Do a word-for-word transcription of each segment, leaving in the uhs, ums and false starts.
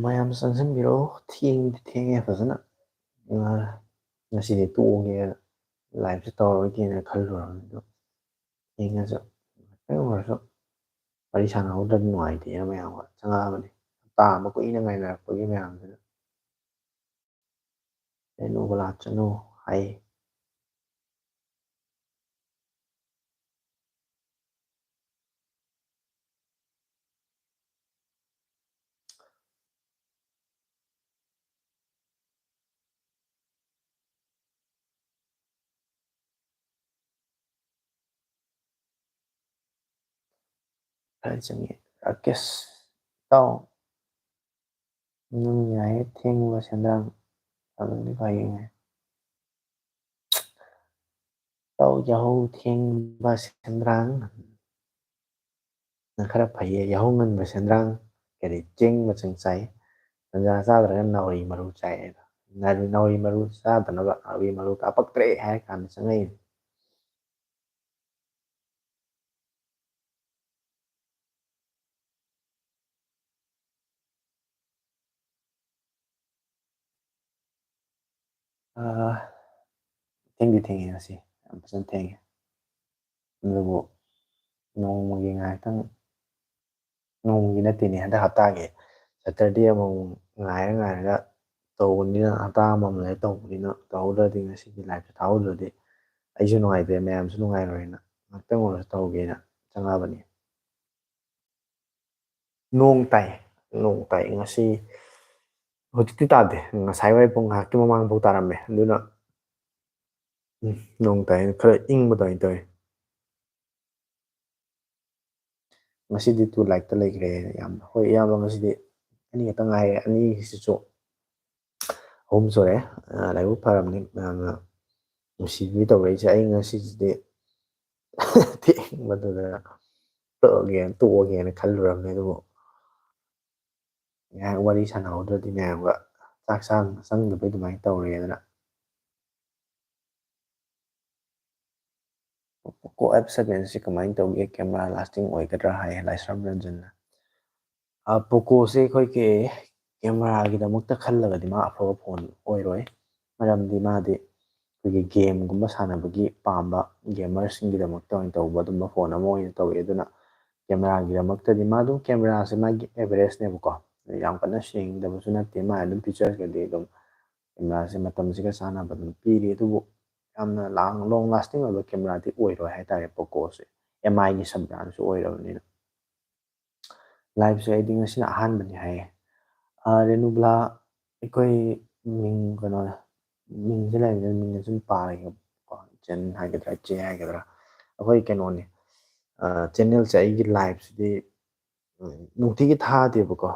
ꯃꯌꯥꯝ ꯆꯪꯁꯤꯟꯕꯤꯔꯛꯑꯣ꯫ ꯊꯦꯡꯗꯤ ꯊꯦꯡꯉꯦ ꯐꯖꯅ꯫ ꯑ, ꯉꯁꯤꯗꯤ ꯇꯣꯛꯑꯒꯦ, liveꯁꯦ ꯇꯧꯔꯔꯣꯏꯒꯦꯅ ꯈꯜꯂꯨꯔꯕꯅꯤ꯫ ꯑꯗꯣ ꯊꯦꯡꯉꯁꯨ ꯉꯥꯛꯇꯪ ꯑꯣꯏꯔꯁꯨ ꯋꯥꯔꯤ ꯁꯥꯟꯅꯍꯧꯗ꯭ꯔꯗꯤ ꯅꯨꯡꯉꯥꯏꯇꯦꯅ ꯃꯌꯥꯝꯒ ꯆꯪꯉꯛꯑꯕꯅꯤ꯫ ꯍꯞꯇꯥ ꯑꯃ ꯀꯨꯏꯅ ꯉꯥꯏꯅꯔꯛꯄꯒꯤ ꯃꯌꯥꯝꯁꯤꯅ꯫ ꯂꯦꯅꯨ ꯒꯣꯂꯥꯆꯅꯨ ꯍꯥꯏ꯫ ꯈꯔ ꯆꯪꯉꯦ꯫ ꯔꯥꯀꯦꯁ, ꯏꯇꯥꯎ, ꯅꯪ ꯌꯥꯏꯌꯦ, ꯊꯦꯡꯕ ꯁꯦꯟꯗ꯭ꯔꯥꯡ ꯑꯗꯨꯝꯗꯤ ꯐꯩꯌꯦ꯫ ꯏꯇꯥꯎ, ꯌꯥꯍꯧ ꯊꯦꯡꯕ ꯁꯦꯟꯗ꯭ꯔꯥꯡ꯫ ꯅꯪ ꯈꯔ ꯐꯩꯌꯦ, ꯌꯥꯍꯧ ꯉꯟꯕ ꯁꯦꯟꯗ꯭ꯔꯥꯡ, ꯀꯔꯤ, ꯆꯦꯡ ꯃꯆꯪ ꯆꯥꯏ, ꯇꯟꯖꯥ ꯆꯥꯗ꯭ꯔꯒ ꯅꯥꯎꯔꯤ ꯃꯔꯨ ꯆꯥꯏ ꯍꯥꯏꯗꯣ꯫ ꯅꯥꯎꯔꯤ, ꯅꯥꯎꯔꯤ ꯃꯔꯨ ꯆꯥꯗꯅꯕ, ꯅꯥꯎꯔꯤ ꯃꯔꯨ ꯀꯥꯞꯄꯛꯇ꯭ꯔꯦ ꯍꯥꯏꯔ ꯀꯥꯟꯗ ꯆꯪꯉꯛꯏꯅꯤ꯫ ꯑꯥ, ꯊꯦꯡꯗꯤ ꯊꯦꯡꯉꯦ ꯉꯁꯤ, ꯌꯥꯝ ꯐꯖꯅ ꯊꯦꯡꯉꯦ꯫ ꯑꯗꯨꯕꯨ ꯅꯣꯡꯃꯒꯤ ꯉꯥꯏꯍꯥꯛꯇꯪ, ꯅꯣꯡꯃꯒꯤ ꯅꯠꯇꯦꯅꯦ, ꯍꯟꯗꯛ ꯍꯞꯇꯥꯒꯤ Saturday ꯑꯃꯃꯝ ꯉꯥꯏꯔ ꯉꯥꯏꯔꯒ ꯇꯧꯕꯅꯤꯅ, ꯍꯞꯇꯥ ꯑꯃꯃꯝ ꯂꯩꯔ ꯇꯧꯕꯅꯤꯅ, ꯇꯧꯍꯧꯗ꯭ꯔꯗꯤ, ꯉꯁꯤꯒꯤ liveꯁꯦ ꯊꯥꯍꯧꯗ꯭ꯔꯗꯤ ꯑꯩꯁꯨ ꯅꯨꯡꯉꯥꯏꯇꯦ, ꯃꯌꯥꯝꯁꯨ ꯅꯨꯡꯉꯥꯏꯔꯣꯏꯅ ꯉꯥꯛꯇꯪ ꯑꯣꯏꯔꯁꯨ ꯇꯧꯒꯦꯅ ꯆꯪꯉꯛꯑꯕꯅꯤ꯫ ꯅꯣꯡ ꯇꯥꯏ, ꯅꯣꯡ ꯇꯥꯏ ꯉꯁꯤ꯫ ꯍꯧꯖꯤꯛꯇꯤ ꯇꯥꯗꯦ, ꯉꯁꯥꯏ ꯋꯥꯏ ꯄꯨꯡ ꯉꯥꯏꯍꯥꯛꯀꯤ ꯃꯃꯥꯡꯐꯥꯎ ꯇꯥꯔꯝꯃꯦ꯫ ꯑꯗꯨꯅ, ꯎꯝ, ꯅꯣꯡ ꯇꯥꯏ, ꯈꯔ ꯏꯪꯕ ꯑꯗꯨꯃꯥꯏꯅ ꯇꯧꯋꯤ꯫ ꯉꯁꯤꯗꯤ two likeꯇ ꯂꯩꯈ꯭ꯔꯦ ꯏꯌꯥꯝꯕ꯫ ꯍꯣꯏ ꯏꯌꯥꯝꯕ, ꯉꯁꯤꯗꯤ ꯑꯅꯤ ꯈꯛꯇ ꯉꯥꯏꯔꯦ, ꯑꯅꯤꯁꯤꯁꯨ ꯑꯍꯨꯝ ꯁꯨꯔꯦ꯫ ꯑ, ꯂꯥꯏꯕꯛ ꯐꯔꯕꯅꯤ ꯃꯌꯥꯝꯅ ꯅꯨꯡꯁꯤꯕꯤ ꯇꯧꯔꯛꯏꯁꯦ꯫ ꯑꯩ ꯉꯁꯤꯁꯤꯗꯤ ꯊꯦꯡꯕꯗꯨꯗ ꯇꯣꯛꯑꯒꯦꯅ, ꯇꯣꯛꯑꯒꯦꯅ ꯈꯜꯂꯨꯔꯕꯅꯦ, ꯑꯗꯨꯕꯨ ꯉꯥꯏꯍꯥꯛ ꯋꯥꯔꯤ ꯁꯥꯟꯅꯍꯧꯗ꯭ꯔꯗꯤ ꯃꯌꯥꯝꯒ ꯆꯥꯛ ꯆꯥ ꯆꯪꯗꯕꯩ ꯑꯗꯨꯃꯥꯏꯅ ꯇꯧꯔꯦꯗꯅ꯫ Poco F sevenꯁꯤ ꯀꯃꯥꯏꯅ ꯇꯧꯒꯦ, camera lasting ꯑꯣꯏꯒꯗ꯭ꯔꯥ ꯍꯥꯏꯌꯦ ꯂꯥꯏꯁ꯭ꯔꯝ ꯔꯟꯖꯟꯅ꯫ ꯑ, Pocoꯁꯦ ꯑꯩꯈꯣꯏꯒꯤ cameraꯒꯤꯗꯃꯛꯇ ꯈꯜꯂꯒꯗꯤ ꯃꯥ ꯑꯐꯕ phone ꯑꯣꯏꯔꯣꯏ, ꯃꯔꯝꯗꯤ ꯃꯥꯗꯤ ꯑꯩꯈꯣꯏꯒꯤ gameꯒꯨꯝꯕ ꯁꯥꯟꯅꯕꯒꯤ ꯄꯥꯝꯕ gamerꯁꯤꯡꯒꯤꯗꯃꯛꯇ ꯑꯣꯏꯅ ꯇꯧꯕ ꯑꯗꯨꯝꯕ phone ꯑꯃ ꯑꯣꯏꯅ ꯇꯧꯋꯤ꯫ ꯑꯗꯨꯅ cameraꯒꯤꯗꯃꯛꯇꯗꯤ ꯃꯥ ꯑꯗꯨꯝ cameraꯁꯦ ꯃꯥꯒꯤ average ꯅꯦꯕꯀꯣ, ꯌꯥꯝ ꯀꯟꯅ ꯁꯦꯡꯗꯕꯁꯨ ꯅꯠꯇꯦ, ꯃꯥ ꯑꯗꯨꯝ featuresꯀꯗꯤ ꯑꯗꯨꯝ cameraꯁꯦ ꯃꯇꯝꯁꯤꯒ ꯆꯥꯟꯅꯕ ꯑꯗꯨꯝ ꯄꯤꯔꯤ, ꯑꯗꯨꯕꯨ ꯌꯥꯝꯅ ꯂꯥꯡ-, long lasting ꯑꯣꯏꯕ cameraꯗꯤ ꯑꯣꯏꯔꯣꯏ ꯍꯥꯏꯇꯥꯔꯦ Pocoꯁꯦ, MIꯒꯤ sub brandꯁꯨ ꯑꯣꯏꯔꯕꯅꯤꯅ꯫ Liveꯁꯦ ꯑꯩꯗꯤ ꯉꯁꯤꯅ ꯑꯍꯥꯟꯕꯅꯤ ꯍꯥꯏꯌꯦ꯫ ꯑ, ꯔꯦꯅꯨꯕ꯭ꯂꯥ, ꯑꯩꯈꯣꯏ ꯃꯤꯡ, ꯀꯩꯅꯣ, ꯃꯤꯡꯁꯦ ꯂꯩꯕꯅꯤꯅ ꯃꯤꯡꯁꯦ ꯁꯨꯝ ꯄꯥꯔꯒꯦꯀꯣ, ꯆꯦꯟ ꯍꯥꯏꯒꯗ꯭ꯔꯥ, ꯆꯦ ꯍꯥꯏꯒꯗ꯭ꯔꯥ, ꯑꯩꯈꯣꯏ ꯀꯩꯅꯣꯅꯤ, ꯑ, channelꯁꯦ, ꯑꯩꯒꯤ liveꯁꯤꯗꯤ, ꯎꯝ, ꯅꯨꯡꯇꯤꯒꯤ ꯊꯥꯗꯦꯕꯀꯣ,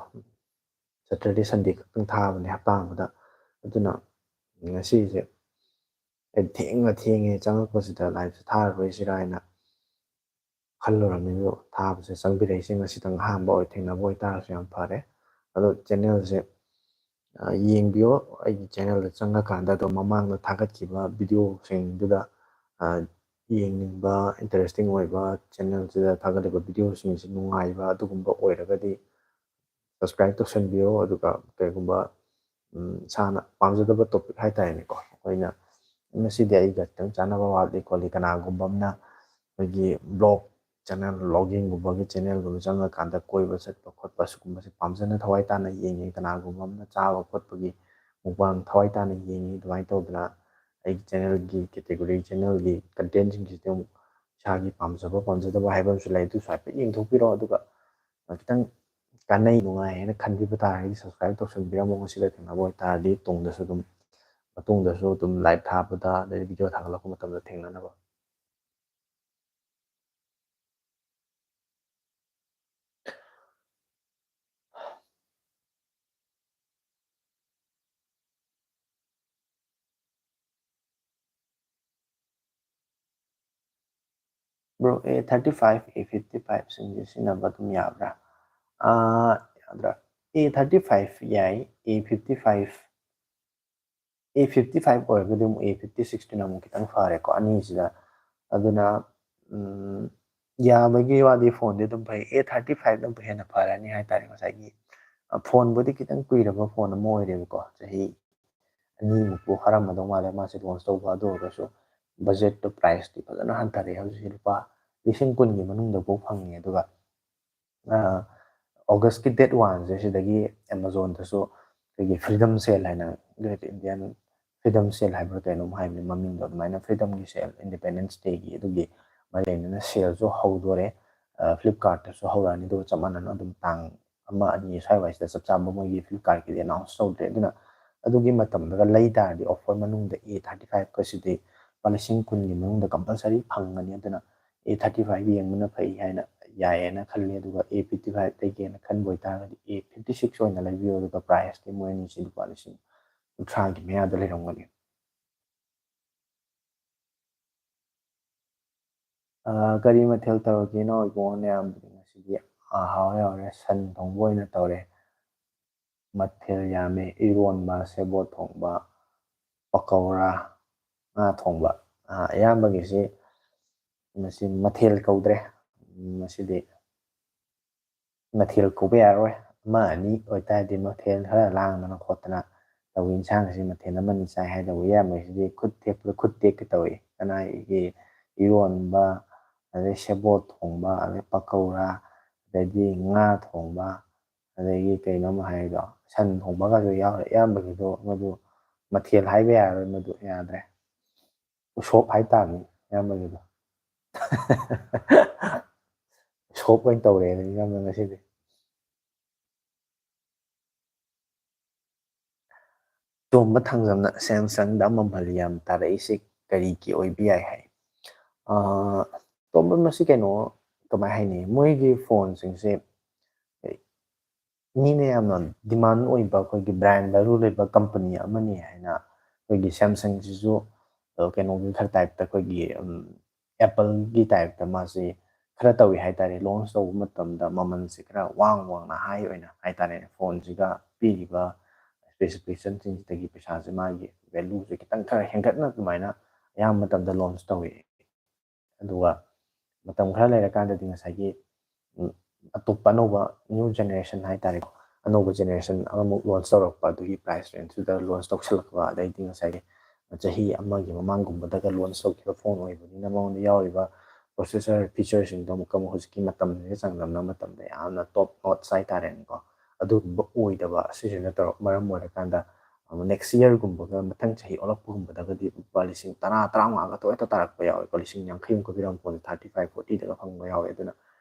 Saturday Sunday ꯈꯛꯇꯪ ꯊꯥꯕꯅꯦ ꯍꯞꯇꯥ ꯑꯃꯗ꯫ ꯑꯗꯨꯅ ꯉꯁꯤꯁꯦ ꯑꯩ ꯊꯦꯡꯅ ꯊꯦꯡꯉꯦ ꯆꯪꯉꯛꯄꯁꯤꯗ liveꯁꯦ ꯊꯥꯔꯔꯣꯏꯁꯤꯔꯥ ꯍꯥꯏꯅ ꯈꯜꯂꯨꯔꯝꯃꯤ, ꯑꯗꯨ ꯊꯥꯕꯁꯦ ꯆꯪꯕꯤꯔꯛꯏꯁꯦ ꯉꯁꯤꯇꯪ ꯑꯍꯥꯟꯕ ꯑꯣꯏ, ꯊꯦꯡꯅꯕ ꯑꯣꯏꯇꯥꯔꯁꯨ ꯌꯥꯝ ꯐꯔꯦ꯫ ꯑꯗꯣ channelꯁꯦ, ꯑ, ꯌꯦꯡꯕꯤꯌꯣ, ꯑꯩꯒꯤ channelꯗ ꯆꯪꯉꯀꯥꯟꯗ ꯑꯗꯨꯝ ꯃꯃꯥꯡꯗ ꯊꯥꯒꯠꯈꯤꯕ videoꯁꯤꯡꯗꯨꯗ, ꯑ, ꯌꯦꯡꯅꯤꯡꯕ, interesting ꯑꯣꯏꯕ, channelꯁꯤꯗ ꯊꯥꯒꯠꯂꯤꯕ videoꯁꯤꯡꯁꯤ ꯅꯨꯡꯉꯥꯏꯕ ꯑꯗꯨꯒꯨꯝꯕ ꯑꯣꯏꯔꯒꯗꯤ subscribe ꯇꯧꯁꯟꯕꯤꯌꯣ꯫ ꯑꯗꯨꯒ ꯀꯩꯒꯨꯝꯕ ꯎꯝ, ꯏꯁꯥꯅ ꯄꯥꯝꯖꯗꯕ topic ꯍꯥꯏꯇꯥꯔꯦꯅꯦꯀꯣ꯫ ꯑꯩꯈꯣꯏꯅ ꯉꯁꯤꯗꯤ ꯑꯩꯒ ꯈꯤꯇꯪ ꯆꯥꯟꯅꯕ ꯋꯥꯠꯂꯤ ꯈꯣꯠꯂꯤ, ꯀꯅꯥꯒꯨꯝꯕ ꯑꯃꯅ ꯑꯩꯈꯣꯏꯒꯤ vlog channel, vloggingꯒꯨꯝꯕꯒꯤ channelꯒꯨꯝꯕ ꯆꯪꯉꯀꯥꯟꯗ ꯀꯣꯏꯕ ꯆꯠꯄ ꯈꯣꯠꯄ ꯁꯤꯒꯨꯝꯕꯁꯦ ꯄꯥꯝꯖꯅ ꯊꯋꯥꯏ ꯇꯥꯅ ꯌꯦꯡꯉꯤ, ꯀꯅꯥꯒꯨꯝꯕ ꯑꯃꯅ ꯆꯥꯕ ꯈꯣꯠꯄꯒꯤ mukbang ꯊꯋꯥꯏ ꯇꯥꯅ ꯌꯦꯡꯉꯤ꯫ ꯑꯗꯨꯃꯥꯏꯅ ꯇꯧꯗꯅ ꯑꯩꯒꯤ channelꯒꯤ category, channelꯒꯤ contentꯁꯤꯡꯁꯤꯗꯤ ꯑꯃꯨꯛ ꯏꯁꯥꯒꯤ ꯄꯥꯝꯖꯕ ꯄꯥꯝꯖꯗꯕ ꯍꯥꯏꯕ ꯑꯃꯁꯨ ꯂꯩ꯫ ꯑꯗꯨꯁꯨ ꯍꯥꯏꯐꯦꯠ ꯌꯦꯡꯊꯣꯛꯄꯤꯔꯣ꯫ ꯑꯗꯨꯒ ꯈꯤꯇꯪ ꯀꯥꯟꯅꯩ ꯅꯨꯡꯉꯥꯏ ꯍꯥꯏꯅ ꯈꯟꯕꯤꯕ ꯇꯥꯔꯒꯗꯤ subscribe ꯇꯧꯁꯟꯕꯤꯔꯝꯃꯣ꯫ ꯉꯁꯤꯗ ꯊꯦꯡꯅꯕ ꯑꯣꯏꯇꯥꯔꯗꯤ ꯇꯨꯡꯗꯁꯨ ꯑꯗꯨꯝ, ꯃꯇꯨꯡꯗꯁꯨ ꯑꯗꯨꯝ live ꯊꯥꯕꯗ, ꯑꯗꯩ video ꯊꯥꯒꯠꯂꯛꯄ ꯃꯇꯝꯗ ꯊꯦꯡꯅꯅꯕ꯫ Bro, A thirty five, A fifty five ꯁꯤꯡꯁꯦ ꯁꯤꯖꯤꯟꯅꯕ ꯑꯗꯨꯝ ꯌꯥꯕ꯭ꯔꯥ? ꯑꯥ, ꯌꯥꯗ꯭ꯔꯥ? A thirty five ꯌꯥꯏ, A fifty five, A fifty five ꯑꯣꯏꯔꯒꯗꯤ ꯑꯃꯨꯛ A fifty sixꯇꯨꯅ ꯑꯃꯨꯛ ꯈꯤꯇꯪ ꯐꯔꯦꯀꯣ ꯑꯅꯤꯁꯤꯗ꯫ ꯑꯗꯨꯅ, ꯎꯝ, ꯌꯥꯕꯒꯤ ꯋꯥꯗꯤ phoneꯗꯤ ꯑꯗꯨꯝ ꯐꯩ, A thirty fiveꯅ ꯑꯃꯨꯛ ꯍꯦꯟꯅ ꯐꯔꯅꯤ ꯍꯥꯏꯇꯥꯔꯦ꯫ ꯉꯁꯥꯏꯒꯤ, ꯑ, phoneꯕꯨꯗꯤ ꯈꯤꯇꯪ ꯀꯨꯏꯔꯕ phone ꯑꯃ ꯑꯣꯏꯔꯦꯕꯀꯣ, ꯆꯍꯤ ꯑꯅꯤꯃꯨꯛꯄꯨ ꯐꯥꯔꯝꯃꯗꯧ ꯃꯥꯜꯂꯦ ꯃꯥꯁꯦ launch ꯇꯧꯕ꯫ ꯑꯗꯨ ꯑꯣꯏꯔꯒꯁꯨ budgetꯇꯣ, priceꯇꯤ ꯐꯖꯅ ꯍꯟꯊꯔꯛꯑꯦ꯫ ꯍꯧꯖꯤꯛꯁꯦ ꯂꯨꯄꯥ ꯂꯤꯁꯤꯡ ꯀꯨꯟꯒꯤ ꯃꯅꯨꯡꯗ ꯐꯥꯎ ꯐꯪꯉꯦ꯫ ꯑꯗꯨꯒ, ꯑ, Augustꯀꯤ date oneꯁꯦ ꯁꯤꯗꯒꯤ Amazonꯗꯁꯨ ꯑꯩꯈꯣꯏꯒꯤ freedom sale ꯍꯥꯏꯅ, Great Indian Freedom Sale ꯍꯥꯏꯕ꯭ꯔꯥ ꯀꯩꯅꯣꯝ ꯍꯥꯏꯕꯅꯤ ꯃꯃꯤꯡꯗꯣ, ꯑꯗꯨꯃꯥꯏꯅ freedomꯒꯤ sale, Independence Dayꯒꯤ, ꯑꯗꯨꯒꯤ ꯃꯔꯤ ꯂꯩꯅꯅ saleꯁꯨ ꯍꯧꯗꯣꯔꯦ꯫ ꯑ, Flipkartꯇꯁꯨ ꯍꯧꯔꯛꯑꯅꯤ꯫ ꯑꯗꯨꯒ ꯆꯞ ꯃꯥꯟꯅꯅ ꯑꯗꯨꯝ ꯇꯥꯡ ꯑꯃ, ꯑꯅꯤ ꯁ꯭ꯋꯥꯏꯋꯥꯏꯁꯤꯗ, ꯆꯞ ꯆꯥꯕ ꯃꯣꯏꯒꯤ Flipkartꯀꯤꯗꯤ announce ꯇꯧꯗ꯭ꯔꯦ꯫ ꯑꯗꯨꯅ ꯑꯗꯨꯒꯤ ꯃꯇꯝꯗꯒ ꯂꯩ ꯇꯥꯔꯗꯤ offer ꯃꯅꯨꯡꯗ A thirty fiveꯀꯁꯤꯗꯤ ꯂꯨꯄꯥ ꯂꯤꯁꯤꯡ ꯀꯨꯟꯒꯤ ꯃꯅꯨꯡꯗ compulsory ꯐꯪꯒꯅꯤ꯫ ꯑꯗꯨꯅ A thirty five ꯌꯦꯡꯕꯅ ꯐꯩ ꯍꯥꯏꯅ, ꯌꯥꯏꯌꯦꯅ ꯈꯜꯂꯤ꯫ ꯑꯗꯨꯒ A fifty five ꯂꯩꯒꯦꯅ ꯈꯟꯕ ꯑꯣꯏꯇꯥꯔꯒꯗꯤ A fifty six ꯑꯣꯏꯅ ꯂꯩꯕꯤꯌꯨ꯫ ꯑꯗꯨꯒ priceꯇꯤ ꯃꯣꯏ ꯑꯅꯤꯁꯤ ꯂꯨꯄꯥ ꯂꯤꯁꯤꯡ ꯀꯨꯟꯊ꯭ꯔꯥꯒꯤ ꯃꯌꯥꯗ ꯂꯩꯔꯝꯒꯅꯤ꯫ ꯑ, ꯀꯔꯤ ꯃꯊꯦꯜ ꯇꯧꯔꯒꯦꯅꯣ ꯏꯕꯨꯡꯉꯣ ꯅꯌꯥꯝꯕꯗꯤ? ꯉꯁꯤꯗꯤ ꯑꯍꯥꯎ ꯌꯥꯎꯔꯦ, ꯁꯟ ꯊꯣꯡꯕ ꯑꯣꯏꯅ ꯇꯧꯔꯦ꯫ ꯃꯊꯦꯜ ꯌꯥꯝꯃꯦ, ꯏꯔꯣꯟꯕ, ꯁꯦꯕꯣꯠ ꯊꯣꯡꯕ, ꯄꯀꯧꯔꯥ, ꯉꯥ ꯊꯣꯡꯕ꯫ ꯑ, ꯑꯌꯥꯝꯕꯒꯤꯁꯤ ꯃꯁꯤ ꯃꯊꯦꯜ ꯀꯧꯗ꯭ꯔꯦ꯫ ꯉꯁꯤꯗꯤ ꯃꯊꯦꯜ ꯀꯧꯕ ꯌꯥꯔꯣꯏ꯫ ꯑꯃ ꯑꯅꯤ ꯑꯣꯏꯇꯥꯔꯗꯤ ꯃꯊꯦꯜ ꯈꯔ ꯂꯥꯡꯗꯅ ꯈꯣꯠꯇꯅ ꯇꯧꯏ꯫ ꯏꯟꯁꯥꯡꯁꯤ ꯃꯊꯦꯜ ꯑꯃꯅꯤ ꯆꯥꯏ ꯍꯥꯏꯗꯧꯕ, ꯏꯌꯥꯝꯕꯁꯤꯗꯤ ꯈꯨꯠ ꯊꯦꯛꯄꯗ ꯈꯨꯠ ꯇꯦꯛꯀꯦ ꯇꯧꯏ꯫ ꯀꯅꯥꯒꯤ ꯏꯔꯣꯟꯕ, ꯑꯗꯩ ꯁꯦꯕꯣꯠ ꯊꯣꯡꯕ, ꯑꯗꯩ ꯄꯀꯧꯔꯥ, ꯑꯗꯩꯗꯤ ꯉꯥ ꯊꯣꯡꯕ, ꯑꯗꯒꯤ ꯀꯩꯅꯣꯝ ꯍꯥꯏꯗꯣ, ꯁꯟ ꯊꯣꯡꯕꯒꯁꯨ ꯌꯥꯎꯔꯦ꯫ ꯏꯌꯥꯝꯕꯒꯤꯗꯣ ꯃꯗꯨ ꯃꯊꯦꯜ ꯍꯥꯏꯕ ꯌꯥꯔꯔꯣꯏ, ꯃꯗꯨ ꯌꯥꯗ꯭ꯔꯦ꯫ ꯎꯁꯣꯞ ꯍꯥꯏꯇꯥꯕꯅꯤ ꯏꯌꯥꯝꯕꯒꯤꯗꯣ꯫ ꯎꯁꯣꯞ ꯑꯣꯏꯅ ꯇꯧꯔꯦꯅꯦ ꯏꯌꯥꯝꯕ ꯉꯁꯤꯗꯤ꯫ ꯇꯣꯝꯕ ꯊꯥꯡꯖꯝꯅ ꯁꯦꯝꯁꯪꯗ ꯑꯃ ꯃꯃꯜ ꯌꯥꯝ ꯇꯥꯔꯛꯏꯁꯦ ꯀꯔꯤꯒꯤ ꯑꯣꯏꯕ ꯌꯥꯏ ꯍꯥꯏ꯫ ꯑꯥ, ꯇꯣꯝꯕ, ꯃꯁꯤ ꯀꯩꯅꯣ, ꯀꯃꯥꯏ ꯍꯥꯏꯅꯤ, ꯃꯣꯏꯒꯤ ꯐꯣꯟꯁꯤꯡꯁꯦ ꯃꯤꯅ ꯌꯥꯝꯅ demand ꯑꯣꯏꯕ, ꯑꯩꯈꯣꯏꯒꯤ brand value ꯂꯩꯕ company ꯑꯃꯅꯤ ꯍꯥꯏꯅ, ꯑꯩꯈꯣꯏꯒꯤ ꯁꯦꯝꯁꯪꯁꯤꯁꯨ, ꯑ, ꯀꯩꯅꯣꯒꯤ ꯈꯔ typeꯇ, ꯑꯩꯈꯣꯏꯒꯤ, ꯎꯝ, Appleꯒꯤ typeꯇ ꯃꯥꯁꯤ ꯈꯔ ꯇꯧꯏ ꯍꯥꯏꯇꯥꯔꯦ꯫ Launch ꯇꯧꯕ ꯃꯇꯝꯗ ꯃꯃꯜꯁꯦ ꯈꯔ ꯋꯥꯡ ꯋꯥꯡꯅ, high ꯑꯣꯏꯅ ꯍꯥꯏꯇꯥꯔꯦꯅꯦ, ꯐꯣꯟꯁꯤꯒ ꯄꯤꯔꯤꯕ specificationꯁꯤꯡꯁꯤꯗꯒꯤ ꯄꯩꯁꯥꯁꯦ, ꯃꯥꯒꯤ valueꯁꯦ ꯈꯤꯇꯪ ꯈꯔ ꯍꯦꯟꯒꯠꯅ ꯑꯗꯨꯃꯥꯏꯅ ꯑꯌꯥꯝꯕ ꯃꯇꯝꯗ launch ꯇꯧꯏ꯫ ꯑꯗꯨꯒ ꯃꯇꯝ ꯈꯔ ꯂꯩꯔꯀꯥꯟꯗꯗꯤ ꯉꯁꯥꯏꯒꯤ, ꯎꯝ, ꯑꯇꯣꯞꯄ ꯑꯅꯧꯕ new generation ꯍꯥꯏꯇꯥꯔꯦꯀꯣ, ꯑꯅꯧꯕ generation ꯑꯃꯃꯨꯛ launch ꯇꯧꯔꯛꯄ, ꯑꯗꯨꯒꯤ price rangeꯇꯨꯗ launch ꯇꯧꯁꯜꯂꯛꯄ, ꯑꯗꯩꯗꯤ ꯉꯁꯥꯏꯒꯤ ꯆꯍꯤ ꯑꯃꯒꯤ ꯃꯃꯥꯡꯒꯨꯝꯕꯗꯒ launch ꯇꯧꯈꯤꯕ ꯐꯣꯟ ꯑꯣꯏꯕꯅꯤꯅ ꯃꯉꯣꯟꯗ ꯌꯥꯎꯔꯤꯕ processor featureꯁꯤꯡꯗꯣ ꯑꯃꯨꯛꯀ ꯑꯃꯨꯛ ꯍꯧꯖꯤꯛꯀꯤ ꯃꯇꯝꯁꯤꯒ ꯆꯥꯡꯗꯝꯅꯕ ꯃꯇꯝꯗ ꯌꯥꯝꯅ top notch ꯍꯥꯏꯇꯥꯔꯦꯅꯦꯀꯣ꯫ ꯑꯗꯨꯒꯨꯝꯕ ꯑꯣꯏꯗꯕ, ꯑꯁꯤꯁꯤꯅ ꯇꯧꯔ-, ꯃꯔꯝ ꯑꯣꯏꯔꯀꯥꯟꯗ ꯑꯃꯨꯛ next yearꯒꯨꯝꯕꯒ, ꯃꯊꯪ ꯆꯍꯤ ꯑꯣꯜꯂꯛꯄꯒꯨꯝꯕꯗꯒꯗꯤ ꯂꯨꯄꯥ ꯂꯤꯁꯤꯡ ꯇꯔꯥ, ꯇꯔꯥꯃꯉꯥꯒ ꯇꯣꯏꯇ ꯇꯥꯔꯛꯄ ꯌꯥꯎꯋꯦꯀꯣ꯫ ꯂꯤꯁꯤꯡ ꯌꯥꯡꯈꯩꯃꯨꯛꯀ ꯄꯤꯔꯝꯕ ꯐꯣꯟꯁꯦ thirty five, fortyꯗꯒ ꯐꯪꯕ ꯌꯥꯎꯋꯦ꯫ ꯑꯗꯨꯅ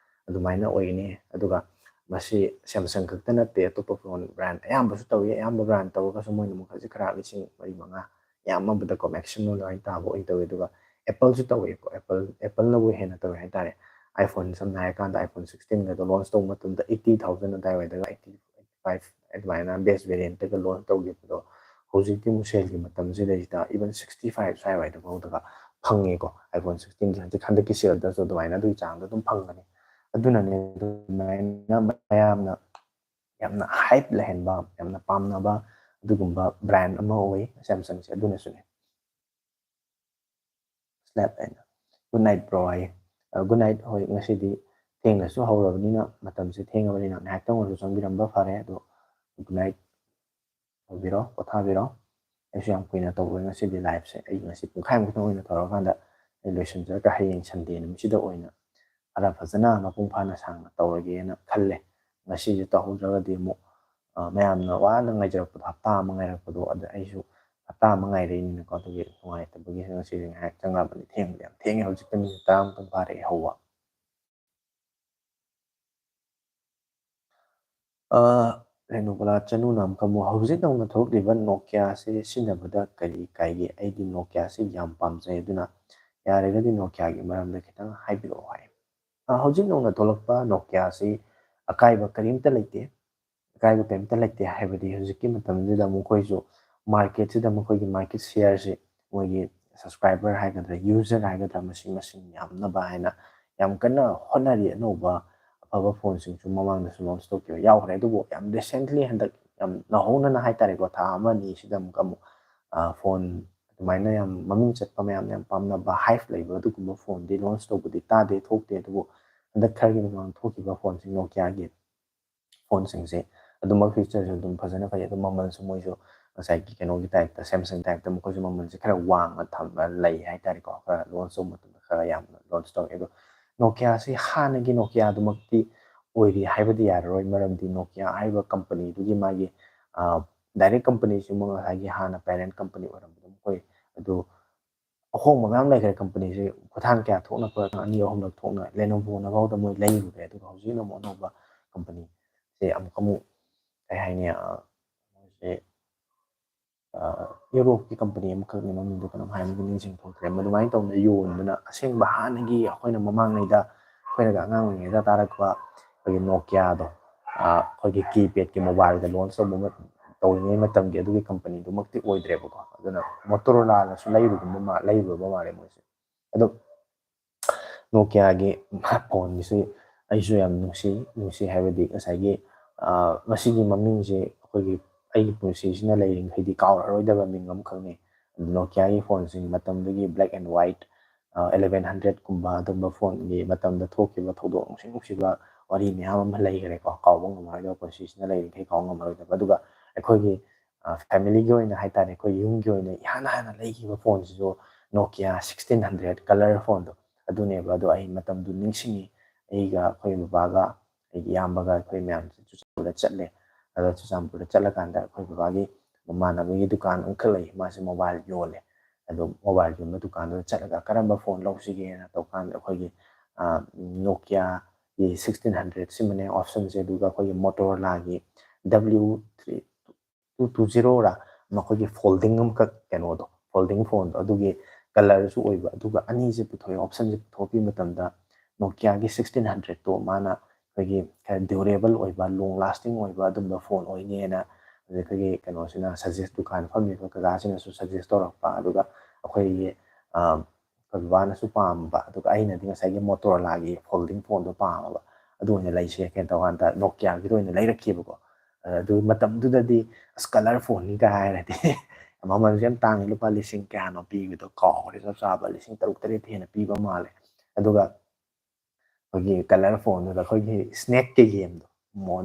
ꯑꯗꯨꯃꯥꯏꯅ ꯑꯣꯏꯒꯅꯤ꯫ ꯑꯗꯨꯒ ꯃꯁꯤ Samsung ꯈꯛꯇ ꯅꯠꯇꯦ, ꯑꯇꯣꯞꯄ ꯐꯣꯟ brand ꯑꯌꯥꯝꯕꯁꯨ ꯇꯧꯏ꯫ ꯑꯌꯥꯝꯕ brand ꯇꯧꯔꯒꯁꯨ ꯃꯣꯏꯅ ꯑꯃꯨꯛ ꯈꯖꯤꯛ ꯈꯔ ꯂꯤꯁꯤꯡ ꯃꯔꯤ, ꯃꯉꯥ, ꯌꯥꯝꯃꯕꯗꯀꯣ maximum ꯑꯗꯨꯃꯥꯏꯅ ꯇꯥꯕ ꯑꯣꯏꯅ ꯇꯧꯏ꯫ ꯑꯗꯨꯒ Appleꯁꯨ ꯇꯧꯏꯀꯣ, Apple, Appleꯅꯕꯨ ꯍꯦꯟꯅ ꯇꯧꯏ ꯍꯥꯏꯇꯥꯔꯦ꯫ iPhone, ꯁꯝꯅ ꯍꯥꯏꯔꯀꯥꯟꯗ iPhone sixteenꯒꯗꯣ launch ꯇꯧꯕ ꯃꯇꯝꯗ eighty thousand ꯑꯗꯨꯋꯥꯏꯋꯥꯏꯗꯒ, eighty, eighty five ꯑꯗꯨꯃꯥꯏꯅ base variantꯇꯒ launch ꯇꯧꯈꯤꯕꯗꯣ, ꯍꯧꯖꯤꯛꯇꯤ ꯑꯃꯨꯛ saleꯒꯤ ꯃꯇꯝꯁꯤꯗꯩꯁꯤꯗ even sixty five ꯁ꯭ꯋꯥꯏꯋꯥꯏꯗ ꯐꯥꯎꯗꯒ ꯐꯪꯉꯦꯀꯣ꯫ iPhone sixteenꯁꯦ ꯍꯧꯖꯤꯛ ꯍꯟꯗꯛꯀꯤ saleꯗꯁꯨ ꯑꯗꯨꯃꯥꯏꯅ ꯑꯗꯨꯒꯤ ꯆꯥꯡꯗ ꯑꯗꯨꯝ ꯐꯪꯒꯅꯤ꯫ ꯑꯗꯨꯅꯅꯦ ꯑꯗꯨꯃꯥꯏꯅ ꯃꯌꯥꯝꯅ ꯌꯥꯝꯅ hype ꯂꯩꯍꯟꯕ, ꯌꯥꯝꯅ ꯄꯥꯝꯅꯕ ꯑꯗꯨꯒꯨꯝꯕ brand ꯑꯃ ꯑꯣꯏ Samsungꯁꯦ꯫ ꯑꯗꯨꯅꯁꯨꯅꯦ꯫ Slap ꯍꯥꯏꯅ꯫ Good night bro ꯍꯥꯏꯌꯦ꯫ ꯑ, good night꯫ ꯍꯣꯏ, ꯉꯁꯤꯗꯤ ꯊꯦꯡꯅꯁꯨ ꯍꯧꯔꯕꯅꯤꯅ, ꯃꯇꯝꯁꯦ ꯊꯦꯡꯉꯕꯅꯤꯅ ꯉꯥꯏꯍꯥꯛꯇꯪ ꯑꯣꯏꯔꯁꯨ ꯆꯪꯕꯤꯔꯝꯕ ꯐꯔꯦ꯫ ꯑꯗꯣ good night꯫ ꯇꯧꯕꯤꯔꯣ, ꯄꯣꯊꯥꯕꯤꯔꯣ꯫ ꯑꯩꯁꯨ ꯌꯥꯝ ꯀꯨꯏꯅ ꯇꯧꯔꯣꯏ ꯉꯁꯤꯗꯤ liveꯁꯦ꯫ ꯑꯩ ꯉꯁꯤ ꯄꯨꯡꯈꯥꯏꯃꯨꯛꯇꯪ ꯑꯣꯏꯅ ꯇꯧꯔꯀꯥꯟꯗ ꯑꯩ ꯂꯣꯏꯁꯤꯟꯖꯔꯒ ꯍꯌꯦꯡ Sunday ꯅꯨꯃꯤꯠꯁꯤꯗ ꯑꯣꯏꯅ ꯈꯔ ꯐꯖꯅ ꯃꯄꯨꯡ ꯐꯥꯅ ꯁꯥꯡꯅ ꯇꯧꯔꯒꯦꯅ ꯈꯜꯂꯦ꯫ ꯉꯁꯤꯁꯦ ꯇꯧꯍꯧꯗ꯭ꯔꯒꯗꯤ ꯑꯃꯨꯛ, ꯑ, ꯃꯌꯥꯝꯅ ꯋꯥꯅ ꯉꯥꯏꯖꯔꯛꯄꯗꯣ, ꯍꯞꯇꯥ ꯑꯃ ꯉꯥꯏꯔꯛꯄꯗꯣ, ꯑꯗ ꯑꯩꯁꯨ ꯍꯞꯇꯥ ꯑꯃ ꯉꯥꯏꯔꯛꯏꯅꯤꯅꯀꯣ, ꯑꯗꯨꯒꯤ ꯅꯨꯡꯉꯥꯏꯇꯕꯒꯤ ꯉꯁꯤꯁꯦ ꯉꯥꯏꯍꯥꯛ ꯆꯪꯉꯛꯑꯕꯅꯤ꯫ ꯊꯦꯡꯕꯗꯤ ꯌꯥꯝ ꯊꯦꯡꯉꯦ, ꯍꯧꯖꯤꯛꯇ ꯃꯤꯅꯤꯠ ꯇꯔꯥꯃꯨꯛꯇꯪ ꯐꯥꯔꯛꯑꯦ ꯍꯧꯕ꯫ ꯑ, ꯔꯦꯅꯨꯕꯂꯥ ꯆꯅꯨꯅ ꯑꯃꯨꯛꯀ ꯑꯃꯨꯛ, "ꯍꯧꯖꯤꯛ ꯅꯧꯅ ꯊꯣꯛꯂꯛꯂꯤꯕ Nokiaꯁꯦ ꯁꯤꯖꯤꯟꯅꯕꯗ ꯀꯔꯤ ꯀꯥꯏꯒꯦ? ꯑꯩꯗꯤ Nokiaꯁꯦ ꯌꯥꯝ ꯄꯥꯝꯖꯩ, ꯑꯗꯨꯅ ꯌꯥꯔꯒꯗꯤ Nokiaꯒꯤ ꯃꯔꯝꯗ ꯈꯤꯇꯪ ꯍꯥꯏꯕꯤꯔꯛꯑꯣ" ꯍꯥꯏ꯫ ꯑ, ꯍꯧꯖꯤꯛ ꯅꯧꯅ ꯊꯣꯛꯂꯛꯄ Nokiaꯁꯤ ꯑꯀꯥꯏꯕ ꯀꯔꯤꯝꯇ ꯂꯩꯇꯦ꯫ ꯑꯀꯥꯏꯕ ꯀꯔꯤꯝꯇ ꯂꯩꯇꯦ ꯍꯥꯏꯕꯗꯤ ꯍꯧꯖꯤꯛꯀꯤ ꯃꯇꯝꯁꯤꯗ ꯃꯈꯣꯏꯁꯨ marketꯁꯤꯗ ꯃꯈꯣꯏꯒꯤ market shareꯁꯤ, ꯃꯣꯏꯒꯤ subscriber ꯍꯥꯏꯒꯗ꯭ꯔꯥ, user ꯍꯥꯏꯒꯗ꯭ꯔꯥ, ꯃꯁꯤꯡ, ꯃꯁꯤꯡ ꯌꯥꯝꯅꯕ ꯍꯥꯏꯅ ꯌꯥꯝ ꯀꯟꯅ ꯍꯣꯠꯅꯔꯤ꯫ ꯑꯅꯧꯕ ꯑꯐꯕ phoneꯁꯤꯡꯁꯨ ꯃꯃꯥꯡꯗꯁꯨ launch ꯇꯧꯈꯤꯕ ꯌꯥꯎꯈ꯭ꯔꯦ, ꯑꯗꯨꯕꯨ ꯌꯥꯝ recently, ꯍꯟꯗꯛ ꯌꯥꯝ ꯅꯧꯍꯧꯅꯅ ꯍꯥꯏꯇꯥꯔꯦꯀꯣ, ꯊꯥ ꯑꯃ ꯑꯅꯤꯁꯤꯗ ꯑꯃꯨꯛꯀ ꯑꯃꯨꯛ, ꯑ, phone ꯑꯗꯨꯃꯥꯏꯅ ꯌꯥꯝ ꯃꯃꯤꯡ ꯆꯠꯄ, ꯃꯌꯥꯝꯅ ꯌꯥꯝ ꯄꯥꯝꯅꯕ, hype ꯂꯩꯕ ꯑꯗꯨꯒꯨꯝꯕ phoneꯗꯤ launch ꯇꯧꯕꯗꯤ ꯇꯥꯗꯦ, ꯊꯣꯛꯇꯦ꯫ ꯑꯗꯨꯕꯨ ꯍꯟꯗꯛ ꯈꯔꯒꯤ ꯃꯃꯥꯡ ꯊꯣꯛꯈꯤꯕ phoneꯁꯤꯡ, Nokiaꯒꯤ phoneꯁꯤꯡꯁꯦ ꯑꯗꯨꯃꯛ featureꯁꯨ ꯑꯗꯨꯝ ꯐꯖꯅ ꯐꯩ, ꯑꯗꯨ ꯃꯃꯜꯁꯨ ꯃꯣꯏꯁꯨ ꯉꯁꯥꯏꯒꯤ ꯀꯩꯅꯣꯒꯤ typeꯇ, Samsung typeꯇ ꯃꯈꯣꯏꯁꯨ ꯃꯃꯜꯁꯦ ꯈꯔ ꯋꯥꯡꯅ ꯊꯝꯕ ꯂꯩ ꯍꯥꯏꯇꯥꯔꯦꯀꯣ꯫ ꯈꯔ launch ꯇꯧꯕ ꯃꯇꯝꯗ ꯈꯔ ꯌꯥꯝꯅ launch ꯇꯧꯋꯦ꯫ ꯑꯗꯣ Nokiaꯁꯤ ꯍꯥꯟꯅꯒꯤ Nokiaꯗꯨꯃꯛꯇꯤ ꯑꯣꯏꯔꯤ ꯍꯥꯏꯕꯗꯤ ꯌꯥꯔꯔꯣꯏ, ꯃꯔꯝꯗꯤ Nokia ꯍꯥꯏꯔꯤꯕ companyꯗꯨꯒꯤ ꯃꯥꯒꯤ, ꯑ, direct companyꯁꯤꯃꯛ ꯉꯁꯥꯏꯒꯤ ꯍꯥꯟꯅ parent company ꯑꯣꯏꯔꯝꯕꯗꯣ ꯃꯈꯣꯏ ꯑꯗꯨ ꯑꯍꯣꯡꯕ ꯃꯌꯥꯝ ꯂꯩꯈ꯭ꯔꯦ꯫ Companyꯁꯤ ꯈꯨꯊꯥꯡ ꯀꯌꯥ ꯊꯣꯛꯅ, ꯑꯅꯤ ꯑꯍꯨꯝꯂꯛ ꯊꯣꯛꯅ Lenovoꯅ ꯐꯥꯎꯗ ꯃꯣꯏ ꯂꯩꯔꯨꯔꯦ꯫ ꯑꯗꯨꯒ ꯍꯧꯖꯤꯛꯅ ꯑꯃꯨꯛ ꯑꯅꯧꯕ companyꯁꯦ ꯑꯃꯨꯛ, ꯑꯃꯨꯛ ꯀꯩ ꯍꯥꯏꯅꯤ, ꯑ, ꯃꯣꯏꯁꯦ, ꯑ, Europeꯀꯤ company ꯑꯃꯈꯛꯅꯤ, ꯃꯃꯤꯡꯗꯣ ꯀꯩꯅꯣꯝ ꯍꯥꯏꯕꯅꯤ, ꯅꯤꯡꯁꯤꯡ ꯊꯣꯛꯇ꯭ꯔꯦ꯫ ꯑꯗꯨꯃꯥꯏꯅ ꯇꯧꯗꯅ ꯌꯣꯟꯗꯅ ꯑꯁꯦꯡꯕ ꯍꯥꯟꯅꯒꯤ ꯑꯩꯈꯣꯏꯅ ꯃꯃꯥꯡꯉꯩꯗ, ꯑꯩꯈꯣꯏꯅꯒ ꯑꯉꯥꯡ ꯑꯣꯏꯔꯤꯉꯩꯗ ꯇꯥꯔꯛꯄ ꯑꯩꯈꯣꯏꯒꯤ Nokiaꯗꯣ, ꯑ, ꯑꯩꯈꯣꯏꯒꯤ keypadꯀꯤ mobileꯗ launch ꯇꯧꯕ ꯃ-, ꯇꯧꯔꯤꯉꯩ ꯃꯇꯝꯒꯤ ꯑꯗꯨꯒꯤ companyꯗꯨꯃꯛꯇꯤ ꯑꯣꯏꯗ꯭ꯔꯦꯕꯀꯣ꯫ ꯑꯗꯨꯅ Motorolaꯅꯁꯨ ꯂꯩꯔꯨꯒꯨꯝꯕ ꯃꯥ-, ꯂꯩꯔꯨꯔꯕ ꯃꯥꯜꯂꯦ ꯃꯣꯏꯁꯦ꯫ ꯑꯗꯣ Nokiaꯒꯤ phoneꯒꯤꯁꯤ ꯑꯩꯁꯨ ꯌꯥꯝ ꯅꯨꯡꯁꯤ, ꯅꯨꯡꯁꯤ ꯍꯥꯏꯕꯗꯤ ꯉꯁꯥꯏꯒꯤ, ꯑ, ꯃꯁꯤꯒꯤ ꯃꯃꯤꯡꯁꯦ ꯑꯩꯈꯣꯏꯒꯤ, ꯑꯩꯒꯤ ꯄꯨꯟꯁꯤꯁꯤꯅ ꯂꯩꯔꯤꯡꯈꯩꯗꯤ ꯀꯥꯎꯔꯔꯣꯏꯗꯕ ꯃꯤꯡ ꯑꯃꯈꯛꯅꯤ꯫ Nokiaꯒꯤ phoneꯁꯤꯡ ꯃꯇꯝꯗꯨꯒꯤ black and white, ꯑ, eleven hundredꯀꯨꯝꯕ ꯑꯗꯨꯝꯕ phoneꯒꯤ ꯃꯇꯝꯗ ꯊꯣꯛꯈꯤꯕ ꯊꯧꯗꯣꯛ ꯅꯨꯡꯁꯤ ꯅꯨꯡꯁꯤꯕ ꯋꯥꯔꯤ ꯃꯌꯥꯝ ꯑꯃ ꯂꯩꯈ꯭ꯔꯦꯀꯣ, ꯀꯥꯎꯕ ꯉꯝꯃꯔꯣꯏꯗꯕ, ꯄꯨꯟꯁꯤꯁꯤꯅ ꯂꯩꯔꯤꯡꯈꯩ ꯀꯥꯎꯕ ꯉꯝꯃꯔꯣꯏꯗꯕ꯫ ꯑꯗꯨꯒ ꯑꯩꯈꯣꯏꯒꯤ, ꯐꯦꯃꯤꯂꯤꯒꯤ ꯑꯣꯏꯅ ꯍꯥꯏꯇꯥꯔꯦ, ꯑꯩꯈꯣꯏ ꯌꯨꯝꯒꯤ ꯑꯣꯏꯅ ꯏꯍꯥꯟ ꯍꯥꯟꯅ ꯂꯩꯈꯤꯕ ꯐꯣꯟꯁꯤꯁꯨ Nokia sixteen hundred colour ꯐꯣꯟꯗꯣ ꯑꯗꯨꯅꯦꯕ꯫ ꯑꯗꯣ ꯑꯩ ꯃꯇꯝꯗꯨ ꯅꯤꯡꯁꯤꯡꯉꯤ, ꯑꯩꯒ ꯑꯩꯈꯣꯏ ꯕꯕꯥꯒ ꯑꯩꯒꯤ ꯏꯌꯥꯝꯕꯒ ꯑꯩꯈꯣꯏ ꯃꯌꯥꯝꯁꯦ ꯆꯨꯔꯆꯥꯟꯄꯨꯔꯗ ꯆꯠꯂꯦ꯫ ꯑꯗꯣ ꯆꯨꯔꯆꯥꯟꯄꯨꯔꯗ ꯆꯠꯂꯀꯥꯟꯗ ꯑꯩꯈꯣꯏ ꯕꯕꯥꯒꯤ ꯃꯃꯥꯟꯅꯕꯒꯤ ꯗꯨꯀꯥꯟ ꯑꯃꯈꯛ ꯂꯩ, ꯃꯥꯁꯦ ꯃꯣꯕꯥꯏꯜ ꯌꯣꯜꯂꯦ꯫ ꯑꯗꯣ ꯃꯣꯕꯥꯏꯜ ꯌꯣꯟꯕ ꯗꯨꯀꯥꯟꯗꯨꯗ ꯆꯠꯂꯒ ꯀꯔꯝꯕ ꯐꯣꯟ ꯂꯧꯁꯤꯒꯦꯅ ꯇꯧꯀꯥꯟꯗ ꯑꯩꯈꯣꯏꯒꯤ Nokia ꯒꯤ sixteen hundred ꯁꯤꯃꯅꯦ ꯑꯣꯞꯁꯟꯁꯦ, ꯑꯗꯨꯒ ꯑꯩꯈꯣꯏꯒꯤ Motorolaꯒꯤ W three two two zeroꯔ ꯃꯈꯣꯏꯒꯤ ꯐꯣꯜꯗꯤꯡ ꯑꯃꯈꯛ, ꯀꯩꯅꯣꯗꯣ, ꯐꯣꯜꯗꯤꯡ ꯐꯣꯟꯗꯣ, ꯑꯗꯨꯒꯤ ꯀꯂꯔꯁꯨ ꯑꯣꯏꯕ, ꯑꯗꯨꯒ ꯑꯅꯤꯁꯦ ꯄꯨꯊꯣꯛꯑꯦ꯫ ꯑꯣꯞꯁꯟꯁꯦ ꯄꯨꯊꯣꯛꯄꯤ ꯃꯇꯝꯗ Nokiaꯒꯤ sixteen hundredꯇꯣ ꯃꯥꯅ ꯑꯩꯈꯣꯏꯒꯤ ꯈꯔ ꯗ꯭ꯌꯨꯔꯦꯕꯜ ꯑꯣꯏꯕ, ꯂꯣꯡ ꯂꯥꯁꯇꯤꯡ ꯑꯣꯏꯕ ꯑꯗꯨꯝꯕ ꯐꯣꯟ ꯑꯣꯏꯅꯦꯅ ꯑꯩꯈꯣꯏꯒꯤ ꯀꯩꯅꯣꯁꯤꯅ ꯁꯖꯦꯁ, ꯗꯨꯀꯥꯟ ꯐꯝꯃꯤꯕ ꯀꯀꯥꯁꯤꯅꯁꯨ ꯁꯖꯦꯁ ꯇꯧꯔꯛꯄ꯫ ꯑꯗꯨꯒ ꯑꯩꯈꯣꯏꯒꯤ ꯑꯩꯈꯣꯏ ꯕꯕꯥꯅꯁꯨ ꯄꯥꯝꯕ, ꯑꯗꯨꯒ ꯑꯩꯅꯗꯤ ꯉꯁꯥꯏꯒꯤ Motorolaꯒꯤ ꯐꯣꯜꯗꯤꯡ ꯐꯣꯟꯗꯣ ꯄꯥꯝꯃꯕ꯫ ꯑꯗꯨ ꯑꯣꯏꯅ ꯂꯩꯁꯦ ꯀꯩꯅꯣ ꯇꯧꯀꯥꯟꯗ Nokiaꯒꯤꯗꯣ ꯑꯣꯏꯅ ꯂꯩꯔꯛꯈꯤꯕꯀꯣ꯫ ꯑꯗꯨ ꯃꯇꯝꯗꯨꯗꯗꯤ ꯑꯁ, ꯀꯂꯔ ꯐꯣꯟꯅꯤꯒ ꯍꯥꯏꯔꯗꯤ ꯃꯃꯜꯁꯨ ꯌꯥꯝ ꯇꯥꯡꯉꯤ, ꯂꯨꯄꯥ ꯂꯤꯁꯤꯡ ꯀꯌꯥꯅꯣ ꯄꯤꯕꯗꯣ ꯀꯥꯎꯈ꯭ꯔꯦ ꯆꯞ ꯆꯥꯕ, ꯂꯤꯁꯤꯡ ꯇꯔꯨꯛ ꯇꯔꯦꯠ ꯍꯦꯟꯅ ꯄꯤꯕ ꯃꯥꯜꯂꯦ꯫ ꯑꯗꯨꯒ ꯑꯩꯈꯣꯏꯒꯤ ꯀꯂꯔ ꯐꯣꯟꯗꯨꯗ ꯑꯩꯈꯣꯏꯒꯤ ꯁ꯭ꯅꯦꯛꯀꯤ ꯒꯦꯝꯗꯣ,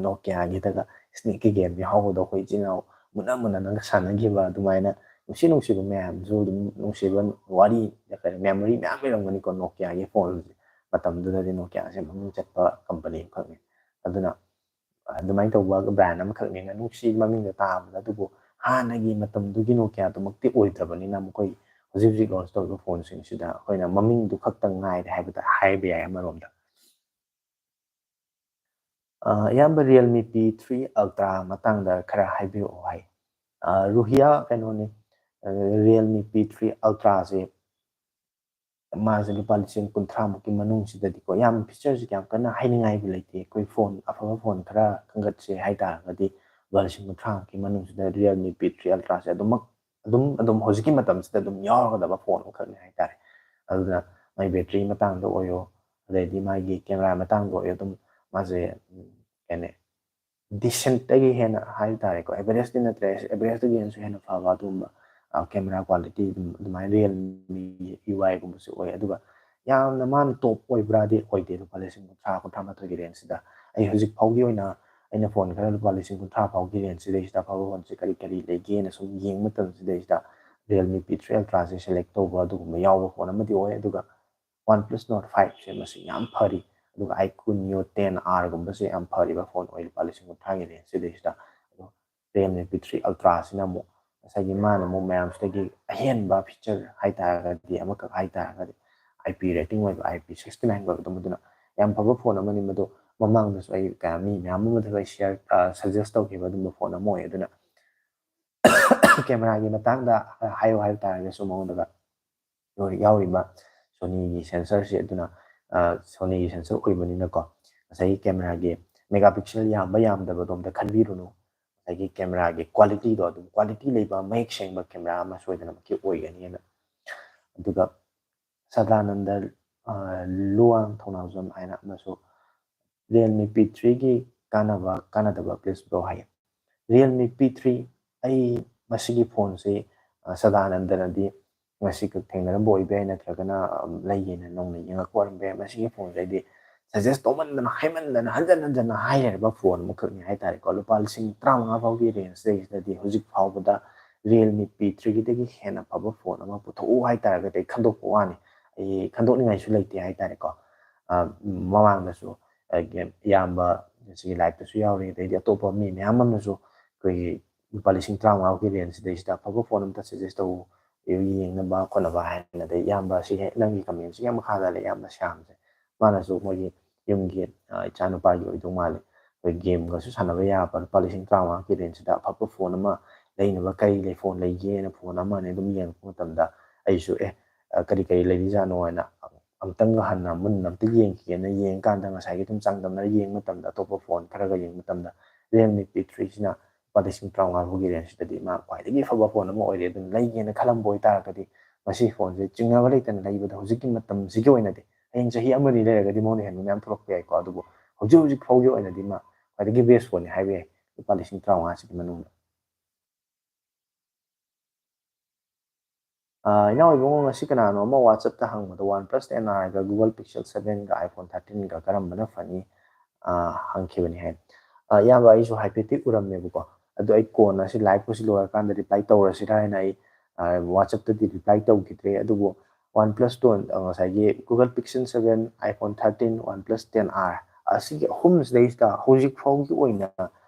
Nokiaꯒꯤꯗꯒ ꯁ꯭ꯅꯦꯛꯀꯤ ꯒꯦꯝ ꯌꯥꯎꯕꯗꯣ, ꯑꯩꯈꯣꯏ ꯏꯆꯤꯜ ꯏꯅꯥꯎ ꯃꯨꯟꯅ ꯃꯨꯟꯅꯅꯒ ꯁꯥꯟꯅꯈꯤꯕ, ꯑꯗꯨꯃꯥꯏꯅ ꯅꯨꯡꯁꯤ ꯅꯨꯡꯁꯤꯕ ꯃꯌꯥꯝꯁꯨ ꯑꯗꯨꯝ, ꯅꯨꯡꯁꯤꯕ ꯋꯥꯔꯤ, ꯀꯔꯤ memory ꯃꯌꯥꯝ ꯂꯩꯔꯝꯒꯅꯤꯀꯣ꯫ Nokiaꯒꯤ ꯐꯣꯟꯁꯦ ꯃꯇꯝꯗꯨꯗꯗꯤ Nokiaꯁꯦ ꯃꯃꯤꯡ ꯆꯠꯄ ꯀꯝꯄꯅꯤ ꯑꯃꯈꯛꯅꯤ꯫ ꯑꯗꯨꯅ ꯑꯗꯨꯃꯥꯏꯅ ꯇꯧꯕ ꯕ꯭ꯔꯥꯟ ꯑꯃꯈꯛꯅꯤꯅ ꯅꯨꯡꯁꯤ ꯃꯃꯤꯡꯗꯣ ꯇꯥꯕꯗ꯫ ꯑꯗꯨꯕꯨ ꯍꯥꯟꯅꯒꯤ ꯃꯇꯝꯗꯨꯒꯤ Nokiaꯗꯨꯃꯛꯇꯤ ꯑꯣꯏꯗ꯭ꯔꯕꯅꯤꯅ, ꯃꯈꯣꯏ ꯍꯧꯖꯤꯛ ꯍꯧꯖꯤꯛ ꯂꯣꯟꯁ ꯇꯧꯔꯤꯕ ꯐꯣꯟꯁꯤꯡꯁꯤꯗ ꯑꯩꯈꯣꯏꯅ ꯃꯃꯤꯡꯗꯨ ꯈꯛꯇꯪ ꯉꯥꯏꯔꯦ ꯍꯥꯏꯕꯗ ꯍꯥꯏꯕ ꯌꯥꯏ ꯑꯃꯔꯣꯝꯗ꯫ ꯑ, ꯏꯌꯥꯝꯕ, Realme P three Ultra ꯃꯇꯥꯡꯗ ꯈꯔ ꯍꯥꯏꯕꯤꯔꯛꯑꯣ ꯍꯥꯏ꯫ ꯑ, ꯔꯨꯍꯤꯌꯥ, ꯀꯩꯅꯣꯅꯤ, ꯑ, Realme P three Ultraꯁꯦ ꯃꯥꯁꯦ ꯂꯨꯄꯥ ꯂꯤꯁꯤꯡ ꯀꯨꯟꯊ꯭ꯔꯥꯃꯨꯛꯀꯤ ꯃꯅꯨꯡꯁꯤꯗꯗꯤꯀꯣ, ꯌꯥꯝ featureꯁꯦ ꯌꯥꯝ ꯀꯟꯅ ꯍꯥꯏꯅꯤꯡꯉꯥꯏꯕꯨ ꯂꯩꯇꯦ꯫ ꯑꯩꯈꯣꯏ ꯐꯣꯟ ꯑꯐꯕ ꯐꯣꯟ ꯈꯔ ꯈꯟꯒꯠꯁꯦ ꯍꯥꯏ ꯇꯥꯔꯒꯗꯤ, ꯂꯨꯄꯥ ꯂꯤꯁꯤꯡ ꯀꯨꯟꯊ꯭ꯔꯥꯃꯨꯛꯀꯤ ꯃꯅꯨꯡꯁꯤꯗ Realme P three Ultraꯁꯦ ꯑꯗꯨꯃꯛ, ꯑꯗꯨꯝ, ꯑꯗꯨꯝ ꯍꯧꯖꯤꯛꯀꯤ ꯃꯇꯝꯁꯤꯗ ꯑꯗꯨꯝ ꯌꯥꯎꯔꯒꯗꯕ ꯐꯣꯟ ꯑꯃꯈꯛꯅꯤ ꯍꯥꯏ ꯇꯥꯔꯦ꯫ ꯑꯗꯨꯅ ꯃꯥꯒꯤ battery ꯃꯇꯥꯡꯗ ꯑꯣꯏꯔꯣ, ꯑꯗꯩꯗꯤ ꯃꯥꯒꯤ camera ꯃꯇꯥꯡꯗ ꯑꯣꯏꯔꯣ, ꯑꯗꯨꯝ ꯃꯥꯁꯦ, ꯎꯝ, ꯀꯩ ꯍꯥꯏꯅꯤ, decentꯇꯒꯤ ꯍꯦꯟꯅ ꯍꯥꯏ ꯇꯥꯔꯦꯀꯣ, averageꯇꯤ ꯅꯠꯇ꯭ꯔꯦ, averageꯇꯒꯤ ꯍꯦꯟꯅꯁꯨ ꯍꯦꯟꯅ ꯐꯕ ꯑꯗꯨꯒꯨꯝꯕ, ꯑ, camera quality ꯑꯗꯨꯝ ꯑꯗꯨꯃꯥꯏꯅ Realme UIꯒꯨꯝꯕꯁꯨ ꯑꯣꯏ꯫ ꯑꯗꯨꯒ ꯌꯥꯝꯅ ꯃꯥꯅ top ꯑꯣꯏꯕ꯭ꯔꯥꯗꯤ ꯑꯣꯏꯗꯦ, ꯂꯨꯄꯥ ꯂꯤꯁꯤꯡ ꯀꯨꯟꯊ꯭ꯔꯥ, ꯀꯨꯟꯊ꯭ꯔꯥ ꯃꯥꯊꯣꯏꯒꯤ rangeꯁꯤꯗ꯫ ꯑꯩ ꯍꯧꯖꯤꯛ ꯐꯥꯎꯒꯤ ꯑꯣꯏꯅ, ꯑꯩꯅ ꯐꯣꯟ ꯈꯔ ꯂꯨꯄꯥ ꯂꯤꯁꯤꯡ ꯀꯨꯟꯊ꯭ꯔꯥ ꯐꯥꯎꯒꯤ ꯔꯦꯟꯖꯁꯤꯗꯩꯁꯤꯗ ꯑꯐꯕ ꯐꯣꯟꯁꯦ ꯀꯔꯤ ꯀꯔꯤ ꯂꯩꯒꯦꯅ ꯁꯨꯝ ꯌꯦꯡꯕ ꯃꯇꯝꯁꯤꯗꯩꯁꯤꯗ Realme P three Ultra ꯁꯦ ꯁꯦꯂꯦꯛ ꯇꯧꯕ ꯑꯗꯨꯒꯨꯝꯕ ꯌꯥꯎꯕ ꯐꯣꯟ ꯑꯃꯗꯤ ꯑꯣꯏ꯫ ꯑꯗꯨꯒ OnePlus Nord five ꯁꯦ ꯃꯁꯤ ꯌꯥꯝ ꯐꯔꯤ꯫ ꯑꯗꯨꯒ iQOO Neo ten R ꯒꯨꯝꯕꯁꯦ ꯌꯥꯝ ꯐꯔꯤꯕ ꯐꯣꯟ ꯑꯣꯏ ꯂꯨꯄꯥ ꯂꯤꯁꯤꯡ ꯀꯨꯟꯊ꯭ꯔꯥꯒꯤ ꯔꯦꯟꯖꯁꯤꯗꯩꯁꯤꯗ꯫ ꯑꯗꯣ Realme P three Ultra ꯁꯤꯅ ꯑꯃꯨꯛ ꯉꯁꯥꯏꯒꯤ ꯃꯥꯅ ꯑꯃꯨꯛ ꯃꯌꯥꯝꯁꯤꯗꯒꯤ ꯑꯍꯦꯟꯕ ꯐꯤꯆꯔ ꯍꯥꯏꯇꯥꯔꯒꯗꯤ, ꯑꯃꯈꯛ ꯍꯥꯏꯇꯥꯔꯒꯗꯤ, I P rating ꯑꯣꯏꯕ I P sixty nine ꯑꯣꯏꯕꯗꯣ, ꯃꯗꯨꯅ ꯌꯥꯝ ꯐꯕ ꯐꯣꯟ ꯑꯃꯅꯤ꯫ ꯃꯗꯨ ꯃꯃꯥꯡꯗꯁꯨ ꯑꯩ ꯀꯌꯥ ꯃꯤ ꯃꯌꯥꯝ ꯑꯃꯗꯁꯨ ꯑꯩ ꯁꯤꯌꯔ, ꯁꯖꯦꯁ ꯇꯧꯈꯤꯕ ꯑꯗꯨꯝꯕ ꯐꯣꯟ ꯑꯃ ꯑꯣꯏ꯫ ꯑꯗꯨꯅ ꯀꯦꯃꯦꯔꯥꯒꯤ ꯃꯇꯥꯡꯗ ꯍꯥꯏꯌꯨ ꯍꯥꯏꯕ ꯇꯥꯔꯒꯁꯨ, ꯃꯉꯣꯟꯗꯒ ꯌꯥꯎꯔꯤꯕ Sonyꯒꯤ ꯁꯦꯟꯁꯔꯁꯦ, ꯑꯗꯨꯅ Sonyꯒꯤ ꯁꯦꯟꯁꯔ ꯑꯣꯏꯕꯅꯤꯅꯀꯣ, ꯉꯁꯥꯏꯒꯤ ꯀꯦꯃꯦꯔꯥꯒꯤ ꯃꯦꯒꯥ ꯄꯤꯛꯁꯦꯜ ꯌꯥꯝꯕ ꯌꯥꯝꯗꯕ ꯑꯗꯣꯝꯗ ꯈꯟꯕꯤꯔꯨꯅꯨ꯫ ꯉꯁꯥꯏꯒꯤ ꯀꯦꯃꯦꯔꯥꯒꯤ ꯀ꯭ꯋꯥꯂꯤꯇꯤꯗꯣ ꯑꯗꯨꯝ, ꯀ꯭ꯋꯥꯂꯤꯇꯤ ꯂꯩꯕ ꯃꯌꯦꯛ ꯁꯦꯡꯕ ꯀꯦꯃꯦꯔꯥ ꯑꯃ ꯁꯣꯏꯗꯅꯃꯛꯀꯤ ꯑꯣꯏꯒꯅꯤꯅ꯫ ꯑꯗꯨꯒ ꯁꯗꯥꯅꯟꯗ ꯂꯨꯋꯥꯡ ꯊꯧꯅꯥꯎꯖꯝ ꯍꯥꯏꯅ ꯑꯃꯁꯨ Realme P threeꯒꯤ ꯀꯥꯟꯅꯕ ꯀꯥꯟꯅꯗꯕ please bro ꯍꯥꯏꯌꯦ꯫ Realme P three, ꯑꯩ ꯃꯁꯤꯒꯤ ꯐꯣꯟꯁꯤ ꯁꯗꯥꯅꯟꯗꯅꯗꯤ ꯉꯁꯤ ꯈꯛ ꯊꯦꯡꯅꯔꯝꯕ ꯑꯣꯏꯕ ꯌꯥꯏ, ꯅꯠꯇ꯭ꯔꯒꯅ ꯂꯩꯒꯦꯅ ꯅꯧꯅ ꯌꯦꯡꯉꯛꯄ ꯑꯣꯏꯔꯝꯕ ꯌꯥꯏ꯫ ꯃꯁꯤꯒꯤ ꯐꯣꯟꯁꯦ ꯑꯩꯗꯤ ꯁꯖꯦꯁ ꯇꯧꯃꯟꯗꯅ, ꯍꯥꯏꯃꯟꯗꯅ, ꯍꯟꯖꯟ ꯍꯟꯖꯟꯅ ꯍꯥꯏ ꯂꯩꯔꯕ ꯐꯣꯟ ꯑꯃꯈꯛꯅꯤ ꯍꯥꯏꯇꯥꯔꯦꯀꯣ꯫ ꯂꯨꯄꯥ ꯂꯤꯁꯤꯡ ꯇꯔꯥꯃꯉꯥ ꯐꯥꯎꯒꯤ ꯔꯦꯟꯖꯇꯒꯤꯁꯤꯗꯗꯤ ꯍꯧꯖꯤꯛ ꯐꯥꯎꯕꯗ Realme P threeꯒꯤꯗꯒꯤ ꯍꯦꯟꯅ ꯐꯕ ꯐꯣꯟ ꯑꯃ ꯄꯨꯊꯣꯛꯎ ꯍꯥꯏꯇꯥꯔꯒꯗꯤ ꯑꯩ ꯈꯟꯗꯣꯛꯄ ꯋꯥꯅꯤ꯫ ꯑꯩ ꯈꯟꯗꯣꯛꯅꯤꯡꯉꯥꯏꯁꯨ ꯂꯩꯇꯦ ꯍꯥꯏꯇꯥꯔꯦꯀꯣ꯫ ꯃꯃꯥꯡꯗꯁꯨ ꯏꯌꯥꯝꯕ ꯁꯤꯒꯤ ꯂꯥꯏꯞꯇꯁꯨ ꯌꯥꯎꯔꯤ, ꯑꯗꯩꯗꯤ ꯑꯇꯣꯞꯄ ꯃꯤ ꯃꯌꯥꯝ ꯑꯃꯅꯁꯨ ꯑꯩꯈꯣꯏꯒꯤ ꯂꯨꯄꯥ ꯂꯤꯁꯤꯡ ꯇꯔꯥꯃꯉꯥꯒꯤ ꯔꯦꯟꯖꯁꯤꯗꯩꯁꯤꯗ ꯑꯐꯕ ꯐꯣꯟ ꯑꯝꯇ ꯁꯖꯦꯁ ꯇꯧ, ꯌꯦꯡꯅꯕ ꯈꯣꯠꯅꯕ ꯍꯥꯏꯅ꯫ ꯑꯗꯩ ꯏꯌꯥꯝꯕ ꯁꯤ ꯍꯦꯛ ꯅꯪꯒꯤ ꯀꯃꯦꯟꯁꯤꯒꯤ ꯃꯈꯥꯗ ꯂꯩ, ꯏꯌꯥꯝꯕ ꯁ꯭ꯌꯥꯝꯁꯦ꯫ ꯃꯥꯅꯁꯨ ꯃꯣꯏꯒꯤ ꯌꯨꯝꯒꯤ ꯏꯆꯥꯅꯨꯄꯥꯒꯤ ꯑꯣꯏꯗꯧ ꯃꯥꯜꯂꯦ, ꯑꯩꯈꯣꯏ ꯒꯦꯝꯒꯁꯨ ꯁꯥꯟꯅꯕ ꯌꯥꯕ ꯂꯨꯄꯥ ꯂꯤꯁꯤꯡ ꯇꯔꯥꯃꯉꯥꯒꯤ ꯔꯦꯟꯖꯁꯤꯗ ꯑꯐꯕ ꯐꯣꯟ ꯑꯃ ꯂꯩꯅꯕ ꯀꯔꯤ ꯂꯩ, ꯐꯣꯟ ꯂꯩꯒꯦꯅ ꯐꯣꯟ ꯑꯃ ꯑꯅꯤ ꯑꯗꯨꯝ ꯌꯦꯡꯉꯛꯄ ꯃꯇꯝꯗ ꯑꯩꯁꯨ ꯑꯦ ꯀꯔꯤ ꯀꯔꯤ ꯂꯩꯔꯤꯖꯥꯠꯅꯣ ꯍꯥꯏꯅ ꯑꯃꯨꯛꯇꯪꯒ ꯍꯟꯅ ꯃꯨꯟꯅ ꯑꯝꯇ ꯌꯦꯡꯈꯤꯒꯦꯅ ꯌꯦꯡꯀꯥꯟꯗ, ꯉꯁꯥꯏꯒꯤ ꯑꯗꯨꯝ ꯆꯥꯡꯗꯝꯅꯔ ꯌꯦꯡꯕ ꯃꯇꯝꯗ, ꯑꯇꯣꯞꯄ ꯐꯣꯟ ꯈꯔꯒ ꯌꯦꯡꯕ ꯃꯇꯝꯗ, Realme P threeꯁꯤꯅ ꯂꯨꯄꯥ ꯂꯤꯁꯤꯡ ꯇꯔꯥꯃꯉꯥ ꯐꯥꯎꯒꯤ ꯔꯦꯟꯖꯁꯤꯗꯗꯤ ꯃꯥ ꯈ꯭ꯋꯥꯏꯗꯒꯤ ꯐꯕ ꯐꯣꯟ ꯑꯃ ꯑꯣꯏꯔꯦ꯫ ꯑꯗꯨꯅ ꯂꯩꯒꯦꯅ ꯈꯜꯂꯝꯕ ꯑꯣꯏꯇꯥꯔꯒꯗꯤ ꯃꯁꯤ ꯐꯣꯟꯁꯦ ꯆꯤꯡꯅꯕ ꯂꯩꯇꯅ ꯂꯩꯕꯗ ꯍꯧꯖꯤꯛꯀꯤ ꯃꯇꯝꯁꯤꯒꯤ ꯑꯣꯏꯅꯗꯤ, ꯍꯌꯦꯡ ꯆꯍꯤ ꯑꯃꯅꯤ ꯂꯩꯔꯒꯗꯤ ꯃꯉꯣꯟꯗ ꯍꯦꯟꯕ ꯃꯌꯥꯝ ꯊꯣꯛꯂꯛꯄ ꯌꯥꯏꯀꯣ, ꯑꯗꯨꯕꯨ ꯍꯧꯖꯤꯛ ꯍꯧꯖꯤꯛ ꯐꯥꯎꯒꯤ ꯑꯣꯏꯅꯗꯤ ꯃꯥ ꯈ꯭ꯋꯥꯏꯗꯒꯤ ꯕꯦꯁ ꯐꯣꯟꯅꯤ ꯍꯥꯏꯕ ꯌꯥꯏ ꯂꯨꯄꯥ ꯂꯤꯁꯤꯡ ꯇꯔꯥꯃꯉꯥꯁꯤꯒꯤ ꯃꯅꯨꯡꯗ꯫ ꯏꯅꯥꯎ ꯏꯕꯨꯡꯉꯣ, ꯉꯁꯤ ꯀꯅꯥꯅꯣ ꯑꯃ WhatsAppꯇ ꯍꯪꯕꯗ OnePlus ten Rꯒ Google Pixel sevenꯒ iPhone thirteenꯒ ꯀꯔꯝꯕꯅ ꯐꯅꯤ ꯍꯪꯈꯤꯕꯅꯤ ꯍꯥꯏ꯫ ꯑ, ꯏꯌꯥꯝꯕ, ꯑꯩꯁꯨ ꯍꯥꯏꯐꯦꯠꯇꯤ ꯎꯔꯝꯃꯦꯕꯀꯣ꯫ ꯑꯗꯨ ꯑꯩ ꯀꯣꯟꯅ ꯑꯁꯤ live ꯁꯤ ꯂꯣꯏꯔꯀꯥꯟꯗ reply ꯇꯧꯔꯁꯤꯔꯥ ꯍꯥꯏꯅ ꯑꯩ, ꯑ, WhatsApp-ꯇꯗꯤ reply ꯇꯧꯈꯤꯗ꯭ꯔꯦ꯫ ꯑꯗꯨꯕꯨ OnePlus ꯇꯣ, ꯑ, ꯉꯁꯥꯏꯒꯤ Google Pixel seven, iPhone thirteen, OnePlus ten R, ꯑꯁꯤꯒꯤ ꯑꯍꯨꯝꯁꯤꯗꯩꯁꯤꯗ ꯍꯧꯖꯤꯛ ꯐꯥꯎꯒꯤ ꯑꯣꯏꯅ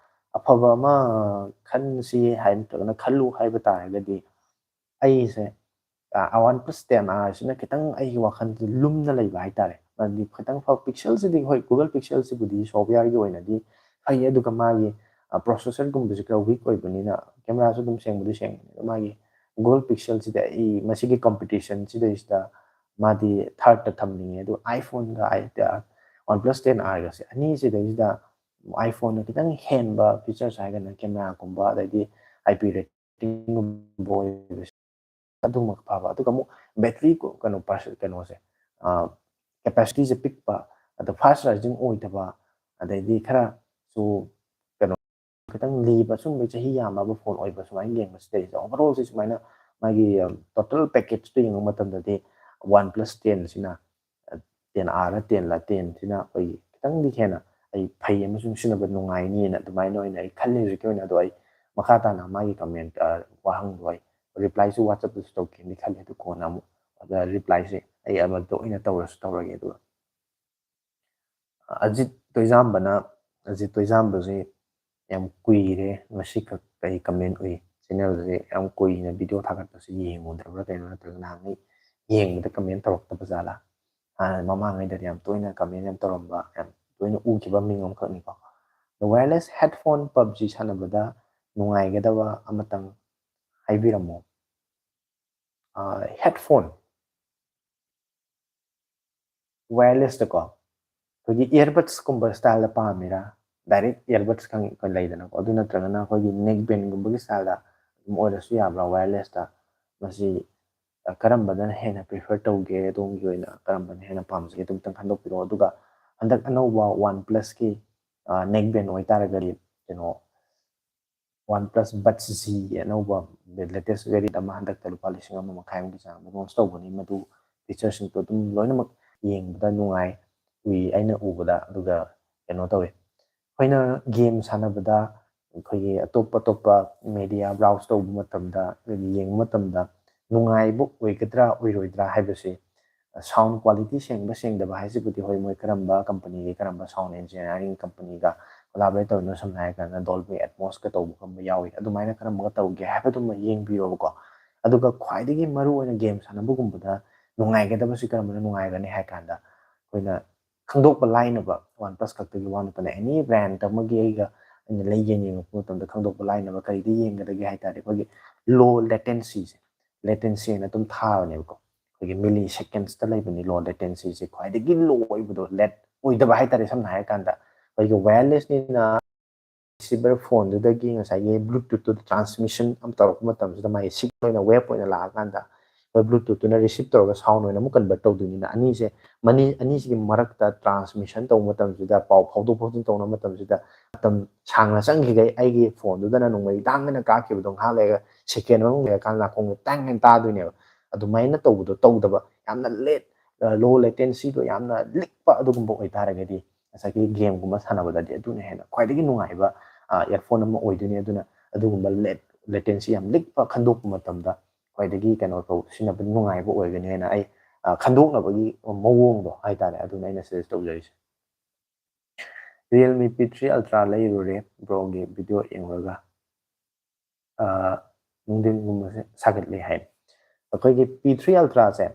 ꯑꯐꯕ ꯑꯃ ꯈꯟꯁꯤ ꯍꯥꯏ, ꯅꯠꯇ꯭ꯔꯒꯅ ꯈꯜꯂꯨ ꯍꯥꯏꯕ ꯇꯥꯔꯒꯗꯤ, ꯑꯩꯁꯦ, ꯑ, OnePlus ten R ꯁꯤꯅ ꯈꯤꯇꯪ ꯑꯩꯒꯤ ꯋꯥꯈꯜꯗ ꯂꯨꯝꯅ ꯂꯩꯕ ꯍꯥꯏꯇꯥꯔꯦ꯫ ꯃꯔꯝꯗꯤ ꯈꯤꯇꯪ ꯐꯕ, pixel ꯁꯤꯗꯤ, ꯍꯣꯏ, Google Pixel ꯁꯤꯕꯨꯗꯤ software ꯒꯤ ꯑꯣꯏꯅꯗꯤ ꯐꯩ, ꯑꯗꯨꯒ ꯃꯥꯒꯤ, ꯑ, processor ꯒꯨꯝꯕꯁꯤ ꯈꯔ weak ꯑꯣꯏꯕꯅꯤꯅ camera ꯁꯨ ꯑꯗꯨꯝ ꯁꯦꯡꯕꯨꯗꯤ ꯁꯦꯡꯕꯅꯤ꯫ ꯑꯗꯣ ꯃꯥꯒꯤ Google Pixel ꯁꯤꯗ ꯑꯩ ꯃꯁꯤꯒꯤ competition ꯁꯤꯗꯩꯁꯤꯗ ꯃꯥꯗꯤ third ꯇ ꯊꯝꯅꯤꯡꯉꯦ꯫ ꯑꯗꯨ iPhone ꯒ ꯑꯥꯏ-, ꯑ, OnePlus ten R ꯒꯁꯦ, ꯑꯅꯤꯁꯤꯗꯩꯁꯤꯗ iPhone ꯅ ꯈꯤꯇꯪ ꯍꯦꯟꯕ features ꯍꯥꯏꯔꯒꯅ camera ꯒꯨꯝꯕ, ꯑꯗꯩꯗꯤ IP rating ꯒꯨꯝꯕ ꯑꯣꯏꯕꯁꯦ ꯑꯗꯨꯃꯛ ꯐꯕ꯫ ꯑꯗꯨꯒ ꯑꯃꯨꯛ battery ꯀꯣ-, ꯀꯩꯅꯣ, percent, ꯀꯩꯅꯣꯁꯦ, ꯑ, capacity ꯁꯦ ꯄꯤꯛꯄ, ꯑꯗꯣ fast charging ꯑꯣꯏꯗꯕ, ꯑꯗꯩꯗꯤ ꯈꯔꯁꯨ ꯀꯩꯅꯣ, ꯈꯤꯇꯪ ꯂꯤꯕ, ꯁꯨꯝꯕ ꯆꯍꯤ ꯌꯥꯝꯃꯕ phone ꯑꯣꯏꯕ, ꯁꯨꯃꯥꯏꯅ ꯌꯦꯡꯕꯁꯤꯗꯩꯁꯤꯗ overall ꯁꯦ ꯁꯨꯃꯥꯏꯅ ꯃꯥꯒꯤ, ꯑ, total package ꯇꯨ ꯌꯦꯡꯕ ꯃꯇꯝꯗꯗꯤ OnePlus ten ꯁꯤꯅ, ꯑ, ten R ꯔ ten ꯂ, ten ꯁꯤꯅ ꯑꯩꯈꯣꯏꯒꯤ ꯈꯤꯇꯪꯗꯤ ꯍꯦꯟꯅ ꯑꯩ ꯐꯩ ꯑꯃꯁꯨꯡ ꯁꯤꯖꯤꯟꯅꯕ ꯅꯨꯡꯉꯥꯏꯅꯤꯅ ꯑꯗꯨꯃꯥꯏꯅ ꯑꯣꯏꯅ ꯑꯩ ꯈꯜꯂꯤ ꯍꯧꯖꯤꯛꯀꯤ ꯑꯣꯏꯅ꯫ ꯑꯗꯣ ꯑꯩ ꯃꯈꯥ ꯇꯥꯅ ꯃꯥꯒꯤ comment, ꯑ, ꯋꯥꯍꯪꯗꯣ ꯑꯩ reply ꯁꯨ WhatsApp ꯇꯁꯨ ꯇꯧꯒꯦꯅꯗꯤ ꯈꯜꯂꯤ, ꯑꯗꯨ ꯀꯣꯟꯅ ꯑꯃꯨꯛ, ꯑꯗ reply ꯁꯦ ꯑꯩ ꯑꯃꯗ ꯑꯣꯏꯅ ꯇꯧꯔꯁꯨ ꯇꯧꯔꯒꯦ꯫ ꯑꯗꯨꯒ ꯑꯖꯤꯠ ꯇꯣꯏꯖꯥꯝꯕꯅ, ꯑꯖꯤꯠ ꯇꯣꯏꯖꯥꯝꯕꯁꯤ ꯌꯥꯝ ꯀꯨꯏꯔꯦ ꯉꯁꯤꯈꯛ ꯑꯩ comment ꯎꯏ꯫ Channel ꯁꯦ ꯌꯥꯝ ꯀꯨꯏꯅ video ꯊꯥꯒꯠꯄꯁꯦ ꯌꯦꯡꯉꯨꯗ꯭ꯔꯕ꯭ꯔꯥ ꯀꯩꯅꯣ, ꯅꯠꯇ꯭ꯔꯒ ꯅꯍꯥꯟꯉꯩ ꯌꯦꯡꯕꯗ comment ꯇꯧꯔꯛꯇꯕ ꯖꯥꯠꯂꯥ? ꯍꯥꯟꯅ ꯃꯃꯥꯡꯉꯩꯗꯗꯤ ꯌꯥꯝ ꯇꯣꯏꯅ comment ꯌꯥꯝ ꯇꯧꯔꯝꯕ, ꯌꯥꯝ ꯇꯣꯏꯅ ꯎꯈꯤꯕ ꯃꯤꯡ ꯑꯃꯈꯛꯅꯤꯀꯣ꯫ ꯑꯗꯣ wireless headphone PUBG ꯁꯥꯟꯅꯕꯗ ꯅꯨꯡꯉꯥꯏꯒꯗꯕ ꯑꯃꯇꯪ ꯍꯥꯏꯕꯤꯔꯝꯃꯣ꯫ ꯑ, headphone, wireless ꯇꯀꯣ, ꯑꯩꯈꯣꯏꯒꯤ earbuds ꯀꯨꯝꯕ style ꯗ ꯄꯥꯝꯃꯤꯔꯥ, direct earbuds ꯈꯪ-, ꯂꯩꯗꯅꯀꯣ, ꯑꯗꯨ ꯅꯠꯇ꯭ꯔꯒꯅ ꯑꯩꯈꯣꯏꯒꯤ neck band ꯒꯨꯝꯕꯒꯤ style ꯗ ꯑꯗꯨꯝ ꯑꯣꯏꯔꯁꯨ ꯌꯥꯕ꯭ꯔꯥ wireless ꯇ? ꯃꯁꯤ, ꯑ, ꯀꯔꯝꯕꯅ ꯍꯦꯟꯅ prefer ꯇꯧꯒꯦ? ꯑꯗꯣꯝꯒꯤ ꯑꯣꯏꯅ ꯀꯔꯝꯕꯅ ꯍꯦꯟꯅ ꯄꯥꯝꯖꯒꯦ? ꯑꯗꯨꯝꯇꯪ ꯈꯟꯗꯣꯛꯄꯤꯔꯛꯑꯣ꯫ ꯑꯗꯨꯒ ꯍꯟꯗꯛ ꯑꯅꯧꯕ OnePlus ꯀꯤ, ꯑ, neck band ꯑꯣꯏꯇꯥꯔꯒꯗꯤ, ꯀꯩꯅꯣ, OnePlus Buds G ꯑꯅꯧꯕ latest variant ꯑꯃ ꯍꯟꯗꯛꯇ ꯂꯨꯄꯥ ꯂꯤꯁꯤꯡ ꯑꯃ ꯃꯈꯥꯏꯃꯨꯛꯀꯤ ꯆꯥꯡꯗ launch ꯇꯧꯕꯅꯤ꯫ ꯃꯗꯨ feature ꯁꯤꯡꯗꯣ ꯑꯗꯨꯝ ꯂꯣꯏꯅꯃꯛ ꯌꯦꯡꯕꯗ ꯅꯨꯡꯉꯥꯏ, ꯎꯏ ꯑꯩꯅ ꯎꯕꯗ꯫ ꯑꯗꯨꯒ ꯀꯩꯅꯣ ꯇꯧꯋꯦ, ꯑꯩꯈꯣꯏꯅ ꯒꯦꯝ ꯁꯥꯟꯅꯕꯗ ꯑꯩꯈꯣꯏꯒꯤ ꯑꯇꯣꯞ ꯑꯇꯣꯞꯄ ꯃꯦꯗꯤꯌꯥ ꯕ꯭ꯔꯥꯎꯁ ꯇꯧꯕ ꯃꯇꯝꯗ, ꯑꯩꯈꯣꯏꯒꯤ ꯌꯦꯡꯕ ꯃꯇꯝꯗ ꯅꯨꯡꯉꯥꯏꯕ ꯑꯣꯏꯒꯗ꯭ꯔꯥ ꯑꯣꯏꯔꯣꯏꯗ꯭ꯔꯥ ꯍꯥꯏꯕꯁꯤ ꯁꯥꯎꯟ ꯀ꯭ꯋꯥꯂꯤꯇꯤ ꯁꯦꯡꯕ ꯁꯦꯡꯗꯕ ꯍꯥꯏꯁꯤꯕꯨꯗꯤ ꯍꯣꯏ, ꯃꯣꯏ ꯀꯔꯝꯕ ꯀꯝꯄꯅꯤꯒꯤ, ꯀꯔꯝꯕ ꯁꯥꯎꯟ ꯏꯟꯖꯤꯅꯤꯌꯥꯔꯤꯡ ꯀꯝꯄꯅꯤꯒ ꯀꯣꯂꯥꯕꯣꯔꯦꯠ ꯇꯧꯔꯤꯅꯣ, ꯁꯝꯅ ꯍꯥꯏꯔ ꯀꯥꯟꯗ ꯗꯣꯜꯕꯤ ꯑꯦꯠꯃꯣꯁꯀ ꯇꯧꯕ ꯉꯝꯕ ꯌꯥꯎꯏ, ꯑꯗꯨꯃꯥꯏꯅ ꯀꯔꯝꯕꯒ ꯇꯧꯒꯦ ꯍꯥꯏꯕꯗꯨꯃ ꯌꯦꯡꯕꯤꯔꯣꯕꯀꯣ꯫ ꯑꯗꯨꯒ ꯈ꯭ꯋꯥꯏꯗꯒꯤ ꯃꯔꯨ ꯑꯣꯏꯅ ꯒꯦꯝ ꯁꯥꯟꯅꯕꯒꯨꯝꯕꯗ ꯅꯨꯡꯉꯥꯏꯒꯗꯕꯁꯤ ꯀꯔꯝꯕꯅ ꯅꯨꯡꯉꯥꯏꯒꯅꯤ ꯍꯥꯏ ꯀꯥꯟꯗ, ꯑꯩꯈꯣꯏꯅ ꯈꯪꯗꯣꯛꯄ ꯂꯥꯏꯅꯕ, ꯋꯥꯟ ꯄ꯭ꯂꯁ ꯈꯛꯇꯒꯤ ꯋꯥ ꯅꯠꯇꯅ ꯑꯦꯅꯤ ꯕ꯭ꯔꯥꯟ ꯑꯃꯒꯤ ꯑꯩꯒ ꯑꯩꯅ ꯂꯩꯒꯦꯅ ꯌꯦꯡꯉꯛꯄ ꯃꯇꯝꯗ ꯈꯪꯗꯣꯛꯄ ꯂꯥꯏꯅꯕ ꯀꯔꯤꯗ ꯌꯦꯡꯒꯗꯒꯦ ꯍꯥꯏ ꯇꯥꯔꯗꯤ, ꯑꯩꯈꯣꯏꯒꯤ ꯂꯣ ꯂꯦꯇꯦꯟꯁꯤꯁꯦ, ꯂꯦꯇꯦꯟꯁꯤ ꯍꯥꯏꯅ ꯑꯗꯨꯝ ꯊꯥꯕꯅꯦꯕꯀꯣ꯫ ꯑꯩꯈꯣꯏꯒꯤ ꯃꯤꯂꯤ ꯁꯦꯀꯦꯟꯁꯇ ꯂꯩꯕꯅꯤ ꯂꯣ ꯂꯦꯇꯦꯟꯁꯤꯁꯦ, ꯈ꯭ꯋꯥꯏꯗꯒꯤ ꯂꯣ ꯑꯣꯏꯕꯗꯣ, ꯂꯦꯠ ꯑꯣꯏꯗꯕ ꯍꯥꯏ ꯇꯥꯔꯦ꯫ ꯁꯝꯅ ꯍꯥꯏꯔ ꯀꯥꯟꯗ ꯑꯩꯈꯣꯏꯒꯤ ꯋꯥꯌꯔꯂꯦꯁꯅꯤꯅ ꯔꯤꯁꯤꯚꯔ ꯐꯣꯟꯗꯨꯗꯒꯤ ꯉꯁꯥꯏꯒꯤ ꯕ꯭ꯂꯨꯇꯨꯠꯇꯨꯗ ꯇ꯭ꯔꯥꯟꯁꯃꯤꯁꯟ ꯑꯃ ꯇꯧꯔꯛꯄ ꯃꯇꯝꯁꯤꯗ ꯃꯥꯒꯤ ꯁꯤꯒꯅꯦꯜ ꯑꯣꯏꯅ, ꯋꯦꯕ ꯑꯣꯏꯅ ꯂꯥꯛꯑꯀꯥꯟꯗ ꯑꯩꯈꯣꯏ ꯕ꯭ꯂꯨꯇꯨꯠꯇꯨꯅ ꯔꯤꯁꯤꯞ ꯇꯧꯔꯒ ꯁꯥꯎꯟ ꯑꯣꯏꯅ ꯑꯃꯨꯛ ꯀꯟꯚꯔꯠ ꯇꯧꯗꯣꯏꯅꯤꯅ, ꯑꯅꯤꯁꯦ ꯃꯅꯤ-, ꯑꯅꯤꯁꯤꯒꯤ ꯃꯔꯛꯇ ꯇ꯭ꯔꯥꯟꯁꯃꯤꯁꯟ ꯇꯧꯕ ꯃꯇꯝꯁꯤꯗ, ꯄꯥꯎ ꯐꯥꯎꯗꯣꯛ ꯐꯥꯎꯖꯤꯟ ꯇꯧꯅꯕ ꯃꯇꯝꯁꯤꯗ ꯃꯇꯝ ꯁꯥꯡꯅ ꯆꯪꯈꯤꯒꯩ ꯑꯩꯒꯤ ꯐꯣꯟꯗꯨꯗꯅ ꯅꯣꯡꯃꯩ ꯇꯥꯡ ꯍꯥꯏꯅ ꯀꯥꯞꯈꯤꯕꯗꯣ ꯉꯥꯏꯍꯥꯛ ꯂꯩꯔꯒ, ꯁꯦꯀꯦꯟ ꯑꯃꯃꯨꯛ ꯂꯩꯔꯀꯥꯟꯗ ꯅꯥꯀꯣꯡꯗ ꯇꯥꯡ ꯍꯥꯏꯅ ꯇꯥꯗꯣꯏꯅꯦꯕ꯫ ꯑꯗꯨꯃꯥꯏꯅ ꯇꯧꯕꯗꯣ ꯇꯧꯗꯕ, ꯌꯥꯝꯅ ꯂꯦꯠ, ꯂꯣ ꯂꯦꯇꯦꯟꯁꯤꯗꯣ ꯌꯥꯝꯅ ꯂꯤꯛꯄ ꯑꯗꯨꯒꯨꯝꯕ ꯑꯣꯏꯇꯥꯔꯒꯗꯤ ꯉꯁꯥꯏꯒꯤ ꯒꯦꯝꯒꯨꯝꯕ ꯁꯥꯟꯅꯕꯗꯗꯤ ꯑꯗꯨꯅ ꯍꯦꯟꯅ ꯈ꯭ꯋꯥꯏꯗꯒꯤ ꯅꯨꯡꯉꯥꯏꯕ ꯏꯌꯥꯔꯐꯣꯟ ꯑꯃ ꯑꯣꯏꯗꯣꯏꯅꯤ꯫ ꯑꯗꯨꯅ ꯑꯗꯨꯒꯨꯝꯕ ꯂꯦꯠ, ꯂꯦꯇꯦꯟꯁꯤ ꯌꯥꯝ ꯂꯤꯛꯄ ꯈꯟꯗꯣꯛꯄ ꯃꯇꯝꯗ ꯈ꯭ꯋꯥꯏꯗꯒꯤ ꯀꯩꯅꯣ ꯇꯧ, ꯁꯤꯖꯤꯟꯅꯕ ꯅꯨꯡꯉꯥꯏꯕ ꯑꯣꯏꯒꯅꯤ ꯍꯥꯏꯅ ꯑꯩ, ꯑ, ꯈꯟꯗꯣꯛꯅꯕꯒꯤ ꯃꯑꯣꯡꯗꯣ ꯍꯥꯏꯇꯥꯔꯦ, ꯑꯗꯨꯅ ꯑꯩꯅ ꯁꯖꯦꯁ ꯇꯧꯖꯔꯤꯁꯦ꯫ Realme P three Ultra ꯂꯩꯔꯨꯔꯦ ꯕ꯭ꯔꯣꯒꯤ ꯚꯤꯗꯤꯑꯣ ꯌꯦꯡꯂꯒ, ꯑ, ꯅꯨꯡꯊꯤꯟꯒꯨꯝꯕꯁꯦ ꯁꯥꯒꯠꯂꯦ ꯍꯥꯏ꯫ ꯑꯩꯈꯣꯏꯒꯤ P three Ultraꯁꯦ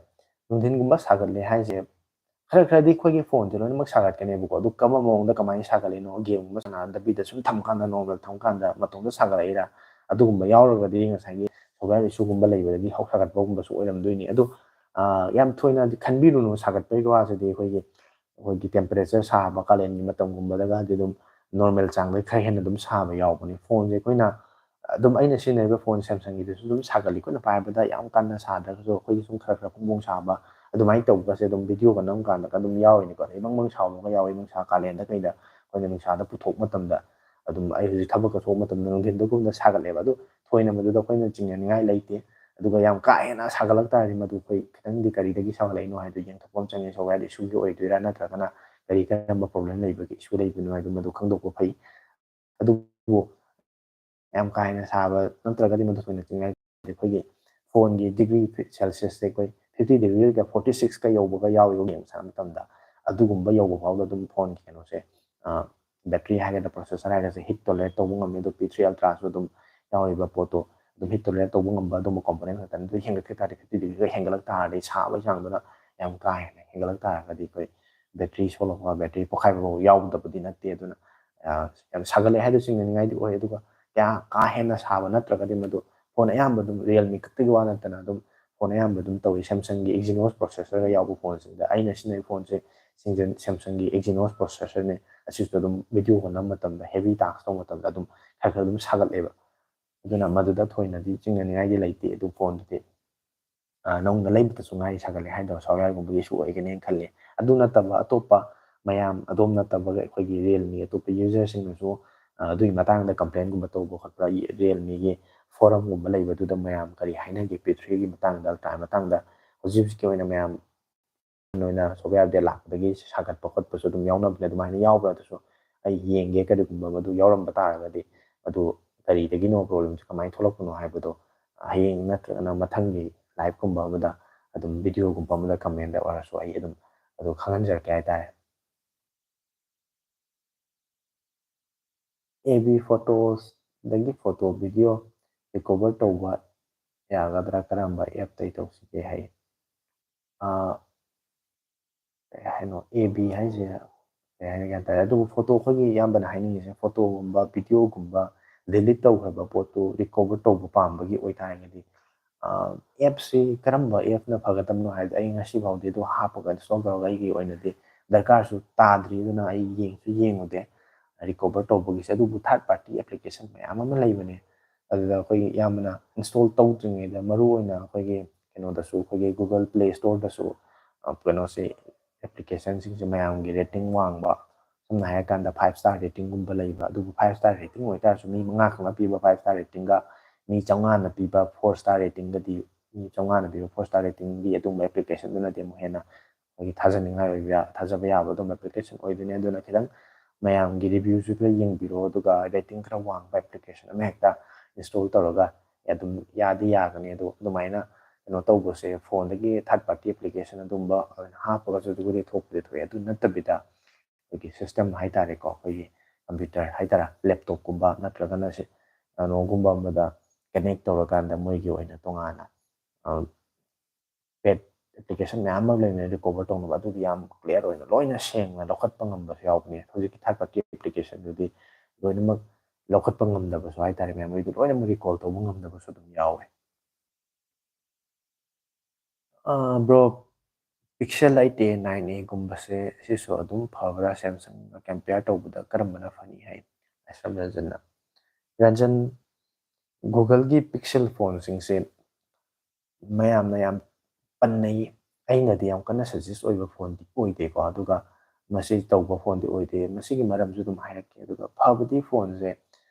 ꯅꯨꯡꯊꯤꯟꯒꯨꯝꯕ ꯁꯥꯒꯠꯂꯦ ꯍꯥꯏꯁꯦ, ꯈꯔ ꯈꯔꯗꯤ ꯑꯩꯈꯣꯏꯒꯤ ꯐꯣꯟꯁꯦ ꯂꯣꯏꯅꯃꯛ ꯁꯥꯒꯠꯀꯅꯦꯕꯀꯣ꯫ ꯑꯗꯨ ꯀꯔꯝꯕ ꯃꯑꯣꯡꯗ, ꯀꯃꯥꯏꯅ ꯁꯥꯒꯠꯂꯤꯅꯣ? ꯒꯦꯝꯒꯨꯝꯕ ꯁꯥꯟꯅꯗꯕꯤꯗ ꯁꯨꯝ ꯊꯝꯀꯥꯟꯗ, ꯅꯣꯔꯃꯦꯜ ꯊꯝꯀꯥꯟꯗ ꯃꯇꯣꯝꯇ ꯁꯥꯒꯠꯂꯛꯏꯔꯥ? ꯑꯗꯨꯒꯨꯝꯕ ꯌꯥꯎꯔꯒꯗꯤ ꯉꯁꯥꯏꯒꯤ ꯁꯣꯐꯋꯦꯌꯔ ꯏꯁꯨꯒꯨꯝꯕ ꯂꯩꯕꯗꯒꯤ ꯍꯧ-, ꯁꯥꯒꯠꯄꯒꯨꯝꯕꯁꯨ ꯑꯣꯏꯔꯝꯗꯣꯏꯅꯤ꯫ ꯑꯗꯨ, ꯑ, ꯌꯥꯝ ꯊꯣꯏꯅꯗꯤ ꯈꯟꯕꯤꯔꯨꯅꯨ ꯁꯥꯒꯠꯄꯒꯤ ꯋꯥꯁꯤꯗꯤ꯫ ꯑꯩꯈꯣꯏꯒꯤ, ꯑꯩꯈꯣꯏꯒꯤ ꯇꯦꯝꯄꯔꯦꯆꯔ ꯁꯥꯕ ꯀꯥꯂꯦꯟꯒꯤ ꯃꯇꯝꯒꯨꯝꯕꯗꯒꯗꯤ ꯑꯗꯨꯝ ꯅꯣꯔꯃꯦꯜ ꯆꯥꯡꯗꯒꯤ ꯈꯔ ꯍꯦꯟꯅ ꯑꯗꯨꯝ ꯁꯥꯕ ꯌꯥꯎꯕꯅꯤ꯫ ꯐꯣꯟꯁꯦ ꯑꯩꯈꯣꯏꯅ ꯑꯗꯨꯝ, ꯑꯩꯅ ꯁꯤꯖꯤꯟꯅꯔꯤꯕ ꯐꯣꯟ Samsungꯒꯤꯗꯨꯁꯨ ꯑꯗꯨꯝ ꯁꯥꯒꯠꯂꯤ꯫ ꯑꯩꯈꯣꯏꯅ ꯄꯥꯏꯕꯗ ꯌꯥꯝ ꯀꯟꯅ ꯁꯥꯗ꯭ꯔꯒꯁꯨ ꯑꯩꯈꯣꯏꯒꯤ ꯁꯨꯝ ꯈꯔ ꯈꯔ ꯐꯣꯡ ꯐꯣꯡ ꯁꯥꯕ ꯑꯗꯨꯃꯥꯏꯅ ꯇꯧꯕꯒꯁꯦ ꯑꯗꯨꯝ ꯚꯤꯗꯤꯑꯣꯒ ꯅꯝ ꯀꯥꯟꯗꯒ ꯑꯗꯨꯝ ꯌꯥꯎꯔꯤꯅꯤꯀꯣ꯫ ꯑꯗꯩ ꯕꯪ ꯕꯪ ꯁꯥꯎꯕꯒ ꯌꯥꯎꯋꯤ, ꯅꯨꯡꯁꯥ ꯀꯥꯂꯦꯟꯗ ꯀꯩꯗ ꯑꯩꯈꯣꯏꯅ ꯅꯨꯡꯁꯥꯗ ꯄꯨꯊꯣꯛꯄ ꯃꯇꯝꯗ꯫ ꯑꯗꯨꯝ ꯑꯩ ꯍꯧꯖꯤꯛ ꯊꯕꯛꯀ ꯊꯣꯛꯄ ꯃꯇꯝꯗ ꯅꯨꯡꯊꯤꯟꯗꯒꯨꯝꯕꯗ ꯁꯥꯒꯠꯂꯦꯕ꯫ ꯑꯗꯨ ꯊꯣꯏꯅ ꯃꯗꯨꯗ ꯑꯩꯈꯣꯏꯅ ꯆꯤꯡꯅꯅꯤꯡꯉꯥꯏ ꯂꯩꯇꯦ꯫ ꯑꯗꯨꯒ ꯌꯥꯝ ꯀꯥ ꯍꯦꯟꯅ ꯁꯥꯒꯠꯂꯛ ꯇꯥꯔꯗꯤ ꯃꯗꯨ ꯑꯩꯈꯣꯏ ꯈꯤꯇꯪꯗꯤ ꯀꯔꯤꯗꯒꯤ ꯁꯥꯒꯠꯂꯛꯏꯅꯣ ꯍꯥꯏꯗꯣ ꯌꯦꯡꯊꯣꯛꯄ ꯑꯃ ꯆꯪꯉꯦ꯫ ꯁꯣꯐꯋꯦꯌꯔ ꯏꯁꯨꯒꯤ ꯑꯣꯏꯗꯣꯏꯔꯥ, ꯅꯠꯇ꯭ꯔꯒꯅ ꯀꯔꯤ ꯀꯔꯝꯕ problem ꯂꯩꯕꯒꯦ, issue ꯂꯩꯕꯅꯣ ꯍꯥꯏꯗꯣ ꯃꯗꯨ ꯈꯪꯗꯣꯛꯄ ꯐꯩ꯫ ꯑꯗꯨꯕꯨ ꯌꯥꯝ ꯀꯥ ꯍꯦꯟꯅ ꯁꯥꯕ ꯅꯠꯇ꯭ꯔꯒꯗꯤ ꯃꯗꯨ ꯊꯣꯏꯅ ꯆꯤꯡꯅꯗꯦ꯫ ꯑꯩꯈꯣꯏꯒꯤ phoneꯒꯤ degree Celsiusꯁꯦ ꯑꯩꯈꯣꯏ fifty degreeꯒ forty sixꯀ ꯌꯧꯕꯒ ꯌꯥꯎꯋꯦꯕ game ꯁꯥꯟꯅꯕ ꯃꯇꯝꯗ꯫ ꯑꯗꯨꯒꯨꯝꯕ ꯌꯧꯕ ꯐꯥꯎꯗ ꯑꯗꯨꯝ phoneꯒꯤ ꯀꯩꯅꯣꯁꯦ, ꯑ, battery ꯍꯥꯏꯒꯗ꯭ꯔꯥ, processor ꯍꯥꯏꯒꯗ꯭ꯔꯥ, heat tolerate ꯇꯧꯕ ꯉꯝꯃꯤ꯫ ꯑꯗꯣ P three Ultraꯁꯨ ꯑꯗꯨꯝ ꯌꯥꯎꯔꯤꯕ ꯄꯣꯠꯇꯣ ꯑꯗꯨꯝ heat tolerate ꯇꯧꯕ ꯉꯝꯕ ꯑꯗꯨꯝꯕ component ꯉꯥꯛꯇꯅꯤ꯫ ꯑꯗꯨ ꯍꯦꯟꯒꯠꯈꯤ ꯇꯥꯔꯗꯤ, fifty degreeꯒ ꯍꯦꯟꯒꯠꯂꯛ ꯇꯥꯔꯗꯤ, ꯁꯥꯕꯒꯤ ꯆꯥꯡꯗꯨꯅ ꯌꯥꯝ ꯀꯥ ꯍꯦꯟꯅ ꯍꯦꯟꯒꯠꯂꯛ ꯇꯥꯔꯒꯗꯤ ꯑꯩꯈꯣꯏ battery ꯁꯣꯛꯂꯛꯄ, battery ꯄꯣꯛꯈꯥꯏꯕ ꯐꯥꯎ ꯌꯥꯎꯗꯕꯗꯤ ꯅꯠꯇꯦ꯫ ꯑꯗꯨꯅ, ꯑ, ꯌꯥꯝ ꯁꯥꯒꯠꯂꯦ ꯍꯥꯏꯗꯨ ꯆꯤꯡꯅꯅꯤꯡꯉꯥꯏꯗꯤ ꯑꯣꯏ꯫ ꯑꯗꯨꯒ ꯀꯌꯥ ꯀꯥ ꯍꯦꯟꯅ ꯁꯥꯕ ꯅꯠꯇ꯭ꯔꯒꯗꯤ ꯃꯗꯨ phone ꯑꯌꯥꯝꯕ ꯑꯗꯨꯝ Realme ꯈꯛꯇꯒꯤ ꯋꯥ ꯅꯠꯇꯅ ꯑꯗꯨꯝ phone ꯑꯌꯥꯝꯕ ꯑꯗꯨꯝ ꯇꯧꯏ꯫ Samsungꯒꯤ Exynos processorꯒ ꯌꯥꯎꯕ phoneꯁꯤꯡꯗ, ꯑꯩꯅ ꯁꯤꯖꯤꯟꯅꯔꯤꯕ phoneꯁꯦ Samsungꯒꯤ Exynos processorꯅꯦ꯫ ꯑꯁꯤꯁꯨ ꯑꯗꯨꯝ video ꯍꯣꯠꯅꯕ ꯃꯇꯝꯗ, heavy task ꯇꯧꯕ ꯃꯇꯝꯗ ꯑꯗꯨꯝ ꯈꯔ ꯈꯔ ꯑꯗꯨꯝ ꯁꯥꯒꯠꯂꯦꯕ꯫ ꯑꯗꯨꯅ ꯃꯗꯨꯗ ꯊꯣꯏꯅꯗꯤ ꯆꯤꯡꯅꯅꯤꯡꯉꯥꯏꯗꯤ ꯂꯩꯇꯦ꯫ ꯑꯗꯨ phoneꯗꯨꯗꯤ, ꯑ, ꯅꯧꯅ ꯂꯩꯕꯗꯁꯨ ꯉꯥꯏꯔꯤ ꯁꯥꯒꯠꯂꯦ ꯍꯥꯏꯗꯣ, softwareꯒꯨꯝꯕꯒꯤ issue ꯑꯣꯏꯒꯅꯦꯅ ꯈꯜꯂꯤ꯫ ꯑꯗꯨ ꯅꯠꯇꯕ ꯑꯇꯣꯞꯄ ꯃꯌꯥꯝ, ꯑꯗꯣꯝ ꯅꯠꯇꯕꯒ ꯑꯩꯈꯣꯏꯒꯤ Realme ꯑꯇꯣꯞꯄ userꯁꯤꯡꯅꯁꯨ, ꯑ, ꯑꯗꯨꯒꯤ ꯃꯇꯥꯡꯗ complainꯒꯨꯝꯕ ꯇꯧꯕ ꯈꯣꯠꯄ, Realmeꯒꯤ forumꯒꯨꯝꯕ ꯂꯩꯕꯗꯨꯗ ꯃꯌꯥꯝ ꯀꯔꯤ ꯍꯥꯏꯅꯒꯦ, P threeꯒꯤ ꯃꯇꯥꯡꯗ, Ultraꯒꯤ ꯃꯇꯥꯡꯗ ꯍꯧꯖꯤꯛ ꯍꯧꯖꯤꯛꯀꯤ ꯑꯣꯏꯅ ꯃꯌꯥꯝ ꯑꯣꯏꯅ software update ꯂꯥꯛꯄꯗꯒꯤ ꯁꯥꯒꯠꯄ ꯈꯣꯠꯄꯁꯨ ꯑꯗꯨꯝ ꯌꯥꯎꯅꯕꯅꯦ꯫ ꯑꯗꯨꯃꯥꯏꯅ ꯌꯥꯎꯕ꯭ꯔꯥ? ꯑꯗꯨꯁꯨ ꯑꯩ ꯌꯦꯡꯒꯦ꯫ ꯀꯔꯤꯒꯨꯝꯕ ꯃꯗꯨ ꯌꯥꯎꯔꯝꯕ ꯇꯥꯔꯒꯗꯤ, ꯑꯗꯨ ꯀꯔꯤꯗꯒꯤꯅꯣ problemꯁꯦ, ꯀꯃꯥꯏꯅ ꯊꯣꯛꯂꯛꯄꯅꯣ ꯍꯥꯏꯕꯗꯣ ꯍꯌꯦꯡ ꯅꯠꯇ꯭ꯔꯒꯅ ꯃꯊꯪꯒꯤ liveꯀꯨꯝꯕ ꯑꯃꯗ ꯑꯗꯨꯝ videoꯒꯨꯝꯕ ꯑꯃꯗ commentꯗ ꯑꯣꯏꯔꯁꯨ ꯑꯩ ꯑꯗꯨꯝ ꯑꯗꯨ ꯈꯪꯍꯟꯖꯔꯛꯀꯦ ꯍꯥꯏꯇꯥꯔꯦ꯫ A B Photosꯗꯒꯤ photo video recover ꯇꯧꯕ ꯌꯥꯒꯗ꯭ꯔꯥ? ꯀꯔꯝꯕ appꯇꯩ ꯇꯧꯁꯤꯒꯦ ꯍꯥꯏ꯫ ꯑꯥ, ꯀꯩ ꯍꯥꯏꯅꯣ? A B ꯍꯥꯏꯁꯦ ꯀꯩ ꯍꯥꯏꯅ ꯒ꯭ꯌꯥꯟ ꯇꯥꯔꯦ꯫ ꯑꯗꯨꯕꯨ photo, ꯑꯩꯈꯣꯏꯒꯤ ꯏꯌꯥꯝꯕꯅ ꯍꯥꯏꯅꯤꯡꯉꯤꯁꯦ photoꯒꯨꯝꯕ, videoꯒꯨꯝꯕ delete ꯇꯧꯈ꯭ꯔꯕ ꯄꯣꯠꯇꯨ recover ꯇꯧꯕ ꯄꯥꯝꯕꯒꯤ ꯑꯣꯏꯇꯥꯔꯒꯗꯤ, ꯑꯥ, appꯁꯤ ꯀꯔꯝꯕ appꯅ ꯐꯒꯗꯕꯅꯣ ꯍꯥꯏꯕꯗꯤ ꯑꯩ ꯉꯁꯤ ꯐꯥꯎꯗꯤ ꯑꯗꯨ ꯍꯥꯞꯄꯒ install ꯇꯧꯔꯒ ꯑꯩꯒꯤ ꯑꯣꯏꯅꯗꯤ ꯗꯔꯀꯥꯔꯁꯨ ꯇꯥꯗ꯭ꯔꯤ, ꯑꯗꯨꯅ ꯑꯩ ꯌꯦꯡꯁꯨ ꯌꯦꯡꯉꯨꯗꯦ recover ꯇꯧꯕꯒꯤꯁꯦ꯫ ꯑꯗꯨꯕꯨ third party application ꯃꯌꯥꯝ ꯑꯃ ꯂꯩꯕꯅꯦ꯫ ꯑꯗꯨꯗ ꯑꯩꯈꯣꯏꯒꯤ ꯏꯌꯥꯝꯕꯅ install ꯇꯧꯗ꯭ꯔꯤꯉꯩꯗ, ꯃꯔꯨꯑꯣꯏꯅ ꯑꯩꯈꯣꯏꯒꯤ ꯀꯩꯅꯣꯗꯁꯨ, ꯑꯩꯈꯣꯏꯒꯤ Google Play Storeꯗꯁꯨ, ꯑ, ꯀꯩꯅꯣꯁꯦ, applicationꯁꯤꯡꯁꯦ ꯃꯌꯥꯝꯒꯤ rating ꯋꯥꯡꯕ, ꯁꯝꯅ ꯍꯥꯏꯔꯀꯥꯟꯗ five star ratingꯒꯨꯝꯕ ꯂꯩꯕ, ꯑꯗꯨꯕꯨ five star rating ꯑꯣꯏꯇꯥꯔꯁꯨ ꯃꯤ ꯃꯉꯥ ꯈꯛꯅ ꯄꯤꯕ five star ratingꯒ ꯃꯤ ꯆꯥꯝꯃꯉꯥꯅ ꯄꯤꯕ four star ratingꯒꯗꯤ, ꯃꯤ ꯆꯥꯝꯃꯉꯥꯅ ꯄꯤꯕ four star ratingꯒꯤ ꯑꯗꯨꯒꯨꯝꯕ applicationꯗꯨꯅꯗꯤ ꯑꯃꯨꯛ ꯍꯦꯟꯅ ꯑꯩꯈꯣꯏꯒꯤ ꯊꯥꯖꯅꯤꯡꯉꯥꯏ ꯑꯣꯏꯕ ꯌꯥ-, ꯊꯥꯖꯕ ꯌꯥꯕ ꯑꯗꯨꯝꯕ application ꯑꯣꯏꯗꯣꯏꯅꯦ꯫ ꯑꯗꯨꯅ ꯈꯤꯇꯪ ꯃꯌꯥꯝꯒꯤ reviewꯁꯨ ꯈꯔ ꯌꯦꯡꯕꯤꯔꯣ, ꯑꯗꯨꯒ rating ꯈꯔ ꯋꯥꯡꯕ application ꯑꯃ ꯍꯦꯛꯇ install ꯇꯧꯔꯒ ꯑꯗꯨꯝ ꯌꯥꯗꯤ ꯌꯥꯒꯅꯤ꯫ ꯑꯗꯣ ꯑꯗꯨꯃꯥꯏꯅ ꯀꯩꯅꯣ ꯇꯧꯕꯁꯦ, phoneꯗꯒꯤ third party application ꯑꯗꯨꯝꯕ ꯑꯣꯏꯅ ꯍꯥꯞꯄꯒꯁꯨ ꯑꯗꯨꯕꯨꯗꯤ ꯊꯣꯛꯄꯨꯗꯤ ꯊꯣꯛꯑꯦ꯫ ꯑꯗꯨ ꯅꯠꯇꯕꯤꯗ ꯑꯩꯈꯣꯏꯒꯤ system ꯍꯥꯏꯇꯥꯔꯦꯀꯣ, ꯑꯩꯈꯣꯏꯒꯤ computer ꯍꯥꯏꯇꯥꯔꯦ, laptopꯀꯨꯝꯕ ꯅꯠꯇ꯭ꯔꯒꯅ ꯁꯤ ꯀꯩꯅꯣꯒꯨꯝꯕ ꯑꯃꯗ connect ꯇꯧꯔꯀꯥꯟꯗ ꯃꯣꯏꯒꯤ ꯑꯣꯏꯅ ꯇꯣꯉꯥꯟꯅ, ꯑ, paid application ꯃꯌꯥꯝ ꯑꯃ ꯂꯩꯕꯅꯦ recover ꯇꯧꯅꯕ, ꯑꯗꯨꯗꯤ ꯌꯥꯝ clear ꯑꯣꯏꯅ ꯂꯣꯏꯅ ꯁꯦꯡꯅ ꯂꯧꯈꯠꯄ ꯉꯝꯕꯁꯨ ꯌꯥꯎꯕꯅꯦ꯫ ꯍꯧꯖꯤꯛꯀꯤ third party applicationꯗꯨꯗꯤ ꯂꯣꯏꯅꯃꯛ ꯂꯧꯈꯠꯄ ꯉꯝꯗꯕꯁꯨ ꯍꯥꯏꯇꯥꯔꯦ ꯃꯌꯥꯝ, ꯃꯣꯏꯗꯤ ꯂꯣꯏꯅꯃꯛ recall ꯇꯧꯕ ꯉꯝꯗꯕꯁꯨ ꯑꯗꯨꯝ ꯌꯥꯎꯋꯦ꯫ ꯑ, bro, Pixel eight A, nine Aꯒꯨꯝꯕꯁꯦ ꯁꯤꯁꯨ ꯑꯗꯨꯝ ꯐꯕ꯭ꯔꯥ? Samsungꯒ compare ꯇꯧꯕꯗ ꯀꯔꯝꯕꯅ ꯐꯅꯤ ꯍꯥꯏ? ꯑꯁ, ꯔꯟꯖꯟꯅ꯫ ꯔꯟꯖꯟ, Googleꯒꯤ Pixel phoneꯁꯤꯡꯁꯦ ꯃꯌꯥꯝꯅ ꯌꯥꯝ ꯄꯟꯅꯩ꯫ ꯑꯩꯅꯗꯤ ꯌꯥꯝ ꯀꯟꯅ suggest ꯑꯣꯏꯕ phoneꯗꯤ ꯑꯣꯏꯗꯦꯀꯣ, ꯑꯗꯨꯒ ꯃꯁꯤ ꯇꯧꯕ phoneꯗꯤ ꯑꯣꯏꯗꯦ꯫ ꯃꯁꯤꯒꯤ ꯃꯔꯝꯁꯨ ꯑꯗꯨꯝ ꯍꯥꯏꯔꯛꯀꯦ꯫ ꯑꯗꯨꯒ ꯐꯕꯗꯤ phoneꯁꯦ,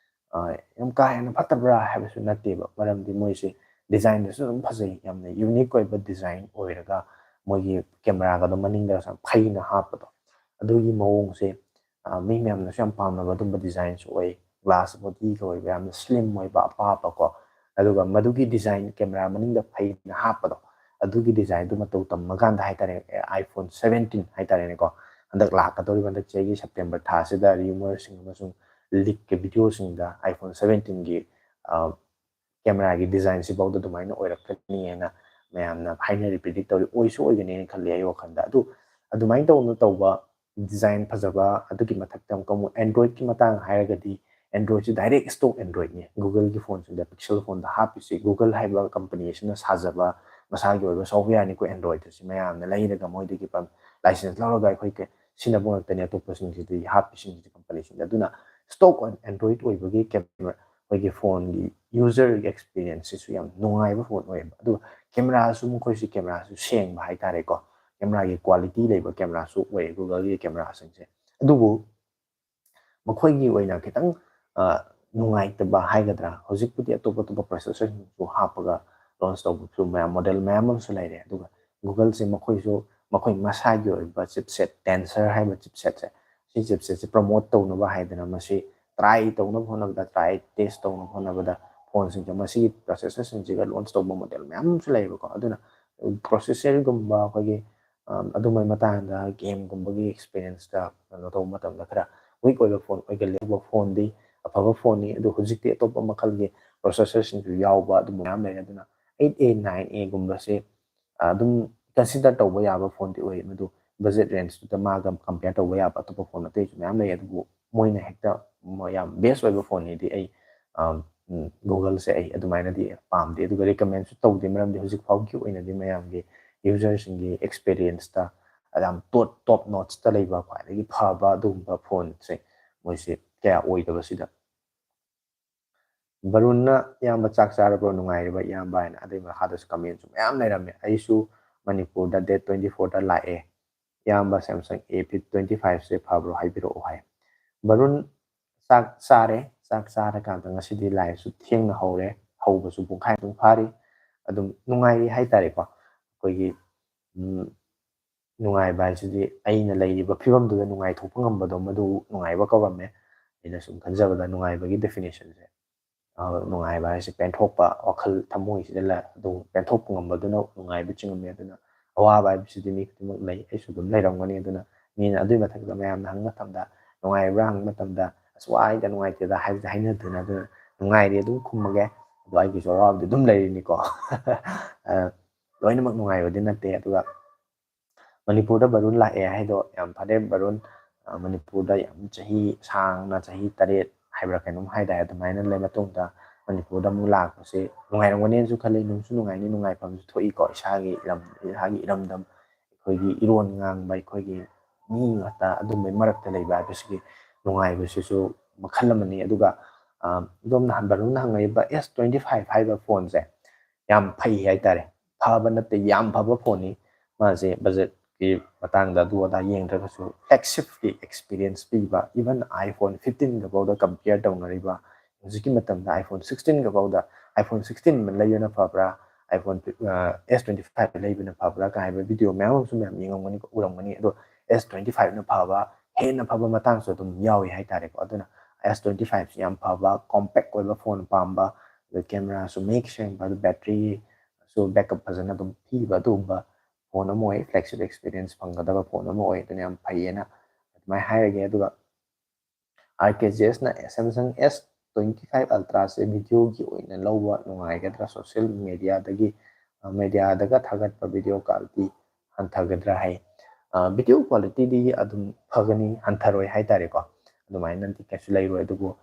ꯑ, ꯌꯥꯝ ꯀꯥ ꯍꯦꯟꯅ ꯐꯠꯇꯕ꯭ꯔꯥ ꯍꯥꯏꯕꯁꯨ ꯅꯠꯇꯦꯕ, ꯃꯔꯝꯗꯤ ꯃꯣꯏꯁꯦ designꯗꯁꯨ ꯑꯗꯨꯝ ꯐꯖꯩ, ꯌꯥꯝꯅ unique ꯑꯣꯏꯕ design ꯑꯣꯏꯔꯒ ꯃꯣꯏꯒꯤ cameraꯒꯗꯣ ꯃꯅꯤꯡꯗ ꯌꯥꯝ ꯐꯩꯅ ꯍꯥꯞꯄꯗꯣ, ꯑꯗꯨꯒꯤ ꯃꯑꯣꯡꯁꯦ, ꯑ, ꯃꯤ ꯃꯌꯥꯝꯅꯁꯨ ꯌꯥꯝ ꯄꯥꯝꯅꯕ ꯑꯗꯨꯝꯕ designꯁꯨ ꯑꯣꯏ꯫ Glass bodyꯒ ꯑꯣꯏꯕ, ꯌꯥꯝꯅ slim ꯑꯣꯏꯕ, ꯑꯄꯥꯕꯀꯣ, ꯑꯗꯨꯒ ꯃꯗꯨꯒꯤ design, camera ꯃꯅꯤꯡꯗ ꯐꯩꯅ ꯍꯥꯞꯄꯗꯣ, ꯑꯗꯨꯒꯤ designꯗꯨ ꯃꯇꯧ ꯇꯝꯃꯀꯥꯟꯗ ꯍꯥꯏꯇꯥꯔꯦ, iPhone seventeen ꯍꯥꯏꯇꯥꯔꯦꯅꯦꯀꯣ, ꯍꯟꯗꯛ ꯂꯥꯛꯀꯗꯧꯔꯤꯕ, ꯍꯟꯗꯛ ꯆꯍꯤꯒꯤ September ꯊꯥꯁꯤꯗ rumourꯁꯤꯡ ꯑꯃꯁꯨꯡ leakꯀꯤ videoꯁꯤꯡꯗ iPhone seventeenꯒꯤ, ꯑ, cameraꯒꯤ designꯁꯤꯐꯥꯎꯗ ꯑꯗꯨꯃꯥꯏꯅ ꯑꯣꯏꯔꯛꯀꯅꯤ ꯍꯥꯏꯅ ꯃꯌꯥꯝꯅ ꯍꯥꯏꯅꯔꯤ, predict ꯇꯧꯔꯤ꯫ ꯑꯣꯏꯁꯨ ꯑꯣꯏꯒꯅꯤꯅ ꯈꯜꯂꯤ ꯑꯩ ꯋꯥꯈꯜꯗ꯫ ꯑꯗꯨ ꯑꯗꯨꯃꯥꯏꯅ ꯇꯧꯅ ꯇꯧꯕ design ꯐꯖꯕ, ꯑꯗꯨꯒꯤ ꯃꯊꯛꯇ ꯑꯃꯨꯛꯀ ꯑꯃꯨꯛ Androidꯀꯤ ꯃꯇꯥꯡ ꯍꯥꯏꯔꯒꯗꯤ, Androidꯁꯤ direct stock Androidꯅꯤ꯫ Googleꯒꯤ phoneꯁꯤꯡꯗ, Pixel phoneꯗ ꯍꯥꯞꯄꯤꯁꯤ, Google ꯍꯥꯏꯕ company ꯑꯁꯤꯅ ꯁꯥꯖꯕ ꯃꯁꯥꯒꯤ ꯑꯣꯏꯕ softwareꯅꯤꯀꯣ꯫ Android ꯑꯁꯤ ꯃꯌꯥꯝꯅ ꯂꯩꯔꯒ ꯃꯣꯏꯗꯒꯤ ꯄ-, license ꯂꯧꯔꯒ ꯑꯩꯈꯣꯏ ꯀ-, ꯁꯤꯖꯤꯟꯅꯕ ꯉꯥꯛꯇꯅꯤ ꯑꯇꯣꯞꯄꯁꯤꯡꯁꯤꯗꯤ ꯍꯥꯞꯄꯤꯁꯤꯡꯁꯤꯗꯤ companyꯁꯤꯡꯗ꯫ ꯑꯗꯨꯅ stock ꯑꯣꯏꯅ Android ꯑꯣꯏꯕꯒꯤ camera, ꯑꯩꯈꯣꯏꯒꯤ phoneꯒꯤ user experienceꯁꯤꯁꯨ ꯌꯥꯝ ꯅꯨꯡꯉꯥꯏꯕ phone ꯑꯣꯏꯌꯦꯕ꯫ ꯑꯗꯨꯒ cameraꯁꯨ, ꯃꯈꯣꯏꯁꯤ cameraꯁꯨ ꯁꯦꯡꯕ ꯍꯥꯏꯇꯥꯔꯦꯀꯣ, cameraꯒꯤ quality ꯂꯩꯕ cameraꯁꯨ ꯑꯣꯏꯌꯦ Googleꯒꯤ cameraꯁꯤꯡꯁꯦ꯫ ꯑꯗꯨꯕꯨ ꯃꯈꯣꯏꯒꯤ ꯑꯣꯏꯅ ꯈꯤꯇꯪ, ꯑ, ꯅꯨꯡꯉꯥꯏꯇꯕ ꯍꯥꯏꯒꯗ꯭ꯔꯥ, ꯍꯧꯖꯤꯛꯄꯨꯗꯤ ꯑꯇꯣꯞ ꯑꯇꯣꯞꯄ processorꯁꯤꯡꯁꯨ ꯍꯥꯞꯄꯒ launch ꯇꯧꯕꯁꯨ ꯃꯌꯥꯝ, model ꯃꯌꯥꯝ ꯑꯃꯁꯨ ꯂꯩꯔꯦ꯫ ꯑꯗꯨꯒ Googleꯁꯦ ꯃꯈꯣꯏꯁꯨ ꯃꯈꯣꯏ ꯃꯁꯥꯒꯤ ꯑꯣꯏꯕ chipset, Tensor ꯍꯥꯏꯕ chipsetꯁꯦ, ꯁꯤ chipsetꯁꯦ promote ꯇꯧꯅꯕ ꯍꯥꯏꯗꯅ ꯃꯁꯤ try ꯇꯧꯅꯕ ꯍꯣꯠꯅꯕꯗ, try test ꯇꯧꯅꯕ ꯍꯣꯠꯅꯕꯗ ꯐꯣꯟꯁꯤꯡꯁꯦ ꯃꯁꯤꯒꯤ processorꯁꯤꯡꯁꯤꯒ launch ꯇꯧꯕ model ꯃꯌꯥꯝ ꯑꯃꯁꯨ ꯂꯩꯌꯦꯕꯀꯣ꯫ ꯑꯗꯨꯅ processorꯒꯨꯝꯕ ꯑꯩꯈꯣꯏꯒꯤ, ꯑꯝ, ꯑꯗꯨꯝꯕꯒꯤ ꯃꯇꯥꯡꯗ gameꯒꯨꯝꯕꯒꯤ experienceꯇ ꯀꯩꯅꯣ ꯇꯧꯕ ꯃꯇꯝꯗ ꯈꯔ weak ꯑꯣꯏꯕ ꯐꯣꯟ ꯑꯣꯏꯒꯜꯂꯦ꯫ ꯑꯗꯨꯒ ꯐꯣꯟꯗꯤ ꯑꯐꯕ ꯐꯣꯟꯅꯤ, ꯑꯗꯨ ꯍꯧꯖꯤꯛꯇꯤ ꯑꯇꯣꯞꯄ ꯃꯈꯜꯒꯤ processorꯁꯤꯡꯁꯨ ꯌꯥꯎꯕ ꯑꯗꯨꯝꯕ ꯃꯌꯥꯝ ꯂꯩꯔꯦ꯫ ꯑꯗꯨꯅ eight A, nine Aꯒꯨꯝꯕꯁꯦ ꯑꯗꯨꯝ consider ꯇꯧꯕ ꯌꯥꯕ ꯐꯣꯟꯗꯤ ꯑꯣꯏ꯫ ꯃꯗꯨ budget rangeꯇꯨꯗ ꯃꯥꯒ compare ꯇꯧꯕ ꯌꯥꯕ ꯑꯇꯣꯞꯄ ꯐꯣꯟ ꯑꯇꯩꯁꯨ ꯃꯌꯥꯝ ꯂꯩ, ꯑꯗꯨꯕꯨ ꯃꯣꯏꯅ ꯍꯦꯛꯇ ꯃ-, ꯌꯥꯝ best ꯑꯣꯏꯕ ꯐꯣꯟꯅꯤꯗꯤ ꯑꯩ, ꯑꯝ, ꯎꯝ, Googleꯁꯦ ꯑꯩ ꯑꯗꯨꯃꯥꯏꯅꯗꯤ ꯄꯥꯝꯗꯦ, ꯑꯗꯨꯒ recommendꯁꯨ ꯇꯧꯗꯦ꯫ ꯃꯔꯝꯗꯤ ꯍꯧꯖꯤꯛ ꯐꯥꯎꯒꯤ ꯑꯣꯏꯅꯗꯤ ꯃꯌꯥꯝꯒꯤ userꯁꯤꯡꯒꯤ experienceꯇ ꯌꯥꯝ top, top notchꯇ ꯂꯩꯕ ꯈ꯭ꯋꯥꯏꯗꯒꯤ ꯐꯕ ꯑꯗꯨꯒꯨꯝꯕ ꯐꯣꯟꯁꯦ ꯃꯣꯏꯁꯦ ꯀꯌꯥ ꯑꯣꯏꯗꯕꯁꯤꯗ꯫ ꯕꯔꯨꯟꯅ, "ꯏꯌꯥꯝꯕ ꯆꯥꯛ ꯆꯥꯔꯕ꯭ꯔꯣ? ꯅꯨꯡꯉꯥꯏꯔꯤꯕ ꯏꯌꯥꯝꯕ?" ꯍꯥꯏꯅ꯫ ꯑꯗꯨꯒꯤ ꯃꯈꯥꯗꯁꯨ commentꯁꯨ ꯃꯌꯥꯝ ꯂꯩꯔꯝꯃꯦ꯫ "ꯑꯩꯁꯨ ꯃꯅꯤꯄꯨꯔꯗ date twenty fourꯗ ꯂꯥꯛꯑꯦ꯫ ꯏꯌꯥꯝꯕ Samsung A Flip twenty fiveꯁꯦ ꯐꯕ꯭ꯔꯣ? ꯍꯥꯏꯕꯤꯔꯛꯑꯣ" ꯍꯥꯏ꯫ ꯕꯔꯨꯟ, ꯆꯥꯛ ꯆꯥꯔꯦ꯫ ꯆꯥꯛ ꯆꯥꯔꯀꯥꯟꯗ ꯉꯁꯤꯗꯤ liveꯁꯨ ꯊꯦꯡꯅ ꯍꯧꯔꯦ꯫ ꯍꯧꯕꯁꯨ ꯄꯨꯡꯈꯥꯏꯃꯨꯛ ꯐꯥꯔꯤ꯫ ꯑꯗꯨꯝ ꯅꯨꯡꯉꯥꯏꯔꯤ ꯍꯥꯏꯇꯥꯔꯦꯀꯣ꯫ ꯑꯩꯈꯣꯏꯒꯤ, ꯎꯝ, ꯅꯨꯡꯉꯥꯏꯕ ꯍꯥꯏꯁꯤꯗꯤ ꯑꯩꯅ ꯂꯩꯔꯤꯕ ꯐꯤꯕꯝꯗꯨꯗ ꯅꯨꯡꯉꯥꯏꯊꯣꯛꯄ ꯉꯝꯕꯗꯣ, ꯃꯗꯨ ꯅꯨꯡꯉꯥꯏꯕ ꯀꯧꯔꯝꯃꯦ꯫ ꯑꯩꯅ ꯁꯨꯝ ꯈꯟꯖꯕꯗ ꯅꯨꯡꯉꯥꯏꯕꯒꯤ definitionꯁꯦ, ꯑ, ꯅꯨꯡꯉꯥꯏꯕ ꯍꯥꯏꯁꯦ ꯄꯦꯟꯊꯣꯛꯄ, ꯋꯥꯈꯜ ꯊꯃꯣꯏꯁꯤꯗ ꯂ-, ꯑꯗꯨꯝ ꯄꯦꯟꯊꯣꯛꯄ ꯉꯝꯕꯗꯨꯅ ꯅꯨꯡꯉꯥꯏꯕ ꯆꯤꯡꯉꯝꯃꯤ꯫ ꯑꯗꯨꯅ ꯑꯋꯥꯕ ꯍꯥꯏꯕꯁꯤꯗꯤ ꯃꯤ ꯈꯨꯗꯤꯡꯃꯛ ꯂꯩ, ꯑꯩꯁꯨ ꯑꯗꯨꯝ ꯂꯩꯔꯝꯒꯅꯤ꯫ ꯑꯗꯨꯅ ꯃꯤꯅ ꯑꯗꯨꯒꯤ ꯃꯊꯛꯇ ꯃꯌꯥꯝꯅ ꯍꯪꯕ ꯃꯇꯝꯗ, "ꯅꯨꯡꯉꯥꯏꯔꯤꯕ꯭ꯔꯥ?" ꯍꯪꯕ ꯃꯇꯝꯗ, "ꯑꯁ, ꯋꯥꯏꯗ, ꯅꯨꯡꯉꯥꯏꯇꯦꯗ" ꯍꯥꯏꯕꯗꯤ ꯍꯥꯏꯅꯗꯅ, ꯑꯗꯨꯅ ꯅꯨꯡꯉꯥꯏꯔꯤ ꯑꯗꯨꯝ ꯈꯨꯝꯃꯒꯦ꯫ ꯑꯗꯣ ꯑꯩꯒꯤꯁꯨ ꯑꯋꯥꯕꯗꯤ ꯑꯗꯨꯝ ꯂꯩꯔꯤꯅꯤꯀꯣ꯫ ꯑ, ꯂꯣꯏꯅꯃꯛ ꯅꯨꯡꯉꯥꯏꯕꯗꯤ ꯅꯠꯇꯦ꯫ ꯑꯗꯨꯒ ꯃꯅꯤꯄꯨꯔꯗ ꯕꯔꯨꯟ ꯂꯥꯛꯑꯦ ꯍꯥꯏꯗꯣ ꯌꯥꯝ ꯐꯔꯦ꯫ ꯕꯔꯨꯟ, ꯑ, ꯃꯅꯤꯄꯨꯔꯗ ꯌꯥꯝ ꯆꯍꯤ ꯁꯥꯡꯅ, ꯆꯍꯤ ꯇꯔꯦꯠ ꯍꯥꯏꯕ꯭ꯔꯥ ꯀꯩꯅꯣꯝ ꯍꯥꯏꯇꯥꯔꯦ, ꯑꯗꯨꯃꯥꯏꯅ ꯂꯩ ꯃꯇꯨꯡꯗ ꯃꯅꯤꯄꯨꯔꯗ ꯑꯃꯨꯛ ꯂꯥꯛꯄꯁꯦ ꯅꯨꯡꯉꯥꯏꯔꯝꯒꯅꯦꯅꯁꯨ ꯈꯜꯂꯤ꯫ ꯅꯨꯡꯁꯨ ꯅꯨꯡꯉꯥꯏꯅꯤ, ꯅꯨꯡꯉꯥꯏꯐꯝꯁꯨ ꯊꯣꯛꯏꯀꯣ꯫ ꯏꯁꯥꯒꯤ ꯂꯝ, ꯏꯁꯥꯒꯤ ꯏꯔꯝꯗꯝ, ꯑꯩꯈꯣꯏꯒꯤ ꯏꯔꯣꯟ ꯉꯥꯡꯕ, ꯑꯩꯈꯣꯏꯒꯤ ꯃꯤ ꯉꯥꯛꯇ ꯑꯗꯨꯝꯕꯩ ꯃꯔꯛꯇ ꯂꯩꯕ ꯍꯥꯏꯕꯁꯤꯒꯤ ꯅꯨꯡꯉꯥꯏꯕꯁꯤꯁꯨ ꯃꯈꯜ ꯑꯃꯅꯤ꯫ ꯑꯗꯨꯒ, ꯑ, ꯑꯗꯣꯝꯅ ꯕꯔꯨꯟꯅ ꯍꯪꯉꯛꯏꯕ S twenty five ꯍꯥꯏꯕ ꯐꯣꯟꯁꯦ ꯌꯥꯝ ꯐꯩ ꯍꯥꯏꯇꯥꯔꯦ꯫ ꯐꯕ ꯅꯠꯇꯦ, ꯌꯥꯝ ꯐꯕ ꯐꯣꯟꯅꯤ꯫ ꯃꯥꯁꯦ budgetꯀꯤ ꯃꯇꯥꯡꯗ ꯑꯗꯨ ꯑꯗꯥ ꯌꯦꯡꯗ꯭ꯔꯒꯁꯨ flagshipꯀꯤ experience ꯄꯤꯕ, even iPhone fifteenꯒ ꯐꯥꯎꯗ compare ꯇꯧꯅꯔꯤꯕ, ꯍꯧꯖꯤꯛꯀꯤ ꯃꯇꯝꯗ iPhone sixteenꯒ ꯐꯥꯎꯗ, iPhone sixteen ꯂꯩꯕꯅ ꯐꯕ꯭ꯔꯥ, iPhone S twenty five ꯂꯩꯕꯅ ꯐꯕ꯭ꯔꯥ ꯀꯥꯏ ꯍꯥꯏꯕ video ꯃꯌꯥꯝ ꯑꯃꯁꯨ ꯃꯌꯥꯝ ꯌꯦꯡꯉꯝꯒꯅꯤ, ꯎꯔꯝꯒꯅꯤ꯫ ꯑꯗꯣ S twenty five ꯅ ꯐꯕ, ꯍꯦꯟꯅ ꯐꯕ ꯃꯇꯥꯡꯁꯨ ꯑꯗꯨꯝ ꯌꯥꯎꯏ ꯍꯥꯏꯇꯥꯔꯦꯀꯣ꯫ ꯑꯗꯨꯅ S twenty five ꯁꯤ ꯌꯥꯝ ꯐꯕ, compact ꯑꯣꯏꯕ phone ꯄꯥꯝꯕ, ꯑꯗ camera ꯁꯨ ꯃꯌꯦꯛ ꯁꯦꯡꯕ, ꯑꯗꯨ battery ꯁꯨ backup ꯐꯖꯅ ꯑꯗꯨꯝ ꯄꯤꯕ, ꯑꯗꯨꯒꯨꯝꯕ phone ꯑꯃ ꯑꯣꯏ, flagship experience ꯐꯪꯒꯗꯕ phone ꯑꯃ ꯑꯣꯏ꯫ ꯑꯗꯨꯅ ꯌꯥꯝ ꯐꯩꯌꯦꯅ ꯑꯗꯨꯃꯥꯏꯅ ꯍꯥꯏꯔꯒꯦ꯫ ꯑꯗꯨꯒ RKGS ꯅ Samsung S twenty five Ultra ꯁꯦ video ꯒꯤ ꯑꯣꯏꯅ ꯂꯧꯕ ꯅꯨꯡꯉꯥꯏꯒꯗ꯭ꯔꯥ, social media ꯗꯒꯤ, media ꯗꯒ ꯊꯥꯒꯠꯄ video quality ꯍꯟꯊꯒꯗ꯭ꯔꯥ ꯍꯥꯏ꯫ Video quality ꯗꯤ ꯑꯗꯨꯝ ꯐꯒꯅꯤ, ꯍꯟꯊꯔꯣꯏ ꯍꯥꯏꯇꯥꯔꯦꯀꯣ꯫ ꯑꯗꯨꯃꯥꯏꯅꯗꯤ ꯀꯩꯁꯨ ꯂꯩꯔꯣꯏ꯫ ꯑꯗꯨꯕꯨ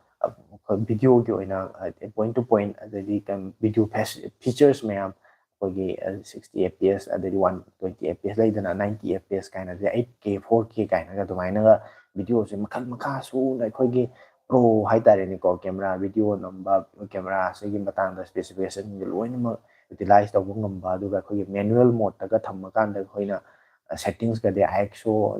video ꯒꯤ ꯑꯣꯏꯅ point to point, ꯑꯗꯩꯗꯤ video features ꯃꯌꯥꯝ, ꯑꯩꯈꯣꯏꯒꯤ sixty F P S, ꯑꯗꯩꯗꯤ one twenty F P S ꯂꯩꯗꯅ, ninety F P S ꯀꯥꯏꯅ, ꯑꯗꯩ eight K, four K ꯀꯥꯏꯅꯒ ꯑꯗꯨꯃꯥꯏꯅꯒ video ꯁꯦ ꯃꯈꯜ ꯃꯈꯥ ꯁꯨꯅ ꯑꯩꯈꯣꯏꯒꯤ pro ꯍꯥꯏꯇꯥꯔꯦꯅꯦꯀꯣ, camera video ꯅꯝꯕ, camera ꯁꯤꯒꯤ ꯃꯇꯥꯡꯗ specification ꯁꯤꯡꯁꯦ ꯂꯣꯏꯅꯃꯛ utilize ꯇꯧꯕ ꯉꯝꯕ, ꯑꯗꯨꯒ ꯑꯩꯈꯣꯏꯒꯤ manual mode ꯇꯒ ꯊꯝꯃꯀꯥꯟꯗ ꯑꯩꯈꯣꯏꯅ settings ꯀꯗꯤ ISO,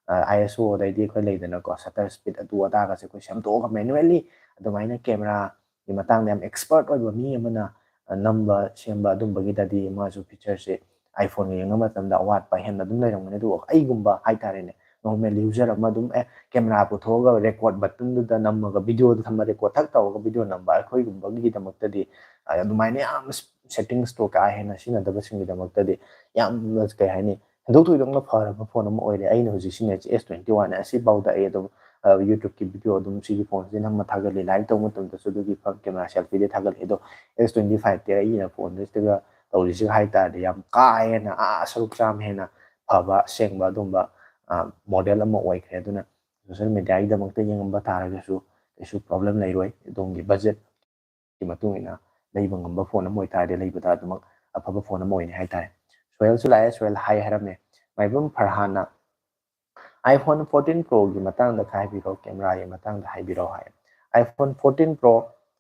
ISO, ꯑꯗꯩꯗꯤ ꯑꯩꯈꯣꯏ ꯂꯩꯗꯅꯀꯣ, shutter speed, ꯑꯗꯨ ꯑꯗꯥꯒꯁꯦ ꯑꯩꯈꯣꯏ ꯁꯦꯝꯗꯣꯛꯑꯒ manually ꯑꯗꯨꯃꯥꯏꯅ camera ꯒꯤ ꯃꯇꯥꯡꯗ ꯌꯥꯝ expert ꯑꯣꯏꯕ ꯃꯤ ꯑꯃꯅ ꯅꯝꯕ ꯁꯦꯝꯕ ꯑꯗꯨꯝꯕꯒꯤꯗꯗꯤ ꯃꯥꯁꯨ feature ꯁꯦ iPhone ꯒ ꯌꯦꯡꯅꯕ ꯃꯇꯝꯗ ꯑꯋꯥꯠꯄ ꯍꯦꯟꯅ ꯑꯗꯨꯝ ꯂꯩꯔꯝꯒꯅꯤ꯫ ꯑꯗꯨꯕꯨ ꯑꯩꯒꯨꯝꯕ ꯍꯥꯏꯇꯥꯔꯦꯅꯦ, normal user ꯑꯃ ꯑꯗꯨꯝ ꯑꯦ camera ꯄꯨꯊꯣꯛꯑꯒ record button ꯗꯨꯗ ꯅꯝꯃꯒ video ꯗ ꯊꯝꯃ record ꯊꯛ ꯇꯧꯔꯒ video ꯅꯝꯕ ꯑꯩꯈꯣꯏꯒꯨꯝꯕꯒꯤꯗꯃꯛꯇꯗꯤ ꯑꯗꯨꯃꯥꯏꯅ ꯌꯥꯝ settings ꯇꯣ ꯀꯥ ꯍꯦꯟꯅ ꯁꯤꯖꯤꯟꯅꯗꯕꯁꯤꯡꯒꯤꯗꯃꯛꯇꯗꯤ ꯌꯥꯝꯅ ꯀꯩ ꯍꯥꯏꯅꯤ, ꯊꯣꯏꯗꯣꯛ ꯊꯣꯏꯗꯣꯛꯅ ꯐꯔꯕ phone ꯑꯃ ꯑꯣꯏꯔꯦ꯫ ꯑꯩꯅ ꯍꯧꯖꯤꯛ ꯁꯤꯖꯤꯟꯅꯔꯤꯁꯦ S twenty one ꯅꯦ꯫ ꯑꯁꯤꯐꯥꯎꯗ ꯑꯩ ꯑꯗꯨꯝ YouTube ꯀꯤ video ꯑꯗꯨꯝ ꯁꯤꯒꯤ phone ꯁꯤꯗ ꯅꯝꯃ ꯊꯥꯒꯠꯂꯤ, live ꯇꯧꯕ ꯃꯇꯝꯗꯁꯨ ꯑꯗꯨꯒꯤ camera selfie ꯗꯤ ꯊꯥꯒꯠꯂꯤ꯫ ꯑꯗꯣ S twenty five ꯇꯤ ꯑꯩꯅ phone ꯁꯤꯒ ꯇꯧꯔꯤꯁꯤꯒ ꯍꯥꯏꯇꯥꯔꯗꯤ ꯌꯥꯝ ꯀꯥ ꯍꯦꯟꯅ ꯑꯥ ꯁꯔꯨꯛ ꯆꯥꯝꯃ ꯍꯦꯟꯅ ꯐꯕ ꯑꯁꯦꯡꯕ ꯑꯗꯨꯝꯕ model ꯑꯃ ꯑꯣꯏꯈ꯭ꯔꯦ꯫ ꯑꯗꯨꯅ social media ꯒꯤꯗꯃꯛꯇ ꯌꯦꯡꯉꯝꯕ ꯇꯥꯔꯒꯁꯨ ꯀꯩꯁꯨ problem ꯂꯩꯔꯣꯏ꯫ ꯑꯗꯣꯝꯒꯤ budget ꯀꯤ ꯃꯇꯨꯡ ꯏꯟꯅ ꯂꯩꯕ ꯉꯝꯕ phone ꯑꯃ ꯑꯣꯏꯇꯥꯔꯗꯤ ꯂꯩꯕꯗ ꯑꯗꯨꯃꯛ ꯑꯐꯕ phone ꯑꯃ ꯑꯣꯏꯅꯤ ꯍꯥꯏꯇꯥꯔꯦ꯫ ꯁꯣꯍꯦꯜꯁꯨ ꯂꯥꯛꯑꯦ, ꯁꯣꯍꯦꯜ ꯍꯥꯏ ꯍꯥꯏꯔꯝꯃꯦ꯫ ꯃꯥꯏꯕꯝ ꯐꯔꯍꯥꯟꯅ iPhone fourteen Pro ꯒꯤ ꯃꯇꯥꯡꯗ ꯈꯔ ꯍꯥꯏꯕꯤꯔꯣ, camera ꯒꯤ ꯃꯇꯥꯡꯗ ꯍꯥꯏꯕꯤꯔꯣ ꯍꯥꯏ꯫ iPhone fourteen Pro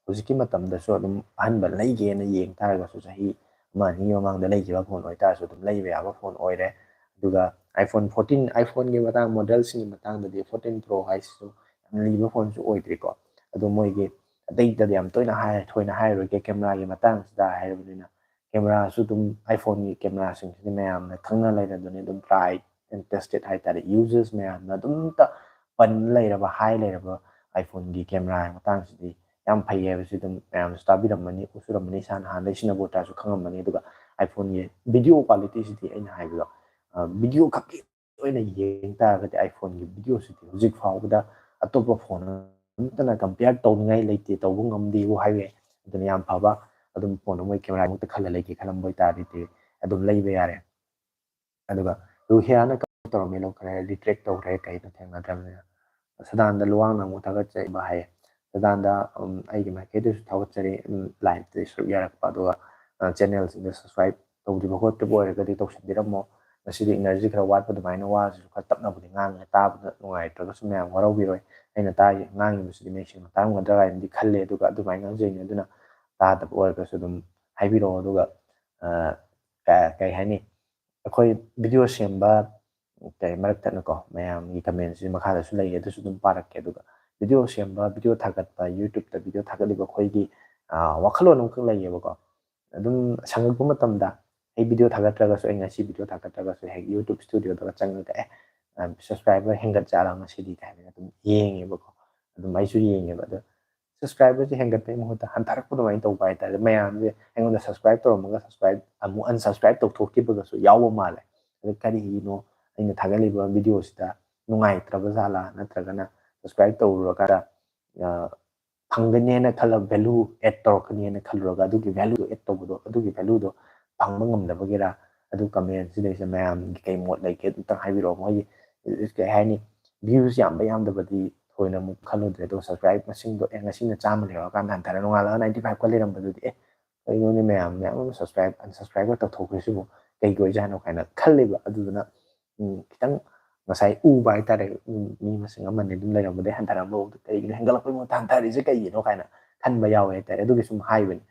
ꯍꯧꯖꯤꯛꯀꯤ ꯃꯇꯝꯗꯁꯨ ꯑꯗꯨꯝ ꯑꯍꯟꯕ ꯂꯩꯒꯦꯅ ꯌꯦꯡ ꯇꯥꯔꯒꯁꯨ ꯆꯍꯤ ꯑꯃ ꯑꯅꯤ ꯃꯃꯥꯡꯗ ꯂꯩꯈꯤꯕ phone ꯑꯣꯏꯇꯥꯔꯁꯨ ꯑꯗꯨꯝ ꯂꯩꯕ ꯌꯥꯕ phone ꯑꯣꯏꯔꯦ꯫ ꯑꯗꯨꯒ iPhone fourteen, iPhone ꯒꯤ ꯃꯇꯥꯡ, model ꯁꯤꯡꯒꯤ ꯃꯇꯥꯡꯗꯗꯤ fourteen Pro ꯍꯥꯏꯁꯤꯁꯨ ꯌꯥꯝ ꯂꯤꯕ phone ꯁꯨ ꯑꯣꯏꯗ꯭ꯔꯤꯀꯣ꯫ ꯑꯗꯣ ꯃꯣꯏꯒꯤ ꯑꯇꯩꯗꯗꯤ ꯌꯥꯝ ꯇꯣꯏꯅ ꯍꯥꯏ-, ꯊꯣꯏꯅ ꯍꯥꯏꯔꯔꯣꯏꯒꯦ, camera ꯒꯤ ꯃꯇꯥꯡꯁꯤꯗ ꯍꯥꯏꯔꯕꯅꯤꯅ꯫ ꯀꯦꯃꯦꯔꯥꯁꯨ ꯑꯗꯨꯝ iPhone-ꯒꯤ ꯀꯦꯃꯦꯔꯥꯁꯤꯡꯁꯤꯗꯤ ꯃꯌꯥꯝꯅ ꯈꯪꯅ ꯂꯩꯔꯗꯨꯅꯤ, ꯑꯗꯨꯝ tried and tested ꯍꯥꯏꯇꯥꯔꯦ, users ꯃꯌꯥꯝꯅ ꯑꯗꯨꯝꯇ ꯄꯟ ꯂꯩꯔꯕ, ꯍꯥꯏ ꯂꯩꯔꯕ iPhone-ꯒꯤ ꯀꯦꯃꯦꯔꯥꯒꯤ ꯃꯇꯥꯡꯁꯤꯗꯤ ꯌꯥꯝ ꯐꯩ ꯍꯥꯏꯕꯁꯤ ꯑꯗꯨꯝ ꯃꯌꯥꯝꯅꯁꯨ ꯇꯥꯕꯤꯔꯝꯃꯅꯤ, ꯎꯁꯨꯔꯝꯃꯅꯤ, ꯏꯁꯥꯅ ꯍꯥꯟꯅꯗꯒꯤ ꯁꯤꯖꯤꯟꯅꯕ ꯑꯣꯏꯇꯥꯔꯁꯨ ꯈꯪꯉꯝꯃꯅꯤ꯫ ꯑꯗꯨꯒ iPhone-ꯒꯤ video quality-ꯁꯤꯗꯤ ꯑꯩꯅ ꯍꯥꯏꯕꯗꯣ video ꯈꯛꯀꯤ ꯑꯣꯏꯅ ꯌꯦꯡ ꯇꯥꯔꯒꯗꯤ iPhone-ꯒꯤ video-ꯁꯤꯗꯤ ꯍꯧꯖꯤꯛ ꯐꯥꯎꯕꯗ ꯑꯇꯣꯞꯄ phone ꯑꯃꯠꯇꯅ compare ꯇꯧꯅꯤꯡꯉꯥꯏ ꯂꯩꯇꯦ, ꯇꯧꯕ ꯉꯝꯗꯦꯕꯨ ꯍꯥꯏꯕ ꯌꯥꯏ꯫ ꯑꯗꯨꯅ ꯌꯥꯝ ꯐꯕ ꯑꯗꯨꯝ phone ꯑꯃ ꯃꯣꯏ ꯀꯦꯃꯦꯔꯥꯃꯛꯇ ꯈꯜꯂ ꯂꯩꯒꯦ ꯈꯜꯂꯝꯕ ꯑꯣꯏꯇꯥꯔꯗꯤ ꯑꯗꯨꯝ ꯂꯩꯕ ꯌꯥꯔꯦ꯫ ꯑꯗꯨꯒ ꯔꯨꯍꯤꯌꯥꯅ ꯀꯃꯥꯏꯅ ꯇꯧꯔꯝꯃꯤ, ꯂꯧꯈ꯭ꯔꯦ, retract ꯇꯧꯈ꯭ꯔꯦ, ꯀꯩꯅꯣ ꯊꯦꯡꯅꯗ꯭ꯔꯕꯅꯤꯅ꯫ ꯁꯗꯥꯟꯗ ꯂꯨꯋꯥꯡꯅ ꯑꯃꯨꯛ ꯊꯥꯒꯠꯆꯔꯤꯕ ꯍꯥꯏꯌꯦ꯫ ꯁꯗꯥꯟꯗ, ꯎꯝ, ꯑꯩꯒꯤ ꯃꯥꯏꯀꯩꯗꯁꯨ ꯊꯥꯒꯠꯆꯔꯤ, ꯎꯝ, live-ꯇ ꯁꯔꯨꯛ ꯌꯥꯔꯛꯄ, ꯑꯗꯨꯒ, ꯑ, channel-ꯁꯤꯡꯗ subscribe ꯇꯧꯗ꯭ꯔꯤꯕ ꯈꯣꯠꯇ꯭ꯔꯤꯕ ꯑꯣꯏꯔꯒꯗꯤ ꯇꯧꯁꯤꯟꯕꯤꯔꯝꯃꯣ꯫ ꯉꯁꯤꯗꯤ energy ꯈꯔ ꯋꯥꯠꯄ ꯑꯗꯨꯃꯥꯏꯅ ꯋꯥꯁꯤꯁꯨ ꯈꯔ ꯇꯞꯅꯕꯨꯗꯤ ꯉꯥꯡꯉꯦ, ꯇꯥꯕꯗ ꯅꯨꯡꯉꯥꯏꯇ꯭ꯔꯒꯁꯨ ꯃꯌꯥꯝ ꯋꯥꯔꯧꯕꯤꯔꯣꯏ꯫ ꯑꯩꯅ ꯇꯥꯔꯤ ꯉꯥꯡꯉꯤꯕꯁꯤꯗꯤ ꯃꯌꯦꯛ ꯁꯦꯡꯅ ꯇꯥꯔꯝꯒꯗ꯭ꯔꯥ ꯍꯥꯏꯅꯗꯤ ꯈꯜꯂꯦ, ꯑꯗꯨꯒ ꯑꯗꯨꯃꯥꯏꯅ ꯉꯥꯡꯖꯩꯅꯦ꯫ ꯑꯗꯨꯅ ꯇꯥꯗꯕ ꯑꯣꯏꯔꯒꯁꯨ ꯑꯗꯨꯝ ꯍꯥꯏꯕꯤꯔꯛꯑꯣ꯫ ꯑꯗꯨꯒ, ꯑ, ꯀ-, ꯀꯩ ꯍꯥꯏꯅꯤ, ꯑꯩꯈꯣꯏ video ꯁꯦꯝꯕ, ꯀꯩ, ꯃꯔꯛ ꯊꯠꯅꯀꯣ, ꯃꯌꯥꯝꯒꯤ comment-ꯁꯤ ꯃꯈꯥꯗꯁꯨ ꯂꯩꯌꯦ, ꯑꯗꯨꯁꯨ ꯑꯗꯨꯝ ꯄꯥꯔꯛꯀꯦ꯫ ꯑꯗꯨꯒ video ꯁꯦꯝꯕ, video ꯊꯥꯒꯠꯄ, YouTube-ꯇ video ꯊꯥꯒꯠꯂꯤꯕ ꯑꯩꯈꯣꯏꯒꯤ, ꯑ, ꯋꯥꯈꯜꯂꯣꯟ ꯑꯃꯈꯛ ꯂꯩꯌꯦꯕꯀꯣ꯫ ꯑꯗꯨꯝ ꯁꯪꯉꯛꯄ ꯃꯇꯝꯗ ꯑꯩ video ꯊꯥꯒꯠꯇ꯭ꯔꯒꯁꯨ, ꯑꯩ ꯉꯁꯤ video ꯊꯥꯒꯠꯇ꯭ꯔꯒꯁꯨ ꯍꯦꯛ YouTube studio-ꯗꯒ ꯆꯪꯉꯒ, "ꯑꯦ, ꯑ, subscriber ꯍꯦꯟꯒꯠ ꯆꯥꯠꯂꯥ ꯉꯁꯤꯗꯤ?" ꯀꯥꯏꯅ ꯑꯗꯨꯝ ꯌꯦꯡꯉꯦꯕꯀꯣ꯫ ꯑꯗꯨꯝ ꯑꯩꯁꯨ ꯌꯦꯡꯉꯦꯕ꯫ ꯑꯗꯣ subscriber-ꯁꯦ ꯍꯦꯟꯒꯠꯄꯒꯤ ꯃꯍꯨꯠꯇ ꯍꯟꯊꯔꯛꯄ ꯑꯗꯨꯃꯥꯏꯅ ꯇꯧꯕ ꯍꯥꯏꯇꯥꯔꯦ꯫ ꯃꯌꯥꯝꯁꯦ ꯑꯩꯉꯣꯟꯗ subscribe ꯇꯧꯔꯝꯃꯒ subscribe ꯑꯃꯨꯛ unsubscribe ꯇꯧꯊꯣꯛꯈꯤꯕꯒꯁꯨ ꯌꯥꯎꯕ ꯃꯥꯜꯂꯦ꯫ ꯑꯗ ꯀꯔꯤꯒꯤꯅꯣ ꯑꯩꯅ ꯊꯥꯒꯠꯂꯤꯕ video-ꯁꯤꯗ ꯅꯨꯡꯉꯥꯏꯇ꯭ꯔꯕ ꯖꯥꯠꯂꯥ, ꯅꯠꯇ꯭ꯔꯒꯅ subscribe ꯇꯧꯔꯨꯔꯀꯥꯟꯗ, ꯑ, ꯐꯪꯒꯅꯦꯅ ꯈꯜꯂ value add ꯇꯧꯔꯛꯀꯅꯦꯅ ꯈꯜꯂꯨꯔꯒ ꯑꯗꯨꯒꯤ value-ꯗꯣ add ꯇꯧꯕꯗꯣ, ꯑꯗꯨꯒꯤ value-ꯗꯣ ꯐꯪꯕ ꯉꯝꯗꯕꯒꯤꯔ? ꯑꯗꯨ comment-ꯁꯤꯗꯩꯁꯤꯗ ꯃꯌꯥꯝꯒꯤ ꯀꯩ ꯃꯣꯠ ꯂꯩꯒꯦ ꯑꯗꯨꯝꯇꯪ ꯍꯥꯏꯕꯤꯔꯛꯑꯣ꯫ ꯃꯣꯏꯒꯤ, ꯀꯩ ꯍꯥꯏꯅꯤ, views ꯌꯥꯝꯕ ꯌꯥꯝꯗꯕꯗꯤ ꯊꯣꯏꯅ ꯑꯃꯨꯛ ꯈꯜꯂꯨꯗ꯭ꯔꯦ꯫ ꯑꯗꯣ subscribe ꯃꯁꯤꯡꯗꯣ, ꯑꯦ, ꯉꯁꯤꯅ ꯆꯥꯝꯃ ꯂꯩꯍꯧꯔꯀꯥꯟꯗ ꯍꯟꯊꯔ ꯅꯣꯡꯉꯥꯜꯂꯒ ninety five ꯈꯛ ꯂꯩꯔꯝꯕꯗꯨꯗꯤ, ꯑꯦ, ꯀꯩꯅꯣꯅꯦ, ꯃꯌꯥꯝ, ꯃꯌꯥꯝ ꯑꯃ subscribe, unsubscribe ꯇꯧꯊꯣꯛꯈ꯭ꯔꯤꯁꯤꯕꯨ ꯀꯩꯒꯤ ꯑꯣꯏꯖꯥꯠꯅꯣ ꯀꯥꯏꯅ ꯈꯜꯂꯦꯕ꯫ ꯑꯗꯨꯗꯨꯅ, ꯎꯝ, ꯈꯤꯇꯪ ꯉꯁꯥꯏ ꯎꯕ ꯍꯥꯏꯇꯥꯔꯦ, ꯎꯝ, ꯃꯤ ꯃꯁꯤꯡ ꯑꯃꯅꯤ ꯑꯗꯨꯝ ꯂꯩꯔꯝꯕꯗꯩ ꯍꯟꯊꯔꯝꯕ ꯎꯕꯗ ꯀꯩꯒꯤꯅꯣ ꯍꯦꯟꯒꯠꯂꯛꯄꯩ ꯃꯍꯨꯠꯇ ꯍꯟꯊꯔꯤꯁꯦ ꯀꯩꯒꯤꯅꯣ ꯀꯥꯏꯅ ꯈꯟꯕ ꯌꯥꯎꯋꯦ ꯍꯥꯏꯇꯥꯔꯦ꯫ ꯑꯗꯨꯒꯤ ꯁꯨꯝ ꯍꯥꯏꯕꯅꯤ꯫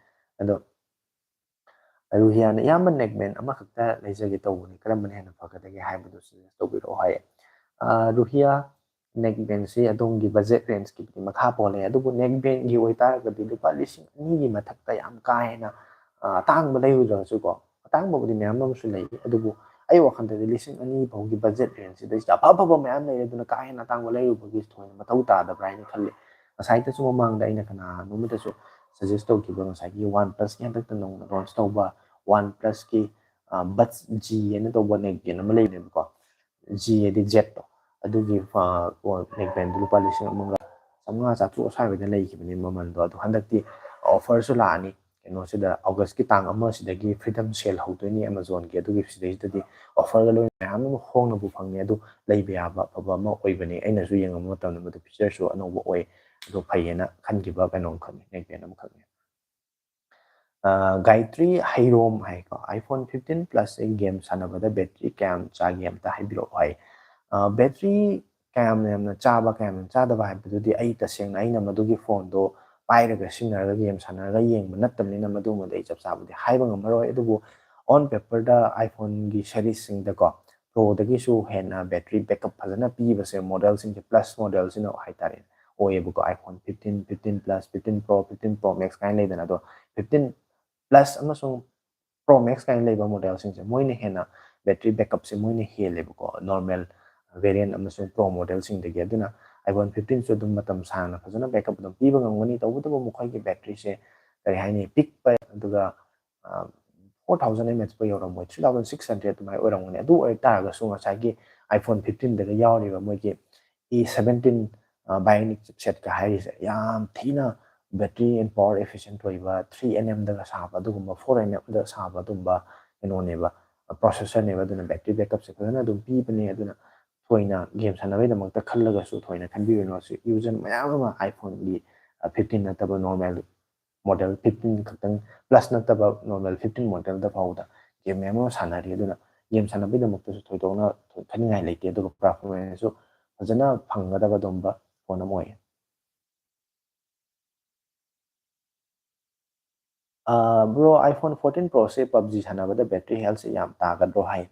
ꯑꯗꯣ ꯔꯨꯍꯤꯌꯥꯅ, "ꯏꯌꯥꯝꯕ, neckband ꯑꯃꯈꯛꯇ ꯂꯩꯖꯒꯦ ꯇꯧꯕꯅꯤ, ꯀꯔꯝꯕꯅ ꯍꯦꯟꯅ ꯐꯒꯗꯒꯦ ꯍꯥꯏꯕꯗꯨ suggest ꯇꯧꯕꯤꯔꯛꯑꯣ" ꯍꯥꯏꯌꯦ꯫ ꯑ, ꯔꯨꯍꯤꯌꯥ, neckband-ꯁꯤ ꯑꯗꯣꯝꯒꯤ budget range-ꯀꯤ ꯃꯈꯥ ꯄꯣꯜꯂꯦ, ꯑꯗꯨꯕꯨ neckband-ꯒꯤ ꯑꯣꯏꯇꯥꯔꯒꯗꯤ ꯂꯨꯄꯥ ꯂꯤꯁꯤꯡ ꯑꯅꯤꯒꯤ ꯃꯊꯛꯇ ꯌꯥꯝ ꯀꯥ ꯍꯦꯟꯅ ꯑ, ꯑꯇꯥꯡꯕ ꯂꯩꯔꯨꯗ꯭ꯔꯒꯁꯨꯀꯣ, ꯑꯇꯥꯡꯕꯕꯨꯗꯤ ꯃꯌꯥꯝ ꯑꯃꯁꯨ ꯂꯩ, ꯑꯗꯨꯕꯨ ꯑꯩ ꯋꯥꯈꯜꯗꯗꯤ ꯂꯤꯁꯤꯡ ꯑꯅꯤ ꯐꯥꯎꯒꯤ budget range ꯁꯤꯗꯩꯁꯤꯗ ꯑꯐ ꯑꯐꯕ ꯃꯌꯥꯝ ꯂꯩꯔꯦ, ꯑꯗꯨꯅ ꯀꯥ ꯍꯦꯟꯅ ꯑꯇꯥꯡꯕ ꯂꯩꯔꯨꯕꯒꯤ ꯊꯣꯏꯅ ꯃꯊꯧ ꯇꯥꯗꯕ꯭ꯔꯥ ꯍꯥꯏꯅ ꯈꯜꯂꯤ꯫ ꯉꯁꯥꯏꯗꯁꯨ ꯃꯃꯥꯡꯗ ꯑꯩꯅ ꯀꯅꯥꯅꯣꯝꯗꯇꯁꯨ suggest ꯇꯧꯈꯤꯕ, ꯉꯁꯥꯏꯒꯤ OnePlus ꯀꯤ ꯍꯟꯗꯛꯇ ꯅꯧꯅ launch ꯇꯧꯕ OnePlus ꯀꯤ, ꯑ, Buds G ꯍꯥꯏꯅ ꯇꯧꯕ neck band ꯑꯃ ꯂꯩꯕꯅꯦꯕꯀꯣ, G ꯍꯥꯏꯗꯤ Jet ꯇꯣ, ꯑꯗꯨꯒꯤ, ꯑ, neck band ꯗꯨ ꯂꯨꯄꯥ ꯂꯤꯁꯤꯡ ꯑꯃꯒ ꯆꯥꯝꯃꯉꯥ ꯆꯥꯇ꯭ꯔꯨꯛ ꯑꯁ꯭ꯋꯥꯏꯗ ꯂꯩꯈꯤꯕꯅꯦ ꯃꯃꯜꯗꯣ꯫ ꯑꯗꯣ ꯍꯟꯗꯛꯇꯤ offer ꯁꯨ ꯂꯥꯛꯑꯅꯤ, ꯀꯩꯅꯣꯁꯤꯗ, August ꯀꯤ ꯇꯥꯡ ꯑꯃꯁꯤꯗꯒꯤ freedom sale ꯍꯧꯗꯣꯏꯅꯤ Amazon ꯒꯤ, ꯑꯗꯨꯒꯤ ꯁꯤꯗꯩꯁꯤꯗꯗꯤ offer ꯒ ꯂꯣꯏꯅ ꯃꯌꯥꯝ ꯑꯃ ꯍꯣꯡꯅꯕꯨ ꯐꯪꯉꯦ꯫ ꯑꯗꯨ ꯂꯩꯕ ꯌꯥꯕ ꯑꯐꯕ ꯑꯃ ꯑꯣꯏꯕꯅꯦ꯫ ꯑꯩꯅꯁꯨ ꯌꯦꯡꯉꯨꯕ ꯃꯇꯝꯗ ꯃꯗꯨ feature ꯁꯨ ꯑꯅꯧꯕ ꯑꯣꯏ, ꯑꯗꯣ ꯐꯩꯌꯦꯅ ꯈꯟꯈꯤꯕ ꯀꯩꯅꯣꯝꯈꯛꯅꯤ, neck band ꯑꯃꯈꯛꯅꯤ꯫ ꯑ, ꯒꯥꯌꯇ꯭ꯔꯤ ꯍꯩꯔꯣꯝ ꯍꯥꯏꯀꯣ, iPhone fifteen Plus ꯁꯦ game ꯁꯥꯟꯅꯕꯗ battery ꯀꯌꯥꯝ ꯆꯥꯒꯦ ꯑꯝꯇ ꯍꯥꯏꯕꯤꯔꯛꯑꯣ ꯍꯥꯏ꯫ ꯑ, battery ꯀꯌꯥꯝ ꯌꯥꯝꯅ ꯆꯥꯕ, ꯀꯌꯥꯝ ꯌꯥꯝꯅ ꯆꯥꯗꯕ ꯍꯥꯏꯕꯗꯨꯗꯤ ꯑꯩ ꯇꯁꯦꯡꯅ ꯑꯩꯅ ꯃꯗꯨꯒꯤ phone ꯗꯣ ꯄꯥꯏꯔꯒ ꯁꯤꯖꯤꯟꯅꯔꯒ game ꯁꯥꯟꯅꯔꯒ ꯌꯦꯡꯕ ꯅꯠꯇꯕꯅꯤꯅ ꯃꯗꯨꯃꯗꯤ ꯑꯩ ꯆꯞ ꯆꯥꯕꯗꯤ ꯍꯥꯏꯕ ꯉꯝꯃꯔꯣꯏ꯫ ꯑꯗꯨꯕꯨ on paper ꯗ iPhone ꯒꯤ series ꯁꯤꯡꯗꯀꯣ, Pro ꯗꯒꯤꯁꯨ ꯍꯦꯟꯅ battery backup ꯐꯖꯅ ꯄꯤꯕꯁꯦ model ꯁꯤꯡꯁꯦ, Plus model ꯁꯤꯅ ꯍꯥꯏꯇꯥꯔꯦ, ꯑꯣꯏꯌꯦꯕꯀꯣ꯫ iPhone fifteen, fifteen Plus, fifteen Pro, fifteen Pro Max ꯀꯥꯏꯅ ꯂꯩꯗꯅ, ꯑꯗꯣ fifteen Plus ꯑꯃꯁꯨꯡ Pro Max ꯀꯥꯏꯅ ꯂꯩꯕ model ꯁꯤꯡꯁꯦ ꯃꯣꯏꯅ ꯍꯦꯟꯅ battery backup ꯁꯦ ꯃꯣꯏꯅ ꯍꯦꯜꯂꯦꯕꯀꯣ, normal variant ꯑꯃꯁꯨꯡ Pro model ꯁꯤꯡꯗꯒꯤ꯫ ꯑꯗꯨꯅ iPhone fifteen ꯁꯨ ꯑꯗꯨꯝ ꯃꯇꯝ ꯁꯥꯡꯅ ꯐꯖꯅ backup ꯑꯗꯨꯝ ꯄꯤꯕ ꯉꯝꯒꯅꯤ꯫ ꯇꯧꯕꯇꯕꯨ ꯃꯈꯣꯏꯒꯤ battery ꯁꯦ, ꯀꯔꯤ ꯍꯥꯏꯅꯤ, ꯄꯤꯛꯄ, ꯑꯗꯨꯒ, ꯑ, four thousand mAh ꯐꯥꯎ ꯌꯧꯔꯝꯃꯣꯏ, three thousand six hundred ꯑꯗꯨꯃꯥꯏꯅ ꯑꯣꯏꯔꯝꯒꯅꯤ꯫ ꯑꯗꯨ ꯑꯣꯏꯇꯥꯔꯒꯁꯨ ꯉꯁꯥꯏꯒꯤ iPhone fifteen ꯗꯒ ꯌꯥꯎꯔꯤꯕ ꯃꯣꯏꯒꯤ A seventeen, ꯑ, Bionic chipset ꯀ ꯍꯥꯏꯔꯤꯁꯦ ꯌꯥꯝ ꯊꯤꯅ battery and power efficient ꯑꯣꯏꯕ, three nm ꯗꯒ ꯁꯥꯕ ꯑꯗꯨꯒꯨꯝꯕ, four nm ꯗ ꯁꯥꯕ ꯑꯗꯨꯒꯨꯝꯕ ꯀꯩꯅꯣꯅꯦꯕ, processor ꯅꯦꯕ꯫ ꯑꯗꯨꯅ battery backup ꯁꯦ ꯐꯖꯅ ꯑꯗꯨꯝ ꯄꯤꯕꯅꯦ꯫ ꯑꯗꯨꯅ ꯊꯣꯏꯅ game ꯁꯥꯟꯅꯕꯩꯗꯃꯛꯇ ꯈꯜꯂꯒꯁꯨ ꯊꯣꯏꯅ ꯈꯟꯕꯤꯔꯨꯅꯨ꯫ ꯁꯤ user ꯃꯌꯥꯝ ꯑꯃ iPhone ꯒꯤ, ꯑ, fifteen ꯅꯠꯇꯕ normal model fifteen ꯈꯛꯇꯪ, Plus ꯅꯠꯇꯕ normal fifteen model ꯗ ꯐꯥꯎꯕꯗ game ꯃꯌꯥꯝ ꯑꯃ ꯁꯥꯟꯅꯔꯤ꯫ ꯑꯗꯨꯅ game ꯁꯥꯟꯅꯕꯒꯤꯗꯃꯛꯇꯁꯨ ꯊꯣꯏꯗꯣꯛꯅ ꯈꯟꯅꯤꯡꯉꯥꯏ ꯂꯩꯇꯦ, ꯑꯗꯨꯒ performance ꯁꯨ ꯐꯖꯅ ꯐꯪꯒꯗꯕ ꯑꯗꯨꯝꯕ phone ꯑꯃ ꯑꯣꯏꯌꯦ꯫ ꯑ, bro, iPhone fourteen Pro ꯁꯦ PUBG ꯁꯥꯟꯅꯕꯗ battery health ꯁꯦ ꯌꯥꯝ ꯇꯥꯒꯗ꯭ꯔꯣ ꯍꯥꯏ꯫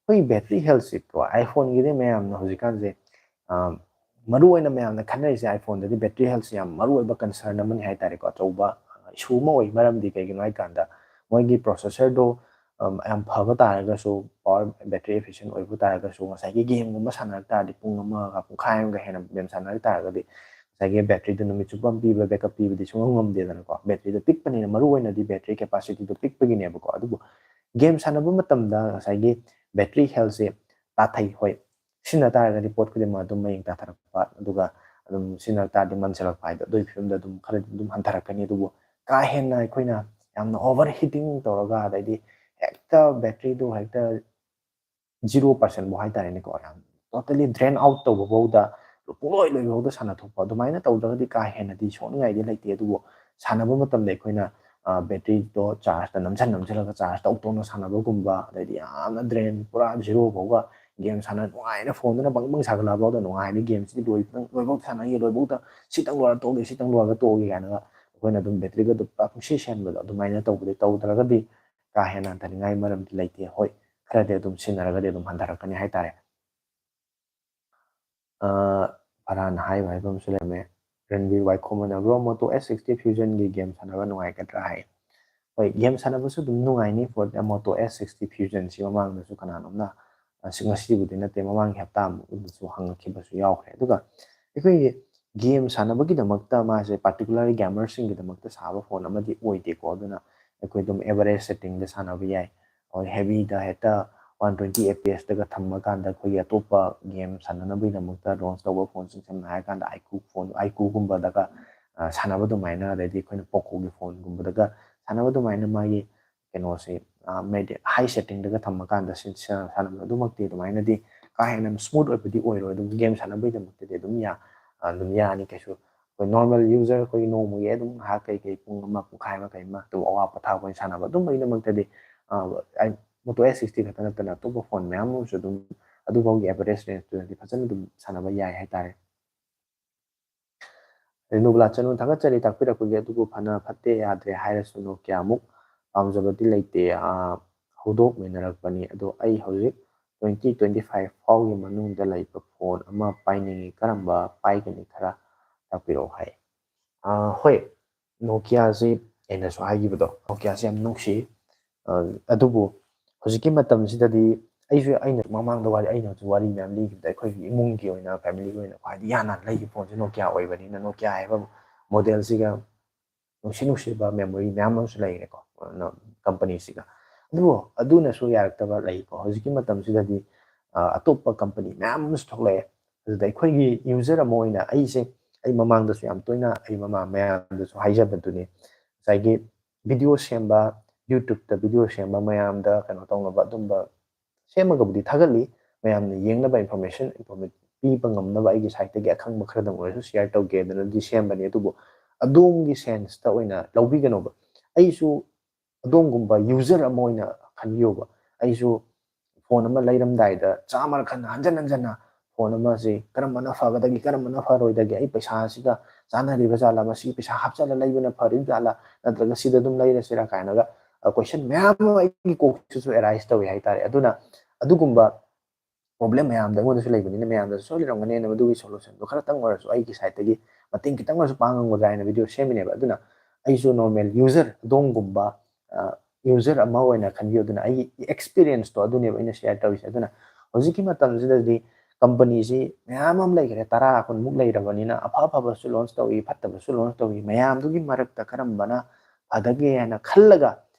ꯑꯩꯈꯣꯏꯒꯤ battery health ꯁꯦ, bro, iPhone ꯒꯤꯗꯤ ꯃꯌꯥꯝꯅ ꯍꯧꯖꯤꯛꯀꯥꯟꯁꯦ, ꯑ, ꯃꯔꯨ ꯑꯣꯏꯅ ꯃꯌꯥꯝꯅ ꯈꯟꯅꯔꯤꯁꯦ iPhone ꯗꯗꯤ battery health ꯁꯦ ꯌꯥꯝ ꯃꯔꯨ ꯑꯣꯏꯕ concern ꯑꯃꯅꯤ ꯍꯥꯏꯇꯥꯔꯦꯀꯣ, ꯑꯆꯧꯕ, ꯑ, issue ꯑꯃ ꯑꯣꯏ꯫ ꯃꯔꯝꯗꯤ ꯀꯩꯒꯤꯅꯣ ꯍꯥꯏ ꯀꯥꯟꯗ, ꯃꯣꯏꯒꯤ processor ꯗꯣ, ꯑꯝ, ꯌꯥꯝ ꯐꯕ ꯇꯥꯔꯒꯁꯨ, power battery efficient ꯑꯣꯏꯕ ꯇꯥꯔꯒꯁꯨ, ꯉꯁꯥꯏꯒꯤ game ꯒꯨꯝꯕ ꯁꯥꯟꯅꯔꯛ ꯇꯥꯔꯗꯤ, ꯄꯨꯡ ꯑꯃꯒ ꯄꯨꯡꯈꯥꯏ ꯑꯃꯒ ꯍꯦꯟꯅ game ꯁꯥꯟꯅꯔꯛ ꯇꯥꯔꯒꯗꯤ, ꯉꯁꯥꯏꯒꯤ battery ꯗꯣ ꯅꯨꯃꯤꯠ ꯆꯨꯞꯄ ꯑꯃ ꯄꯤꯕ backup ꯄꯤꯕꯗꯤ ꯁꯨꯡꯉꯝ ꯉꯝꯗꯦꯗꯅꯀꯣ꯫ Battery ꯗꯣ ꯄꯤꯛꯄꯅꯤꯅ, ꯃꯔꯨ ꯑꯣꯏꯅꯗꯤ battery capacity ꯗꯣ ꯄꯤꯛꯄꯒꯤꯅꯦꯕꯀꯣ꯫ ꯑꯗꯨꯕꯨ game ꯁꯥꯟꯅꯕ ꯃꯇꯝꯗ ꯉꯁꯥꯏꯒꯤ battery health ꯁꯦ ꯇꯥꯊꯩ꯫ ꯍꯣꯏ, ꯁꯤꯖꯤꯟꯅ ꯇꯥꯔꯒꯗꯤ ꯄꯣꯠ ꯈꯨꯗꯤꯡꯃꯛ ꯑꯗꯨꯝ ꯃꯌꯦꯡ ꯇꯥꯊꯔꯛꯄ, ꯑꯗꯨꯒ ꯑꯗꯨꯝ ꯁꯤꯖꯤꯟꯅ ꯇꯥꯔꯗꯤ ꯃꯟꯁꯤꯜꯂꯛꯄ ꯍꯥꯏꯗꯣ, ꯑꯗꯨꯒꯤ ꯐꯤꯕꯝꯗ ꯑꯗꯨꯝ ꯈꯔꯗꯤ ꯑꯗꯨꯝ ꯍꯟꯊꯔꯛꯀꯅꯤ꯫ ꯑꯗꯨꯕꯨ ꯀꯥ ꯍꯦꯟꯅ ꯑꯩꯈꯣꯏꯅ ꯌꯥꯝꯅ overheating ꯇꯧꯔꯒ, ꯑꯗꯩꯗꯤ ꯍꯦꯛꯇ battery ꯗꯣ ꯍꯦꯛꯇ zero percent ꯐꯥꯎ ꯍꯥꯏꯇꯥꯔꯦꯅꯦꯀꯣ, ꯌꯥꯝ totally drain out ꯇꯧꯕ ꯐꯥꯎꯗ, ꯄꯨꯡꯂꯣꯏ ꯂꯣꯏꯕ ꯐꯥꯎꯗ ꯁꯥꯟꯅꯊꯣꯛꯄ, ꯑꯗꯨꯃꯥꯏꯅ ꯇꯧꯗ꯭ꯔꯒꯗꯤ ꯀꯥ ꯍꯦꯟꯅꯗꯤ ꯁꯣꯛꯅꯤꯡꯉꯥꯏꯗꯤ ꯂꯩꯇꯦ꯫ ꯑꯗꯨꯕꯨ ꯁꯥꯟꯅꯕ ꯃꯇꯝꯗ ꯑꯩꯈꯣꯏꯅ, ꯑ, battery ꯗꯣ charge ꯇ ꯅꯝꯁꯤꯟ ꯅꯝꯁꯤꯜꯂꯒ charge ꯇꯧ ꯇꯧꯅ ꯁꯥꯟꯅꯕꯒꯨꯝꯕ, ꯑꯗꯩꯗꯤ ꯌꯥꯝꯅ drain ꯄꯨꯔꯥ zero ꯐꯥꯎꯕ game ꯁꯥꯟꯅ ꯅꯨꯡꯉꯥꯏꯅ phone ꯗꯨꯅ ꯕꯪ ꯕꯪ ꯁꯥꯒꯠꯂꯛꯑ ꯐꯥꯎꯗ ꯅꯨꯡꯉꯥꯏꯅ game ꯁꯤꯗꯤ ꯂꯣꯏ-, ꯂꯣꯏꯐꯥꯎ ꯁꯥꯟꯅꯒꯦ, ꯂꯣꯏꯐꯥꯎꯗ ꯁꯤꯇꯪ ꯂꯣꯏꯔ ꯇꯣꯛꯑꯒꯦ, ꯁꯤꯇꯪ ꯂꯣꯏꯔꯒ ꯇꯣꯛꯑꯒꯦ ꯀꯥꯏꯅꯒ ꯑꯩꯈꯣꯏꯅ ꯑꯗꯨꯝ battery ꯒꯗꯣ ꯄꯨꯔꯥ ꯄꯨꯡꯁꯤ ꯁꯤꯍꯟꯕꯗꯣ, ꯑꯗꯨꯃꯥꯏꯅ ꯇꯧꯕꯗꯤ ꯇꯧꯗ꯭ꯔꯒꯗꯤ ꯀꯥ ꯍꯦꯟꯅ ꯍꯟꯊꯅꯤꯡꯉꯥꯏ ꯃꯔꯝꯗꯤ ꯂꯩꯇꯦ꯫ ꯍꯣꯏ, ꯈꯔꯗꯤ ꯑꯗꯨꯝ ꯁꯤꯖꯤꯟꯅꯔꯒꯗꯤ ꯑꯗꯨꯝ ꯍꯟꯊꯔꯛꯀꯅꯤ ꯍꯥꯏꯇꯥꯔꯦ꯫ ꯑ, ꯐꯔꯍꯥꯟꯅ ꯍꯥꯏꯕ ꯍꯥꯏꯕ ꯑꯃꯁꯨ ꯂꯩꯔꯝꯃꯦ꯫ ꯔꯟꯕꯤꯔ ꯋꯥꯏꯈꯣꯝꯅ, "Bro, Moto S sixty Fusion ꯒꯤ game ꯁꯥꯟꯅꯕ ꯅꯨꯡꯉꯥꯏꯒꯗ꯭ꯔꯥ?" ꯍꯥꯏ꯫ ꯍꯣꯏ, game ꯁꯥꯟꯅꯕꯁꯨ ꯑꯗꯨꯝ ꯅꯨꯡꯉꯥꯏꯅꯤ, for the Moto S sixty Fusion ꯁꯤ ꯃꯃꯥꯡꯗꯁꯨ ꯀꯅꯥꯅꯣꯝꯅ, ꯑ, ꯁꯤ ꯉꯁꯤꯕꯨꯗꯤ ꯅꯠꯇꯦ, ꯃꯃꯥꯡꯒꯤ ꯍꯞꯇꯥ ꯑꯃꯗꯁꯨ ꯍꯪꯉꯛꯈꯤꯕꯁꯨ ꯌꯥꯎꯈ꯭ꯔꯦ꯫ ꯑꯗꯨꯒ ꯑꯩꯈꯣꯏꯒꯤ game ꯁꯥꯟꯅꯕꯒꯤꯗꯃꯛꯇ ꯃꯥꯁꯦ particularly gamer ꯁꯤꯡꯒꯤꯗꯃꯛꯇ ꯁꯥꯕ phone ꯑꯃꯗꯤ ꯑꯣꯏꯗꯦꯀꯣ꯫ ꯑꯗꯨꯅ ꯑꯩꯈꯣꯏ ꯑꯗꯨꯝ average setting ꯗ ꯁꯥꯟꯅꯕ ꯌꯥꯏ꯫ ꯑꯩꯈꯣꯏ heavy ꯗ ꯍꯦꯛꯇ one twenty F P S ꯇꯒ ꯊꯝꯃꯀꯥꯟꯗ ꯑꯩꯈꯣꯏꯒꯤ ꯑꯇꯣꯞꯄ game ꯁꯥꯟꯅꯅꯕꯒꯤꯗꯃꯛꯇ launch ꯇꯧꯕ phone ꯁꯤꯡ, ꯁꯝꯅ ꯍꯥꯏꯔꯀꯥꯟꯗ iQOO phone, iQOO ꯒꯨꯝꯕꯗꯒ, ꯑ, ꯁꯥꯟꯅꯕ ꯑꯗꯨꯃꯥꯏꯅ, ꯑꯗꯩꯗꯤ ꯑꯩꯈꯣꯏꯅ Poco ꯒꯤ phone ꯒꯨꯝꯕꯗꯒ ꯁꯥꯟꯅꯕ ꯑꯗꯨꯃꯥꯏꯅ ꯃꯥꯒꯤ ꯀꯩꯅꯣꯁꯦ, ꯑ, ꯃꯦꯗꯤ-, high setting ꯗꯒ ꯊꯝꯃꯀꯥꯟꯗ ꯁꯤ-, ꯁꯥꯟꯅꯕ ꯑꯗꯨꯃꯛꯇꯤ ꯑꯗꯨꯃꯥꯏꯅꯗꯤ ꯀꯥ ꯍꯦꯟꯅ smooth ꯑꯣꯏꯕꯗꯤ ꯑꯣꯏꯔꯣꯏ꯫ ꯑꯗꯨꯝ game ꯁꯥꯟꯅꯕꯒꯤꯗꯃꯛꯇꯗꯤ ꯑꯗꯨꯝ ꯌꯥ-, ꯑ, ꯑꯗꯨꯝ ꯌꯥꯅꯤ ꯀꯩꯁꯨ꯫ ꯑꯩꯈꯣꯏ normal user, ꯑꯩꯈꯣꯏꯒꯤ ꯅꯣꯡꯃꯒꯤ ꯑꯗꯨꯝ ꯉꯥꯏꯍꯥꯛ ꯀꯩꯀꯩ ꯄꯨꯡ ꯑꯃ, ꯄꯨꯡꯈꯥꯏ ꯑꯃ, ꯀꯩ ꯑꯃ ꯑꯗꯨꯝ ꯑꯋꯥ ꯄꯣꯊꯥꯕ ꯑꯣꯏꯅ ꯁꯥꯟꯅꯕ, ꯑꯗꯨꯝꯕꯒꯤꯗꯃꯛꯇꯗꯤ, ꯑ, ꯑꯩ Moto S sixty ꯈꯛꯇ ꯅꯠꯇꯅ ꯑꯇꯣꯞꯄ phone ꯃꯌꯥꯝ ꯑꯃꯁꯨ ꯑꯗꯨꯝ ꯑꯗꯨꯐꯥꯎꯒꯤ average range ꯇꯨꯗꯗꯤ ꯐꯖꯅ ꯑꯗꯨꯝ ꯁꯥꯟꯅꯕ ꯌꯥꯏ ꯍꯥꯏꯇꯥꯔꯦ꯫ ꯔꯦꯅꯨꯕꯂꯥ ꯆꯅꯨ, ꯊꯥꯒꯠꯆꯔꯤ ꯇꯥꯛꯄꯤꯔꯛꯄꯒꯤ, ꯑꯗꯨꯕꯨ ꯐꯅ ꯐꯠꯇꯦ ꯌꯥꯗ꯭ꯔꯦ ꯍꯥꯏꯔꯁꯨ Nokia ꯃꯨꯛ ꯄꯥꯝꯖꯕꯗꯤ ꯂꯩꯇꯦ꯫ ꯑ, ꯍꯧꯗꯣꯛꯃꯤꯟꯅꯔꯛꯄꯅꯤ꯫ ꯑꯗꯣ ꯑꯩ ꯍꯧꯖꯤꯛ twenty twenty-five ꯐꯥꯎꯒꯤ ꯃꯅꯨꯡꯗ ꯂꯩꯕ phone ꯑꯃ ꯄꯥꯏꯅꯤꯡꯉꯤ, ꯀꯔꯝꯕ ꯄꯥꯏꯒꯅꯤ, ꯈꯔ ꯇꯥꯛꯄꯤꯔꯛꯑꯣ ꯍꯥꯏ꯫ ꯑ, ꯍꯣꯏ, Nokia ꯁꯤ ꯑꯩꯅꯁꯨ ꯍꯥꯏꯈꯤꯕꯗꯣ, ꯅꯣꯀꯤꯌꯥꯁꯦ ꯌꯥꯝ ꯅꯨꯡꯁꯤ꯫ ꯑ, ꯑꯗꯨꯕꯨ ꯍꯧꯖꯤꯛꯀꯤ ꯃꯇꯝꯁꯤꯗꯗꯤ ꯑꯩꯁꯨ, ꯑꯩꯅ ꯃꯃꯥꯡꯗ ꯋꯥꯔꯤ, ꯑꯩꯅꯁꯨ ꯋꯥꯔꯤ ꯃꯌꯥꯝ ꯂꯤꯈꯤꯕꯗ, ꯑꯩꯈꯣꯏꯒꯤ ꯏꯃꯨꯡꯒꯤ ꯑꯣꯏꯅ, ꯐꯦꯃꯤꯂꯤꯒꯤ ꯑꯣꯏꯅ ꯈ꯭ꯋꯥꯏꯗꯒꯤ ꯍꯥꯟꯅ ꯂꯩꯈꯤꯕ ꯐꯣꯟꯁꯦ ꯅꯣꯀꯤꯌꯥ ꯑꯣꯏꯕꯅꯤꯅ, ꯅꯣꯀꯤꯌꯥ ꯍꯥꯏꯕ ꯃꯣꯗꯦꯜꯁꯤꯒ ꯅꯨꯡꯁꯤ ꯅꯨꯡꯁꯤꯕ ꯃꯦꯃꯣꯔꯤ ꯃꯌꯥꯝ ꯑꯃꯁꯨ ꯂꯩꯔꯦꯀꯣ, ꯀꯝꯄꯅꯤꯁꯤꯒ꯫ ꯑꯗꯨꯕꯨ ꯑꯗꯨꯅꯁꯨ ꯌꯥꯔꯛꯇꯕ ꯂꯩꯀꯣ꯫ ꯍꯧꯖꯤꯛꯀꯤ ꯃꯇꯝꯁꯤꯗꯗꯤ, ꯑ, ꯑꯇꯣꯞꯄ ꯀꯝꯄꯅꯤ ꯃꯌꯥꯝ ꯑꯃꯁꯨ ꯊꯣꯛꯂꯛꯑꯦ꯫ ꯑꯗꯨꯗ ꯑꯩꯈꯣꯏꯒꯤ ꯌꯨꯖꯔ ꯑꯃ ꯑꯣꯏꯅ ꯑꯩꯁꯦ, ꯑꯩ ꯃꯃꯥꯡꯗꯁꯨ ꯌꯥꯝ ꯇꯣꯏꯅ ꯑꯩ ꯃꯃꯥ ꯃꯌꯥꯝꯗꯁꯨ ꯍꯥꯏꯖꯕꯗꯨꯅꯤ, ꯉꯁꯥꯏꯒꯤ ꯚꯤꯗꯤꯑꯣ ꯁꯦꯝꯕ, YouTube-ꯇ ꯚꯤꯗꯤꯑꯣ ꯁꯦꯝꯕ ꯃꯌꯥꯝꯗ ꯀꯩꯅꯣ ꯇꯧꯅꯕ ꯑꯗꯨꯝꯕ ꯁꯦꯝꯃꯒꯕꯨꯗꯤ ꯊꯥꯒꯠꯂꯤ, ꯃꯌꯥꯝꯅ ꯌꯦꯡꯅꯕ, ꯏꯟꯐꯣꯔꯃꯦꯁꯟ ꯄꯤꯕ ꯉꯝꯅꯕ ꯑꯩꯒꯤ ꯁꯥꯏꯠꯇꯒꯤ ꯑꯈꯪꯕ ꯈꯔꯗꯪ ꯑꯣꯏꯔꯁꯨ ꯁꯤꯌꯔ ꯇꯧꯒꯦꯗꯅꯗꯤ ꯁꯦꯝꯕꯅꯤ꯫ ꯑꯗꯨꯕꯨ ꯑꯗꯣꯝꯒꯤ ꯁꯦꯟꯁꯇ ꯑꯣꯏꯅ ꯂꯧꯕꯤꯒꯅꯣꯕ꯫ ꯑꯩꯁꯨ ꯑꯗꯣꯝꯒꯨꯝꯕ ꯌꯨꯖꯔ ꯑꯃ ꯑꯣꯏꯅ ꯈꯟꯕꯤꯌꯣꯕ꯫ ꯑꯩꯁꯨ ꯐꯣꯟ ꯑꯃ ꯂꯩꯔꯝꯗꯥꯏꯗ ꯆꯥꯝꯃꯔꯛ ꯍꯟꯅ, ꯍꯟꯖꯟ ꯍꯟꯖꯟꯅ ꯐꯣꯟ ꯑꯃꯁꯤ ꯀꯔꯝꯕꯅ ꯐꯒꯗꯒꯦ, ꯀꯔꯝꯕꯅ ꯐꯔꯣꯏꯗꯒꯦ, ꯑꯩ ꯄꯩꯁꯥꯁꯤꯒ ꯆꯥꯟꯅꯔꯤꯕ ꯖꯥꯠꯂ, ꯃꯁꯤ ꯄꯩꯁꯥ ꯍꯥꯞꯆꯜꯂ ꯂꯩꯕꯅ ꯐꯔꯤꯕ ꯖꯥꯠꯂ, ꯅꯠꯇ꯭ꯔꯒ ꯁꯤꯗ ꯑꯗꯨꯝ ꯂꯩꯔꯁꯤꯔꯥ ꯀꯥꯏꯅꯒ, ꯑ, ꯀꯣꯏꯁꯟ ꯃꯌꯥꯝ ꯑꯃ ꯑꯩꯒꯤ ꯀꯣꯛꯁꯤꯁꯨ ꯑꯦꯔꯥꯏꯁ ꯇꯧꯏ ꯍꯥꯏꯇꯥꯔꯦ꯫ ꯑꯗꯨꯅ ꯑꯗꯨꯒꯨꯝꯕ ꯄ꯭ꯔꯣꯕ꯭ꯂꯦꯝ ꯃꯌꯥꯝꯗꯣ ꯑꯩꯉꯣꯟꯗꯁꯨ ꯂꯩꯕꯅꯤꯅ, ꯃꯌꯥꯝꯗꯁꯨ ꯁꯣꯏ ꯂꯩꯔꯝꯒꯅꯦꯅ ꯃꯗꯨꯒꯤ ꯁꯣꯂꯨꯁꯟꯗꯣ ꯈꯔꯇꯪ ꯑꯣꯏꯔꯁꯨ ꯑꯩꯒꯤ ꯁꯥꯏꯠꯇꯒꯤ ꯃꯇꯦꯡ ꯈꯤꯇꯪ ꯑꯣꯏꯔꯁꯨ ꯄꯥꯡꯉꯝꯒꯗ꯭ꯔꯥ ꯍꯥꯏꯅ ꯚꯤꯗꯤꯑꯣ ꯁꯦꯝꯃꯤꯅꯦꯕ꯫ ꯑꯗꯨꯅ ꯑꯩꯁꯨ ꯅꯣꯔꯃꯦꯜ ꯌꯨꯖꯔ, ꯑꯗꯣꯝꯒꯨꯝꯕ, ꯑ, ꯌꯨꯖꯔ ꯑꯃ ꯑꯣꯏꯅ ꯈꯟꯕꯤꯌꯨ꯫ ꯑꯗꯨꯅ ꯑꯩꯒꯤ ꯑꯦꯛꯁꯄꯤꯔꯤꯌꯦꯟꯁꯇꯣ ꯑꯗꯨꯅꯦꯕ ꯑꯩꯅ ꯁꯤꯌꯔ ꯇꯧꯔꯤꯁꯦ꯫ ꯑꯗꯨꯅ ꯍꯧꯖꯤꯛꯀꯤ ꯃꯇꯝꯁꯤꯗꯗꯤ ꯀꯝꯄꯅꯤꯁꯤ ꯃꯌꯥꯝ ꯑꯃ ꯂꯩꯈ꯭ꯔꯦ, ꯇꯔꯥ ꯀꯨꯟꯃꯨꯛ ꯂꯩꯔꯕꯅꯤꯅ, ꯑꯐ ꯑꯐꯕꯁꯨ ꯂꯣꯟꯆ ꯇꯧꯏ, ꯐꯠꯇꯕꯁꯨ ꯂꯣꯟꯆ ꯇꯧꯏ꯫ ꯃꯌꯥꯝꯗꯨꯒꯤ ꯃꯔꯛꯇ ꯀꯔꯝꯕꯅ ꯐꯗꯒꯦ ꯍꯥꯏꯅ ꯈꯜꯂꯒ,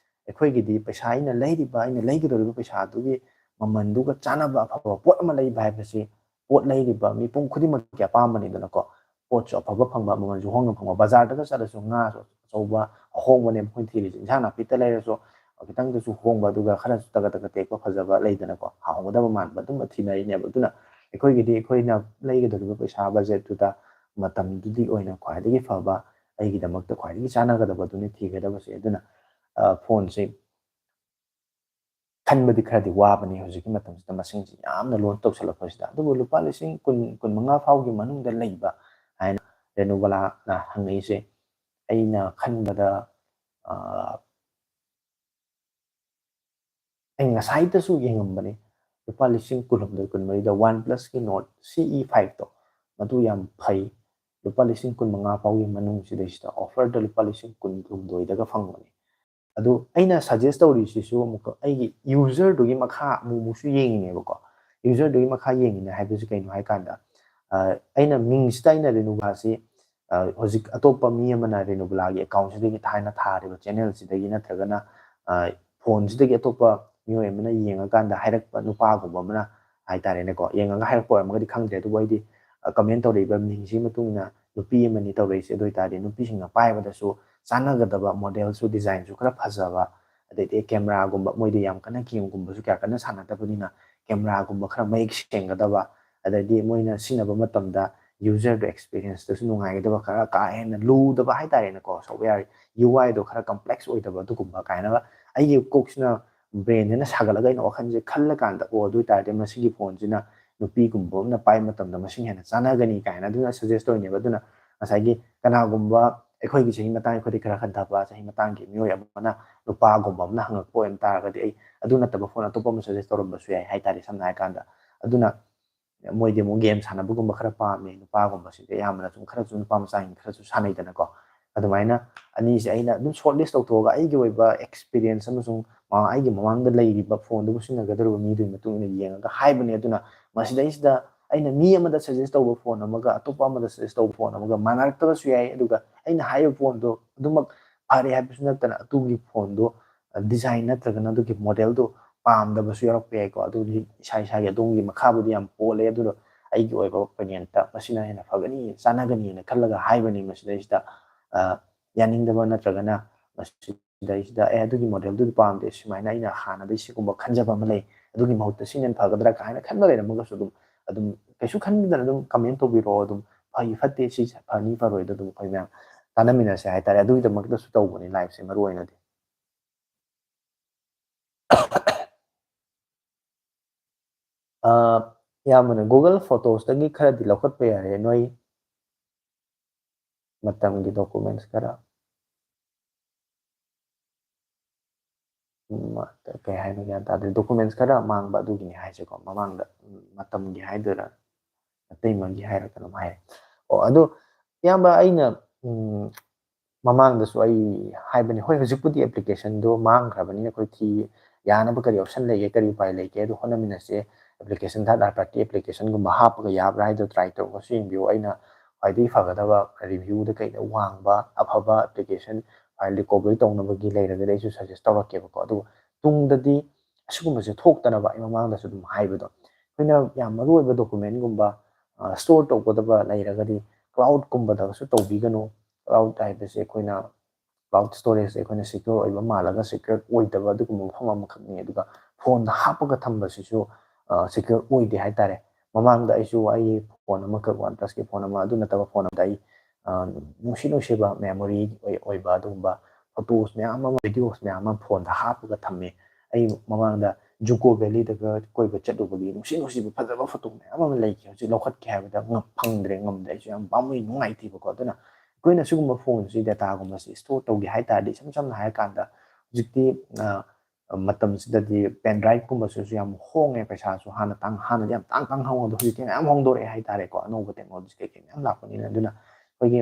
ꯑꯩꯈꯣꯏꯒꯤꯗꯤ ꯄꯩꯁꯥ, ꯑꯩꯅ ꯂꯩꯔꯤꯕ, ꯑꯩꯅ ꯂꯩꯒꯗꯧꯔꯤꯕ ꯄꯩꯁꯥꯗꯨꯒꯤ ꯃꯃꯜꯗꯨꯒ ꯆꯥꯟꯅꯕ ꯑꯐꯕ ꯄꯣꯠ ꯑꯃ ꯂꯩꯕ ꯍꯥꯏꯕꯁꯤ ꯄꯣꯠ ꯂꯩꯔꯤꯕ ꯃꯤꯄꯨꯝ ꯈꯨꯗꯤꯡꯃꯛꯀꯤ ꯑꯄꯥꯝꯕꯅꯤꯗꯅꯀꯣ꯫ ꯄꯣꯠꯁꯨ ꯑꯐꯕ ꯐꯪꯕ, ꯃꯃꯜꯁꯨ ꯍꯣꯡꯅ ꯐꯪꯕ꯫ ꯕꯖꯥꯔꯗꯒ ꯆꯠꯂꯁꯨ ꯉꯥꯁꯨ ꯑꯆꯧꯕ ꯑꯍꯣꯡꯕꯅꯦꯕ ꯑꯩꯈꯣꯏꯅ ꯊꯤꯔꯤꯁꯦ꯫ ꯏꯟꯁꯥꯡ ꯅꯥꯄꯤꯇ ꯂꯩꯔꯁꯨ ꯈꯤꯇꯪꯗꯁꯨ ꯍꯣꯡꯕ, ꯑꯗꯨꯒ ꯈꯔꯁꯨ ꯇꯒꯠ ꯇꯒꯠ ꯇꯦꯛꯄ ꯐꯖꯕ ꯂꯩꯗꯅꯀꯣ, ꯍꯥꯎꯒꯗꯕ ꯃꯥꯟꯕ ꯑꯗꯨꯝꯕ ꯊꯤꯅꯔꯤꯅꯦꯕ꯫ ꯑꯗꯨꯅ ꯑꯩꯈꯣꯏꯒꯤꯗꯤ ꯑꯩꯈꯣꯏꯅ ꯂꯩꯒꯗꯧꯔꯤꯕ ꯄꯩꯁꯥ ꯕꯖꯦꯠꯇꯨꯗ ꯃꯇꯝꯗꯨꯗꯤ ꯑꯣꯏꯅ ꯈ꯭ꯋꯥꯏꯗꯒꯤ ꯐꯕ, ꯑꯩꯒꯤꯗꯃꯛꯇ ꯈ꯭ꯋꯥꯏꯗꯒꯤ ꯆꯥꯟꯅꯒꯗꯕꯗꯨꯅꯤ ꯊꯤꯒꯗꯕꯁꯦ꯫ ꯑꯗꯨꯅ, ꯑ, ꯐꯣꯟꯁꯦ ꯈꯟꯕꯗꯤ ꯈꯔꯗꯤ ꯋꯥꯕꯅꯤ ꯍꯧꯖꯤꯛꯀꯤ ꯃꯇꯝꯁꯤꯗ, ꯃꯁꯤꯡꯁꯤ ꯌꯥꯝꯅ ꯂꯣꯟ ꯇꯧꯁꯜꯂꯛꯄꯁꯤꯗ꯫ ꯑꯗꯨꯕꯨ ꯂꯨꯄꯥ ꯂꯤꯁꯤꯡ ꯀꯨꯟ, ꯀꯨꯟꯃꯉꯥ ꯐꯥꯎꯒꯤ ꯃꯅꯨꯡꯗ ꯂꯩꯕ ꯍꯥꯏꯅ ꯔꯦꯅꯨꯕꯂꯥꯅ ꯍꯪꯉꯛꯏꯁꯦ, ꯑꯩꯅ ꯈꯟꯕꯗ, ꯑ, ꯑꯩ ꯉꯁꯥꯏꯗꯁꯨ ꯌꯦꯡꯉꯝꯕꯅꯤ, ꯂꯨꯄꯥ ꯂꯤꯁꯤꯡ ꯀꯨꯟꯍꯨꯝꯗꯣꯏ, ꯀꯨꯟꯃꯔꯤꯗ OnePlus-ꯀꯤ Nord C E five-ꯇꯣ, ꯃꯗꯨ ꯌꯥꯝ ꯐꯩ꯫ ꯂꯨꯄꯥ ꯂꯤꯁꯤꯡ ꯀꯨꯟ ꯃꯉꯥ ꯐꯥꯎꯒꯤ ꯃꯅꯨꯡꯁꯤꯗꯩꯁꯤꯗ offerꯗ ꯂꯨꯄꯥ ꯂꯤꯁꯤꯡ ꯀꯨꯟ ꯍꯨꯝꯗꯣꯏꯗꯒ ꯐꯪꯕꯅꯤ꯫ ꯑꯗꯨ ꯑꯩꯅ suggest ꯇꯧꯔꯤꯁꯤꯁꯨ ꯑꯃꯨꯛꯀ ꯑꯩꯒꯤ userꯗꯨꯒꯤ ꯃꯈꯥ ꯑꯃꯨꯛ ꯑꯃꯨꯛꯁꯨ ꯌꯦꯡꯉꯤꯅꯦꯕꯀꯣ꯫ Userꯗꯨꯒꯤ ꯃꯈꯥ ꯌꯦꯡꯉꯤꯅꯦ ꯍꯥꯏꯕꯁꯤ ꯀꯩꯅꯣ ꯍꯥꯏꯀꯥꯟꯗ, ꯑ, ꯑꯩꯅ ꯃꯤꯡꯁꯤꯗ ꯑꯩꯅ Lenovoꯁꯤ, ꯑ, ꯍꯧꯖꯤꯛ ꯑꯇꯣꯞꯄ ꯃꯤ ꯑꯃꯅ Lenovoꯒꯤ accountꯁꯤꯗꯒꯤ ꯊꯥꯏꯅ ꯊꯥꯔꯤꯕ channelꯁꯤꯗꯒꯤ ꯅꯠꯇ꯭ꯔꯒꯅ, ꯑ, phoneꯁꯤꯗꯒꯤ ꯑꯇꯣꯞꯄ ꯃꯤꯑꯣꯏ ꯑꯃꯅ ꯌꯦꯡꯉꯀꯥꯟꯗ ꯍꯥꯏꯔꯛꯄ ꯅꯨꯄꯥꯒꯨꯝꯕ ꯑꯃꯅ ꯍꯥꯏꯇꯥꯔꯦꯅꯦꯀꯣ, ꯌꯦꯡꯉꯒ ꯍꯥꯏꯔꯛꯄ ꯑꯣꯏꯔꯝꯃꯒꯗꯤ ꯈꯪꯗ꯭ꯔꯦ, ꯑꯗꯨꯕꯨ ꯑꯩꯗꯤ, ꯑ, comment ꯇꯧꯔꯛꯏꯕ ꯃꯤꯡꯁꯤꯒꯤ ꯃꯇꯨꯡ ꯏꯟꯅ ꯅꯨꯄꯤ ꯑꯃꯅꯤ ꯇꯧꯔꯛꯏꯁꯦ꯫ ꯑꯗꯨ ꯑꯣꯏꯇꯥꯔꯗꯤ ꯅꯨꯄꯤꯁꯤꯡꯅ ꯄꯥꯏꯕꯗꯁꯨ ꯆꯥꯟꯅꯒꯗꯕ modelꯁꯨ designꯁꯨ ꯈꯔ ꯐꯖꯕ, ꯑꯗꯩꯗꯤ cameraꯒꯨꯝꯕ, ꯃꯣꯏꯗꯤ ꯌꯥꯝ ꯀꯟꯅ gameꯒꯨꯝꯕꯁꯨ ꯀꯌꯥ ꯀꯟꯅ ꯁꯥꯟꯅꯗꯕꯅꯤꯅ cameraꯒꯨꯝꯕ ꯈꯔ ꯃꯌꯦꯛ ꯁꯦꯡꯒꯗꯕ, ꯑꯗꯩꯗꯤ ꯃꯣꯏꯅ ꯁꯤꯖꯤꯟꯅꯕ ꯃꯇꯝꯗ userꯗ experienceꯇꯁꯨ ꯅꯨꯡꯉꯥꯏꯒꯗꯕ, ꯈꯔ ꯀꯥ ꯍꯦꯟꯅ ꯂꯨꯗꯕ ꯍꯥꯏꯇꯥꯔꯦꯅꯦꯀꯣ, software UIꯗꯣ ꯈꯔ complex ꯑꯣꯏꯗꯕ ꯑꯗꯨꯒꯨꯝꯕ ꯀꯥꯏꯅꯒ ꯑꯩꯒꯤ ꯀꯣꯛꯁꯤꯅ brainꯁꯤꯅ ꯁꯥꯒꯠꯂꯒ ꯑꯩꯅ ꯋꯥꯈꯜꯁꯦ ꯈꯜꯂꯀꯥꯟꯗ, ꯑꯣ, ꯑꯗꯨ ꯑꯣꯏꯇꯥꯔꯗꯤ ꯃꯁꯤꯒꯤ phoneꯁꯤꯅ ꯅꯨꯄꯤꯒꯨꯝꯕ ꯑꯃꯅ ꯄꯥꯏꯕ ꯃꯇꯝꯗ ꯃꯁꯤꯅ ꯍꯦꯟꯅ ꯆꯥꯟꯅꯒꯅꯤ ꯀꯥꯏꯅ ꯑꯗꯨꯅ suggest ꯇꯧꯔꯤꯅꯦꯕ꯫ ꯑꯗꯨꯅ ꯉꯁꯥꯏꯒꯤ ꯀꯅꯥꯒꯨꯝꯕ ꯑꯩꯈꯣꯏꯒꯤ ꯆꯍꯤ ꯃꯇꯥꯡ, ꯑꯩꯈꯣꯏꯗꯤ ꯈꯔ ꯍꯟꯊꯕ ꯆꯍꯤ ꯃꯇꯥꯡꯒꯤ ꯃꯤꯑꯣꯏ ꯑꯃꯅ ꯅꯨꯄꯥꯒꯨꯝꯕ ꯑꯃꯅ ꯍꯪꯉꯛꯄ ꯑꯣꯏꯕ ꯇꯥꯔꯒꯗꯤ ꯑꯩ ꯑꯗꯨ ꯅꯠꯇꯕ phone ꯑꯇꯣꯞꯄ ꯑꯃ suggest ꯇꯧꯔꯝꯕꯁꯨ ꯌꯥꯏ ꯍꯥꯏꯇꯥꯔꯦ, ꯁꯝꯅ ꯍꯥꯏꯔꯀꯥꯟꯗ꯫ ꯑꯗꯨꯅ ꯃꯣꯏꯗꯤ ꯑꯃꯨꯛ game ꯁꯥꯟꯅꯕꯒꯨꯝꯕ ꯈꯔ ꯄꯥꯝꯃꯦ, ꯅꯨꯄꯥꯒꯨꯝꯕꯁꯤꯗꯤ ꯑꯌꯥꯝꯕꯅ ꯁꯨꯝ ꯈꯔꯁꯨ ꯅꯨꯄꯥ ꯃꯆꯥꯁꯤꯡ ꯈꯔꯁꯨ ꯁꯥꯟꯅꯩꯗꯅꯀꯣ꯫ ꯑꯗꯨꯃꯥꯏꯅ ꯑꯅꯤꯁꯦ ꯑꯩꯅ ꯑꯗꯨꯝ shortlist ꯇꯧꯊꯣꯛꯑꯒ ꯑꯩꯒꯤ ꯑꯣꯏꯕ experience ꯑꯃꯁꯨꯡ ꯃꯥ-, ꯑꯩꯒꯤ ꯃꯃꯥꯡꯗ ꯂꯩꯔꯤꯕ phoneꯗꯨꯕꯨ ꯁꯤꯖꯤꯟꯅꯒꯗꯧꯔꯤꯕ ꯃꯤꯗꯨꯒꯤ ꯃꯇꯨꯡ ꯏꯟꯅ ꯌꯦꯡꯉꯒ ꯍꯥꯏꯕꯅꯦ꯫ ꯑꯗꯨꯅ ꯃꯁꯤꯗꯩꯁꯤꯗ ꯑꯩꯅ ꯃꯤ ꯑꯃꯗ suggest ꯇꯧꯕ phone ꯑꯃꯒ ꯑꯇꯣꯞꯄ ꯑꯃꯗ suggest ꯇꯧꯕ phone ꯑꯃꯒ ꯃꯥꯟꯅꯔꯛꯇꯕꯁꯨ ꯌꯥꯏ, ꯑꯗꯨꯒ ꯑꯩꯅ ꯍꯥꯏꯔꯤꯕ phoneꯗꯣ ꯑꯗꯨꯃꯛ ꯐꯔꯦ ꯍꯥꯏꯕꯁꯨ ꯅꯠꯇꯅ ꯑꯗꯨꯒꯤ phoneꯗꯣ, ꯑ, design ꯅꯠꯇ꯭ꯔꯒꯅ ꯑꯗꯨꯒꯤ modelꯗꯣ ꯄꯥꯝꯗꯕꯁꯨ ꯌꯥꯎꯔꯛꯄ ꯌꯥꯏꯀꯣ꯫ ꯑꯗꯨꯗꯤ ꯏꯁꯥ ꯏꯁꯥꯒꯤ ꯑꯗꯣꯝꯒꯤ ꯃꯈꯥꯕꯨꯗꯤ ꯌꯥꯝ ꯄꯣꯜꯂꯦ꯫ ꯑꯗꯨꯅ ꯑꯩꯒꯤ ꯑꯣꯏꯕ opinionꯇ ꯃꯁꯤꯅ ꯍꯦꯟꯅ ꯐꯒꯅꯤ, ꯆꯥꯟꯅꯒꯅꯤꯅ ꯈꯜꯂꯒ ꯍꯥꯏꯕꯅꯤ꯫ ꯃꯁꯤꯗꯩꯁꯤꯗ, ꯑ, ꯌꯥꯅꯤꯡꯗꯕ ꯅꯠꯇ꯭ꯔꯒꯅ ꯃꯁꯤꯗꯩꯁꯤꯗ, "ꯑꯦ, ꯑꯗꯨꯒꯤ modelꯗꯨꯗꯤ ꯄꯥꯝꯗꯦ, ꯁꯨꯃꯥꯏꯅ ꯑꯩꯅ ꯍꯥꯟꯅꯗꯩ ꯁꯤꯒꯨꯝꯕ ꯈꯟꯖꯕ ꯑꯃ ꯂꯩ, ꯑꯗꯨꯒꯤ ꯃꯍꯨꯠꯇ ꯁꯤꯅ ꯍꯦꯟꯅ ꯐꯒꯗ꯭ꯔꯥ?" ꯀꯥꯏꯅ ꯈꯟꯕ ꯂꯩꯔꯝꯃꯒꯁꯨ ꯑꯗꯨꯝ, ꯑꯗꯨꯝ ꯀꯩꯁꯨ ꯈꯟꯕꯤꯗꯅ ꯑꯗꯨꯝ comment ꯇꯧꯕꯤꯔꯛꯑꯣ꯫ ꯑꯗꯨꯝ ꯐꯩ ꯐꯠꯇꯦ, ꯁꯤ ꯐꯅꯤ ꯐꯔꯣꯏꯗꯣ ꯑꯗꯨꯝ ꯑꯩꯈꯣꯏ ꯃꯌꯥꯝ ꯇꯥꯟꯅꯃꯤꯟꯅꯁꯦ ꯍꯥꯏꯇꯥꯔꯦ꯫ ꯑꯗꯨꯒꯤꯗꯃꯛꯇꯁꯨ ꯇꯧꯕꯅꯤ liveꯁꯦ ꯃꯔꯨ ꯑꯣꯏꯅꯗꯤ꯫ ꯑ, ꯏꯌꯥꯝꯕꯅ Google Photosꯇꯒꯤ ꯈꯔꯗꯤ ꯂꯧꯈꯠꯄ ꯌꯥꯔꯦ, ꯅꯣꯏ ꯃꯇꯝꯒꯤ documents ꯈꯔ꯫ ꯎꯝ, ꯀꯩ ꯍꯥꯏꯅꯣ ꯒ꯭ꯌꯥꯟ ꯇꯥꯗ꯭ꯔꯦ꯫ Documents ꯈꯔ ꯃꯥꯡꯕ ꯑꯗꯨꯒꯤꯅꯤ ꯍꯥꯏꯁꯦꯀꯣ꯫ ꯃꯃꯥꯡꯗ, ꯎꯝ, ꯃꯇꯝꯒꯤ ꯍꯥꯏꯗꯣꯏꯔꯥ, ꯑꯇꯩꯃꯒꯤ ꯍꯥꯏꯔ ꯀꯩꯅꯣꯝ ꯍꯥꯏꯔꯦ꯫ ꯑꯣ, ꯑꯗꯨ, ꯏꯌꯥꯝꯕ, ꯑꯩꯅ ꯎꯝ, ꯃꯃꯥꯡꯗꯁꯨ ꯑꯩ ꯍꯥꯏꯕꯅꯤ, ꯍꯣꯏ, ꯍꯧꯖꯤꯛꯄꯨꯗꯤ ꯑꯦꯄ꯭ꯂꯤꯀꯦꯁꯟꯗꯣ ꯃꯥꯡꯈ꯭ꯔꯕꯅꯤꯅ ꯑꯩꯈꯣꯏ ꯊꯤ ꯌꯥꯅꯕ ꯀꯔꯤ ꯑꯣꯞꯁꯟ ꯂꯩꯒꯦ, ꯀꯔꯤ ꯎꯄꯥꯏ ꯂꯩꯒꯦ, ꯑꯗꯨ ꯍꯣꯠꯅꯃꯤꯟꯅꯁꯦ꯫ ꯑꯦꯄ꯭ꯂꯤꯀꯦꯁꯟ, ꯊꯥꯔꯠ ꯄꯥꯔꯇꯤ ꯑꯦꯄ꯭ꯂꯤꯀꯦꯁꯟꯒꯨꯝꯕ ꯍꯥꯞꯄꯒ ꯌꯥꯕ꯭ꯔꯥ ꯍꯥꯏꯗꯣ ꯇ꯭ꯔꯥꯏ ꯇꯧꯔꯒꯁꯨ ꯌꯦꯡꯕꯤꯌꯨ꯫ ꯑꯩꯅ ꯈ꯭ꯋꯥꯏꯗꯒꯤ ꯐꯒꯗꯕ ꯔꯤꯚ꯭ꯌꯨꯗ ꯀꯩꯗ ꯋꯥꯡꯕ ꯑꯐꯕ ꯑꯦꯄ꯭ꯂꯤꯀꯦꯁꯟ ꯐꯥꯏꯜ ꯔꯤꯀꯣꯚꯔꯤ ꯇꯧꯅꯕꯒꯤ ꯂꯩꯔꯒꯗꯤ ꯑꯩꯁꯨ ꯁꯖꯦꯁ ꯇꯧꯔꯛꯀꯦꯕꯀꯣ꯫ ꯑꯗꯨꯒ ꯇꯨꯡꯗꯗꯤ ꯑꯁꯤꯒꯨꯝꯕꯁꯦ ꯊꯣꯛꯇꯅꯕ ꯑꯩ ꯃꯃꯥꯡꯗꯁꯨ ꯑꯗꯨꯝ ꯍꯥꯏꯕꯗꯣ, ꯑꯩꯈꯣꯏꯅ ꯌꯥꯝ ꯃꯔꯨ ꯑꯣꯏꯕ ꯗꯣꯀꯨꯃꯦꯟꯒꯨꯝꯕ ꯁ꯭ꯇꯣꯔ ꯇꯧꯒꯗꯕ ꯂꯩꯔꯒꯗꯤ ꯀ꯭ꯂꯥꯎꯗꯀꯨꯝꯕꯗꯒꯁꯨ ꯇꯧꯕꯤꯒꯅꯨ꯫ ꯀ꯭ꯂꯥꯎꯗ ꯍꯥꯏꯕꯁꯦ ꯑꯩꯈꯣꯏꯅ ꯀ꯭ꯂꯥꯎꯗ ꯁ꯭ꯇꯣꯔꯦꯖꯁꯦ ꯑꯩꯈꯣꯏꯅ ꯁꯦꯀ꯭ꯌꯣꯔ ꯑꯣꯏꯕ ꯃꯥꯜꯂꯒ ꯁꯦꯀ꯭ꯌꯣꯔ ꯑꯣꯏꯗꯕ ꯑꯗꯨꯒꯨꯝꯕ ꯃꯐꯝ ꯑꯃꯈꯛꯅꯤ꯫ ꯑꯗꯨꯒ ꯐꯣꯟꯗ ꯍꯥꯞꯄꯒ ꯊꯝꯕꯁꯤꯁꯨ ꯁꯦꯀ꯭ꯌꯣꯔ ꯑꯣꯏꯗꯦ ꯍꯥꯏꯇꯥꯔꯦ꯫ ꯃꯃꯥꯡꯗ ꯑꯩꯁꯨ ꯑꯩꯒꯤ ꯐꯣꯟ ꯑꯃꯈꯛ, ꯋꯥꯟ ꯄ꯭ꯂꯁꯀꯤ ꯐꯣꯟ ꯑꯃ, ꯑꯗꯨ ꯅꯠꯇꯕ ꯐꯣꯟ ꯑꯃꯗ ꯑꯩ ꯑ, ꯅꯨꯡꯁꯤ ꯅꯨꯡꯁꯤꯕ ꯃꯦꯃꯣꯔꯤ ꯑꯣꯏ-, ꯑꯣꯏꯕ ꯑꯗꯨꯒꯨꯝꯕ ꯐꯣꯇꯣꯁ ꯃꯌꯥꯝ ꯑꯃ, ꯚꯤꯗꯤꯑꯣꯁ ꯃꯌꯥꯝ ꯑꯃ ꯐꯣꯟꯗ ꯍꯥꯞꯄꯒ ꯊꯝꯃꯦ꯫ ꯑꯩ ꯃꯃꯥꯡꯗ ꯖꯨꯀꯣ ꯚꯦꯂꯤꯗꯒ ꯀꯣꯏꯕ ꯆꯠꯂꯨꯕꯒꯤ ꯅꯨꯡꯁꯤ ꯅꯨꯡꯁꯤꯕ ꯐꯖꯕ ꯐꯣꯇꯣ ꯃꯌꯥꯝ ꯑꯃ ꯂꯩꯈꯤ꯫ ꯍꯧꯖꯤꯛ ꯂꯧꯈꯠꯀꯦ ꯍꯥꯏꯕꯗ ꯉꯝ-, ꯐꯪꯗ꯭ꯔꯦ, ꯉꯝꯗ꯭ꯔꯦ꯫ ꯑꯩꯁꯨ ꯌꯥꯝ ꯄꯥꯝꯃꯨꯏ, ꯅꯨꯡꯉꯥꯏꯇꯦꯕꯀꯣ꯫ ꯑꯗꯨꯅ ꯑꯩꯈꯣꯏꯅ ꯁꯤꯒꯨꯝꯕ ꯐꯣꯟꯁꯤ, ꯗꯦꯇꯥꯒꯨꯝꯕꯁꯤ ꯁ꯭ꯇꯣꯔ ꯇꯧꯒꯦ ꯍꯥꯏ ꯇꯥꯔꯗꯤ, ꯏꯁꯝ ꯁꯝꯅ ꯍꯥꯏꯔ ꯀꯥꯟꯗ ꯍꯧꯖꯤꯛꯇꯤ, ꯑ, ꯃꯇꯝꯁꯤꯗꯗꯤ ꯄꯦꯟ ꯗ꯭ꯔꯥꯏꯚꯀꯨꯝꯕꯁꯤꯁꯨ ꯌꯥꯝ ꯍꯣꯡꯉꯦ, ꯄꯩꯁꯥꯁꯨ ꯍꯥꯟꯅ ꯇꯥꯡ-, ꯍꯥꯟꯅꯗꯤ ꯌꯥꯝ ꯇꯥꯡ ꯇꯥꯡ ꯍꯣꯡꯉꯦ, ꯑꯗꯣ ꯍꯧꯖꯤꯛꯇꯤ ꯃꯌꯥꯝ ꯍꯣꯡꯗꯣꯔꯛꯑꯦ ꯍꯥꯏꯇꯥꯔꯦꯀꯣ, ꯑꯅꯧꯕ ꯇꯦꯛꯅꯣꯂꯣꯖꯤ ꯀꯩꯀꯩ ꯃꯌꯥꯝ ꯂꯥꯛꯄꯅꯤꯅ꯫ ꯑꯗꯨꯅ ꯑꯩꯈꯣꯏꯒꯤ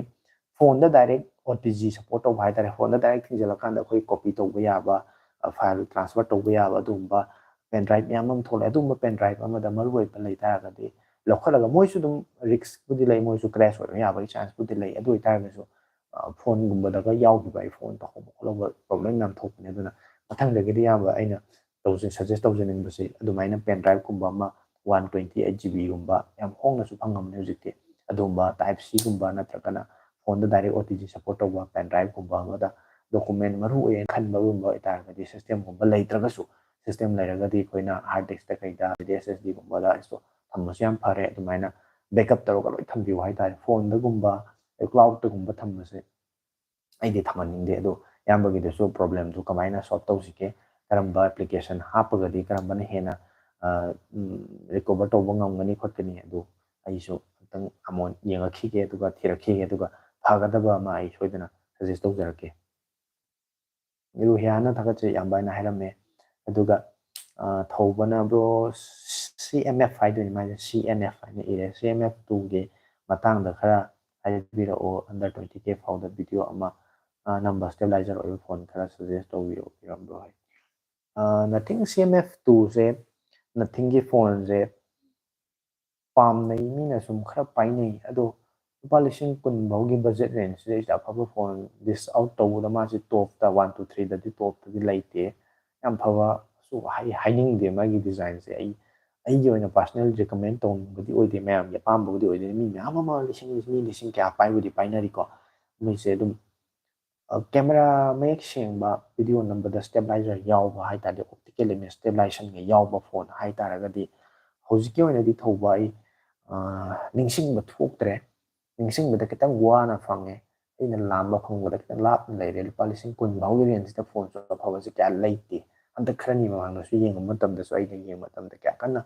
ꯐꯣꯟꯗ direct O T G support ꯇꯧꯕ ꯍꯥꯏꯇꯥꯔꯦ, ꯐꯣꯟꯗ ꯗꯥꯏꯔꯦꯛ ꯊꯤꯡꯖꯤꯜꯂꯀꯥꯟꯗ ꯑꯩꯈꯣꯏ ꯀꯣꯄꯤ ꯇꯧꯕ ꯌꯥꯕ, ꯑ, ꯐꯥꯏꯜ ꯇ꯭ꯔꯥꯟꯁꯐꯔ ꯇꯧꯕ ꯌꯥꯕ ꯑꯗꯨꯒꯨꯝꯕ ꯄꯦꯟ ꯗ꯭ꯔꯥꯏꯚ ꯃꯌꯥꯝ ꯑꯃ ꯊꯣꯛꯂꯛꯑꯦ꯫ ꯑꯗꯨꯒꯨꯝꯕ ꯄꯦꯟ ꯗ꯭ꯔꯥꯏꯚ ꯑꯃꯗ ꯃꯔꯨ ꯑꯣꯏꯕ ꯂꯩ ꯇꯥꯔꯒꯗꯤ ꯂꯧꯈꯠꯂꯒ, ꯃꯣꯏꯁꯨ ꯑꯗꯨꯝ ꯔꯤꯛꯁꯄꯨꯗꯤ ꯂꯩ, ꯃꯣꯏꯁꯨ ꯀ꯭ꯔꯦꯁ ꯑꯣꯏꯕ ꯌꯥꯕꯒꯤ ꯆꯥꯟꯁꯄꯨꯗꯤ ꯂꯩ꯫ ꯑꯗꯨ ꯑꯣꯏꯇꯥꯔꯒꯁꯨ, ꯑ, ꯐꯣꯟꯒꯨꯝꯕꯗꯒ ꯌꯥꯎꯈꯤꯕ, ꯑꯩ ꯐꯣꯟ ꯇꯧꯍꯧꯕ ꯈꯣꯠꯍꯧꯕ ꯄ꯭ꯔꯣꯕ꯭ꯂꯦꯝ ꯌꯥꯝ ꯊꯣꯛꯄꯅꯦ꯫ ꯑꯗꯨꯅ ꯃꯊꯪꯗꯒꯤꯗꯤ ꯏꯌꯥꯝꯕ ꯑꯩꯅ ꯇꯧꯖ-, ꯁꯖꯦꯁ ꯇꯧꯖꯅꯤꯡꯕꯁꯦ, ꯑꯗꯨꯃꯥꯏꯅ ꯄꯦꯟ ꯗ꯭ꯔꯥꯏꯚꯀꯨꯝꯕ ꯑꯃ, ꯋꯥꯟ ꯇ꯭ꯋꯦꯟꯇꯤ ꯑꯩꯠ ꯖꯤ ꯕꯤꯒꯨꯝꯕ, ꯌꯥꯝ ꯍꯣꯡꯅꯁꯨ ꯐꯪꯉꯝꯅꯦ ꯍꯧꯖꯤꯛꯇꯤ, ꯑꯗꯨꯒꯨꯝꯕ ꯇꯥꯏꯞ ꯁꯤꯒꯨꯝꯕ ꯅꯠꯇ꯭ꯔꯒꯅ ꯐꯣꯟꯗ direct O T G support ꯇꯧꯕ ꯄꯦꯟ ꯗ꯭ꯔꯥꯏꯚꯀꯨꯝꯕ ꯑꯃꯗ ꯗꯣꯀꯨꯃꯦꯟ ꯃꯔꯨ ꯑꯣꯏꯌꯦꯅ ꯈꯟꯕꯒꯨꯝꯕ ꯑꯣꯏꯇꯥꯔꯒꯗꯤ, ꯁꯤꯁꯇꯦꯝꯒꯨꯝꯕ ꯂꯩꯇ꯭ꯔꯒꯁꯨ, ꯁꯤꯁꯇꯦꯝ ꯂꯩꯔꯒꯗꯤ ꯑꯩꯈꯣꯏꯅ ꯍꯥꯔꯗ ꯗꯤꯁꯛꯇ ꯀꯩꯗ, ꯑꯦꯁ ꯑꯦꯁ ꯗꯤꯒꯨꯝꯕꯗ ꯊꯝꯕꯁꯨ ꯌꯥꯝ ꯐꯔꯦ꯫ ꯑꯗꯨꯃꯥꯏꯅ ꯕꯦꯛꯑꯞ ꯇꯧꯔꯒ ꯂꯣꯏ ꯊꯝꯕꯤꯌꯨ ꯍꯥꯏꯇꯥꯔꯦ꯫ ꯐꯣꯟꯗꯒꯨꯝꯕ, ꯀ꯭ꯂꯥꯎꯗꯇꯒꯨꯝꯕ ꯊꯝꯕꯁꯦ ꯑꯩꯗꯤ ꯊꯝꯍꯟꯅꯤꯡꯗꯦ꯫ ꯑꯗꯣ ꯏꯌꯥꯝꯕꯒꯤꯗꯨꯁꯨ ꯄ꯭ꯔꯣꯕ꯭ꯂꯦꯝꯗꯨ ꯀꯃꯥꯏꯅ ꯁꯣꯜꯕ ꯇꯧꯁꯤꯒꯦ? ꯀꯔꯝꯕ ꯑꯦꯄ꯭ꯂꯤꯀꯦꯁꯟ ꯍꯥꯞꯄꯒꯗꯤ ꯀꯔꯝꯕꯅ ꯍꯦꯟꯅ, ꯑ, ꯎꯝ, ꯔꯤꯀꯣꯚꯔ ꯇꯧꯕ ꯉꯝꯒꯅꯤ ꯈꯣꯠꯀꯅꯤ? ꯑꯗꯨ ꯑꯩꯁꯨ ꯑꯝꯇꯪ ꯑꯃꯨꯛ ꯌꯦꯡꯉꯛꯈꯤꯒꯦ, ꯑꯗꯨꯒ ꯊꯤꯔꯛꯈꯤꯒꯦ, ꯑꯗꯨꯒ ꯐꯒꯗꯕ ꯑꯃ ꯑꯩ ꯁꯣꯏꯗꯅ ꯁꯖꯦꯁ ꯇꯧꯖꯔꯛꯀꯦ꯫ ꯔꯨꯍꯤꯌꯥꯅ ꯊꯥꯒꯠꯆꯔꯤ, ꯌꯥꯝ ꯐꯖꯅ ꯍꯥꯏꯔꯝꯃꯦ꯫ ꯑꯗꯨꯒ, ꯑ, ꯊꯧꯕꯅ ꯕ꯭ꯔꯣ ꯁꯤ ꯑꯦꯝ ꯑꯦꯐ ꯍꯥꯏꯗꯣꯏꯅꯤ, ꯃꯥꯏꯁꯦ ꯁꯤ ꯑꯦꯟ ꯑꯦꯐ ꯍꯥꯏꯅ ꯏꯔꯦ꯫ ꯁꯤ ꯑꯦꯝ ꯑꯦꯐ ꯇꯨꯒꯤ ꯃꯇꯥꯡꯗ ꯈꯔ ꯍꯥꯏꯕꯤꯔꯛꯑꯣ, under twenty K ꯐꯥꯎꯗ video ꯑꯃ ꯅꯝꯕ stabilizer ꯑꯣꯏꯕ phone ꯈꯔ suggest ꯇꯧꯕꯤꯔꯛꯑꯣ ꯕ꯭ꯔꯣ ꯍꯣꯏ꯫ Nothing C M F two ꯁꯦ Nothingꯒꯤ phoneꯁꯦ ꯄꯥꯝꯅꯩ, ꯃꯤꯅ ꯁꯨꯝ ꯈꯔ ꯄꯥꯏꯅꯩ꯫ ꯑꯗꯣ ꯂꯨꯄꯥ ꯂꯤꯁꯤꯡ ꯀꯨꯟ ꯐꯥꯎꯒꯤ budget range ꯁꯤꯗꯩꯁꯤꯗ ꯑꯐꯕ phone list out ꯇꯧꯕꯗ ꯃꯥꯁꯦ topꯇ one two threeꯗꯗꯤ topꯇꯗꯤ ꯂꯩꯇꯦ꯫ ꯌꯥꯝ ꯐꯕꯁꯨ ꯍꯥꯏ-, ꯍꯥꯏꯅꯤꯡꯗꯦ ꯃꯥꯒꯤ designꯁꯦ꯫ ꯑꯩ, ꯑꯩꯒꯤ ꯑꯣꯏꯅ personal recommend ꯇꯧꯅꯤꯡꯕꯗꯤ ꯑꯣꯏꯗꯦ, ꯃꯌꯥꯝꯒꯤ ꯑꯄꯥꯝꯕꯕꯨꯗꯤ ꯑꯣꯏꯗꯦ꯫ ꯃꯤ ꯃꯌꯥꯝ ꯑꯃ ꯂꯤꯁꯤꯡ, ꯃꯤ ꯂꯤꯁꯤꯡ ꯀꯌꯥ ꯄꯥꯏꯕꯨꯗꯤ ꯄꯥꯏꯅꯔꯤꯀꯣ꯫ ꯃꯣꯏꯁꯦ ꯑꯗꯨꯝ, ꯑ, camera ꯃꯌꯦꯛ ꯁꯦꯡꯕ, video ꯅꯝꯕꯗ stabilizer ꯌꯥꯎꯕ ꯍꯥꯏ ꯇꯥꯔꯗꯤ, optical image stabilizationꯒ ꯌꯥꯎꯕ phone ꯍꯥꯏ ꯇꯥꯔꯒꯗꯤ, ꯍꯧꯖꯤꯛꯀꯤ ꯑꯣꯏꯅꯗꯤ ꯊꯧꯕ ꯑꯩ, ꯑ, ꯅꯤꯡꯁꯤꯡꯕ ꯊꯣꯛꯇ꯭ꯔꯦ꯫ ꯅꯤꯡꯁꯤꯡꯕꯗ ꯈꯤꯇꯪ ꯋꯥꯅ ꯐꯪꯉꯦ꯫ ꯑꯩꯅ ꯂꯥꯝꯕ ꯐꯪꯕꯗ ꯈꯤꯇꯪ ꯂꯥꯞꯅ ꯂꯩꯔꯦ꯫ ꯂꯨꯄꯥ ꯂꯤꯁꯤꯡ ꯀꯨꯟ ꯐꯥꯎꯒꯤ rangeꯁꯤꯗ phoneꯁꯨ ꯑꯐꯕꯁꯦ ꯀꯌꯥ ꯂꯩꯇꯦ꯫ ꯍꯟꯗꯛ ꯈꯔꯅꯤ ꯃꯃꯥꯡꯗꯁꯨ ꯌꯦꯡꯕ ꯃꯇꯝꯗꯁꯨ, ꯑꯩꯅ ꯌꯦꯡꯕ ꯃꯇꯝꯗ ꯀꯌꯥ ꯀꯟꯅ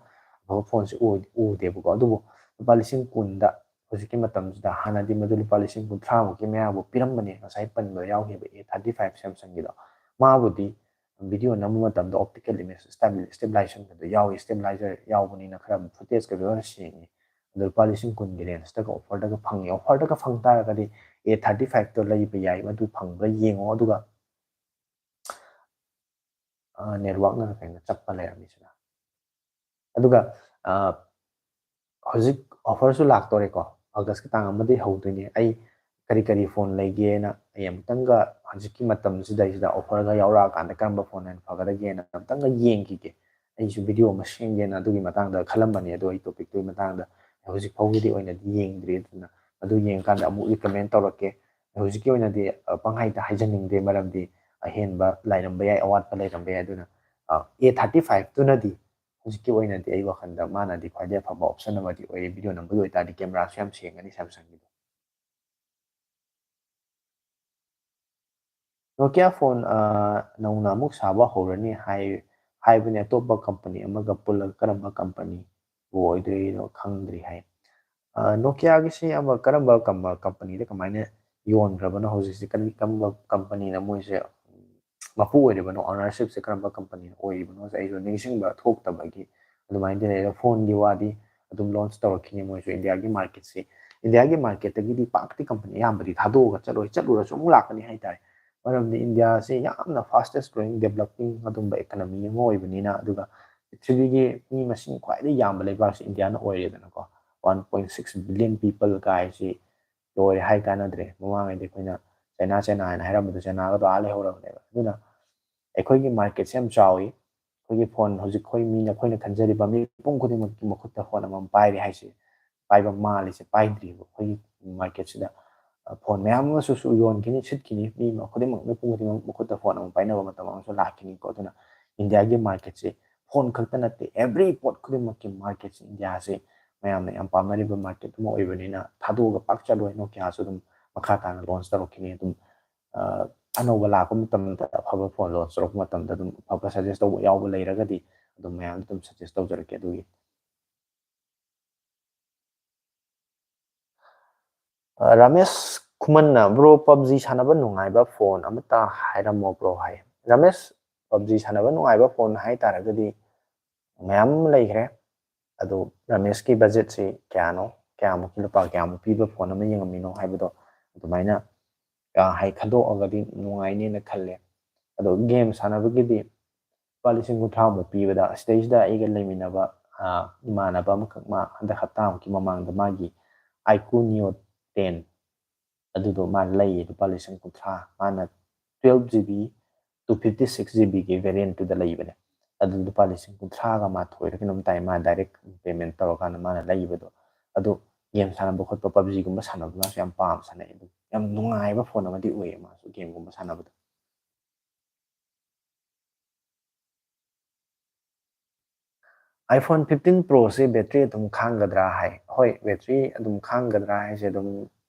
ꯑꯐꯕ phoneꯁꯦ ꯑꯣꯏ-, ꯎꯗꯦꯕꯀꯣ꯫ ꯑꯗꯨꯕꯨ ꯂꯨꯄꯥ ꯂꯤꯁꯤꯡ ꯀꯨꯟꯗ ꯍꯧꯖꯤꯛꯀꯤ ꯃꯇꯝꯁꯤꯗ, ꯍꯥꯟꯅꯗꯤ ꯃꯗꯨ ꯂꯨꯄꯥ ꯂꯤꯁꯤꯡ ꯀꯨꯟꯊ꯭ꯔꯥ ꯃꯨꯛꯀꯤ ꯃꯌꯥꯕꯨ ꯄꯤꯔꯝꯕꯅꯦ, ꯉꯁꯥꯏ ꯄꯟꯕꯗ ꯌꯥꯎꯈꯤꯕ A thirty five Samsungꯒꯤꯗꯣ꯫ ꯃꯥꯕꯨꯗꯤ video ꯅꯝꯕ ꯃꯇꯝꯗ optical image stabilization ꯑꯗꯨ ꯌꯥꯎꯏ, stabilizer ꯌꯥꯎꯕꯅꯤꯅ ꯈꯔ footageꯀ ꯈꯔ ꯁꯦꯡꯉꯤ꯫ ꯑꯗꯣ ꯂꯨꯄꯥ ꯂꯤꯁꯤꯡ ꯀꯨꯟꯒꯤ rangeꯇꯒ offerꯗꯒ ꯐꯪꯉꯤ꯫ Offerꯗꯒ ꯐꯪ ꯇꯥꯔꯒꯗꯤ A thirty fiveꯇꯣ ꯂꯩꯕ ꯌꯥꯏ, ꯃꯗꯨ ꯐꯪꯕ꯭ꯔꯥ ꯌꯦꯡꯉꯣ꯫ ꯑꯗꯨꯒ, ꯑ, networkꯅ ꯀꯩꯅꯣ ꯆꯞꯄ ꯂꯩꯔꯝꯃꯤꯁꯤꯅ꯫ ꯑꯗꯨꯒ, ꯑ, ꯍꯧꯖꯤꯛ offerꯁꯨ ꯂꯥꯛꯇꯣꯔꯦꯀꯣ, Augustꯀꯤ ꯇꯥꯡ ꯑꯃꯗꯒꯤ ꯍꯧꯗꯣꯏꯅꯦ꯫ ꯑꯩ ꯀꯔꯤ ꯀꯔꯤ phone ꯂꯩꯒꯦꯅ ꯑꯩ ꯑꯃꯨꯛꯇꯪꯒ ꯍꯧꯖꯤꯛꯀꯤ ꯃꯇꯝꯁꯤꯗꯩꯁꯤꯗ offerꯒ ꯌꯥꯎꯔꯛꯑꯀꯥꯟꯗ ꯀꯔꯝꯕ phoneꯅ ꯍꯦꯟꯅ ꯐꯒꯗꯒꯦꯅ ꯑꯃꯨꯛꯇꯪꯒ ꯌꯦꯡꯈꯤꯒꯦ꯫ ꯑꯩꯁꯨ video ꯑꯃ ꯁꯦꯝꯒꯦꯅ ꯑꯗꯨꯒꯤ ꯃꯇꯥꯡꯗ ꯈꯜꯂꯝꯕꯅꯦ, ꯑꯗꯣ ꯑꯩ topicꯇꯨꯒꯤ ꯃꯇꯥꯡꯗ ꯍꯧꯖꯤꯛ ꯐꯥꯎꯒꯤꯗꯤ ꯑꯣꯏꯅꯗꯤ ꯌꯦꯡꯗ꯭ꯔꯤ꯫ ꯑꯗꯨꯅ ꯑꯗꯨ ꯌꯦꯡꯉꯀꯥꯟꯗ ꯑꯃꯨꯛ recommend ꯇꯧꯔꯛꯀꯦ꯫ ꯍꯧꯖꯤꯛꯀꯤ ꯑꯣꯏꯅꯗꯤ, ꯑ, ꯄꯪꯍꯥꯏꯗ ꯍꯥꯏꯖꯅꯤꯡꯗꯦ, ꯃꯔꯝꯗꯤ ꯑꯍꯦꯟꯕ ꯂꯩꯔꯝꯕ ꯌꯥꯏ, ꯑꯋꯥꯠꯄ ꯂꯩꯔꯝꯕ ꯌꯥꯏ꯫ ꯑꯗꯨꯅ, ꯑ, A thirty fiveꯇꯨꯅꯗꯤ ꯍꯧꯖꯤꯛꯀꯤ ꯑꯣꯏꯅꯗꯤ ꯑꯩ ꯋꯥꯈꯜꯗ ꯃꯥꯅꯗꯤ ꯈ꯭ꯋꯥꯏꯗꯒꯤ ꯑꯐꯕ option ꯑꯃꯗꯤ ꯑꯣꯏꯔꯦ꯫ Video ꯅꯝꯕꯒꯤ ꯑꯣꯏꯇꯥꯔꯗꯤ cameraꯁꯨ ꯌꯥꯝ ꯁꯦꯡꯒꯅꯤ Samsungꯒꯤꯗꯣ꯫ Nokia phone, ꯑ, ꯅꯧꯅ ꯑꯃꯨꯛ ꯁꯥꯕ ꯍꯧꯔꯅꯤ ꯍꯥꯏ-, ꯍꯥꯏꯕꯅꯤ꯫ ꯑꯇꯣꯞꯄ company ꯑꯃꯒ ꯄꯨꯜꯂꯒ ꯀꯔꯝꯕ companyꯕꯨ ꯑꯣꯏꯗꯣꯏꯅꯣ ꯈꯪꯗ꯭ꯔꯤ ꯍꯥꯏ꯫ ꯑ, Nokiaꯒꯤꯁꯤ ꯑꯃ ꯀꯔꯝꯕ ꯀꯝꯕ-, companyꯗ ꯀꯃꯥꯏꯅ ꯌꯣꯟꯈ꯭ꯔꯕꯅꯣ ꯍꯧꯖꯤꯛꯁꯤ? ꯀꯔꯤ, ꯀꯔꯝꯕ companyꯅ ꯃꯣꯏꯁꯦ ꯃꯄꯨ ꯑꯣꯏꯔꯤꯕꯅꯣ? Ownershipꯁꯦ ꯀꯔꯝꯕ companyꯅ ꯑꯣꯏꯔꯤꯕꯅꯣꯁꯦ ꯑꯩꯁꯨ ꯅꯤꯡꯁꯤꯡꯕ ꯊꯣꯛꯇꯕꯒꯤ ꯑꯗꯨꯃꯥꯏꯅꯗꯤ ꯂꯩ꯫ ꯑꯗꯣ phoneꯒꯤ ꯋꯥꯗꯤ ꯑꯗꯨꯝ launch ꯇꯧꯔꯛꯈꯤꯅꯤ ꯃꯣꯏꯁꯨ꯫ Indiaꯒꯤ marketꯁꯤ ꯏꯟꯗꯤꯌꯥꯒꯤ ꯃꯥꯔꯀꯦꯠꯇꯒꯤꯗꯤ ꯄꯥꯛꯇꯤ ꯀꯝꯄꯅꯤ ꯑꯌꯥꯝꯕꯗꯤ ꯊꯥꯗꯣꯛꯑꯒ ꯆꯠꯂꯣꯏ, ꯆꯠꯂꯨꯔꯁꯨ ꯑꯃꯨꯛ ꯂꯥꯛꯀꯅꯤ ꯍꯥꯏꯇꯥꯔꯦ꯫ ꯃꯔꯝꯗꯤ ꯏꯟꯗꯤꯌꯥꯁꯦ ꯌꯥꯝꯅ fastest growing developing ꯑꯗꯨꯝꯕ economy ꯑꯃ ꯑꯣꯏꯕꯅꯤꯅ, ꯑꯗꯨꯒ ꯄ꯭ꯔꯤꯊꯤꯕꯤꯒꯤ ꯃꯤ ꯃꯁꯤꯡ ꯈ꯭ꯋꯥꯏꯗꯒꯤ ꯌꯥꯝꯕ ꯂꯩꯕꯥꯛꯁꯦ ꯏꯟꯗꯤꯌꯥꯅ ꯑꯣꯏꯔꯦꯗꯅꯀꯣ꯫ One point six billion people ꯀꯥꯏꯁꯤ ꯂꯣꯏꯔꯦ ꯍꯥꯏ ꯀꯥꯟꯅꯗ꯭ꯔꯦ꯫ ꯃꯃꯥꯡꯉꯩꯗꯤ ꯑꯩꯈꯣꯏꯅ ꯆꯩꯅꯥ, ꯆꯩꯅꯥ ꯍꯥꯏꯅ ꯍꯥꯏꯔꯝꯕꯗꯣ ꯆꯩꯅꯥꯒꯗꯣ ꯑꯥ ꯂꯩꯍꯧꯔꯕꯅꯦꯕ꯫ ꯑꯗꯨꯅ ꯑꯩꯈꯣꯏꯒꯤ ꯃꯥꯔꯀꯦꯠꯁꯦ ꯌꯥꯝ ꯆꯥꯎꯏ꯫ ꯑꯩꯈꯣꯏꯒꯤ ꯐꯣꯟ ꯍꯧꯖꯤꯛ ꯑꯩꯈꯣꯏ ꯃꯤꯅ, ꯑꯩꯈꯣꯏꯅ ꯈꯟꯖꯔꯤꯕ ꯃꯤꯄꯨꯝ ꯈꯨꯗꯤꯡꯃꯛꯀꯤ ꯃꯈꯨꯠꯇ ꯐꯣꯟ ꯑꯃꯃꯝ ꯄꯥꯏꯔꯦ ꯍꯥꯏꯁꯦ, ꯄꯥꯏꯕ ꯃꯥꯜꯂꯤꯁꯦ ꯄꯥꯏꯗ꯭ꯔꯤꯕ꯫ ꯑꯩꯈꯣꯏꯒꯤ ꯃꯥꯔꯀꯦꯠꯁꯤꯗ, ꯑ, ꯐꯣꯟ ꯃꯌꯥꯝ ꯑꯃꯁꯨ ꯁꯨ ꯌꯣꯟꯈꯤꯅꯤ, ꯁꯤꯠꯈꯤꯅꯤ, ꯃꯤ ꯈꯨꯗꯤꯡꯃꯛ, ꯃꯤꯄꯨꯝ ꯈꯨꯗꯤꯡꯃꯛ ꯃꯈꯨꯠꯇ ꯐꯣꯟ ꯑꯃ ꯄꯥꯏꯅꯕ ꯃꯇꯝ ꯑꯃꯁꯨ ꯂꯥꯛꯈꯤꯅꯤꯀꯣ꯫ ꯑꯗꯨꯅ ꯏꯟꯗꯤꯌꯥꯒꯤ ꯃꯥꯔꯀꯦꯠꯁꯦ ꯐꯣꯟ ꯈꯛꯇ ꯅꯠꯇꯦ, every ꯄꯣꯠ ꯈꯨꯗꯤꯡꯃꯛꯀꯤ ꯃꯥꯔꯀꯦꯠꯁꯦ ꯏꯟꯗꯤꯌꯥꯁꯦ ꯃꯌꯥꯝꯅ ꯌꯥꯝ ꯄꯥꯝꯅꯔꯤꯕ ꯃꯥꯔꯀꯦꯠ ꯑꯃ ꯑꯣꯏꯕꯅꯤꯅ ꯊꯥꯗꯣꯛꯑꯒ ꯄꯥꯛ ꯆꯠꯂꯣꯏ꯫ ꯅꯣꯀꯤꯌꯥꯁꯨ ꯑꯗꯨꯝ ꯃꯈꯥ ꯇꯥꯅ ꯂꯣꯟꯁ ꯇꯧꯔꯛꯈꯤꯅꯤ꯫ ꯑꯗꯨꯝ, ꯑ, ꯑꯅꯧꯕ ꯂꯥꯛꯄ ꯃꯇꯝꯗ, ꯑꯐꯕ ꯐꯣꯟ ꯂꯣꯟꯁ ꯇꯧꯔꯛꯄ ꯃꯇꯝꯗ ꯑꯗꯨꯝ ꯑꯐꯕ ꯁꯖꯦꯁ ꯇꯧꯕ ꯌꯥꯎꯕ ꯂꯩꯔꯒꯗꯤ ꯑꯗꯨꯝ ꯃꯌꯥꯝꯗ ꯑꯗꯨꯝ ꯁꯖꯦꯁ ꯇꯧꯖꯔꯛꯀꯦ꯫ ꯑꯗꯨꯒꯤ ꯑ, ꯔꯥꯃꯦꯁ ꯈꯨꯃꯟꯅ, "Bro, PUBG ꯁꯥꯟꯅꯕ ꯅꯨꯡꯉꯥꯏꯕ ꯐꯣꯟ ꯑꯃꯇ ꯍꯥꯏꯔꯝꯃꯣ bro" ꯍꯥꯏ꯫ ꯔꯥꯃꯦꯁ, PUBG ꯁꯥꯟꯅꯕ ꯅꯨꯡꯉꯥꯏꯕ ꯐꯣꯟ ꯍꯥꯏ ꯇꯥꯔꯒꯗꯤ ꯃꯌꯥꯝ ꯑꯃ ꯂꯩꯈ꯭ꯔꯦ꯫ ꯑꯗꯣ ꯔꯥꯃꯦꯁꯀꯤ ꯕꯖꯦꯠꯁꯤ ꯀꯌꯥꯅꯣ, ꯀꯌꯥꯃꯨꯛꯀꯤ, ꯂꯨꯄꯥ ꯀꯌꯥꯃꯨꯛ ꯄꯤꯕ ꯐꯣꯟ ꯑꯃ ꯌꯦꯡꯉꯝꯃꯤꯅꯣ ꯍꯥꯏꯕꯗꯣ ꯑꯗꯨꯃꯥꯏꯅ, ꯑ, ꯍꯥꯏ ꯈꯟꯗꯣꯛꯑꯒꯗꯤ ꯅꯨꯡꯉꯥꯏꯅꯦꯅ ꯈꯜꯂꯦ꯫ ꯑꯗꯣ ꯒꯦꯝ ꯁꯥꯟꯅꯕꯒꯤꯗꯤ ꯂꯨꯄꯥ ꯂꯤꯁꯤꯡ ꯀꯨꯟꯊ꯭ꯔꯥꯃꯨꯛ ꯄꯤꯕꯗ, ꯁꯤꯗꯩꯁꯤꯗ ꯑꯩꯒ ꯂꯩꯃꯤꯟꯅꯕ, ꯑ, ꯏꯃꯥꯟꯅꯕ ꯑꯃꯈꯛ, ꯃꯥ ꯍꯟꯗꯛ ꯍꯞꯇꯥꯃꯨꯛꯀꯤ ꯃꯃꯥꯡꯗ ꯃꯥꯒꯤ iQOO Neo ten ꯑꯗꯨꯗꯣ ꯃꯥ ꯂꯩꯌꯦ ꯂꯨꯄꯥ ꯂꯤꯁꯤꯡ ꯀꯨꯟꯊ꯭ꯔꯥ꯫ ꯃꯥꯅ twelve GB, two fifty six GBꯒꯤ variantꯇꯨꯗ ꯂꯩꯕꯅꯦ꯫ ꯑꯗꯨ ꯂꯨꯄꯥ ꯂꯤꯁꯤꯡ ꯀꯨꯟꯊ꯭ꯔꯥꯒ ꯃꯥꯊꯣꯏꯔ ꯀꯩꯅꯣꯝ ꯇꯥꯏ, ꯃꯥ direct payment ꯇꯧꯔꯀꯥꯟꯗ ꯃꯥꯅ ꯂꯩꯕꯗꯣ꯫ ꯑꯗꯨ ꯒꯦꯝ ꯁꯥꯟꯅꯕ ꯈꯣꯠꯄ, PUBGꯒꯨꯝꯕ ꯁꯥꯟꯅꯕꯗ ꯃꯥꯁꯨ ꯌꯥꯝ ꯄꯥꯝ ꯁꯥꯟꯅꯩ꯫ ꯑꯗꯨ ꯌꯥꯝ ꯅꯨꯡꯉꯥꯏꯕ ꯐꯣꯟ ꯑꯃꯗꯤ ꯑꯣꯏꯌꯦ ꯃꯥꯁꯨ ꯒꯦꯝꯒꯨꯝꯕ ꯁꯥꯟꯅꯕꯗ꯫ iPhone fifteen Proꯁꯦ battery ꯑꯗꯨꯝ ꯈꯥꯡꯒꯗ꯭ꯔꯥ ꯍꯥꯏ꯫ ꯍꯣꯏ, battery ꯑꯗꯨꯝ ꯈꯥꯡꯒꯗ꯭ꯔꯥ ꯍꯥꯏꯁꯦ, ꯑꯗꯨꯝ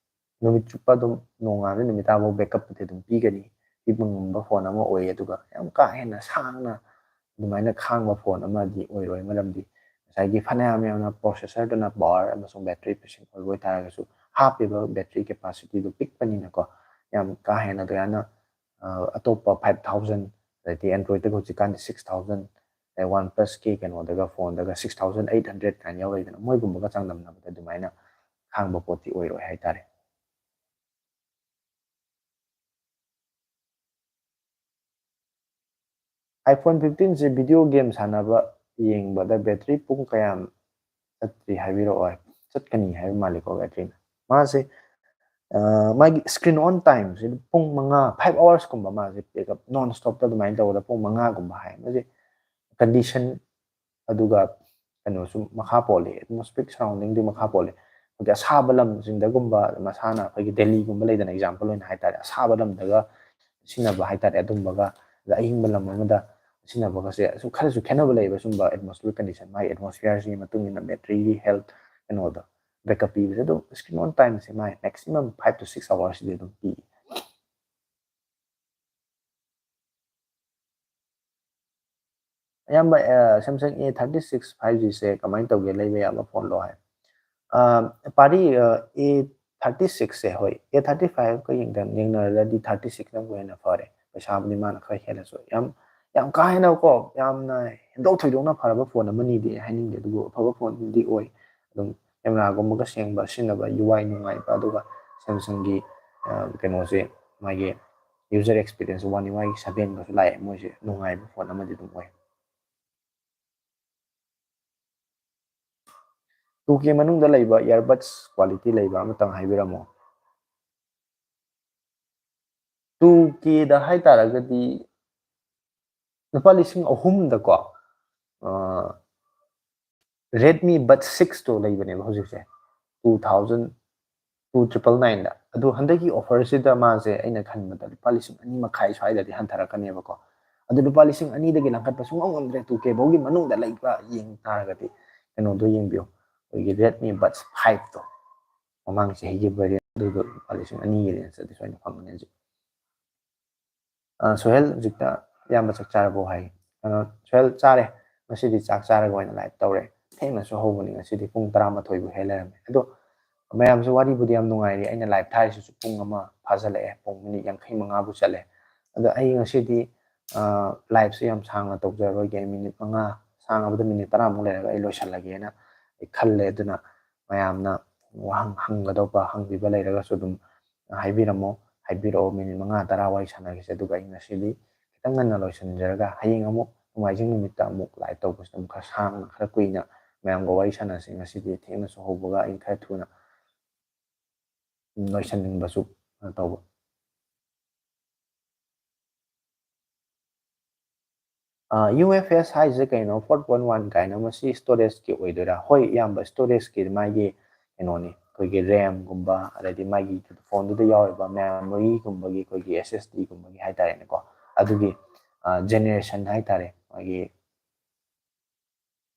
ꯅꯨꯃꯤꯠ ꯆꯨꯞꯄ ꯑꯗꯨꯝ, ꯅꯣꯡꯉꯥꯟꯕ ꯅꯨꯃꯤꯠ ꯇꯥꯐꯥꯎ backupꯄꯨꯗꯤ ꯑꯗꯨꯝ ꯄꯤꯒꯅꯤ꯫ ꯄꯤꯕ ꯉꯝꯕ ꯐꯣꯟ ꯑꯃ ꯑꯣꯏꯌꯦ, ꯑꯗꯨꯒ ꯌꯥꯝ ꯀꯥ ꯍꯦꯟꯅ ꯁꯥꯡꯅ ꯑꯗꯨꯃꯥꯏꯅ ꯈꯥꯡꯕ ꯐꯣꯟ ꯑꯃꯗꯤ ꯑꯣꯏꯔꯣꯏ, ꯃꯔꯝꯗꯤ ꯉꯁꯥꯏꯒꯤ ꯐꯅꯌꯥꯝ ꯌꯥꯝꯅ processorꯗꯨꯅ power ꯑꯃꯁꯨꯡ battery efficient ꯑꯣꯏꯕ ꯑꯣꯏꯇꯥꯔꯒꯁꯨ, ꯍꯥꯞꯄꯤꯕ batteryꯒꯤ capacityꯗꯨ ꯄꯤꯛꯄꯅꯤꯅꯀꯣ, ꯌꯥꯝ ꯀꯥ ꯍꯦꯟꯅ ꯑꯗꯨꯃꯥꯏꯅ, ꯑ, ꯑꯇꯣꯞꯄ five thousand, ꯑꯗꯩꯗꯤ Androidꯇꯒ ꯍꯧꯖꯤꯛꯀꯥꯟꯗꯤ six thousand, ꯑꯗꯩ OnePlusꯀꯤ ꯀꯩꯅꯣꯗꯒ, ꯐꯣꯟꯗꯒ six thousand eight hundred ꯀꯥꯏꯅ ꯌꯥꯎꯔꯛꯏꯗꯅ, ꯃꯣꯏꯒꯨꯝꯕꯒ ꯆꯥꯡꯗꯝꯅꯕꯗ ꯑꯗꯨꯃꯥꯏꯅ ꯍꯥꯡꯕ ꯄꯣꯠꯇꯤ ꯑꯣꯏꯔꯣꯏ ꯍꯥꯏꯇꯥꯔꯦ꯫ iPhone fifteen ꯁꯦ video game ꯁꯥꯟꯅꯕ ꯌꯦꯡꯕꯗ battery ꯄꯨꯡ ꯀꯌꯥꯝ ꯆꯠꯇ꯭ꯔꯤ ꯍꯥꯏꯕꯤꯔꯛꯑꯣ꯫ ꯆꯠꯀꯅꯤ ꯍꯥꯏꯕ ꯃꯥꯜꯂꯤꯀꯣ battery ꯅ꯫ ꯃꯥꯁꯦ, ꯑ, ꯃꯥꯒꯤ screen on time ꯁꯦ ꯄꯨꯡ ꯃꯉꯥ, five hours ꯀꯨꯝꯕ ꯃꯥꯁꯦ pick up non stop ꯇ ꯑꯗꯨꯃꯥꯏꯅ ꯇꯧꯕꯗ ꯄꯨꯡ ꯃꯉꯥꯒꯨꯝꯕ ꯍꯥꯏ꯫ ꯃꯥꯁꯦ condition ꯑꯗꯨꯒ ꯀꯩꯅꯣꯁꯨ ꯃꯈꯥ ꯄꯣꯜꯂꯤ, atmospheric surrounding ꯗꯨ ꯃꯈꯥ ꯄꯣꯜꯂꯤ꯫ ꯍꯧꯖꯤꯛ ꯑꯁꯥꯕ ꯂꯝꯁꯤꯡꯗꯒꯨꯝꯕ, ꯃꯁꯥꯅ ꯑꯩꯈꯣꯏꯒꯤ ꯗꯦꯜꯂꯤꯒꯨꯝꯕ ꯂꯩꯗꯅ, example ꯑꯣꯏꯅ ꯍꯥꯏꯇꯥꯔꯦ, ꯑꯁꯥꯕ ꯂꯝꯗꯒ ꯁꯤꯖꯤꯟꯅꯕ ꯍꯥꯏꯇꯥꯔꯦ, ꯑꯗꯨꯝꯕꯒ, ꯑꯗ ꯑꯏꯪꯕ ꯂꯝ ꯑꯃꯗ ꯁꯤꯖꯤꯟꯅꯕꯒꯁꯦ ꯁꯨꯝ ꯈꯔꯁꯨ ꯈꯦꯠꯅꯕ ꯂꯩꯌꯦꯕ꯫ ꯁꯨꯝꯕ atmospheric condition, ꯃꯥꯒꯤ atmosphere ꯁꯤꯒꯤ ꯃꯇꯨꯡ ꯏꯟꯅ battery ꯒꯤ health, ꯀꯩꯅꯣꯗꯣ, backup ꯄꯤꯕꯁꯦ ꯑꯗꯨꯝ screen on time ꯁꯦ ꯃꯥꯒꯤ maximum five to six hours ꯁꯤꯗꯤ ꯑꯗꯨꯝ ꯄꯤ꯫ ꯑꯌꯥꯝꯕ, ꯑ, Samsung A thirty six five G ꯁꯦ ꯀꯃꯥꯏꯅ ꯇꯧꯒꯦ, ꯂꯩꯕ ꯌꯥꯕ phone ꯂꯣ ꯍꯥꯏ꯫ ꯑ, ꯄꯥꯔꯤ, ꯑ, A thirty six ꯁꯦ, ꯍꯣꯏ, A thirty five ꯀ ꯌꯦꯡꯅ-, ꯌꯦꯡꯅꯔꯒꯗꯤ thirty six ꯅꯕꯨ ꯍꯦꯟꯅ ꯐꯔꯦ꯫ ꯄꯩꯁꯥꯕꯨꯗꯤ ꯃꯥꯅ ꯈꯔ ꯍꯦꯜꯂꯁꯨ꯫ ꯌꯥꯝ, ꯌꯥꯝ ꯀꯥ ꯍꯦꯟꯅꯀꯣ, ꯌꯥꯝꯅ ꯍꯦꯟꯗꯣꯛ ꯊꯣꯏꯗꯣꯛꯅ ꯐꯔꯕ phone ꯑꯃꯅꯤꯗꯤ ꯍꯥꯏꯅꯤꯡꯗꯦ, ꯑꯗꯨꯕꯨ ꯑꯐꯕ phone ꯗꯤ ꯑꯣꯏ꯫ ꯑꯗꯨꯝ camera ꯒꯨꯝꯕꯒ ꯁꯦꯡꯕ, ꯁꯤꯖꯤꯟꯅꯕ U I ꯅꯨꯡꯉꯥꯏꯕ, ꯑꯗꯨꯒ Samsung ꯒꯤ, ꯑ, ꯀꯩꯅꯣꯁꯦ, ꯃꯥꯒꯤ user experience, One U I seven ꯒꯁꯨ ꯂꯥꯛꯑꯦ, ꯃꯣꯏꯁꯦ ꯅꯨꯡꯉꯥꯏꯕ phone ꯑꯃꯗꯤ ꯑꯗꯨꯝ ꯑꯣꯏ꯫ Two K ꯃꯅꯨꯡꯗ ꯂꯩꯕ earbuds quality ꯂꯩꯕ ꯑꯃꯇꯪ ꯍꯥꯏꯕꯤꯔꯝꯃꯣ꯫ Two K ꯗ ꯍꯥꯏꯇꯥꯔꯒꯗꯤ ꯂꯨꯄꯥ ꯂꯤꯁꯤꯡ ꯑꯍꯨꯝꯗꯀꯣ, ꯑ, Redmi Buds six ꯇꯣ ꯂꯩꯕꯅꯦꯕ ꯍꯧꯖꯤꯛꯁꯦ, two thousand, two triple nine ꯗ꯫ ꯑꯗꯣ ꯍꯟꯗꯛꯀꯤ offer ꯁꯤꯗ ꯃꯥꯁꯦ ꯑꯩꯅ ꯈꯟꯕꯗ ꯂꯨꯄꯥ ꯂꯤꯁꯤꯡ ꯑꯅꯤ ꯃꯈꯥꯏ ꯁ꯭ꯋꯥꯏꯗꯗꯤ ꯍꯟꯊꯔꯛꯀꯅꯦꯕꯀꯣ꯫ ꯑꯗꯨ ꯂꯨꯄꯥ ꯂꯤꯁꯤꯡ ꯑꯅꯤꯗꯒꯤ ꯂꯥꯡꯈꯠꯄ ꯁꯨꯡꯉꯝ ꯉꯝꯗ꯭ꯔꯦ꯫ Two K ꯐꯥꯎꯒꯤ ꯃꯅꯨꯡꯗ ꯂꯩꯕ ꯌꯦꯡ ꯇꯥꯔꯒꯗꯤ ꯀꯩꯅꯣꯗꯣ ꯌꯦꯡꯕꯤꯌꯨ, ꯑꯩꯈꯣꯏꯒꯤ Redmi Buds five ꯇꯣ꯫ ꯃꯃꯥꯡ ꯆꯍꯤꯒꯤ variant ꯑꯗꯨꯗꯣ ꯂꯨꯄꯥ ꯂꯤꯁꯤꯡ ꯑꯅꯤꯒꯤ range ꯇꯗꯤ ꯁꯣꯏꯅ ꯐꯪꯒꯅꯤ ꯍꯧꯖꯤꯛ꯫ ꯑ, ꯁꯣꯍꯦꯜ ꯍꯧꯖꯤꯛꯇ, "ꯏꯌꯥꯝꯕ ꯆꯥꯛ ꯆꯥꯔꯕꯣ?" ꯍꯥꯏ꯫ ꯑ, ꯁꯣꯍꯦꯜ, "ꯆꯥꯔꯦ, ꯉꯁꯤꯗꯤ ꯆꯥꯛ ꯆꯥꯔꯒ ꯑꯣꯏꯅ live ꯇꯧꯔꯦ꯫ ꯊꯦꯡꯅꯁꯨ ꯍꯧꯕꯅꯤ ꯉꯁꯤꯗꯤ, ꯄꯨꯡ ꯇꯔꯥꯃꯥꯊꯣꯏꯕꯨ ꯍꯦꯜ ꯂꯩꯔꯝꯃꯦ꯫ ꯑꯗꯣ ꯃꯌꯥꯝꯁꯨ ꯋꯥꯔꯤꯕꯨꯗꯤ ꯌꯥꯝ ꯅꯨꯡꯉꯥꯏꯔꯤ, ꯑꯩꯅ live ꯊꯥꯔꯤꯁꯤꯁꯨ ꯄꯨꯡ ꯑꯃ ꯐꯥꯖꯤꯜꯂꯛꯑꯦ, ꯄꯨꯡ minute ꯌꯥꯡꯈꯩ ꯃꯉꯥꯕꯨ ꯆꯠꯂꯦ꯫ ꯑꯗꯣ ꯑꯩ ꯉꯁꯤꯗꯤ, ꯑ, live ꯁꯦ ꯌꯥꯝ ꯁꯥꯡꯅ ꯇꯧꯖꯔꯣꯏꯒꯦ, minute ꯃꯉꯥ, ꯁꯥꯡꯉꯕꯗ minute ꯇꯔꯥꯃꯨꯛ ꯂꯩꯔꯒ ꯑꯩ ꯂꯣꯏꯁꯤꯜꯂꯒꯦꯅ ꯑꯩ ꯈꯜꯂꯦ꯫ ꯑꯗꯨꯅ ꯃꯌꯥꯝꯅ ꯋꯥꯍꯪ ꯍꯪꯒꯗꯧꯕ, ꯍꯪꯕꯤꯕ ꯂꯩꯔꯒꯁꯨ ꯑꯗꯨꯝ ꯍꯥꯏꯕꯤꯔꯝꯃꯣ, ꯍꯥꯏꯕꯤꯔꯛꯑꯣ꯫ ꯃꯤꯅꯤꯠ ꯃꯉꯥ ꯇꯔꯥ ꯋꯥꯔꯤ ꯁꯥꯟꯅꯈꯤꯁꯦ꯫ ꯑꯗꯨꯒ ꯑꯩ ꯉꯁꯤꯗꯤ ꯈꯤꯇꯪ ꯉꯟꯅ ꯂꯣꯏꯁꯤꯟꯖꯔꯒ, ꯍꯌꯦꯡ ꯑꯃꯨꯛ ꯅꯣꯡꯃꯥꯏꯖꯤꯡ ꯅꯨꯃꯤꯠꯇ ꯑꯃꯨꯛ live ꯇꯧꯕꯁꯤꯗ ꯑꯃꯨꯛ ꯈꯔ ꯁꯥꯡꯅ, ꯈꯔ ꯀꯨꯏꯅ ꯃꯌꯥꯝꯒ ꯋꯥꯔꯤ ꯁꯥꯟꯅꯁꯤ꯫ ꯉꯁꯤꯗꯤ ꯊꯦꯡꯅꯁꯨ ꯍꯧꯕꯒ ꯑꯩ ꯈꯔ ꯊꯨꯅ ꯂꯣꯏꯁꯤꯟꯅꯤꯡꯕꯁꯨ ꯇꯧꯕ꯫ UFS ꯍꯥꯏꯁꯦ ꯀꯩꯅꯣ? Four point one ꯀꯥꯏꯅ, ꯃꯁꯤ storageꯀꯤ ꯑꯣꯏꯗꯣꯏꯔꯥ? ꯍꯣꯏ, ꯏꯌꯥꯝꯕ, storageꯀꯤ ꯃꯥꯒꯤ ꯀꯩꯅꯣꯅꯤ, ꯑꯩꯈꯣꯏꯒꯤ RAMꯒꯨꯝꯕ, ꯑꯗꯩꯗꯤ ꯃꯥꯒꯤ phoneꯗꯨꯗ ꯌꯥꯎꯔꯤꯕ memoryꯒꯨꯝꯕꯒꯤ, ꯑꯩꯈꯣꯏꯒꯤ SSDꯒꯨꯝꯕꯒꯤ ꯍꯥꯏꯇꯥꯔꯦꯅꯦꯀꯣ, ꯑꯗꯨꯒꯤ generation ꯍꯥꯏꯇꯥꯔꯦ, ꯃꯥꯒꯤ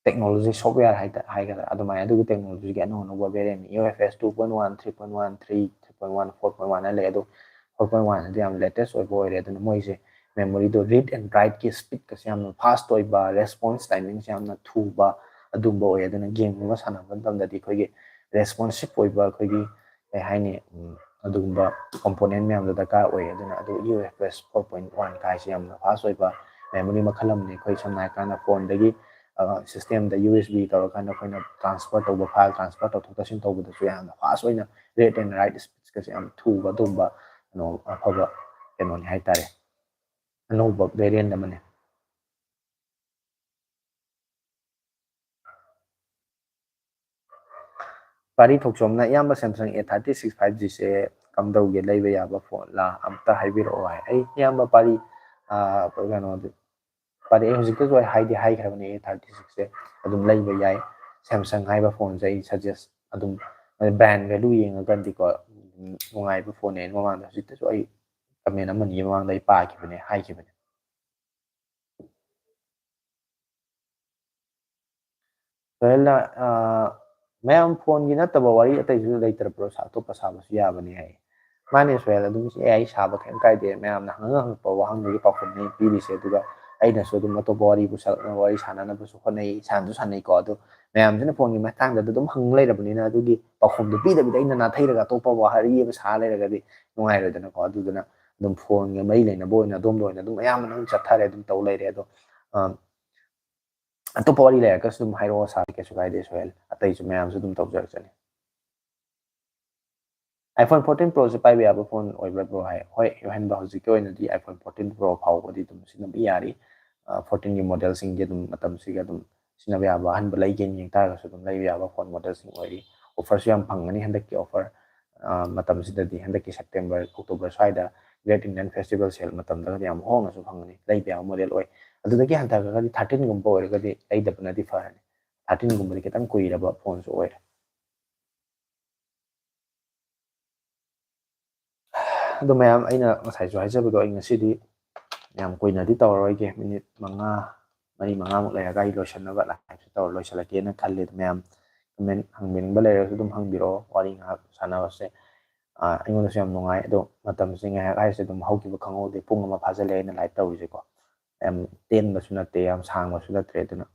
technology, software ꯍꯥꯏꯒꯗ꯭ꯔꯥ, ꯑꯗꯨꯃꯥꯏꯅ, ꯑꯗꯨꯒꯤ technologyꯒꯤ ꯑꯅꯧ ꯑꯅꯧꯕ variant, UFS two point one, three point one, three, three point one, four point one ꯍꯥꯏꯅ ꯂꯩ꯫ ꯑꯗꯣ four point one ꯑꯗꯨ ꯌꯥꯝ latest ꯑꯣꯏꯕ ꯑꯣꯏꯔꯦ꯫ ꯑꯗꯨꯅ ꯃꯣꯏꯁꯦ memoryꯗꯣ read and writeꯀꯤ speedꯀꯁꯦ ꯌꯥꯝꯅ fast ꯑꯣꯏꯕ, response timingꯁꯦ ꯌꯥꯝꯅ ꯊꯨꯕ, ꯑꯗꯨꯝꯕ ꯑꯣꯏ꯫ ꯑꯗꯨꯅ gameꯒꯨꯝꯕ ꯁꯥꯟꯅꯕ ꯃꯇꯝꯗꯗꯤ ꯑꯩꯈꯣꯏꯒꯤ responsive ꯑꯣꯏꯕ, ꯑꯩꯈꯣꯏꯒꯤ ꯀꯩ ꯍꯥꯏꯅꯤ, ꯑꯗꯨꯒꯨꯝꯕ component ꯃꯌꯥꯝꯗꯣ ꯗꯔꯀꯥꯔ ꯑꯣꯏ꯫ ꯑꯗꯨꯅ ꯑꯗꯨ UFS four point one ꯀꯥꯏꯁꯦ ꯌꯥꯝꯅ fast ꯑꯣꯏꯕ memory ꯃꯈꯜ ꯑꯃꯅꯤ꯫ ꯑꯩꯈꯣꯏ ꯁꯝꯅ ꯍꯥꯏꯔꯀꯥꯟꯗ phoneꯗꯒꯤ systemꯗ USB ꯇꯧꯔꯀꯥꯟꯗ ꯑꯩꯈꯣꯏꯅ transfer ꯇꯧꯕ, file transfer ꯇꯧꯊꯣꯛ ꯇꯧꯁꯤꯟ ꯇꯧꯕꯗꯁꯨ ꯌꯥꯝꯅ fast ꯑꯣꯏꯅ read and write speedꯀꯁꯦ ꯌꯥꯝ ꯊꯨꯕ, ꯑꯗꯨꯒꯨꯝꯕ ꯀꯩꯅꯣ, ꯑꯐꯕ ꯀꯩꯅꯣꯅꯤ ꯍꯥꯏꯇꯥꯔꯦ, ꯑꯅꯧꯕ variant ꯑꯃꯅꯤ꯫ ꯄꯥꯔꯤ ꯊꯣꯛꯆꯣꯝꯅ, "ꯏꯌꯥꯝꯕ, Samsung A thirty six five Gꯁꯦ ꯀꯝꯗꯧꯒꯦ, ꯂꯩꯕ ꯌꯥꯕ phoneꯂꯥ? ꯑꯝꯇ ꯍꯥꯏꯕꯤꯔꯛꯑꯣ" ꯍꯥꯏ꯫ ꯑꯩ, ꯏꯌꯥꯝꯕ ꯄꯥꯔꯤ, ꯀꯩꯅꯣꯗꯤ, ꯄꯥꯔꯤ, ꯑꯩ ꯍꯧꯖꯤꯛꯇꯁꯨ ꯑꯩ ꯍꯥꯏꯗꯤ ꯍꯥꯏꯈ꯭ꯔꯕꯅꯦ, A thirty sixꯁꯦ ꯑꯗꯨꯝ ꯂꯩꯕ ꯌꯥꯏ꯫ Samsung ꯍꯥꯏꯕ phoneꯁꯦ ꯑꯩ suggest ꯑꯗꯨꯝ, brand value ꯌꯦꯡꯉꯒꯗꯤꯀꯣ, ꯅꯨꯡꯉꯥꯏꯕ phoneꯅꯦ꯫ ꯑꯩ ꯃꯃꯥꯡꯗ, ꯍꯧꯖꯤꯛꯇꯁꯨ ꯑꯩ comment ꯑꯃꯅꯤ ꯃꯃꯥꯡꯗ ꯑꯩ ꯄꯥꯈꯤꯕꯅꯦ, ꯍꯥꯏꯈꯤꯕꯅꯦ꯫ ꯁꯣꯍꯦꯜꯅ, "ꯃꯌꯥꯝ, phoneꯒꯤ ꯅꯠꯇꯕ ꯋꯥꯔꯤ ꯑꯇꯩꯁꯨ ꯂꯩꯇ꯭ꯔꯕ꯭ꯔꯣ? ꯑꯇꯣꯞꯄ ꯁꯥꯕꯁꯨ ꯌꯥꯕꯅꯤ" ꯍꯥꯏ꯫ ꯃꯥꯅꯦ ꯁꯣꯍꯦꯜ, ꯑꯗꯨꯝ AI ꯁꯥꯕ ꯀꯩꯝ ꯀꯥꯏꯗꯦ꯫ ꯃꯌꯥꯝꯅ ꯍꯪꯉ ꯍꯪꯉꯛꯄ ꯋꯥꯍꯪꯗꯨꯒꯤ ꯄꯥꯎꯈꯨꯝꯅꯤ ꯄꯤꯔꯤꯁꯦ꯫ ꯑꯗꯨꯒ ꯑꯩꯅꯁꯨ ꯑꯗꯨꯝ ꯑꯇꯣꯞꯄ ꯋꯥꯔꯤ ꯄꯨꯁꯜꯂꯛꯅꯕ, ꯋꯥꯔꯤ ꯁꯥꯟꯅꯅꯕꯁꯨ ꯍꯣꯠꯅꯩ, ꯁꯥꯟꯅꯁꯨ ꯁꯥꯟꯅꯩꯀꯣ꯫ ꯑꯗꯣ ꯃꯌꯥꯝꯁꯤꯅ phoneꯒꯤ ꯃꯇꯥꯡꯗ ꯑꯗꯨꯝ ꯍꯪ ꯂꯩꯔꯕꯅꯤꯅ, ꯑꯗꯨꯒꯤ ꯄꯥꯎꯈꯨꯝꯗꯨ ꯄꯤꯗꯕꯤꯗ ꯑꯩꯅ ꯅꯥꯊꯩꯔꯒ ꯑꯇꯣꯞꯄ ꯋꯥꯔꯤ ꯑꯃ ꯁꯥ ꯂꯩꯔꯒꯗꯤ ꯅꯨꯡꯉꯥꯏꯔꯣꯏꯗꯅꯀꯣ꯫ ꯑꯗꯨꯗꯨꯅ ꯑꯗꯨꯝ phoneꯒ ꯃꯔꯤ ꯂꯩꯅꯕ ꯑꯣꯏꯅ ꯑꯗꯣꯝꯗ ꯑꯣꯏꯅ ꯑꯗꯨꯝ ꯑꯌꯥꯝꯕꯅ ꯑꯗꯨꯝ ꯆꯠꯊꯔꯦ, ꯑꯗꯨꯝ ꯇꯧ ꯂꯩꯔꯦ꯫ ꯑꯗꯣ, ꯑ, ꯑꯇꯣꯞꯄ ꯋꯥꯔꯤ ꯂꯩꯔꯒꯁꯨ ꯑꯗꯨꯝ ꯍꯥꯏꯔꯛꯑꯣ ꯁꯥꯔ, ꯀꯩꯁꯨ ꯀꯥꯏꯗꯦ ꯁꯣꯍꯦꯜ꯫ ꯑꯇꯩꯁꯨ ꯃꯌꯥꯝꯁꯨ ꯑꯗꯨꯝ ꯇꯧꯖꯔꯛꯆꯅꯤ꯫ iPhone fourteen Pro ꯁꯦ ꯄꯥꯏꯕ ꯌꯥꯕ ꯐꯣꯟ ꯑꯣꯏꯕ꯭ꯔꯥ, ꯕ꯭ꯔꯣ? ꯍꯥꯏ, ꯍꯣꯏ, ꯑꯍꯟꯕ ꯍꯧꯖꯤꯛꯀꯤ ꯑꯣꯏꯅꯗꯤ iPhone fourteen Pro ꯐꯥꯎꯕꯗꯤ ꯑꯗꯨꯝ ꯁꯤꯖꯤꯟꯅꯕ ꯌꯥꯔꯤ꯫ ꯐꯣꯔꯇꯤꯟꯒꯤ ꯃꯣꯗꯦꯜꯁꯤꯡꯗꯤ ꯑꯗꯨꯝ ꯃꯇꯝꯁꯤꯒ ꯑꯗꯨꯝ ꯁꯤꯖꯤꯟꯅꯕ ꯌꯥꯕ, ꯑꯍꯟꯕ ꯂꯩꯒꯦꯅ ꯌꯦꯡ ꯇꯥꯔꯒꯁꯨ ꯑꯗꯨꯝ ꯂꯩꯕ ꯌꯥꯕ ꯐꯣꯟ ꯃꯣꯗꯦꯜꯁꯤꯡ ꯑꯣꯏꯔꯤ꯫ ꯑꯣꯐꯔꯁꯨ ꯌꯥꯝ ꯐꯪꯒꯅꯤ ꯍꯟꯗꯛꯀꯤ ꯑꯣꯐꯔ ꯃꯇꯝꯁꯤꯗꯗꯤ, ꯍꯟꯗꯛꯀꯤ ꯁꯦꯞꯇꯦꯝꯕꯔ, ꯑꯣꯛꯇꯣꯕꯔ ꯁ꯭ꯋꯥꯏꯗ Great Indian Festival Sale ꯃꯇꯝꯗꯒꯗꯤ ꯌꯥꯝ ꯍꯣꯡꯅꯁꯨ ꯐꯪꯒꯅꯤ, ꯂꯩꯕ ꯌꯥꯕ ꯃꯣꯗꯦꯜ ꯑꯣꯏ꯫ ꯑꯗꯨꯗꯒꯤ ꯍꯟꯊꯈ꯭ꯔꯒꯗꯤ ꯊꯥꯔꯇꯤꯟꯒꯨꯝꯕ ꯑꯣꯏꯔꯒꯗꯤ ꯂꯩꯗꯕꯅꯗꯤ ꯐꯔꯅꯤ꯫ ꯊꯥꯔꯇꯤꯟꯒꯨꯝꯕꯗꯤ ꯈꯤꯇꯪ ꯀꯨꯏꯔꯕ ꯐꯣꯟꯁꯨ ꯑꯣꯏꯔꯦ꯫ ꯑꯗꯣ ꯃꯌꯥꯝ, ꯑꯩꯅ ꯉꯁꯥꯏꯁꯨ ꯍꯥꯏꯖꯕꯗꯣ, ꯑꯩ ꯉꯁꯤꯗꯤ ꯌꯥꯝ ꯀꯨꯏꯅꯗꯤ ꯇꯧꯔꯔꯣꯏꯒꯦ, ꯃꯤꯅꯤꯠ ꯃꯉꯥ, ꯃꯔꯤ ꯃꯉꯥꯃꯨꯛ ꯂꯩꯔꯒ ꯑꯩ ꯂꯣꯏꯁꯤꯟꯅꯕ ꯂꯥꯏꯞꯁꯦ ꯇꯧꯔ ꯂꯣꯏꯁꯤꯜꯂꯒꯦꯅ ꯈꯜꯂꯦ꯫ ꯑꯗꯣ ꯃꯌꯥꯝ ꯀꯃꯦꯟ ꯍꯪꯕꯤꯅꯤꯡꯕ ꯂꯩꯔꯒꯁꯨ ꯑꯗꯨꯝ ꯍꯪꯕꯤꯔꯛꯑꯣ, ꯋꯥꯔꯤ ꯉꯥꯏꯍꯥꯛ ꯁꯥꯟꯅꯕꯁꯦ꯫ ꯑꯥ, ꯑꯩꯉꯣꯟꯗꯁꯨ ꯌꯥꯝ ꯅꯨꯡꯉꯥꯏ꯫ ꯑꯗꯣ ꯃꯇꯝꯁꯦ ꯉꯥꯏꯍꯥꯛ ꯍꯥꯏꯔꯤꯁꯦ ꯑꯗꯨꯝ ꯍꯧꯈꯤꯕ ꯈꯪꯍꯧꯗꯦ, ꯄꯨꯡ ꯑꯃ ꯐꯥꯖꯤꯜꯂꯦ ꯑꯩꯅ ꯂꯥꯏꯞ ꯇꯧꯔꯤꯁꯦꯀꯣ꯫ ꯌꯥꯝ ꯇꯦꯟꯕꯁꯨ ꯅꯠꯇꯦ, ꯌꯥꯝ ꯁꯥꯡꯕꯁꯨ ꯅꯠꯇ꯭ꯔꯦ꯫ ꯑꯗꯨꯅ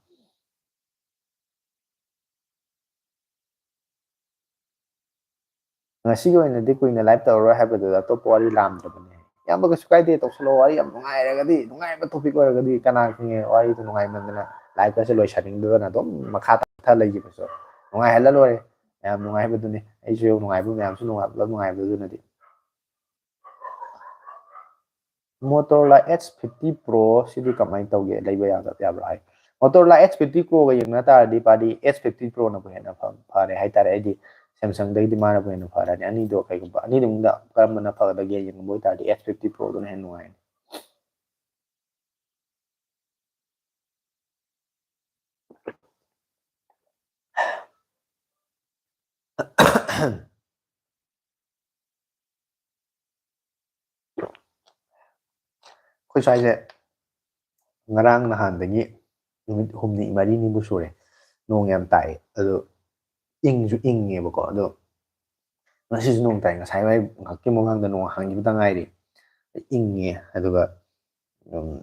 ꯉꯁꯤꯒꯤ ꯑꯣꯏꯅꯗꯤ ꯀꯨꯏꯅ ꯂꯥꯏꯞ ꯇꯧꯔꯔꯣꯏ ꯍꯥꯏꯕꯗꯨꯗ ꯑꯇꯣꯞꯄ ꯋꯥꯔꯤ ꯂꯥꯝꯗ꯭ꯔꯕꯅꯦ꯫ ꯏꯌꯥꯝꯕ, ꯀꯩꯁꯨ ꯀꯥꯏꯗꯦ, ꯇꯧꯁꯜꯂꯣ꯫ ꯋꯥꯔꯤ ꯌꯥꯝ ꯅꯨꯡꯉꯥꯏꯔꯒꯗꯤ, ꯅꯨꯡꯉꯥꯏꯕ ꯇꯣꯄꯤꯛ ꯑꯣꯏꯔꯒꯗꯤ, ꯀꯅꯥ ꯈꯪꯉꯦ, ꯋꯥꯔꯤꯗꯣ ꯅꯨꯡꯉꯥꯏꯃꯟꯗꯅ ꯂꯥꯏꯞꯀꯁꯦ ꯂꯣꯏꯁꯟꯅꯤꯡꯗꯗꯅ ꯑꯗꯨꯝ ꯃꯈꯥ ꯇꯥꯊ ꯂꯩꯈꯤꯕꯁꯨ꯫ ꯅꯨꯡꯉꯥꯏꯍꯜꯂ ꯂꯣꯏꯔꯦ꯫ ꯌꯥꯝ ꯅꯨꯡꯉꯥꯏꯕꯗꯨꯅꯤ, ꯑꯩꯁꯨ ꯅꯨꯡꯉꯥꯏꯕ, ꯃꯌꯥꯝꯁꯨ ꯅꯨꯡꯉꯥꯏ, ꯄꯨꯂꯞ ꯅꯨꯡꯉꯥꯏꯕꯗꯨꯅꯗꯤ꯫ Motorola H fifty Pro ꯁꯤꯗꯤ ꯀꯃꯥꯏꯅ ꯇꯧꯒꯦ? ꯂꯩꯕ ꯌꯥꯒ-, ꯌꯥꯕ꯭ꯔꯥ ꯍꯥꯏ? Motorola H fifty Pro-ꯒ ꯌꯦꯡꯅ ꯇꯥꯔꯗꯤ ꯄꯥꯗꯤ H fifty Pro-ꯅꯕꯨ ꯍꯦꯟꯅ ꯐ-, ꯐꯔꯦ ꯍꯥꯏꯇꯥꯔꯦ꯫ ꯑꯩꯗꯤ Samsung-ꯗꯒꯤꯗꯤ ꯃꯥꯅꯕꯨ ꯍꯦꯟꯅ ꯐꯔꯅꯤ꯫ ꯑꯅꯤꯗꯣ, ꯀꯩꯒꯨꯝꯕ ꯑꯅꯤꯗꯨ ꯃꯅꯨꯡꯗ ꯀꯔꯝꯕꯅ ꯐꯒꯗꯒꯦ ꯌꯦꯡꯕ ꯑꯣꯏꯇꯥꯔꯗꯤ H fifty Pro-ꯗꯨꯅ ꯍꯦꯟꯅ ꯅꯨꯡꯉꯥꯏꯅꯤ꯫ ꯑꯩꯈꯣꯏ ꯁ꯭ꯋꯥꯏꯁꯦ ꯉꯔꯥꯡ ꯅꯍꯥꯟꯗꯒꯤ ꯅꯨꯃꯤꯠ ꯍꯨꯝꯅꯤ ꯃꯔꯤꯅꯤꯕꯨ ꯁꯨꯔꯦ, ꯅꯣꯡ ꯌꯥꯝ ꯇꯥꯏ꯫ ꯑꯗꯣ ꯏꯪꯁꯨ ꯏꯪꯉꯦꯕꯀꯣ꯫ ꯑꯗꯣ ꯉꯁꯤꯁꯨ ꯅꯣꯡ ꯇꯥꯏ, ꯉꯁꯥꯏ ꯋꯥꯏ ꯉꯥꯏꯍꯥꯛꯀꯤ ꯃꯃꯥꯡꯗ ꯅꯣꯡ ꯍꯥꯡꯈꯤꯕꯇ ꯉꯥꯏꯔꯤ꯫ ꯏꯪꯉꯦ꯫ ꯑꯗꯨꯒ, ꯎꯝ,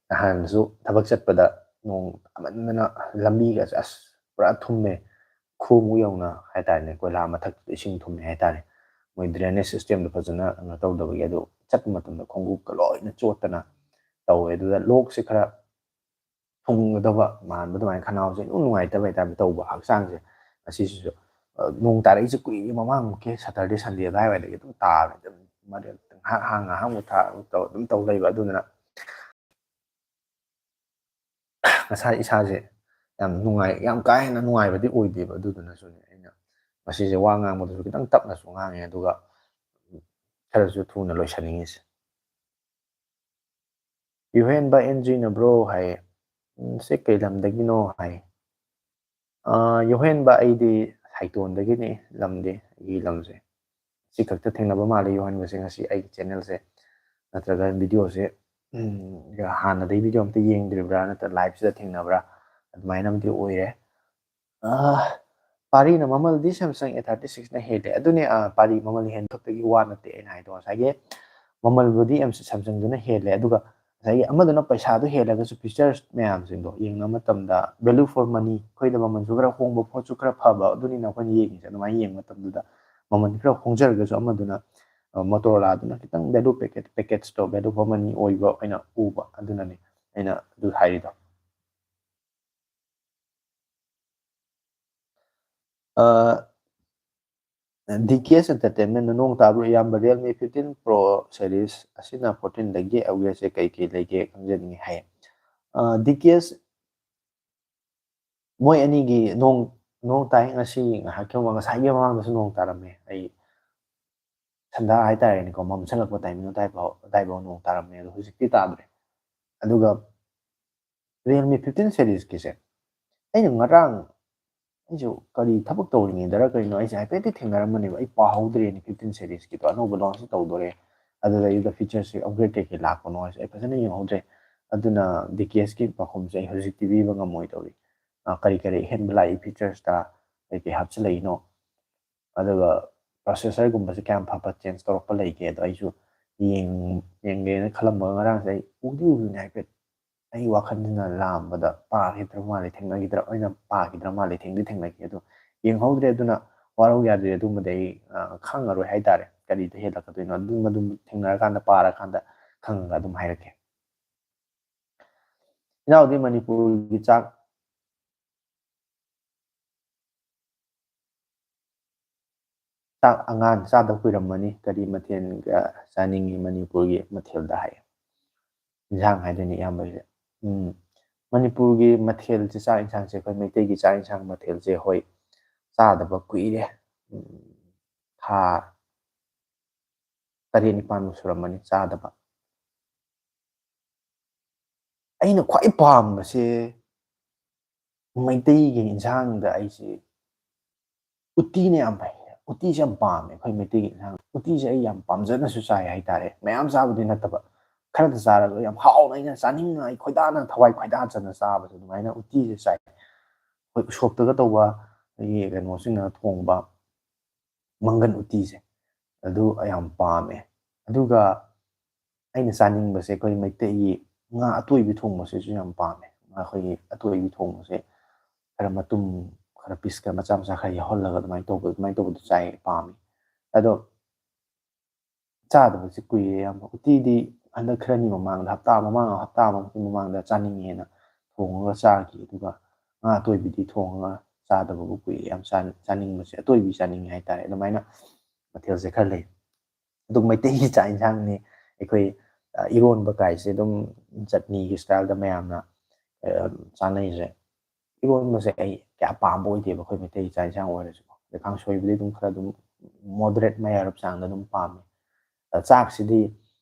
ꯅꯍꯥꯟꯁꯨ ꯊꯕꯛ ꯆꯠꯄꯗ ꯅꯣꯡ ꯇꯥꯃꯟꯗꯅ ꯂꯝꯕꯤꯒꯁꯦ ꯑꯁ ꯄꯨꯔꯥ ꯊꯨꯝꯃꯦ, ꯈꯣꯡꯎꯞ ꯌꯧꯅ ꯍꯥꯏꯇꯥꯔꯦꯅꯦ, ꯀꯣꯏꯂꯥ ꯃꯊꯛꯇꯨꯗ ꯏꯁꯤꯡ ꯊꯨꯝꯃꯦ ꯍꯥꯏꯇꯥꯔꯦ꯫ ꯃꯣꯏ drainage system-ꯗꯣ ꯐꯖꯅ ꯀꯩꯅꯣ ꯇꯧꯗꯕꯒꯤ꯫ ꯑꯗꯨ ꯆꯠꯄ ꯃꯇꯝꯗ ꯈꯣꯡꯎꯞꯀ ꯂꯣꯏꯅ ꯆꯣꯠꯇꯅ ꯇꯧꯋꯦ꯫ ꯑꯗꯨꯗ ꯂꯣꯛꯁꯦ ꯈꯔ ꯊꯨꯡꯒꯗꯕ ꯃꯥꯟꯕ ꯑꯗꯨꯃꯥꯏꯅ, ꯈꯅꯥꯎꯁꯦ ꯏꯅꯨꯡ ꯅꯨꯡꯉꯥꯏꯇꯕ ꯍꯥꯏꯇꯥꯔꯦ ꯇꯧꯕ, ꯍꯛꯆꯥꯡꯁꯦ꯫ ꯑꯁꯤꯁꯤꯁꯨ ꯑ, ꯅꯣꯡ ꯇꯥꯔꯛꯏꯁꯦ ꯀꯨꯏꯔꯦ, ꯃꯃꯥꯡꯃꯨꯛꯀꯤ Saturday Sunday ꯑꯗꯨꯋꯥꯏꯋꯥꯏꯗꯒꯤ ꯑꯗꯨꯝ ꯇꯥꯕꯅꯦ꯫ ꯑꯗꯨꯝ ꯃꯔꯛ ꯉꯥꯏꯍꯥꯛ ꯍꯥꯡ ꯉꯥꯏꯍꯥꯛ ꯑꯃꯨꯛ ꯊꯥ ꯑꯗꯨꯝ ꯇꯧ, ꯑꯗꯨꯝ ꯇꯧ ꯂꯩꯕ꯫ ꯑꯗꯨꯗꯨꯅ ꯉꯁꯥꯏ ꯏꯁꯥꯁꯦ ꯌꯥꯝ ꯅꯨꯡꯉꯥꯏ, ꯌꯥꯝ ꯀꯥ ꯍꯦꯟꯅ ꯅꯨꯡꯉꯥꯏꯕꯗꯤ ꯑꯣꯏꯗꯦꯕ꯫ ꯑꯗꯨꯗꯨꯅꯁꯨꯅꯦ ꯑꯩꯅ ꯉꯁꯤꯁꯦ ꯋꯥ ꯉꯥꯡꯕꯗꯁꯨ ꯈꯤꯇꯪ ꯇꯞꯅꯁꯨ ꯉꯥꯡꯉꯦ, ꯑꯗꯨꯒ ꯈꯔꯁꯨ ꯊꯨꯅ ꯂꯣꯏꯁꯟꯅꯤꯡꯉꯤꯁꯦ꯫ ꯌꯨꯍꯦꯟꯕ ꯑꯦꯟ ꯖꯤꯅ ꯕ꯭ꯔꯣ ꯍꯥꯏꯌꯦ꯫ ꯎꯝ, ꯁꯤ ꯀꯩ ꯂꯝꯗꯒꯤꯅꯣ ꯍꯥꯏ꯫ ꯑ, ꯌꯨꯍꯦꯟꯕ ꯑꯩꯗꯤ ꯁꯥꯏꯇꯣꯟꯗꯒꯤꯅꯤ, ꯂꯝꯗꯤ, ꯑꯩꯒꯤ ꯂꯝꯁꯦ꯫ ꯁꯤ ꯈꯛꯇ ꯊꯦꯡꯅꯕ ꯃꯥꯜꯂꯦ ꯌꯨꯍꯦꯟꯕꯁꯦ ꯉꯁꯤ ꯑꯩꯒꯤ ꯆꯦꯅꯦꯜꯁꯦ, ꯅꯠꯇ꯭ꯔꯒ ꯚꯤꯗꯤꯑꯣꯁꯦ, ꯎꯝ, ꯍꯥꯟꯅꯗꯩ ꯚꯤꯗꯤꯑꯣ ꯑꯝꯇ ꯌꯦꯡꯗ꯭ꯔꯤꯕ꯭ꯔꯥ, ꯅꯠꯇ꯭ꯔ ꯂꯥꯏꯞꯁꯤꯗ ꯊꯦꯡꯅꯕ꯭ꯔꯥ, ꯑꯗꯨꯃꯥꯏꯅ ꯑꯃꯗꯤ ꯑꯣꯏꯔꯦ꯫ ꯑ, ꯄꯥꯔꯤꯅ ꯃꯃꯜꯗꯤ Samsung A thirty sixꯅ ꯍꯦꯜꯂꯦ꯫ ꯑꯗꯨꯅꯦ, ꯑ, ꯄꯥꯔꯤ ꯃꯃꯜ ꯍꯦꯟꯕ ꯈꯛꯇꯒꯤ ꯋꯥ ꯅꯠꯇꯦ ꯑꯩꯅ ꯍꯥꯏꯗꯣ꯫ ꯉꯁꯥꯏꯒꯤ ꯃꯃꯜꯕꯨꯗꯤ ꯑꯦꯝ-, Samsungꯗꯨꯅ ꯍꯦꯜꯂꯦ, ꯑꯗꯨꯒ ꯉꯁꯥꯏꯒꯤ ꯑꯃꯗꯨꯅ ꯄꯩꯁꯥꯗꯣ ꯍꯦꯜꯂꯒꯁꯨ features ꯃꯌꯥꯝꯁꯤꯡꯗꯣ ꯌꯦꯡꯕ ꯃꯇꯝꯗ value for money, ꯑꯩꯈꯣꯏꯗ ꯃꯃꯜꯁꯨ ꯈꯔ ꯍꯣꯡꯕ, ꯄꯣꯠꯁꯨ ꯈꯔ ꯐꯕ, ꯑꯗꯨꯅꯤꯅ ꯑꯩꯈꯣꯏꯅ ꯌꯦꯡꯉꯤꯁꯦ꯫ ꯑꯗꯨꯃꯥꯏꯅ ꯌꯦꯡꯕ ꯃꯇꯝꯗꯨꯗ ꯃꯃꯜ ꯈꯔ ꯍꯣꯡꯖꯔꯒꯁꯨ ꯑꯃꯗꯨꯅ, ꯑ, Motorolaꯗꯨꯅ ꯈꯤꯇꯪ value package, packageꯇꯣ value for money ꯑꯣꯏꯕ ꯑꯣꯏꯅ ꯎꯕ, ꯑꯗꯨꯅꯅꯦ ꯑꯩꯅ ꯑꯗꯨ ꯍꯥꯏꯔꯤꯗꯣ꯫ ꯑ, D K S Entertainmentꯅ ꯅꯣꯡ ꯇꯥꯕ꯭ꯔꯣ ꯏꯌꯥꯝꯕ? Realme fifteen Pro series ꯑꯁꯤꯅ fourteenꯗꯒꯤ upgradeꯁꯦ ꯀꯩ ꯀꯩ ꯂꯩꯒꯦ ꯈꯪꯖꯅꯤꯡꯉꯤ ꯍꯥꯏꯌꯦ꯫ ꯑ, D K S, ꯃꯣꯏ ꯑꯅꯤꯒꯤ ꯅꯣꯡ, ꯅꯣꯡ ꯇꯥꯏ ꯉꯁꯤ ꯉꯥꯏꯍꯥꯛꯀꯤ ꯃꯃꯥꯡ, ꯉꯁꯥꯏꯒꯤ ꯃꯃꯥꯡꯗꯁꯨ ꯅꯣꯡ ꯇꯥꯔꯝꯃꯦ꯫ ꯑꯩ ꯁꯟꯗꯥ ꯍꯥꯏꯇꯥꯔꯦꯅꯦꯀꯣ, ꯃꯝꯁꯤꯜꯂꯛꯄ timing ꯑꯗꯥꯏꯐꯥꯎ, ꯑꯗꯥꯏꯐꯥꯎ ꯅꯣꯡ ꯇꯥꯔꯝꯃꯦ꯫ ꯑꯗꯣ ꯍꯧꯖꯤꯛꯇꯤ ꯇꯥꯗ꯭ꯔꯦ꯫ ꯑꯗꯨꯒ Realme fifteen seriesꯀꯤꯁꯦ ꯑꯩꯅ ꯉꯔꯥꯡ, ꯑꯩꯁꯨ ꯀꯔꯤ ꯊꯕꯛ ꯇꯧꯔꯤꯉꯩꯗꯔ ꯀꯩꯅꯣ, ꯑꯩꯁꯦ ꯍꯥꯏꯐꯦꯠꯇꯤ ꯊꯦꯡꯅꯔꯝꯕꯅꯦꯕ꯫ ꯑꯩ ꯄꯥꯍꯧꯗ꯭ꯔꯦꯅꯦ, fifteen seriesꯀꯤꯗꯣ ꯑꯅꯧꯕ launch ꯇꯧꯗꯣꯔꯦ, ꯑꯗꯨꯗꯩꯗꯨꯗ featuresꯁꯦ upgrade ꯀꯩꯀꯩ ꯂꯥꯛꯄꯅꯣ ꯍꯥꯏꯁꯦ ꯑꯩ ꯐꯖꯅ ꯌꯦꯡꯍꯧꯗ꯭ꯔꯦ꯫ ꯑꯗꯨꯅ D K Sꯀꯤ ꯄꯥꯎꯈꯨꯝꯁꯦ ꯑꯩ ꯍꯧꯖꯤꯛꯇꯤ ꯄꯤꯕ ꯉꯝꯃꯣꯏꯗꯧꯔꯤ꯫ ꯑ, ꯀꯔꯤ ꯀꯔꯤ ꯑꯍꯦꯟꯕ ꯂꯥꯛꯏ, featuresꯇ ꯀꯩ ꯀꯩ ꯍꯥꯞꯆꯤꯜꯂꯛꯏꯅꯣ, ꯑꯗꯨꯒ processorꯒꯨꯝꯕꯁꯦ ꯀꯌꯥꯝ ꯐꯕ change ꯇꯧꯔꯛꯄ ꯂꯩꯒꯦ, ꯑꯗꯣ ꯑꯩꯁꯨ ꯌꯦꯡ-, ꯌꯦꯡꯒꯦꯅ ꯈꯜꯂꯝꯕꯒ ꯉꯔꯥꯡꯁꯦ ꯑꯩ ꯎꯗꯤ ꯎꯕꯅꯦ ꯍꯥꯏꯐꯦꯠ꯫ ꯑꯩ ꯋꯥꯈꯜꯁꯤꯅ ꯂꯥꯝꯕꯗ ꯄꯥꯈꯤꯗ꯭ꯔ ꯃꯥꯜꯂꯦ, ꯊꯦꯡꯅꯈꯤꯗ꯭ꯔꯥ, ꯑꯩꯅ ꯄꯥꯈꯤꯗ꯭ꯔꯥ ꯃꯥꯜꯂꯦ, ꯊꯦꯡꯗꯤ ꯊꯦꯡꯅꯈꯤ꯫ ꯑꯗꯣ ꯌꯦꯡꯍꯧꯗ꯭ꯔꯦ, ꯑꯗꯨꯅ ꯋꯥꯔꯧ ꯌꯥꯗ꯭ꯔꯦ꯫ ꯑꯗꯨꯃꯗꯤ ꯑꯩ, ꯑ, ꯈꯪꯉꯔꯣꯏ ꯍꯥꯏꯇꯥꯔꯦ, ꯀꯔꯤꯗ ꯍꯦꯜꯂꯛꯀꯗꯣꯏꯅꯣ꯫ ꯑꯗꯨꯝ, ꯑꯗꯨꯝ ꯊꯦꯡꯅꯔꯀꯥꯟꯗ, ꯄꯥꯔꯀꯥꯟꯗ ꯈꯪꯉꯒ ꯑꯗꯨꯝ ꯍꯥꯏꯔꯛꯀꯦ꯫ ꯏꯅꯥꯎꯗꯤ ꯃꯅꯤꯄꯨꯔꯒꯤ ꯆꯥꯛ ꯆꯥꯛ ꯑꯉꯥꯡ ꯆꯥꯗꯕ ꯀꯨꯏꯔꯝꯃꯅꯤ, ꯀꯔꯤ ꯃꯊꯦꯜꯒ ꯆꯥꯅꯤꯡꯉꯤ ꯃꯅꯤꯄꯨꯔꯒꯤ ꯃꯊꯦꯜꯗ ꯍꯥꯏꯌꯦ꯫ ꯏꯟꯁꯥꯡ ꯍꯥꯏꯗꯣꯏꯅꯦ ꯏꯌꯥꯝꯕꯁꯦ꯫ ꯎꯝ, ꯃꯅꯤꯄꯨꯔꯒꯤ ꯃꯊꯦꯜꯁꯦ, ꯆꯥꯛ ꯏꯟꯁꯥꯡꯁꯦ, ꯑꯩꯈꯣꯏ ꯃꯩꯇꯩꯒꯤ ꯆꯥꯛ ꯏꯟꯁꯥꯡ ꯃꯊꯦꯜꯁꯦ, ꯍꯣꯏ, ꯆꯥꯗꯕ ꯀꯨꯏꯔꯦ꯫ ꯎꯝ, ꯊꯥ ꯇꯔꯦꯠ ꯅꯤꯄꯥꯟꯃꯨꯛ ꯁꯨꯔꯝꯃꯅꯤ ꯆꯥꯗꯕ꯫ ꯑꯩꯅ ꯈ꯭ꯋꯥꯏ ꯄꯥꯝꯕꯁꯦ ꯃꯩꯇꯩꯒꯤ ꯏꯟꯁꯥꯡꯗ ꯑꯩꯁꯦ ꯎꯇꯤꯅ ꯌꯥꯝ ꯐꯩ꯫ ꯎꯇꯤꯁꯦ ꯌꯥꯝ ꯄꯥꯝꯃꯦ ꯑꯩꯈꯣꯏ ꯃꯩꯇꯩꯒꯤ ꯏꯟꯁꯥꯡ꯫ ꯎꯇꯤꯁꯦ ꯑꯩ ꯌꯥꯝ ꯄꯥꯝꯖꯅꯁꯨ ꯆꯥꯏ ꯍꯥꯏꯇꯥꯔꯦ꯫ ꯃꯌꯥꯝ ꯆꯥꯕꯗꯤ ꯅꯠꯇꯕ, ꯈꯔꯗ ꯆꯥꯔꯒ ꯌꯥꯝ ꯍꯥꯎꯅ, ꯑꯩꯅ ꯆꯥꯅꯤꯡꯅ, ꯑꯩ ꯈꯣꯏꯗꯥꯅ, ꯊꯋꯥꯏ ꯈꯣꯏꯗꯥꯖꯅ ꯆꯥꯕꯁꯦ ꯑꯗꯨꯃꯥꯏꯅ ꯎꯇꯤꯁꯦ ꯆꯥꯏ꯫ ꯑꯩꯈꯣꯏ ꯎꯁꯣꯞꯇꯒ ꯇꯧꯕ, ꯑꯩꯈꯣꯏꯒꯤ ꯀꯩꯅꯣꯁꯤꯡꯅ ꯊꯣꯡꯕ ꯃꯪꯒꯟ ꯎꯇꯤꯁꯦ, ꯑꯗꯨ ꯌꯥꯝ ꯄꯥꯝꯃꯦ꯫ ꯑꯗꯨꯒ ꯑꯩꯅ ꯆꯥꯅꯤꯡꯕꯁꯦ ꯑꯩꯈꯣꯏ ꯃꯩꯇꯩꯒꯤ ꯉꯥ ꯑꯇꯣꯏꯕꯤ ꯊꯣꯡꯕꯁꯤꯁꯨ ꯌꯥꯝ ꯄꯥꯝꯃꯦ꯫ ꯑꯩꯈꯣꯏꯒꯤ ꯑꯇꯣꯏꯕꯤ ꯊꯣꯡꯕꯁꯦ ꯈꯔ ꯃꯇꯨꯝ, ꯈꯔ ꯄꯤꯁꯀ ꯃꯆꯥ ꯃꯆꯥ ꯈꯔ ꯌꯥꯎꯍꯜꯂꯒ ꯑꯗꯨꯃꯥꯏꯅ ꯇꯧꯕ, ꯑꯗꯨꯃꯥꯏꯅ ꯇꯧꯕꯗꯣ ꯆꯥꯏ, ꯄꯥꯝꯃꯤ꯫ ꯑꯗꯣ ꯆꯥꯗꯕꯁꯦ ꯀꯨꯏꯔꯦ ꯌꯥꯝꯅ꯫ ꯎꯇꯤꯗꯤ ꯍꯟꯗꯛ ꯈꯔꯅꯤ ꯃꯃꯥꯡꯗ, ꯍꯞꯇꯥ ꯃꯃꯥꯡ, ꯍꯞꯇꯥ ꯑꯃꯃꯨꯛꯀꯤ ꯃꯃꯥꯡꯗ ꯆꯥꯅꯤꯡꯉꯦꯅ ꯊꯣꯡꯉꯒ ꯆꯥꯈꯤ꯫ ꯑꯗꯨꯒ ꯉꯥ ꯑꯇꯣꯏꯕꯤꯗꯤ ꯊꯣꯡꯉꯒ ꯆꯥꯗꯕꯕꯨ ꯀꯨꯏꯔꯦ꯫ ꯌꯥꯝ ꯆꯥꯅꯤꯡꯕꯁꯦ, ꯑꯇꯣꯏꯕꯤ ꯆꯥꯅꯤꯡꯉꯦ ꯍꯥꯏꯇꯥꯔꯦ꯫ ꯑꯗꯨꯃꯥꯏꯅ ꯃꯊꯦꯜꯁꯦ ꯈꯔ ꯂꯩ꯫ ꯑꯗꯨꯝ ꯃꯩꯇꯩꯒꯤ ꯆꯥꯛ ꯌꯦꯟꯁꯥꯡꯅꯤ꯫ ꯑꯩꯈꯣꯏ, ꯑ, ꯏꯔꯣꯟꯕ ꯀꯥꯏꯁꯦ ꯑꯗꯨꯝ ꯆꯠꯅꯤꯒꯤ ꯁ꯭ꯇꯥꯏꯜꯗ ꯃꯌꯥꯝꯅ, ꯑ, ꯆꯥꯅꯩꯁꯦ꯫ ꯏꯔꯣꯟꯕꯁꯦ ꯑꯩ ꯀꯌꯥ ꯄꯥꯝꯕ ꯑꯣꯏꯗꯦꯕ, ꯑꯩꯈꯣꯏ ꯃꯩꯇꯩꯒꯤ ꯆꯥꯛ ꯌꯦꯟꯁꯥꯡ ꯑꯣꯏꯔꯁꯨꯀꯣ꯫ ꯑꯗꯩ ꯀꯥꯡꯁꯣꯏꯕꯨꯗꯤ ꯑꯗꯨꯝ ꯈꯔ ꯑꯗꯨꯝ moderate ꯃꯌꯥꯏꯔꯞ ꯆꯥꯡꯗ ꯑꯗꯨꯝ ꯄꯥꯝꯃꯦ꯫ ꯑ, ꯆꯥꯛꯁꯤꯗꯤ,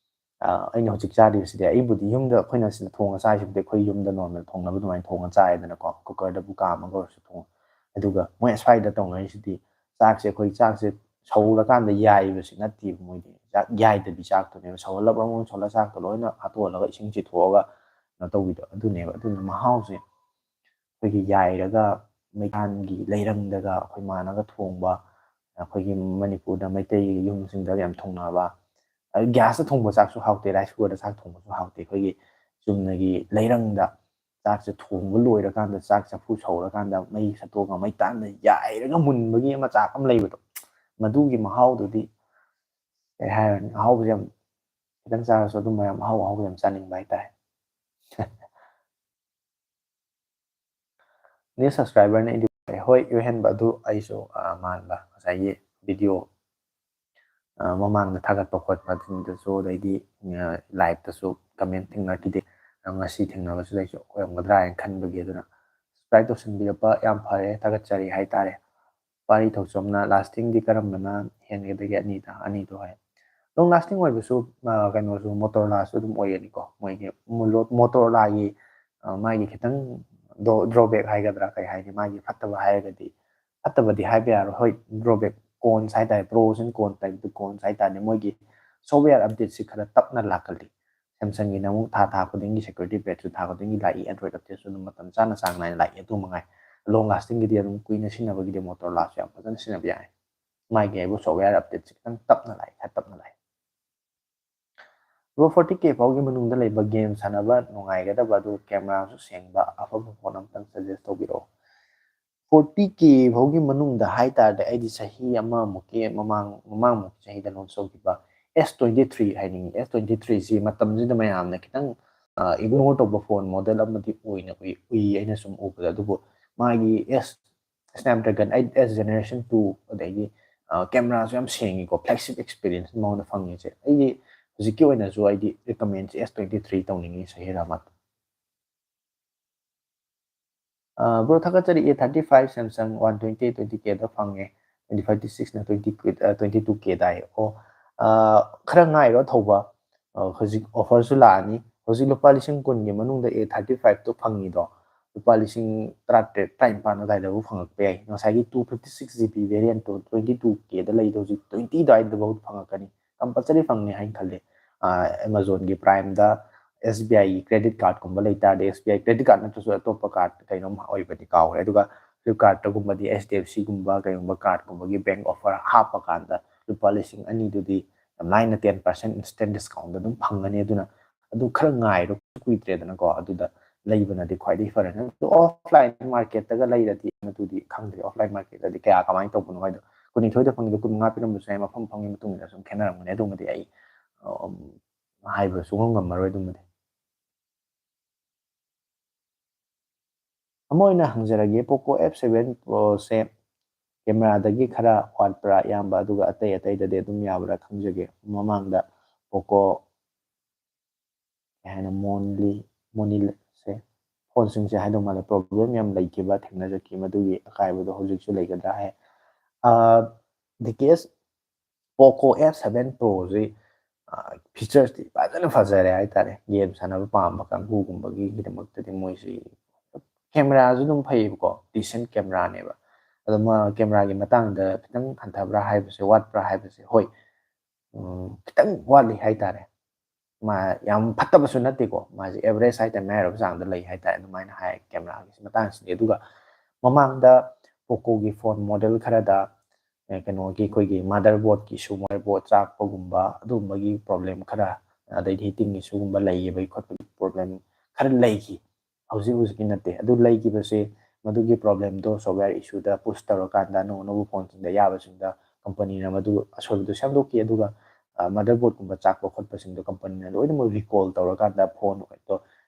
ꯑ, ꯑꯩꯅ ꯍꯧꯖꯤꯛ ꯆꯥꯔꯤꯕꯁꯤꯗꯤ, ꯑꯩꯕꯨꯗꯤ ꯌꯨꯝꯗ ꯑꯩꯈꯣꯏꯅ ꯁꯤꯗ ꯊꯣꯡꯉ ꯆꯥꯔꯤꯁꯤꯕꯨꯗꯤ ꯑꯩꯈꯣꯏ ꯌꯨꯝꯗ normal ꯊꯣꯡꯅꯕ ꯑꯗꯨꯃꯥꯏꯅ ꯊꯣꯡꯉ ꯆꯥꯏꯗꯅꯀꯣ, cookerꯗꯕꯨ ꯀꯥꯝꯃꯒ ꯑꯣꯏꯔꯁꯨ ꯊꯣꯡꯉ꯫ ꯑꯗꯨꯒ ꯃꯣꯏ ꯑꯁ꯭ꯋꯥꯏꯗ ꯇꯧꯅꯔꯤꯁꯤꯗꯤ ꯆꯥꯛꯁꯦ, ꯑꯩꯈꯣꯏ ꯆꯥꯛꯁꯦ ꯁꯧꯔꯀꯥꯟꯗ ꯌꯥꯏꯕꯁꯤ ꯅꯠꯇꯦꯕ ꯃꯣꯏꯗꯤ꯫ ꯆꯥꯛ ꯌꯥꯏꯗꯕꯤ ꯆꯥꯛꯇꯨꯅꯦꯕ꯫ ꯁꯧꯍꯜꯂ ꯕ꯭ꯔꯣꯡ ꯕ꯭ꯔꯣꯡ ꯁꯧꯍꯜꯂ ꯆꯥꯛꯇꯣ ꯂꯣꯏꯅ ꯍꯥꯠꯇꯣꯛꯍꯜꯂꯒ ꯏꯁꯤꯡ ꯆꯤꯊꯣꯛꯑꯒ ꯀꯩꯅꯣ ꯇꯧꯕꯤꯗꯣ ꯑꯗꯨꯅꯦꯕ꯫ ꯑꯗꯨꯅ ꯃꯍꯥꯎꯁꯦ ꯑꯩꯈꯣꯏꯒꯤ ꯌꯥꯏꯔꯒ ꯃꯩꯇꯥꯟꯒꯤ ꯂꯩꯔꯪꯗꯒ ꯑꯩꯈꯣꯏ ꯃꯥꯅꯒ ꯊꯣꯡꯕ, ꯑꯩꯈꯣꯏꯒꯤ ꯃꯅꯤꯄꯨꯔꯗ ꯃꯩꯇꯩꯒꯤ ꯌꯨꯝꯁꯤꯡꯗ ꯌꯥꯝ ꯊꯣꯡꯅꯕ, ꯑꯗꯨ gasꯇ ꯊꯣꯡꯕ ꯆꯥꯛꯁꯨ ꯍꯥꯎꯇꯦ, rice cookerꯗ ꯆꯥꯛ ꯊꯣꯡꯕꯁꯨ ꯍꯥꯎꯇꯦ꯫ ꯑꯩꯈꯣꯏꯒꯤ ꯆꯨꯝꯅꯒꯤ ꯂꯩꯔꯪꯗ ꯆꯥꯛꯁꯦ ꯊꯣꯡꯕ ꯂꯣꯏꯔꯀꯥꯟꯗ ꯆꯥꯛ ꯆꯐꯨ ꯁꯧꯔꯀꯥꯟꯗ ꯃꯩ ꯁꯠꯇꯣꯛꯑꯒ ꯃꯩꯇꯥꯟꯗ ꯌꯥꯏꯔꯒ ꯃꯨꯟꯕꯒꯤ ꯑꯃ ꯆꯥꯛ ꯑꯃ ꯂꯩꯕꯗꯣ, ꯃꯗꯨꯒꯤ ꯃꯍꯥꯎꯗꯨꯗꯤ ꯀꯩ ꯍꯥꯏꯔꯨꯔꯅꯤ? ꯑꯍꯥꯎꯕꯁꯦ ꯌꯥꯝ ꯈꯤꯇꯪ ꯆꯥꯔꯁꯨ ꯑꯗꯨꯝ ꯃꯌꯥꯝ ꯑꯍꯥꯎ ꯑꯍꯥꯎꯕ ꯌꯥꯝ ꯆꯥꯅꯤꯡꯕ ꯍꯥꯏꯇꯥꯔꯦ꯫ New subscriberꯅ ꯏꯟꯗꯤ ꯍꯣꯏ, ꯏꯍꯦꯟꯕ ꯑꯗꯨ ꯑꯩꯁꯨ, ꯑ, ꯃꯥꯟꯕ ꯉꯁꯥꯏꯒꯤ video ꯃꯃꯥꯡꯗ ꯊꯥꯒꯠꯄ ꯈꯣꯠꯄꯁꯤꯡꯗꯁꯨ, ꯑꯗꯩꯗꯤ ꯂꯥꯏꯞꯇꯁꯨ ꯀꯃꯦꯟ ꯊꯦꯡꯅꯈꯤꯗꯦ꯫ ꯉꯁꯤ ꯊꯦꯡꯅꯕꯁꯤꯗ ꯑꯩꯁꯨ ꯑꯣꯏꯔꯝꯒꯗ꯭ꯔꯥ ꯍꯥꯏꯅ ꯈꯟꯕꯒꯤ꯫ ꯑꯗꯨꯅ ꯁꯞꯁꯀ꯭ꯔꯥꯏꯕ ꯇꯧꯁꯟꯕꯤꯔꯛꯄ ꯌꯥꯝ ꯐꯔꯦ, ꯊꯥꯒꯠꯆꯔꯤ ꯍꯥꯏꯇꯥꯔꯦ꯫ ꯄꯥꯔꯤ ꯊꯧꯆꯣꯝꯅ lasting ꯗꯤ ꯀꯔꯝꯕꯅ ꯍꯦꯟꯒꯗꯒꯦ? ꯑꯅꯤꯗ, ꯑꯅꯤꯗꯣ ꯍꯥꯏ꯫ Long lasting ꯑꯣꯏꯕꯁꯨ, ꯑ, ꯀꯩꯅꯣꯁꯨ, Motorola ꯁꯨ ꯑꯗꯨꯝ ꯑꯣꯏꯒꯅꯤꯀꯣ꯫ ꯃꯣꯏꯒꯤ ꯃꯣ-, Motorola ꯒꯤ, ꯑ, ꯃꯥꯒꯤ ꯈꯤꯇꯪ ꯗꯣ-, drawback ꯍꯥꯏꯒꯗ꯭ꯔꯥ, ꯀꯩ ꯍꯥꯏꯅꯤ, ꯃꯥꯒꯤ ꯐꯠꯇꯕ ꯍꯥꯏꯔꯒꯗꯤ, ꯐꯠꯇꯕꯗꯤ ꯍꯥꯏꯕ ꯌꯥꯔꯣꯏ, ꯍꯣꯏ, drawback, cons ꯍꯥꯏꯇꯥꯔꯦ, pros and cons type two, cons ꯍꯥꯏꯇꯥꯔꯦ, ꯃꯣꯏꯒꯤ software update ꯁꯤ ꯈꯔ ꯇꯞꯅ ꯂꯥꯛꯀꯜꯂꯤ꯫ Samsung ꯒꯤꯅ ꯑꯃꯨꯛ ꯊꯥ ꯊꯥ ꯈꯨꯗꯤꯡꯒꯤ security patch ꯁꯨ ꯊꯥ ꯈꯨꯗꯤꯡꯒꯤ ꯂꯥꯛꯏ, Android update ꯁꯨ ꯑꯗꯨꯝ ꯃꯇꯝ ꯆꯥꯅ ꯆꯥꯡ ꯅꯥꯏꯅ ꯂꯥꯛꯏ꯫ ꯑꯗꯨ ꯃꯉꯥꯏ, long lasting ꯒꯤꯗꯤ ꯑꯗꯨꯝ ꯀꯨꯏꯅ ꯁꯤꯖꯤꯟꯅꯕꯒꯤꯗꯤ Motorola ꯁꯨ ꯌꯥꯝ ꯐꯖꯅ ꯁꯤꯖꯤꯟꯅꯕ ꯌꯥꯏ꯫ ꯃꯥꯒꯤ ꯍꯥꯏꯕꯨ software update ꯁꯤ ꯈꯤꯇꯪ ꯇꯞꯅ ꯂꯥꯛꯏ, ꯈꯔ ꯇꯞꯅ ꯂꯥꯛꯏ꯫ Bro, forty K ꯐꯥꯎꯒꯤ ꯃꯅꯨꯡꯗ ꯂꯩꯕ game ꯁꯥꯟꯅꯕ ꯅꯨꯡꯉꯥꯏꯒꯗꯕ, ꯑꯗꯨ camera ꯁꯨ ꯁꯦꯡꯕ ꯑꯐꯕ phone ꯑꯝꯇꯪ suggest ꯇꯧꯕꯤꯔꯛꯑꯣ꯫ Forty K ꯐꯥꯎꯒꯤ ꯃꯅꯨꯡꯗ ꯍꯥꯏꯇꯥꯔꯗꯤ, ꯑꯩꯗꯤ ꯆꯍꯤ ꯑꯃꯃꯨꯛꯀꯤ ꯃꯃꯥꯡ, ꯃꯃꯥꯡꯃꯨꯛ ꯆꯍꯤꯗ launch ꯇꯧꯈꯤꯕ S twenty three ꯍꯥꯏꯅꯤꯡꯉꯤ꯫ S twenty three ꯁꯤ ꯃꯇꯝꯁꯤꯗ ꯃꯌꯥꯝꯅ ꯈꯤꯇꯪ, ꯑ, ignore ꯇꯧꯕ phone model ꯑꯃꯗꯤ ꯑꯣꯏꯅ ꯎꯏ, ꯎꯏ ꯑꯩꯅ ꯁꯨꯝ ꯎꯕꯗ꯫ ꯑꯗꯨꯕꯨ ꯃꯥꯒꯤ S, Snapdragon eight S generation two, ꯑꯗꯒꯤ, ꯑ, camera ꯁꯨ ꯌꯥꯝ ꯁꯦꯡꯉꯤꯀꯣ, flagship experience ꯃꯉꯣꯟꯗ ꯐꯪꯉꯤꯁꯦ꯫ ꯑꯩꯗꯤ ꯍꯧꯖꯤꯛꯀꯤ ꯑꯣꯏꯅꯁꯨ ꯑꯩꯗꯤ recommend ꯁꯦ S twenty three ꯇꯧꯅꯤꯡꯉꯤ, ꯁꯍꯤꯔ ꯑꯍꯃꯗ꯫ ꯑ, bro, ꯊꯥꯒꯠꯆꯔꯤ꯫ A thirty five Samsung one twenty, twenty K ꯗ ꯐꯪꯉꯦ, twenty five T six ꯅ twenty, ꯑ, twenty two K ꯗ ꯍꯥꯏ꯫ ꯑꯣ, ꯑ, ꯈꯔ ꯉꯥꯏꯔꯣ ꯊꯧꯕ, ꯑ, ꯍꯧꯖꯤꯛ offer ꯁꯨ ꯂꯥꯛꯑꯅꯤ꯫ ꯍꯧꯖꯤꯛ ꯂꯨꯄꯥ ꯂꯤꯁꯤꯡ ꯀꯨꯟꯒꯤ ꯃꯅꯨꯡꯗ A thirty five ꯇꯣ ꯐꯪꯉꯤꯗꯣ, ꯂꯨꯄꯥ ꯂꯤꯁꯤꯡ ꯇꯔꯥꯇꯔꯦꯠ, ꯇꯔꯥꯅꯤꯄꯥꯟ ꯑꯗꯨꯋꯥꯏꯗꯕꯨ ꯐꯪꯉꯛꯄ ꯌꯥꯏ꯫ ꯉꯁꯥꯏꯒꯤ two fifty six G B variant ꯇꯣ twenty two K ꯗ ꯂꯩꯗꯣ ꯍꯧꯖꯤꯛ twenty ꯑꯗꯨꯋꯥꯏꯗꯐꯥꯎ ꯐꯪꯉꯛꯀꯅꯤ, compulsory ꯐꯪꯅꯤ ꯍꯥꯏꯅ ꯈꯜꯂꯦ꯫ ꯑ, Amazon ꯒꯤ Prime the S B I ꯒꯤ credit card ꯀꯨꯝꯕ ꯂꯩ ꯇꯥꯔꯗꯤ, S B I credit card ꯅꯠꯇ꯭ꯔꯁꯨ ꯑꯇꯣꯞꯄ card ꯀꯩꯅꯣꯝ ꯑꯣꯏꯕꯗꯤ ꯀꯥꯎꯔꯦ꯫ ꯑꯗꯨꯒ Flipkart ꯇꯒꯨꯝꯕꯗꯤ H D F C ꯒꯨꯝꯕ ꯀꯩꯒꯨꯝꯕ card ꯀꯨꯝꯕꯒꯤ bank offer ꯍꯥꯞꯄ ꯀꯥꯟꯗ ꯂꯨꯄꯥ ꯂꯤꯁꯤꯡ ꯑꯅꯤꯗꯨꯗꯤ ꯌꯥꯝ ꯂꯥꯏꯅ ten percent instant discount ꯗ ꯑꯗꯨꯝ ꯐꯪꯒꯅꯤ꯫ ꯑꯗꯨꯅ ꯑꯗꯨ ꯈꯔ ꯉꯥꯏꯔꯣ, ꯀꯨꯏꯗ꯭ꯔꯦꯗꯅꯀꯣ, ꯑꯗꯨꯗ ꯂꯩꯕꯅꯗꯤ ꯈ꯭ꯋꯥꯏꯗꯒꯤ ꯐꯔꯦ꯫ ꯑꯗꯣ offline market ꯇꯒ ꯂꯩꯔꯗꯤ ꯃꯗꯨꯗꯤ ꯈꯪꯗ꯭ꯔꯦ, offline market ꯇꯗꯤ ꯀꯌꯥ ꯀꯃꯥꯏꯅ ꯇꯧꯕꯅꯣ ꯍꯥꯏꯗꯣ꯫ ꯀꯨꯟꯅꯤꯊꯣꯏꯗ ꯐꯪꯉꯤꯗꯣ ꯀꯨꯟꯃꯉꯥ ꯄꯤꯔꯝꯕꯁꯨ ꯌꯥꯏ, ꯃꯐꯝ ꯃꯐꯝꯒꯤ ꯃꯇꯨꯡ ꯏꯟꯅ ꯁꯨꯝ ꯈꯦꯠꯅꯔꯝꯒꯅꯤ꯫ ꯑꯗꯨꯃꯗꯤ ꯑꯩ, ꯎꯝ, ꯍꯥꯏꯕ ꯁꯨꯡꯉꯝ ꯉꯝꯃꯔꯣꯏ ꯑꯗꯨꯃꯗꯤ꯫ ꯑꯃ ꯑꯣꯏꯅ ꯍꯪꯖꯔꯒꯦ, Poco F seven Pro ꯁꯦ ꯀꯦꯃꯦꯔꯥꯗꯒꯤ ꯈꯔ ꯋꯥꯠꯄ꯭ꯔꯥ ꯏꯌꯥꯝꯕ? ꯑꯗꯨꯒ ꯑꯇꯩ ꯑꯇꯩꯗꯗꯤ ꯑꯗꯨꯝ ꯌꯥꯕ꯭ꯔꯥ ꯈꯪꯖꯒꯦ꯫ ꯃꯃꯥꯡꯗ ꯄꯣꯀꯣ ꯀꯩ ꯍꯥꯏꯅ ꯃꯣꯟꯂꯤ ꯃꯣꯅꯤꯜꯁꯦ ꯐꯣꯟꯁꯤꯡꯁꯦ ꯍꯥꯏꯗꯧ ꯃꯥꯜꯂꯦ, ꯄ꯭ꯔꯣꯕ꯭ꯂꯦꯝ ꯌꯥꯝ ꯂꯩꯈꯤꯕ, ꯊꯦꯡꯅꯖꯈꯤ꯫ ꯃꯗꯨꯒꯤ ꯑꯀꯥꯏꯕꯗꯣ ꯍꯧꯖꯤꯛꯁꯨ ꯂꯩꯒꯗ꯭ꯔꯥ ꯍꯥꯏ꯫ ꯗꯤ ꯀꯦ ꯑꯦꯁ ꯄꯣꯀꯣ ꯑꯦꯐ ꯁꯚꯦꯟ ꯄ꯭ꯔꯣꯁꯤ ꯐꯤꯆꯔꯁꯇꯤ ꯐꯖꯅ ꯐꯖꯔꯦ ꯍꯥꯏꯇꯥꯔꯦ꯫ ꯒꯦꯝ ꯁꯥꯟꯅꯕ ꯄꯥꯝꯕ ꯀꯥꯡꯕꯨꯒꯨꯝꯕꯒꯤꯗꯃꯛꯇꯗꯤ ꯃꯣꯏꯁꯤ ꯀꯦꯃꯦꯔꯥꯁꯨ ꯑꯗꯨꯝ ꯐꯩꯌꯦꯕꯀꯣ, ꯗꯤꯁꯦꯟ ꯀꯦꯃꯦꯔꯥꯅꯦꯕ꯫ ꯑꯗꯣ ꯃꯥ ꯀꯦꯃꯦꯔꯥꯒꯤ ꯃꯇꯥꯡꯗ ꯈꯤꯇꯪ ꯍꯟꯊꯕ꯭ꯔꯥ ꯍꯥꯏꯕꯁꯦ, ꯋꯥꯠꯄ꯭ꯔꯥ ꯍꯥꯏꯕꯁꯦ, ꯍꯣꯏ, ꯎꯝ, ꯈꯤꯇꯪ ꯋꯥꯠꯂꯤ ꯍꯥꯏꯇꯥꯔꯦ꯫ ꯃꯥ ꯌꯥꯝ ꯐꯠꯇꯕꯁꯨ ꯅꯠꯇꯦꯀꯣ, ꯃꯥꯁꯦ ꯑꯦꯚꯔꯦꯖ ꯍꯥꯏꯇꯥꯔꯦ, ꯃꯌꯥꯏ ꯑꯣꯏꯔꯞ ꯆꯥꯡꯗ ꯂꯩ ꯍꯥꯏꯇꯥꯔꯦ꯫ ꯑꯗꯨꯃꯥꯏꯅ ꯍꯥꯏ ꯀꯦꯃꯦꯔꯥꯒꯤ ꯃꯇꯥꯡꯁꯤꯗꯤ꯫ ꯑꯗꯨꯒ ꯃꯃꯥꯡꯗ ꯄꯣꯀꯣꯒꯤ ꯐꯣꯟ ꯃꯣꯗꯦꯜ ꯈꯔꯗ ꯑꯦ, ꯀꯩꯅꯣꯒꯤ ꯑꯩꯈꯣꯏꯒꯤ ꯃꯥꯗꯔꯕꯣꯔꯗꯀꯤ ꯏꯁꯨ, ꯃꯥꯗꯔꯕꯣꯔꯗ ꯆꯥꯛꯄꯒꯨꯝꯕ ꯑꯗꯨꯒꯨꯝꯕꯒꯤ ꯄ꯭ꯔꯣꯕ꯭ꯂꯦꯝ ꯈꯔ, ꯑꯗꯩꯗꯤ ꯍꯤꯇꯤꯡ ꯏꯁꯨꯒꯨꯝꯕ ꯂꯩꯈꯤꯕꯒꯤ ꯈꯣꯠꯄꯒꯤ ꯄ꯭ꯔꯣꯕ꯭ꯂꯦꯝ ꯈꯔ ꯂꯩꯈꯤ꯫ ꯍꯧꯖꯤꯛ ꯍꯧꯖꯤꯛꯀꯤ ꯅꯠꯇꯦ꯫ ꯑꯗꯨ ꯂꯩꯈꯤꯕꯁꯦ ꯃꯗꯨꯒꯤ ꯄ꯭ꯔꯣꯕ꯭ꯂꯦꯝꯗꯣ ꯁꯣꯐꯋꯦꯌꯔ ꯏꯁꯨꯗ ꯄꯨꯁ ꯇꯧꯔꯀꯥꯟꯗ ꯑꯅꯧ ꯑꯅꯧꯕ ꯐꯣꯟꯁꯤꯡꯗ ꯌꯥꯕꯁꯤꯡꯗ ꯀꯝꯄꯅꯤꯅ ꯃꯗꯨ ꯑꯁꯣꯏꯕꯗꯨ ꯁꯦꯝꯗꯣꯛꯈꯤ꯫ ꯑꯗꯨꯒ ꯃꯥꯗꯔꯕꯣꯔꯗꯀꯨꯝꯕ ꯆꯥꯛꯄ ꯈꯣꯠꯄꯁꯤꯡꯗꯣ ꯀꯝꯄꯅꯤꯅ ꯂꯣꯏꯅꯃꯛ ꯔꯤꯀꯣꯜ ꯇꯧꯔꯀꯥꯟꯗ ꯐꯣꯟꯗꯣ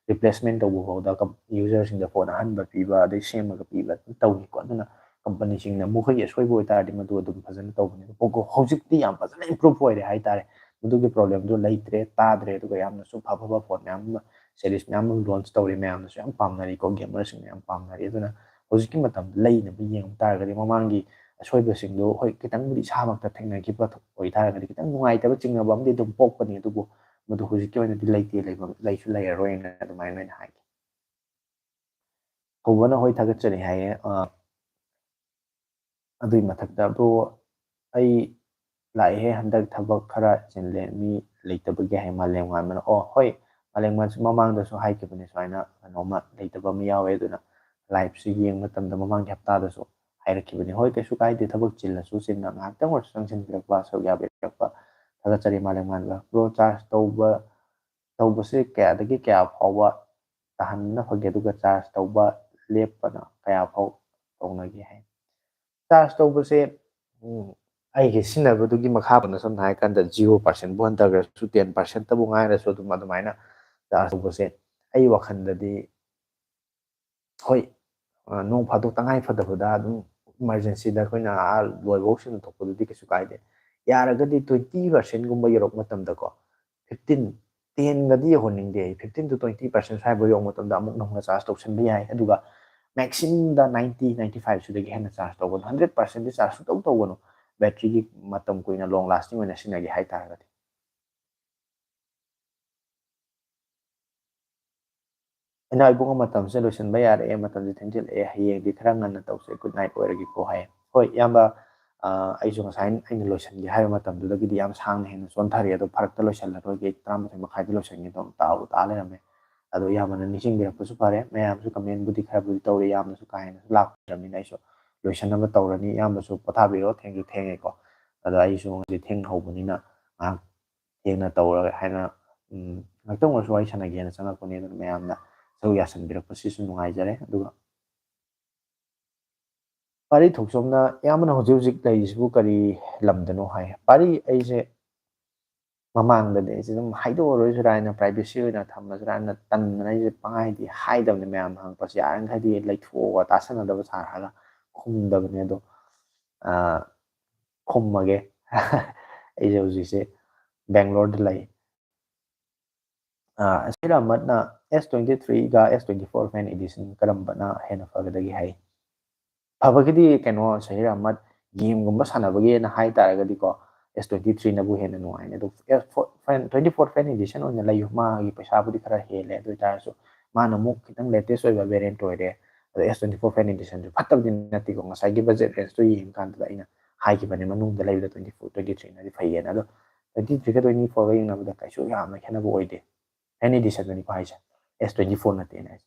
ꯔꯤꯄ꯭ꯂꯦꯁꯃꯦꯟ ꯇꯧꯕ ꯐꯥꯎꯗ ꯌꯨꯖꯔꯁꯤꯡꯗ ꯐꯣꯟ ꯑꯍꯟꯕ ꯄꯤꯕ, ꯑꯗꯩ ꯁꯦꯝꯃꯒ ꯄꯤꯕ ꯑꯗꯨꯝ ꯇꯧꯈꯤꯀꯣ꯫ ꯑꯗꯨꯅ ꯀꯝꯄꯅꯤꯁꯤꯡꯅ ꯃꯈꯣꯏꯒꯤ ꯑꯁꯣꯏꯕ ꯑꯣꯏꯇꯥꯔꯗꯤ ꯃꯗꯨ ꯑꯗꯨꯝ ꯐꯖꯅ ꯇꯧꯕꯅꯤ꯫ ꯑꯗꯣ ꯄꯣꯀꯣ ꯍꯧꯖꯤꯛꯇꯤ ꯌꯥꯝ ꯐꯖꯅ ꯏꯝꯄ꯭ꯔꯨꯞ ꯑꯣꯏꯔꯦ ꯍꯥꯏꯇꯥꯔꯦ꯫ ꯃꯗꯨꯒꯤ ꯄ꯭ꯔꯣꯕ꯭ꯂꯦꯝꯗꯣ ꯂꯩꯇ꯭ꯔꯦ, ꯇꯥꯗ꯭ꯔꯦ꯫ ꯑꯗꯨꯒ ꯌꯥꯝꯅꯁꯨ ꯐ ꯐꯕ ꯐꯣꯟ ꯃꯌꯥꯝ ꯑꯃ, ꯁꯦꯔꯤꯁ ꯃꯌꯥꯝ ꯑꯃ ꯂꯣꯟꯆ ꯇꯧꯔꯤ, ꯃꯌꯥꯝꯅꯁꯨ ꯌꯥꯝ ꯄꯥꯝꯅꯔꯤꯀꯣ, ꯒꯦꯃꯔꯁꯤꯡꯅ ꯌꯥꯝ ꯄꯥꯝꯅꯔꯤ꯫ ꯑꯗꯨꯅ ꯍꯧꯖꯤꯛꯀꯤ ꯃꯇꯝꯗ ꯂꯩꯅꯕ ꯌꯦꯡꯕ ꯇꯥꯔꯒꯗꯤ ꯃꯃꯥꯡꯒꯤ ꯑꯁꯣꯏꯕꯁꯤꯡꯗꯣ, ꯍꯣꯏ, ꯈꯤꯇꯪꯕꯨꯗꯤ ꯏꯁꯥꯃꯛꯇ ꯊꯦꯡꯅꯈꯤꯕ ꯑꯣꯏꯇꯥꯔꯒꯗꯤ ꯈꯤꯇꯪ ꯅꯨꯡꯉꯥꯏꯇꯕ ꯆꯤꯡꯅꯕ ꯑꯃꯗꯤ ꯑꯗꯨꯝ ꯄꯣꯛꯄꯅꯤ, ꯑꯗꯨꯕꯨ ꯃꯗꯨ ꯍꯧꯖꯤꯛꯀꯤ ꯑꯣꯏꯅꯗꯤ ꯂꯩꯇꯦ, ꯂꯩꯕ, ꯂꯩꯁꯨ ꯂꯩꯔꯔꯣꯏꯅ ꯑꯗꯨꯃꯥꯏꯅ ꯑꯣꯏꯅ ꯍꯥꯏꯒꯦ꯫ ꯍꯧꯕꯅ ꯍꯣꯏ ꯊꯥꯒꯠꯆꯔꯤ ꯍꯥꯏꯌꯦ꯫ ꯑ, ꯑꯗꯨꯒꯤ ꯃꯊꯛꯇ, "ꯕ꯭ꯔꯣ, ꯑꯩ ꯂꯥꯛꯏꯍꯦ, ꯍꯟꯗꯛ ꯊꯕꯛ ꯈꯔ ꯆꯤꯜꯂꯦ, ꯃꯤ ꯂꯩꯇꯕꯒꯤ" ꯍꯥꯏ ꯃꯥꯂꯦꯝꯉꯥꯟꯕꯅ꯫ ꯑꯣ, ꯍꯣꯏ, ꯃꯥꯂꯦꯝꯉꯥꯟꯕꯁꯨ ꯃꯃꯥꯡꯗꯁꯨ ꯍꯥꯏꯈꯤꯕꯅꯤ ꯁꯨꯃꯥꯏꯅ, ꯀꯩꯅꯣꯝꯃ ꯂꯩꯇꯕ ꯑꯃ ꯌꯥꯎꯋꯦ, ꯑꯗꯨꯅ ꯂꯥꯏꯞꯁꯤ ꯌꯦꯡꯕ ꯃꯇꯝꯗ ꯃꯃꯥꯡꯒꯤ ꯍꯞꯇꯥꯗꯁꯨ ꯍꯥꯏꯔꯛꯈꯤꯕꯅꯤ꯫ ꯍꯣꯏ, ꯀꯩꯁꯨ ꯀꯥꯏꯗꯦ, ꯊꯕꯛ ꯆꯤꯜꯂꯁꯨ ꯆꯤꯟꯅ ꯉꯥꯏꯍꯥꯛꯇꯪ ꯑꯣꯏꯔꯁꯨ ꯆꯪꯁꯤꯟꯕꯤꯔꯛꯄ, ꯁꯔꯨꯛ ꯌꯥꯕꯤꯔꯛꯄ ꯊꯥꯒꯠꯆꯔꯤ꯫ ꯃꯥꯂꯦꯝꯉꯥꯟꯕ, ꯕ꯭ꯔꯣ, ꯆꯥꯔꯖ ꯇꯧꯕ, ꯇꯧꯕꯁꯦ ꯀꯌꯥꯗꯒꯤ ꯀꯌꯥ ꯐꯥꯎꯕ ꯇꯥꯍꯟꯕꯅ ꯐꯒꯦ, ꯑꯗꯨꯒ ꯆꯥꯔꯖ ꯇꯧꯕ ꯂꯦꯞꯄꯅ ꯀꯌꯥ ꯐꯥꯎ ꯇꯧꯅꯒꯦ ꯍꯥꯏ? ꯆꯥꯔꯖ ꯇꯧꯕꯁꯦ, ꯎꯝ, ꯑꯩꯒꯤ ꯁꯤꯖꯤꯟꯅꯕꯗꯨꯒꯤ ꯃꯈꯥ ꯄꯣꯟꯅ, ꯁꯝꯅ ꯍꯥꯏꯔꯀꯥꯟꯗ ꯖꯤꯔꯣ ꯄꯥꯔꯁꯦꯟꯕꯨ ꯍꯟꯊꯈ꯭ꯔꯁꯨ, ꯇꯦꯟ ꯄꯥꯔꯁꯦꯟꯇꯕꯨ ꯉꯥꯏꯔꯁꯨ, ꯑꯗꯨꯝ ꯑꯗꯨꯃꯥꯏꯅ ꯆꯥꯔꯖ ꯇꯧꯕꯁꯦ ꯑꯩ ꯋꯥꯈꯜꯗꯗꯤ, ꯍꯣꯏ, ꯑ, ꯅꯣꯡ ꯐꯥꯗꯣꯛ ꯇꯉꯥꯏ ꯐꯗꯕꯗ ꯑꯗꯨꯝ ꯏꯃꯥꯔꯖꯦꯟꯁꯤꯗ ꯑꯩꯈꯣꯏꯅ ꯑꯥ ꯂꯣꯏꯕꯧ ꯁꯤꯟꯅꯊꯣꯛꯄꯗꯨꯗꯤ ꯀꯩꯁꯨ ꯀꯥꯏꯗꯦ꯫ ꯌꯥꯔꯒꯗꯤ twenty percent ꯒꯨꯝꯕ ꯌꯧꯔꯛꯄ ꯃꯇꯝꯗꯀꯣ, fifteen, ten ꯒꯗꯤ ꯌꯧꯍꯟꯅꯤꯡꯗꯦ ꯑꯩ, fifteen to twenty percent ꯁ꯭ꯋꯥꯏꯐꯥꯎ ꯌꯧꯕ ꯃꯇꯝꯗ ꯑꯃꯨꯛ ꯅꯧꯅ ꯆꯥꯔꯖ ꯇꯧꯁꯟꯕ ꯌꯥꯏ꯫ ꯑꯗꯨꯒ maximum ꯗ ninety, ninety five ꯁꯤꯗꯒꯤ ꯍꯦꯟꯅ ꯆꯥꯔꯖ ꯇꯧꯒꯅꯨ, hundred percent ꯗꯤ ꯆꯥꯔꯖ ꯁꯨꯡꯇꯧ ꯇꯧꯒꯅꯨ꯫ ꯕꯦꯇ꯭ꯔꯤꯒꯤ ꯃꯇꯝ ꯀꯨꯏꯅ long lasting ꯑꯣꯏꯅ ꯁꯤꯖꯤꯟꯅꯒꯦ ꯍꯥꯏꯇꯥꯔꯒꯗꯤ꯫ ꯏꯅꯥꯎ ꯏꯕꯨꯡꯉꯣ, ꯃꯇꯝꯁꯦ ꯂꯣꯏꯁꯤꯟꯕ ꯌꯥꯔꯛꯑꯦ, ꯃꯇꯝꯁꯦ ꯊꯦꯡꯖꯤꯜꯂꯛꯑꯦ, ꯍꯌꯦꯡꯗꯤ ꯈꯔ ꯉꯟꯅ ꯇꯧꯁꯦ, good night ꯑꯣꯏꯔꯒꯦꯀꯣ ꯍꯥꯏꯌꯦ꯫ ꯍꯣꯏ ꯏꯌꯥꯝꯕ, ꯑ, ꯑꯩꯁꯨ ꯉꯁꯥꯏ ꯑꯩꯅ ꯂꯣꯏꯁꯤꯟꯒꯦ ꯍꯥꯏꯕ ꯃꯇꯝꯗꯨꯗꯒꯤꯗꯤ ꯌꯥꯝ ꯁꯥꯡꯅ ꯍꯦꯟꯅ ꯆꯣꯟꯊꯔꯦ, ꯑꯗꯣ ꯐꯔꯛꯇ ꯂꯣꯏꯁꯤꯜꯂꯔꯣꯏꯒꯦ, ꯑꯩ ꯇꯔꯥꯃꯥꯊꯣꯏ ꯃꯈꯥꯏꯗ ꯂꯣꯏꯁꯤꯟꯒꯦ ꯇꯧꯔꯝ ꯇꯥꯕꯨ ꯇꯥ ꯂꯩꯔꯝꯃꯦ꯫ ꯑꯗꯣ ꯏꯌꯥꯝꯕꯅ ꯅꯤꯡꯁꯤꯡꯕꯤꯔꯛꯄꯁꯨ ꯐꯔꯦ, ꯃꯌꯥꯝꯁꯨ comment ꯕꯨꯗꯤ ꯈꯔꯕꯨꯗꯤ ꯇꯧꯔꯦ, ꯌꯥꯝꯅꯁꯨ ꯀꯥ ꯍꯦꯟꯅꯁꯨ ꯂꯥꯛꯇ꯭ꯔꯕꯅꯤꯅ ꯑꯩꯁꯨ ꯂꯣꯏꯁꯤꯟꯅꯕ ꯇꯧꯔꯅꯤ꯫ ꯏꯌꯥꯝꯕꯁꯨ ꯄꯣꯊꯥꯕꯤꯔꯣ, ꯊꯦꯡꯁꯨ ꯊꯦꯡꯉꯦꯀꯣ꯫ ꯑꯗꯣ ꯑꯩꯁꯨ ꯉꯁꯤ ꯊꯦꯡꯅ ꯍꯧꯕꯅꯤꯅ ꯉꯥꯏꯍꯥꯛ ꯊꯦꯡꯅ ꯇꯧꯔꯒ ꯍꯥꯏꯅ, ꯎꯝ, ꯉꯥꯛꯇꯪ ꯑꯣꯏꯔꯁꯨ ꯋꯥꯔꯤ ꯁꯥꯟꯅꯒꯦꯅ ꯆꯪꯉꯛꯄꯅꯦ꯫ ꯑꯗꯨꯅ ꯃꯌꯥꯝꯅ ꯁꯔꯨꯛ ꯌꯥꯁꯟꯕꯤꯔꯛꯄꯁꯤꯁꯨ ꯅꯨꯡꯉꯥꯏꯖꯔꯦ꯫ ꯑꯗꯨꯒ ꯄꯥꯔꯤ ꯊꯣꯛꯆꯣꯝꯅ, "ꯏꯌꯥꯝꯕꯅ ꯍꯧꯖꯤꯛ ꯍꯧꯖꯤꯛ ꯂꯩꯔꯤꯁꯤꯕꯨ ꯀꯔꯤ ꯂꯝꯗꯅꯣ?" ꯍꯥꯏ꯫ ꯄꯥꯔꯤ, ꯑꯩꯁꯦ ꯃꯃꯥꯡꯗꯗꯤ ꯑꯩꯁꯦ ꯑꯗꯨꯝ ꯍꯥꯏꯗꯣꯛꯑꯔꯣꯏꯁꯤꯔꯥ ꯍꯥꯏꯅ, privacy ꯑꯣꯏꯅ ꯊꯝꯃꯁꯤꯔꯥ ꯍꯥꯏꯅ ꯇꯟꯗꯅ ꯑꯩꯁꯦ ꯄꯪꯍꯥꯏꯗꯤ ꯍꯥꯏꯗꯕꯅꯦ꯫ ꯃꯌꯥꯝꯅ ꯍꯪꯉꯛꯄꯁꯦ ꯌꯥꯔꯤꯃꯈꯩꯗꯤ ꯂꯩꯊꯣꯛꯑꯒ ꯇꯥꯁꯟꯅꯗꯕ ꯁꯥꯔꯒ ꯈꯨꯝꯗꯕꯅꯦ꯫ ꯑꯗꯣ, ꯑ, ꯈꯨꯝꯃꯒꯦ꯫ ꯑꯩꯁꯦ ꯍꯧꯖꯤꯛꯁꯦ ꯕꯦꯡꯒ꯭ꯂꯣꯔꯗ ꯂꯩ꯫ ꯑ, ꯁꯍꯤꯔ ꯑꯍꯃꯗꯅ, "S twenty three ꯒ S twenty four fan edition ꯀꯔꯝꯕꯅ ꯍꯦꯟꯅ ꯐꯒꯗꯒꯦ?" ꯍꯥꯏ꯫ ꯐꯕꯒꯤꯗꯤ ꯀꯩꯅꯣ, ꯁꯍꯤꯔ ꯑꯍꯃꯗ, game ꯒꯨꯝꯕ ꯁꯥꯟꯅꯕꯒꯤꯅ ꯍꯥꯏ ꯇꯥꯔꯒꯗꯤꯀꯣ, S twenty three ꯅꯕꯨ ꯍꯦꯟꯅ ꯅꯨꯡꯉꯥꯏꯅꯤ꯫ ꯑꯗꯣ S four fan, twenty four fan edition ꯑꯣꯏꯅ ꯂꯩꯌꯨ꯫ ꯃꯥꯒꯤ ꯄꯩꯁꯥꯕꯨꯗꯤ ꯈꯔ ꯍꯦꯜꯂꯦ, ꯑꯗꯨ ꯑꯣꯏꯇꯥꯔꯁꯨ ꯃꯥꯅ ꯑꯃꯨꯛ ꯈꯤꯇꯪ latest ꯑꯣꯏꯕ variant ꯑꯣꯏꯔꯦ꯫ ꯑꯗꯣ S twenty four fan edition ꯁꯨ ꯐꯠꯇꯕꯗꯤ ꯅꯠꯇꯦꯀꯣ, ꯉꯁꯥꯏꯒꯤ budget range ꯇꯣ ꯌꯦꯡꯉꯀꯥꯟꯗ ꯑꯩꯅ ꯍꯥꯏꯈꯤꯕꯅꯦ, ꯃꯅꯨꯡꯗ ꯂꯩꯕꯗ twenty four, twenty three ꯅꯗꯤ ꯐꯩꯌꯦꯅ꯫ ꯑꯗꯣ twenty three ꯒ twenty four ꯒ ꯌꯦꯡꯅꯕꯗ ꯀꯩꯁꯨ ꯌꯥꯝꯅ ꯈꯦꯠꯅꯕ ꯑꯣꯏꯗꯦ꯫ Fan edition ꯗꯨꯅꯤꯀꯣ ꯍꯥꯏꯁꯦ, S twenty four ꯅꯠꯇꯦꯅ ꯍꯥꯏꯁꯦ꯫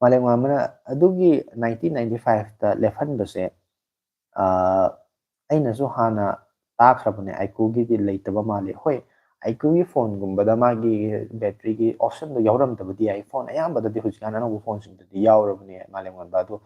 ꯃꯥꯂꯦꯝꯉꯥꯟꯕꯅ, "ꯑꯗꯨꯒꯤ nineteen ninety five ꯇ ꯂꯦꯞꯍꯟꯕꯁꯦ, ꯑꯥ, ꯑꯩꯅꯁꯨ ꯍꯥꯟꯅ ꯇꯥꯈ꯭ꯔꯕꯅꯦ, iQOO ꯒꯤꯗꯤ ꯂꯩꯇꯕ ꯃꯥꯜꯂꯤ꯫" ꯍꯣꯏ, iQOO ꯒꯤ phone ꯒꯨꯝꯕꯗ ꯃꯥꯒꯤ battery ꯒꯤ option ꯗꯣ ꯌꯥꯎꯔꯝꯗꯕꯗꯤ ꯌꯥꯏ꯫ Phone ꯑꯌꯥꯝꯕꯗꯗꯤ ꯍꯧꯖꯤꯛꯀꯥꯟ ꯑꯅꯧꯕ phone ꯁꯤꯡꯗꯗꯤ ꯌꯥꯎꯔꯕꯅꯦ, ꯃꯥꯂꯦꯝꯉꯥꯟꯕ꯫ ꯑꯗꯣ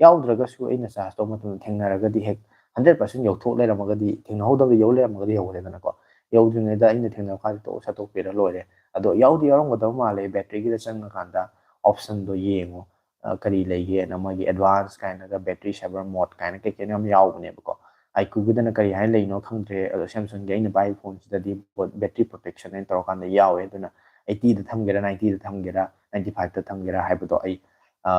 ꯌꯥꯎꯗ꯭ꯔꯒꯁꯨ ꯑꯩꯅ charge ꯇꯧꯕ ꯃꯇꯝꯗ ꯊꯦꯡꯅꯔꯒꯗꯤ, ꯍꯦꯛ hundred percent ꯌꯧꯊꯣꯛ ꯂꯩꯔꯝꯃꯒꯗꯤ, ꯊꯦꯡꯅꯍꯧꯗꯕꯗ ꯌꯧ ꯂꯩꯔꯝꯃꯒꯗꯤ ꯌꯧꯈ꯭ꯔꯦꯗꯅꯀꯣ꯫ ꯌꯧꯗ꯭ꯔꯤꯉꯩꯗ ꯑꯩꯅ ꯊꯦꯡꯅꯕ ꯀꯥꯟꯗ ꯇꯣꯛ ꯁꯠꯇꯣꯛꯄꯤꯔ ꯂꯣꯏꯔꯦ꯫ ꯑꯗꯣ ꯌꯥꯎꯗꯤ ꯌꯥꯎꯔꯝꯒꯗꯕ ꯃꯥꯜꯂꯦ, battery ꯒꯤꯗ ꯆꯪꯉꯀꯥꯟꯗ option ꯗꯣ ꯌꯦꯡꯉꯣ꯫ ꯑ, ꯀꯔꯤ ꯂꯩꯒꯦꯅ ꯃꯣꯏꯒꯤ advance ꯀꯥꯏꯅꯒ battery saver mode ꯀꯥꯏꯅ ꯀꯩ ꯀꯩꯅꯣ ꯌꯥꯝ ꯌꯥꯎꯕꯅꯦꯕꯀꯣ꯫ ꯑꯥꯏꯀ꯭ꯌꯨꯒꯤꯗꯅ ꯀꯔꯤ ꯍꯥꯏꯅ ꯂꯩꯅꯣ ꯈꯪꯗ꯭ꯔꯦ, ꯑꯗꯣ Samsungꯒꯤ ꯑꯩꯅ ꯄꯥꯏꯔꯤꯕ phoneꯁꯤꯗꯗꯤ battery protection ꯍꯥꯏꯅ ꯇꯧꯔꯀꯥꯟꯗ ꯌꯥꯎꯋꯦ꯫ ꯑꯗꯨꯅ eightyꯗ ꯊꯝꯒꯦꯔꯥ, ninetyꯗ ꯊꯝꯒꯦꯔꯥ, ninety fiveꯇ ꯊꯝꯒꯦꯔꯥ ꯍꯥꯏꯕꯗꯣ ꯑꯩ, ꯑ,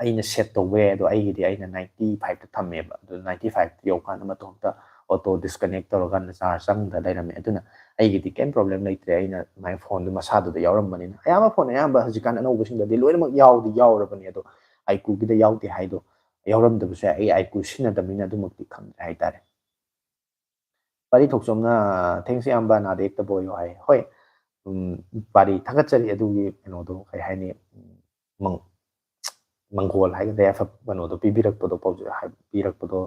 ꯑꯩꯅ set ꯇꯧꯕ ꯌꯥꯏ꯫ ꯑꯗꯣ ꯑꯩꯒꯤꯗꯤ ꯑꯩꯅ ninety fiveꯇ ꯊꯝꯃꯦꯕ꯫ ꯑꯗꯨ ninety five ꯌꯧꯀꯥꯟꯗ ꯃꯇꯣꯝꯇ auto disconnect ꯇꯧꯔꯀꯥꯟꯗ charge ꯆꯪꯗ ꯂꯩꯔꯝꯃꯦ꯫ ꯑꯗꯨꯅ ꯑꯩꯒꯤꯗꯤ ꯀꯩꯝ problem ꯂꯩꯇ꯭ꯔꯦ꯫ ꯑꯩꯅ my phoneꯗꯨ ꯃꯁꯥꯗꯨꯗ ꯌꯥꯎꯔꯝꯕꯅꯤꯅ꯫ ꯑꯌꯥꯝꯕ phone ꯑꯌꯥꯝꯕ ꯍꯧꯖꯤꯛꯀꯥꯟ ꯑꯅꯧꯕꯁꯤꯡꯗꯗꯤ ꯂꯣꯏꯅꯃꯛ ꯌꯥꯎꯗꯤ ꯌꯥꯎꯔꯕꯅꯦ꯫ ꯑꯗꯣ ꯑꯥꯏꯀ꯭ꯌꯨꯒꯤꯗ ꯌꯥꯎꯗꯦ ꯍꯥꯏꯗꯣ ꯌꯥꯎꯔꯝꯗꯕꯁꯨ ꯌꯥꯏ꯫ ꯑꯩ ꯑꯥꯏꯀ꯭ꯌꯨ ꯁꯤꯖꯤꯟꯅꯗꯕꯅꯤꯅ ꯑꯗꯨꯃꯛꯇꯤ ꯈꯪꯗ꯭ꯔꯦ ꯍꯥꯏꯇꯥꯔꯦ꯫ ꯄꯥꯔꯤ ꯊꯣꯛꯆꯣꯝꯅ, "Thanks ꯏꯌꯥꯝꯕ, ꯅꯥꯗ ꯌꯦꯛꯇꯕ ꯑꯣꯏꯌꯣ" ꯍꯥꯏ꯫ ꯍꯣꯏ, ꯎꯝ, ꯄꯥꯔꯤ ꯊꯥꯒꯠꯆꯔꯤ ꯑꯗꯨꯒꯤ ꯀꯩꯅꯣꯗꯣ, ꯀꯩ ꯍꯥꯏꯅꯤ, ꯎꯝ, ꯃꯪ-, ꯃꯪꯒꯣꯜ ꯍꯥꯏꯒꯗ꯭ꯔꯥ, ꯌꯥꯏꯐ-, ꯀꯩꯅꯣꯗꯣ ꯄꯤꯕꯤꯔꯛꯄꯗꯣ, ꯄꯥꯎꯖꯦꯜ ꯍꯥꯏ-, ꯄꯤꯔꯛꯄꯗꯣ,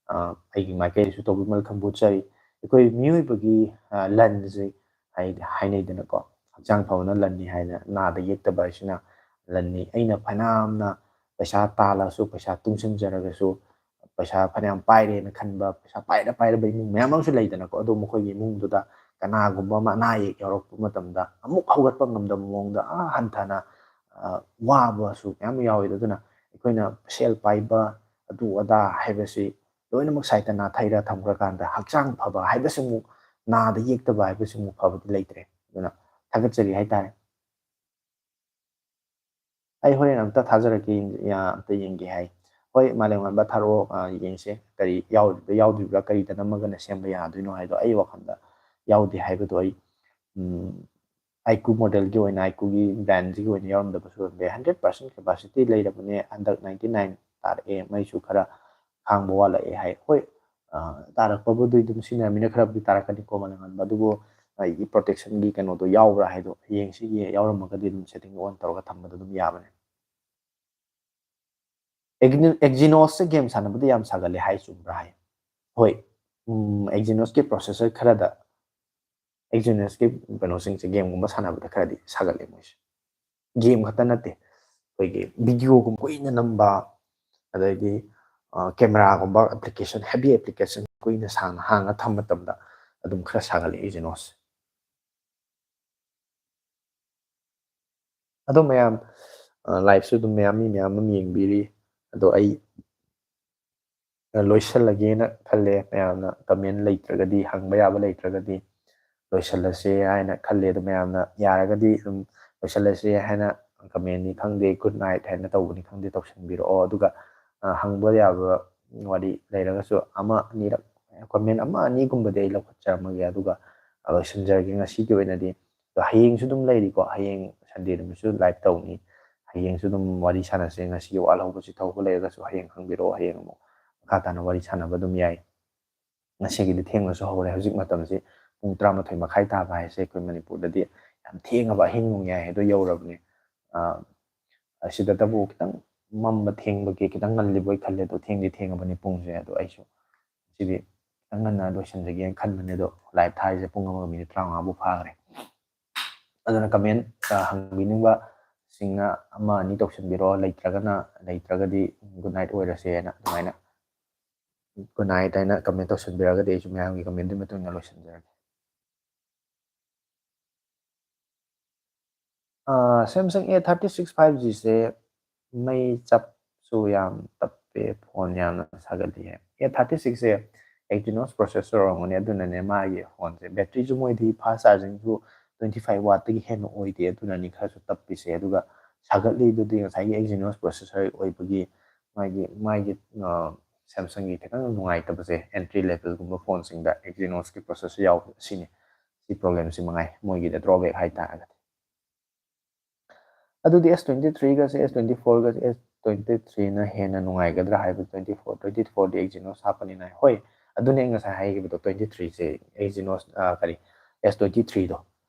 ꯑ, ꯑꯩꯒꯤ ꯃꯥꯏꯀꯩꯗꯁꯨ ꯇꯧꯕꯤꯃꯜ ꯈꯝꯕꯨꯠꯆꯔꯤ꯫ ꯑꯩꯈꯣꯏ ꯃꯤꯑꯣꯏꯕꯒꯤ, ꯑ, ꯂꯟꯁꯦ ꯍꯥꯏꯗꯤ ꯍꯥꯏꯅꯩꯗꯅꯀꯣ, "ꯍꯛꯆꯥꯡ ꯐꯕꯅ ꯂꯟꯅꯤ" ꯍꯥꯏꯅ, ꯅꯥꯗ ꯌꯦꯛꯇꯕ ꯍꯥꯏꯁꯤꯅ ꯂꯟꯅꯤ꯫ ꯑꯩꯅ ꯐꯅꯌꯥꯝꯅ ꯄꯩꯁꯥ ꯇꯥꯜꯂꯁꯨ, ꯄꯩꯁꯥ ꯇꯨꯡꯁꯤꯟꯖꯔꯒꯁꯨ, ꯄꯩꯁꯥ ꯐꯅꯌꯥꯝ ꯄꯥꯏꯔꯦꯅ ꯈꯟꯕ, ꯄꯩꯁꯥ ꯄꯥꯏꯔ ꯄꯥꯏꯔꯕ ꯏꯃꯨꯡ ꯃꯌꯥꯝ ꯑꯃꯁꯨ ꯂꯩꯗꯅꯀꯣ꯫ ꯑꯗꯣ ꯃꯈꯣꯏꯒꯤ ꯏꯃꯨꯡꯗꯨꯗ ꯀꯅꯥꯒꯨꯝꯕ ꯑꯃ ꯑꯅꯥ ꯑꯌꯦꯛ ꯌꯥꯎꯔꯛꯄ ꯃꯇꯝꯗ ꯑꯃꯨꯛ ꯍꯧꯒꯠꯄ ꯉꯝꯗꯕ ꯃꯑꯣꯡꯗ, ꯑꯥ ꯍꯟꯊꯅ, ꯑ, ꯋꯥꯕꯁꯨ ꯃꯌꯥꯝ ꯌꯥꯎꯋꯤ꯫ ꯑꯗꯨꯅ ꯑꯩꯈꯣꯏꯅ ꯁꯦꯜ ꯄꯥꯏꯕ, ꯑꯗꯨ ꯑꯗꯥ ꯍꯥꯏꯕꯁꯤ ꯂꯣꯏꯅꯃꯛ ꯁꯥꯏꯠꯇ ꯅꯥꯊꯩꯔ ꯊꯝꯈ꯭ꯔꯀꯥꯟꯗ, ꯍꯛꯆꯥꯡ ꯐꯕ ꯍꯥꯏꯕꯁꯤꯃꯨꯛ, ꯅꯥꯗ ꯌꯦꯛꯇꯕ ꯍꯥꯏꯕꯁꯤꯃꯨꯛ ꯐꯕꯗꯤ ꯂꯩꯇ꯭ꯔꯦ꯫ ꯑꯗꯨꯅ ꯊꯥꯒꯠꯆꯔꯤ ꯍꯥꯏꯇꯥꯔꯦ꯫ ꯑꯩ ꯍꯣꯔꯦꯟ ꯑꯝꯇ ꯊꯥꯖꯔꯛꯀꯦ, ꯌꯦꯡ-, ꯌꯥ-, ꯑꯝꯇ ꯌꯦꯡꯒꯦ ꯍꯥꯏ꯫ ꯍꯣꯏ, ꯃꯥꯂꯦꯝꯉꯥꯟꯕ ꯊꯥꯔꯛꯑꯣ, ꯑ, ꯌꯦꯡꯁꯦ꯫ ꯀꯔꯤ ꯌꯥꯎꯔꯤꯕ꯭ꯔꯥ, ꯌꯥꯎꯗ꯭ꯔꯤꯕ꯭ꯔꯥ, ꯀꯔꯤꯗ ꯅꯝꯃꯒꯅ ꯁꯦꯝꯕ ꯌꯥꯗꯣꯏꯅꯣ ꯍꯥꯏꯗꯣ ꯑꯩ ꯋꯥꯈꯜꯗ ꯌꯥꯎꯗꯦ ꯍꯥꯏꯕꯗꯣ ꯑꯩ, ꯎꯝ, ꯑꯥꯏꯀ꯭ꯌꯨ modelꯒꯤ ꯑꯣꯏꯅ, ꯑꯥꯏꯀ꯭ꯌꯨꯒꯤ brandꯁꯤꯒꯤ ꯑꯣꯏꯅ ꯌꯥꯎꯔꯝꯗꯕꯁꯨ ꯑꯣꯏꯔꯝꯕ ꯌꯥꯏ꯫ Hundred percent capacity ꯂꯩꯔꯕꯅꯦ, ꯍꯟꯗꯛ ninety nine ꯇꯥꯔꯛꯑꯦ, ꯃꯩꯁꯨ ꯈꯔ ꯈꯥꯡꯕ ꯋꯥꯠꯂꯛꯑꯦ ꯍꯥꯏ꯫ ꯍꯣꯏ, ꯑ, ꯇꯥꯔꯛꯄꯕꯨꯗꯤ ꯑꯗꯨꯝ ꯁꯤꯖꯤꯟꯅꯔꯃꯤꯅ ꯈꯔꯕꯨꯗꯤ ꯇꯥꯔꯛꯀꯅꯤꯀꯣ ꯃꯥꯂꯦꯝꯉꯥꯟꯕ, ꯑꯗꯨꯕꯨ ꯑꯩꯒꯤ protectionꯒꯤ ꯀꯩꯅꯣꯗꯣ ꯌꯥꯎꯕ꯭ꯔꯥ ꯍꯥꯏꯗꯣ ꯌꯦꯡꯁꯤ, ꯌꯦ-, ꯌꯥꯎꯔꯝꯃꯒꯗꯤ ꯑꯗꯨꯝ setting on ꯇꯧꯔꯒ ꯊꯝꯕꯗ ꯑꯗꯨꯝ ꯌꯥꯕꯅꯦ꯫ Exyno-, Exynosꯁꯦ game ꯁꯥꯟꯅꯕꯗ ꯌꯥꯝ ꯁꯥꯒꯠꯂꯦ ꯍꯥꯏ, ꯆꯨꯝꯕ꯭ꯔꯥ ꯍꯥꯏ? ꯍꯣꯏ, ꯎꯝ, Exynosꯀꯤ processor ꯈꯔꯗ, Exynosꯀꯤ ꯀꯩꯅꯣꯁꯤꯡꯁꯦ gameꯒꯨꯝꯕ ꯁꯥꯟꯅꯕꯗ ꯈꯔꯗꯤ ꯁꯥꯒꯠꯂꯦ ꯃꯣꯏꯁꯦ꯫ Game ꯈꯛꯇ ꯅꯠꯇꯦ, ꯑꯩꯈꯣꯏꯒꯤ videoꯒꯨꯝꯕ ꯀꯨꯏꯅ ꯅꯝꯕ, ꯑꯗꯩꯗꯤ, ꯑ, cameraꯒꯨꯝꯕ application, heavy application ꯀꯨꯏꯅ ꯁꯥꯡꯅ ꯍꯥꯡꯉ ꯊꯝꯕ ꯃꯇꯝꯗ ꯑꯗꯨꯝ ꯈꯔ ꯁꯥꯒꯠꯂꯦ Exynosꯁꯦ꯫ ꯑꯗꯣ ꯃꯌꯥꯝ, ꯂꯥꯏꯐꯁꯨ ꯑꯗꯨꯝ ꯃꯌꯥꯝ, ꯃꯤ ꯃꯌꯥꯝ ꯑꯃ ꯌꯦꯡꯕꯤꯔꯤ꯫ ꯑꯗꯣ ꯑꯩ ꯂꯣꯏꯁꯤꯜꯂꯒꯦꯅ ꯈꯜꯂꯦ꯫ ꯃꯌꯥꯝꯅ ꯀꯃꯦꯟ ꯂꯩꯇ꯭ꯔꯒꯗꯤ, ꯍꯪꯕ ꯌꯥꯕ ꯂꯩꯇ꯭ꯔꯒꯗꯤ ꯂꯣꯏꯁꯤꯜꯂꯁꯦ ꯍꯥꯏꯅ ꯈꯜꯂꯦ꯫ ꯑꯗꯣ ꯃꯌꯥꯝꯅ ꯌꯥꯔꯒꯗꯤ ꯑꯗꯨꯝ ꯂꯣꯏꯁꯤꯜꯂꯁꯦ ꯍꯥꯏꯅ, ꯀꯃꯦꯟꯅꯤ ꯈꯪꯗꯦ, ꯒꯨꯗ ꯅꯥꯏꯠ ꯍꯥꯏꯅ ꯇꯧꯕꯅꯤ ꯈꯪꯗꯦ, ꯇꯧꯁꯟꯕꯤꯔꯛꯑꯣ꯫ ꯑꯗꯨꯒ, ꯑ, ꯍꯪꯕ ꯌꯥꯕ ꯋꯥꯔꯤ ꯂꯩꯔꯒꯁꯨ ꯑꯃ ꯑꯅꯤꯔꯛ, ꯀꯃꯦꯟ ꯑꯃ ꯑꯅꯤꯒꯨꯝꯕꯗꯤ ꯑꯩ ꯂꯧꯈꯠꯆꯔꯝꯃꯒꯦ꯫ ꯑꯗꯨꯒ, ꯑ, ꯂꯣꯏꯁꯤꯟꯖꯔꯒꯦ ꯉꯁꯤꯒꯤ ꯑꯣꯏꯅꯗꯤ꯫ ꯑꯗꯣ ꯍꯌꯦꯡꯁꯨ ꯑꯗꯨꯝ ꯂꯩꯔꯤꯀꯣ, ꯍꯌꯦꯡ ꯁꯟꯗꯦ ꯅꯨꯃꯤꯠꯁꯨ ꯂꯥꯏꯚ ꯇꯧꯅꯤ꯫ ꯍꯌꯦꯡꯁꯨ ꯑꯗꯨꯝ ꯋꯥꯔꯤ ꯁꯥꯟꯅꯁꯦ꯫ ꯉꯁꯤꯒꯤ ꯋꯥꯠꯍꯧꯕꯁꯤ ꯊꯧꯕ ꯂꯩꯔꯒꯁꯨ ꯍꯌꯦꯡ ꯍꯪꯕꯤꯔꯛꯑꯣ, ꯍꯌꯦꯡ ꯑꯃꯨꯛ ꯃꯈꯥ ꯇꯥꯅ ꯋꯥꯔꯤ ꯁꯥꯟꯅꯕ ꯑꯗꯨꯝ ꯌꯥꯏ꯫ ꯉꯁꯤꯒꯤꯗꯤ ꯊꯦꯡꯅꯁꯨ ꯍꯧꯔꯦ꯫ ꯍꯧꯖꯤꯛ ꯃꯇꯝꯁꯤ ꯄꯨꯡ ꯇꯔꯥꯃꯥꯊꯣꯏ ꯃꯈꯥꯏ ꯇꯥꯕ ꯍꯥꯏꯁꯦ ꯑꯩꯈꯣꯏ ꯃꯅꯤꯄꯨꯔꯗꯗꯤ ꯌꯥꯝ ꯊꯦꯡꯉꯕ, ꯑꯍꯤꯡ ꯅꯣꯡꯌꯥꯏ ꯍꯥꯏꯗꯣ ꯌꯧꯔꯕꯅꯦ꯫ ꯑ, ꯑꯁꯤꯗꯇꯕꯨ ꯈꯤꯇꯪ ꯃꯝꯕ ꯊꯦꯡꯕꯒꯤ ꯈꯤꯇꯪ ꯉꯜꯂꯤꯕꯣꯏ ꯈꯜꯂꯦ, ꯑꯗꯣ ꯊꯦꯡꯗꯤ ꯊꯦꯡꯉꯕꯅꯤ ꯄꯨꯡꯁꯦ꯫ ꯑꯗꯣ ꯑꯩꯁꯨ ꯉꯁꯤꯗꯤ ꯈꯤꯇꯪ ꯉꯟꯅ ꯂꯣꯏꯁꯤꯟꯖꯒꯦꯅ ꯈꯟꯕꯅꯦ, ꯑꯗꯣ ꯂꯥꯏꯚ ꯊꯥꯔꯤꯁꯦ ꯄꯨꯡ ꯑꯃꯒ ꯃꯤꯅꯤꯠ ꯇꯔꯥꯃꯉꯥꯕꯨ ꯐꯥꯈ꯭ꯔꯦ꯫ ꯑꯗꯨꯅ ꯀꯃꯦꯟ, ꯑ, ꯍꯪꯕꯤꯅꯤꯡꯕꯁꯤꯡꯅ ꯑꯃ ꯑꯅꯤ ꯇꯧꯁꯤꯟꯕꯤꯔꯣ, ꯂꯩꯇ꯭ꯔꯒꯅ, ꯂꯩꯇ꯭ꯔꯒꯗꯤ ꯒꯨꯗ ꯅꯥꯏꯠ ꯑꯣꯏꯔꯁꯦꯅ ꯑꯗꯨꯃꯥꯏꯅ ꯒꯨꯗ ꯅꯥꯏꯠ ꯍꯥꯏꯅ ꯀꯃꯦꯟ ꯇꯧꯁꯟꯕꯤꯔꯒꯗꯤ ꯑꯩꯁꯨ ꯃꯌꯥꯝꯒꯤ ꯀꯃꯦꯟꯗꯨꯒꯤ ꯃꯇꯨꯡ ꯏꯟꯅ ꯂꯣꯏꯁꯤꯟꯖꯔꯒꯦ꯫ ꯑꯥ, Samsung A thirty six five G ꯁꯦ ꯃꯩ ꯆꯞꯁꯨ ꯌꯥꯝ ꯇꯞꯄꯦ, ꯐꯣꯟ ꯌꯥꯝꯅ ꯁꯥꯒꯠꯂꯤ ꯍꯥꯏ꯫ A thirty six say Exynos processor ꯑꯣꯏꯔꯝꯒꯅꯤ, ꯑꯗꯨꯅꯅꯦ ꯃꯥꯒꯤ ꯐꯣꯟꯁꯦ꯫ ꯕꯦꯇ꯭ꯔꯤꯁꯨ ꯃꯣꯏꯗꯤ fast chargingꯁꯨ twenty five wattꯇꯒꯤ ꯍꯦꯟꯅ ꯑꯣꯏꯗꯦ, ꯑꯗꯨꯅꯅꯤ ꯈꯔꯁꯨ ꯇꯞꯄꯤꯁꯦ꯫ ꯑꯗꯨꯒ ꯁꯥꯒꯠꯂꯤꯗꯨꯗꯤ ꯉꯁꯥꯏꯒꯤ Exynos processor ꯑꯣꯏꯕꯒꯤ ꯃꯥꯒꯤ, ꯃꯥꯒꯤ, ꯑ, Samsungꯒꯤ ꯈꯤꯇꯪ ꯅꯨꯡꯉꯥꯏꯇꯕꯁꯦ, entry levelꯒꯨꯝꯕ ꯐꯣꯟꯁꯤꯡꯗ Exynosꯀꯤ processor ꯌꯥꯎꯕ ꯑꯁꯤꯅꯤ, ꯁꯤ problemꯁꯤ ꯃꯉꯥꯏ ꯃꯣꯏꯒꯤꯗ drawback ꯍꯥꯏꯇꯥꯔꯒꯗꯤ꯫ ꯑꯗꯨꯗꯤ S twenty threeꯒꯁꯦ, S twenty fourꯒꯁꯦ, S twenty threeꯅ ꯍꯦꯟꯅ ꯅꯨꯡꯉꯥꯏꯒꯗ꯭ꯔꯥ ꯍꯥꯏꯕ? Twenty four, twenty fourꯗꯤ Exynos ꯍꯥꯞꯄꯅꯤꯅ꯫ ꯍꯣꯏ, ꯑꯗꯨꯅꯦ ꯑꯩ ꯉꯁꯥꯏ ꯍꯥꯏꯈꯤꯕꯗꯣ, twenty threeꯁꯦ Exynos, ꯑ, ꯀꯔꯤ, S twenty threeꯗꯣ,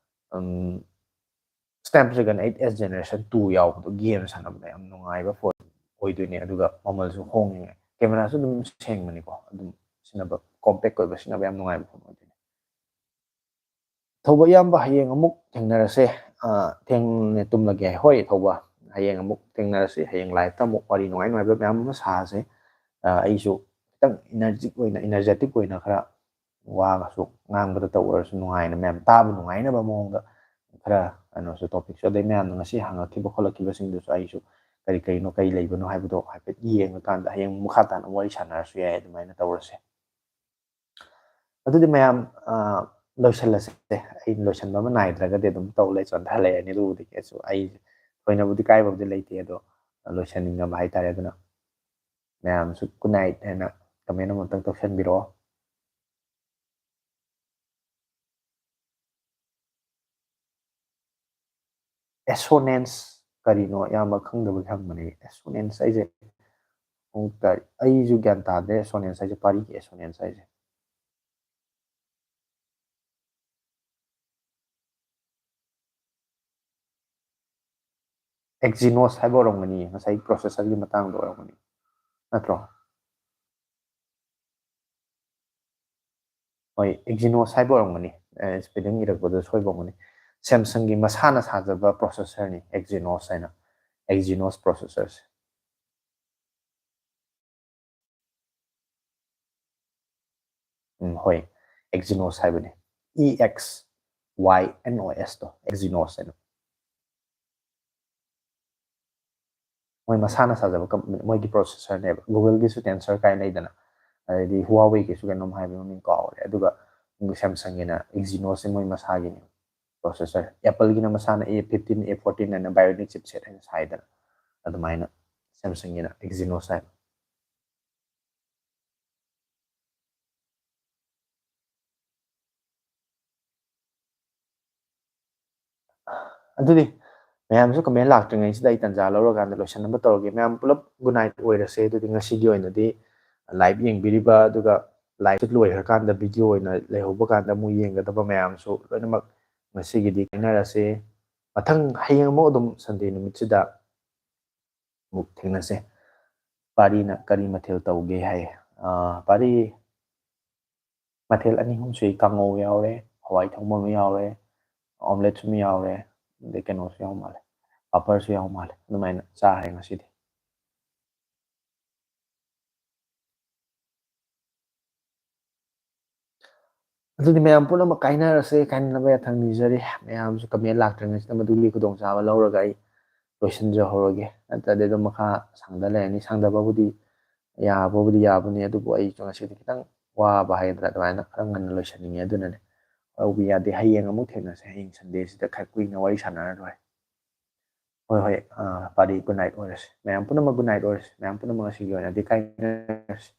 ꯎꯝ, Snapdragon eight S Generation two ꯌꯥꯎꯕꯗꯣ, game ꯁꯥꯟꯅꯕꯗ ꯌꯥꯝ ꯅꯨꯡꯉꯥꯏꯕ ꯐꯣꯟ ꯑꯣꯏꯗꯣꯏꯅꯦ꯫ ꯑꯗꯨꯒ ꯃꯃꯜꯁꯨ ꯍꯣꯡꯉꯦ, cameraꯁꯨ ꯑꯗꯨꯝ ꯁꯦꯡꯕꯅꯤꯀꯣ, ꯑꯗꯨꯝ ꯁꯤꯖꯤꯟꯅꯕ, compact ꯑꯣꯏꯕ, ꯁꯤꯖꯤꯟꯅꯕ ꯌꯥꯝ ꯅꯨꯡꯉꯥꯏꯕ ꯐꯣꯟ ꯑꯣꯏꯗꯣꯏꯅꯦ꯫ ꯊꯧꯕ ꯏꯌꯥꯝꯕ, ꯍꯌꯦꯡ ꯑꯃꯨꯛ ꯊꯦꯡꯅꯔꯁꯦ꯫ ꯑꯥ, ꯊꯦꯡꯅ ꯇꯨꯝꯂꯒꯦ꯫ ꯍꯣꯏ ꯊꯧꯕ, ꯍꯌꯦꯡ ꯑꯃꯨꯛ ꯊꯦꯡꯅꯔꯁꯤ꯫ ꯍꯌꯦꯡ liveꯇ ꯑꯃꯨꯛ ꯋꯥꯔꯤ ꯅꯨꯡꯉꯥꯏ ꯅꯨꯡꯉꯥꯏꯕ ꯃꯌꯥꯝ ꯑꯃ ꯁꯥꯁꯦ꯫ ꯑꯥ, ꯑꯩꯁꯨ ꯈꯤꯇꯪ energetic ꯑꯣꯏꯅ, energetic ꯑꯣꯏꯅ ꯈꯔ ꯋꯥꯒꯁꯨ ꯉꯥꯡꯕꯗ ꯇꯧꯔꯁꯨ ꯅꯨꯡꯉꯥꯏꯅ, ꯃꯌꯥꯝ ꯇꯥꯕ ꯅꯨꯡꯉꯥꯏꯅꯕ ꯃꯑꯣꯡꯗ ꯈꯔ ꯀꯩꯅꯣꯁꯨ, ꯇꯣꯄꯤꯛꯁꯨ, ꯑꯗꯩ ꯃꯌꯥꯝꯅ ꯉꯁꯤ ꯍꯪꯉꯛꯈꯤꯕ ꯈꯣꯠꯂꯛꯈꯤꯕꯁꯤꯡꯗꯨꯁꯨ ꯑꯩꯁꯨ ꯀꯔꯤ ꯀꯔꯤꯅꯣ, ꯀꯔꯤ ꯂꯩꯕꯅꯣ ꯍꯥꯏꯕꯗꯣ ꯍꯥꯏꯐꯦꯠ ꯌꯦꯡꯉꯀꯥꯟꯗ ꯍꯌꯦꯡ ꯃꯈꯥ ꯇꯥꯅ ꯋꯥꯔꯤ ꯁꯥꯟꯅꯔꯁꯨ ꯌꯥꯏ꯫ ꯑꯗꯨꯃꯥꯏꯅ ꯇꯧꯔꯁꯦ꯫ ꯑꯗꯨꯗꯤ ꯃꯌꯥꯝ, ꯑ, ꯂꯣꯏꯁꯤꯜꯂꯁꯦ꯫ ꯑꯩ ꯂꯣꯏꯁꯤꯟꯕ ꯑꯃ ꯅꯥꯏꯗ꯭ꯔꯒꯗꯤ ꯑꯗꯨꯝ ꯇꯧ ꯂꯩ, ꯆꯣꯟꯊ ꯂꯩꯔꯅꯤ꯫ ꯑꯗꯨꯕꯨꯗꯤ ꯀꯩꯁꯨ, ꯑꯩ ꯊꯣꯏꯅꯕꯨꯗꯤ ꯀꯥꯏꯕꯕꯨꯗꯤ ꯂꯩꯇꯦ, ꯑꯗꯣ ꯂꯣꯏꯁꯤꯟꯅꯤꯡꯉꯕ ꯍꯥꯏꯇꯥꯔꯦ꯫ ꯑꯗꯨꯅ ꯃꯌꯥꯝꯁꯨ good night ꯍꯥꯏꯅ comment ꯑꯃꯇꯪ ꯇꯧꯁꯟꯕꯤꯔꯛꯑꯣ꯫ Assonance ꯀꯔꯤꯅꯣ? ꯑꯌꯥꯝꯕ ꯈꯪꯗꯕꯒꯤ ꯍꯪꯕꯅꯦ꯫ Assonance ꯍꯥꯏꯁꯦ ꯑꯃꯨꯛꯇ ꯑꯩꯁꯨ ꯒ꯭ꯌꯥꯟ ꯇꯥꯗꯦ꯫ Assonance ꯍꯥꯏꯁꯦ, ꯄꯥꯔꯤꯒꯤ assonance ꯍꯥꯏꯁꯦ꯫ Exynos ꯍꯥꯏꯕ ꯑꯣꯏꯔꯝꯒꯅꯤ, ꯉꯁꯥꯏ processor ꯒꯤ ꯃꯇꯥꯡꯗ ꯑꯣꯏꯔꯝꯒꯅꯤ, ꯅꯠꯇ꯭ꯔꯣ? ꯍꯣꯏ, Exynos ꯍꯥꯏꯕ ꯑꯣꯏꯔꯝꯒꯅꯤ꯫ ꯑꯦ, spelling ꯏꯔꯛꯄꯗ ꯁꯣꯏꯕ ꯑꯣꯏꯔꯝꯒꯅꯤ꯫ Samsung ꯒꯤ ꯃꯁꯥꯅ ꯁꯥꯖꯕ processor ꯅꯤ Exynos ꯍꯥꯏꯅ, Exynos processor ꯁꯦ꯫ ꯎꯝ, ꯍꯣꯏ, Exynos ꯍꯥꯏꯕꯅꯤ꯫ E X Y N O S ꯇꯣ, Exynos ꯍꯥꯏꯅ꯫ ꯃꯣꯏ ꯃꯁꯥꯅ ꯁꯥꯖꯕ ꯀꯝ-, ꯃꯣꯏꯒꯤ processor ꯅꯦꯕ꯫ Google ꯒꯤꯁꯨ Tensor ꯀꯥꯏꯅ ꯂꯩꯗꯅ, ꯑꯗꯩꯗꯤ Huawei ꯒꯤꯁꯨ ꯀꯩꯅꯣꯝ ꯍꯥꯏꯕ, ꯃꯃꯤꯡ ꯀꯥꯎꯔꯦ꯫ ꯑꯗꯨꯒ Samsung ꯒꯤꯅ Exynos ꯁꯦ ꯃꯣꯏ ꯃꯁꯥꯒꯤꯅꯦ processor꯫ Apple ꯒꯤꯅ ꯃꯁꯥꯅ A fifteen, A fourteen ꯍꯥꯏꯅ Bionic chipset ꯍꯥꯏꯅ ꯁꯥꯏꯗꯅ, ꯑꯗꯨꯃꯥꯏꯅ Samsung ꯒꯤꯅ Exynos ꯍꯥꯏꯕ꯫ ꯑꯗꯨꯗꯤ ꯃꯌꯥꯝꯁꯨ comment ꯂꯥꯛꯇ꯭ꯔꯤꯉꯩꯁꯤꯗ ꯑꯩ ꯇꯟꯖꯥ ꯂꯧꯔꯀꯥꯟꯗ ꯂꯣꯏꯁꯟꯅꯕ ꯇꯧꯔꯒꯦ꯫ ꯃꯌꯥꯝ ꯄꯨꯂꯞ good night ꯑꯣꯏꯔꯁꯦ꯫ ꯑꯗꯨꯗꯤ ꯉꯁꯤꯒꯤ ꯑꯣꯏꯅꯗꯤ live ꯌꯦꯡꯕꯤꯔꯤꯕ, ꯑꯗꯨꯒ live ꯁꯤ ꯂꯣꯏꯈ꯭ꯔꯀꯥꯟꯗ video ꯑꯣꯏꯅ ꯂꯩꯍꯧꯕ ꯀꯥꯟꯗ ꯑꯃꯨꯛ ꯌꯦꯡꯒꯗꯕ ꯃꯌꯥꯝꯁꯨ ꯂꯣꯏꯅꯃꯛ ꯉꯁꯤꯒꯤꯗꯤ ꯀꯥꯏꯅꯔꯁꯦ꯫ ꯃꯊꯪ ꯍꯌꯦꯡ ꯑꯃꯨꯛ ꯑꯗꯨꯝ Sunday ꯅꯨꯃꯤꯠꯁꯤꯗ ꯑꯃꯨꯛ ꯊꯦꯡꯅꯁꯦ꯫ ꯄꯥꯔꯤꯅ ꯀꯔꯤ ꯃꯊꯦꯜ ꯇꯧꯒꯦ ꯍꯥꯏ? ꯑꯥ, ꯄꯥꯔꯤ, ꯃꯊꯦꯜ ꯑꯅꯤ ꯑꯍꯨꯝ ꯁꯨꯏ, ꯀꯥꯡꯉꯧ ꯌꯥꯎꯔꯦ, ꯍꯋꯥꯏ ꯊꯣꯡꯕ ꯑꯃ ꯌꯥꯎꯔꯦ, omelette ꯁꯨ ꯑꯃ ꯌꯥꯎꯔꯦ, ꯑꯗꯩ ꯀꯩꯅꯣꯁꯨ ꯌꯥꯎ ꯃꯥꯜꯂꯦ, ꯄꯥꯄꯔꯁꯨ ꯌꯥꯎ ꯃꯥꯜꯂꯦ꯫ ꯑꯗꯨꯃꯥꯏꯅ ꯆꯥꯔꯦ ꯉꯁꯤꯗꯤ꯫ ꯑꯗꯨꯗꯤ ꯃꯌꯥꯝ ꯄꯨꯝꯅꯃꯛ ꯀꯥꯏꯅꯔꯁꯦ, ꯀꯥꯏꯅꯅꯕ ꯌꯥꯊꯪ ꯅꯤꯖꯔꯤ꯫ ꯃꯌꯥꯝꯁꯨ ꯀꯃꯦꯟ ꯂꯥꯛꯇ꯭ꯔꯤꯉꯩꯁꯤꯗ ꯃꯗꯨꯒꯤ ꯈꯨꯗꯣꯡꯆꯥꯕ ꯂꯧꯔꯒ ꯑꯩ ꯂꯣꯏꯁꯤꯟꯖꯍꯧꯔꯒꯦ, ꯅꯠꯇ꯭ꯔꯗꯤ ꯑꯗꯨꯝ ꯃꯈꯥ ꯁꯥꯡꯗ ꯂꯩꯔꯅꯤ꯫ ꯁꯥꯡꯗꯕꯕꯨꯗꯤ ꯌꯥꯕꯕꯨꯗꯤ ꯌꯥꯕꯅꯤ, ꯑꯗꯨꯕꯨ ꯑꯩꯁꯨ ꯉꯁꯤꯗꯤ ꯈꯤꯇꯪ ꯋꯥꯕ ꯍꯥꯏꯒꯗ꯭ꯔꯥ, ꯑꯗꯨꯃꯥꯏꯅ ꯈꯔ ꯉꯟꯅ ꯂꯣꯏꯁꯤꯟꯅꯤꯡꯉꯦ꯫ ꯑꯗꯨꯅꯅꯦ, ꯍꯧꯕ ꯌꯥꯗꯦ, ꯍꯌꯦꯡ ꯑꯃꯨꯛ ꯊꯦꯡꯅꯁꯦ꯫ ꯍꯌꯦꯡ ꯁꯟꯗꯦꯁꯤꯗ ꯈꯔ ꯀꯨꯏꯅ ꯋꯥꯔꯤ ꯁꯥꯟꯅꯔ ꯂꯣꯏꯔꯦ꯫ ꯍꯣꯏ ꯍꯣꯏ꯫ ꯄꯥꯔꯤ, ꯒꯨꯗ ꯅꯥꯏꯠ ꯑꯣꯏꯔꯁꯤ꯫ ꯃꯌꯥꯝ ꯄꯨꯝꯅꯃꯛ ꯒꯨꯗ ꯅꯥꯏꯠ ꯑꯣꯏꯔꯁꯤ꯫ ꯃꯌꯥꯝ ꯄꯨꯝꯅꯃꯛ ꯉꯁꯤꯒꯤ ꯑꯣꯏꯅꯗꯤ ꯀꯥꯏꯅꯔꯁꯤ꯫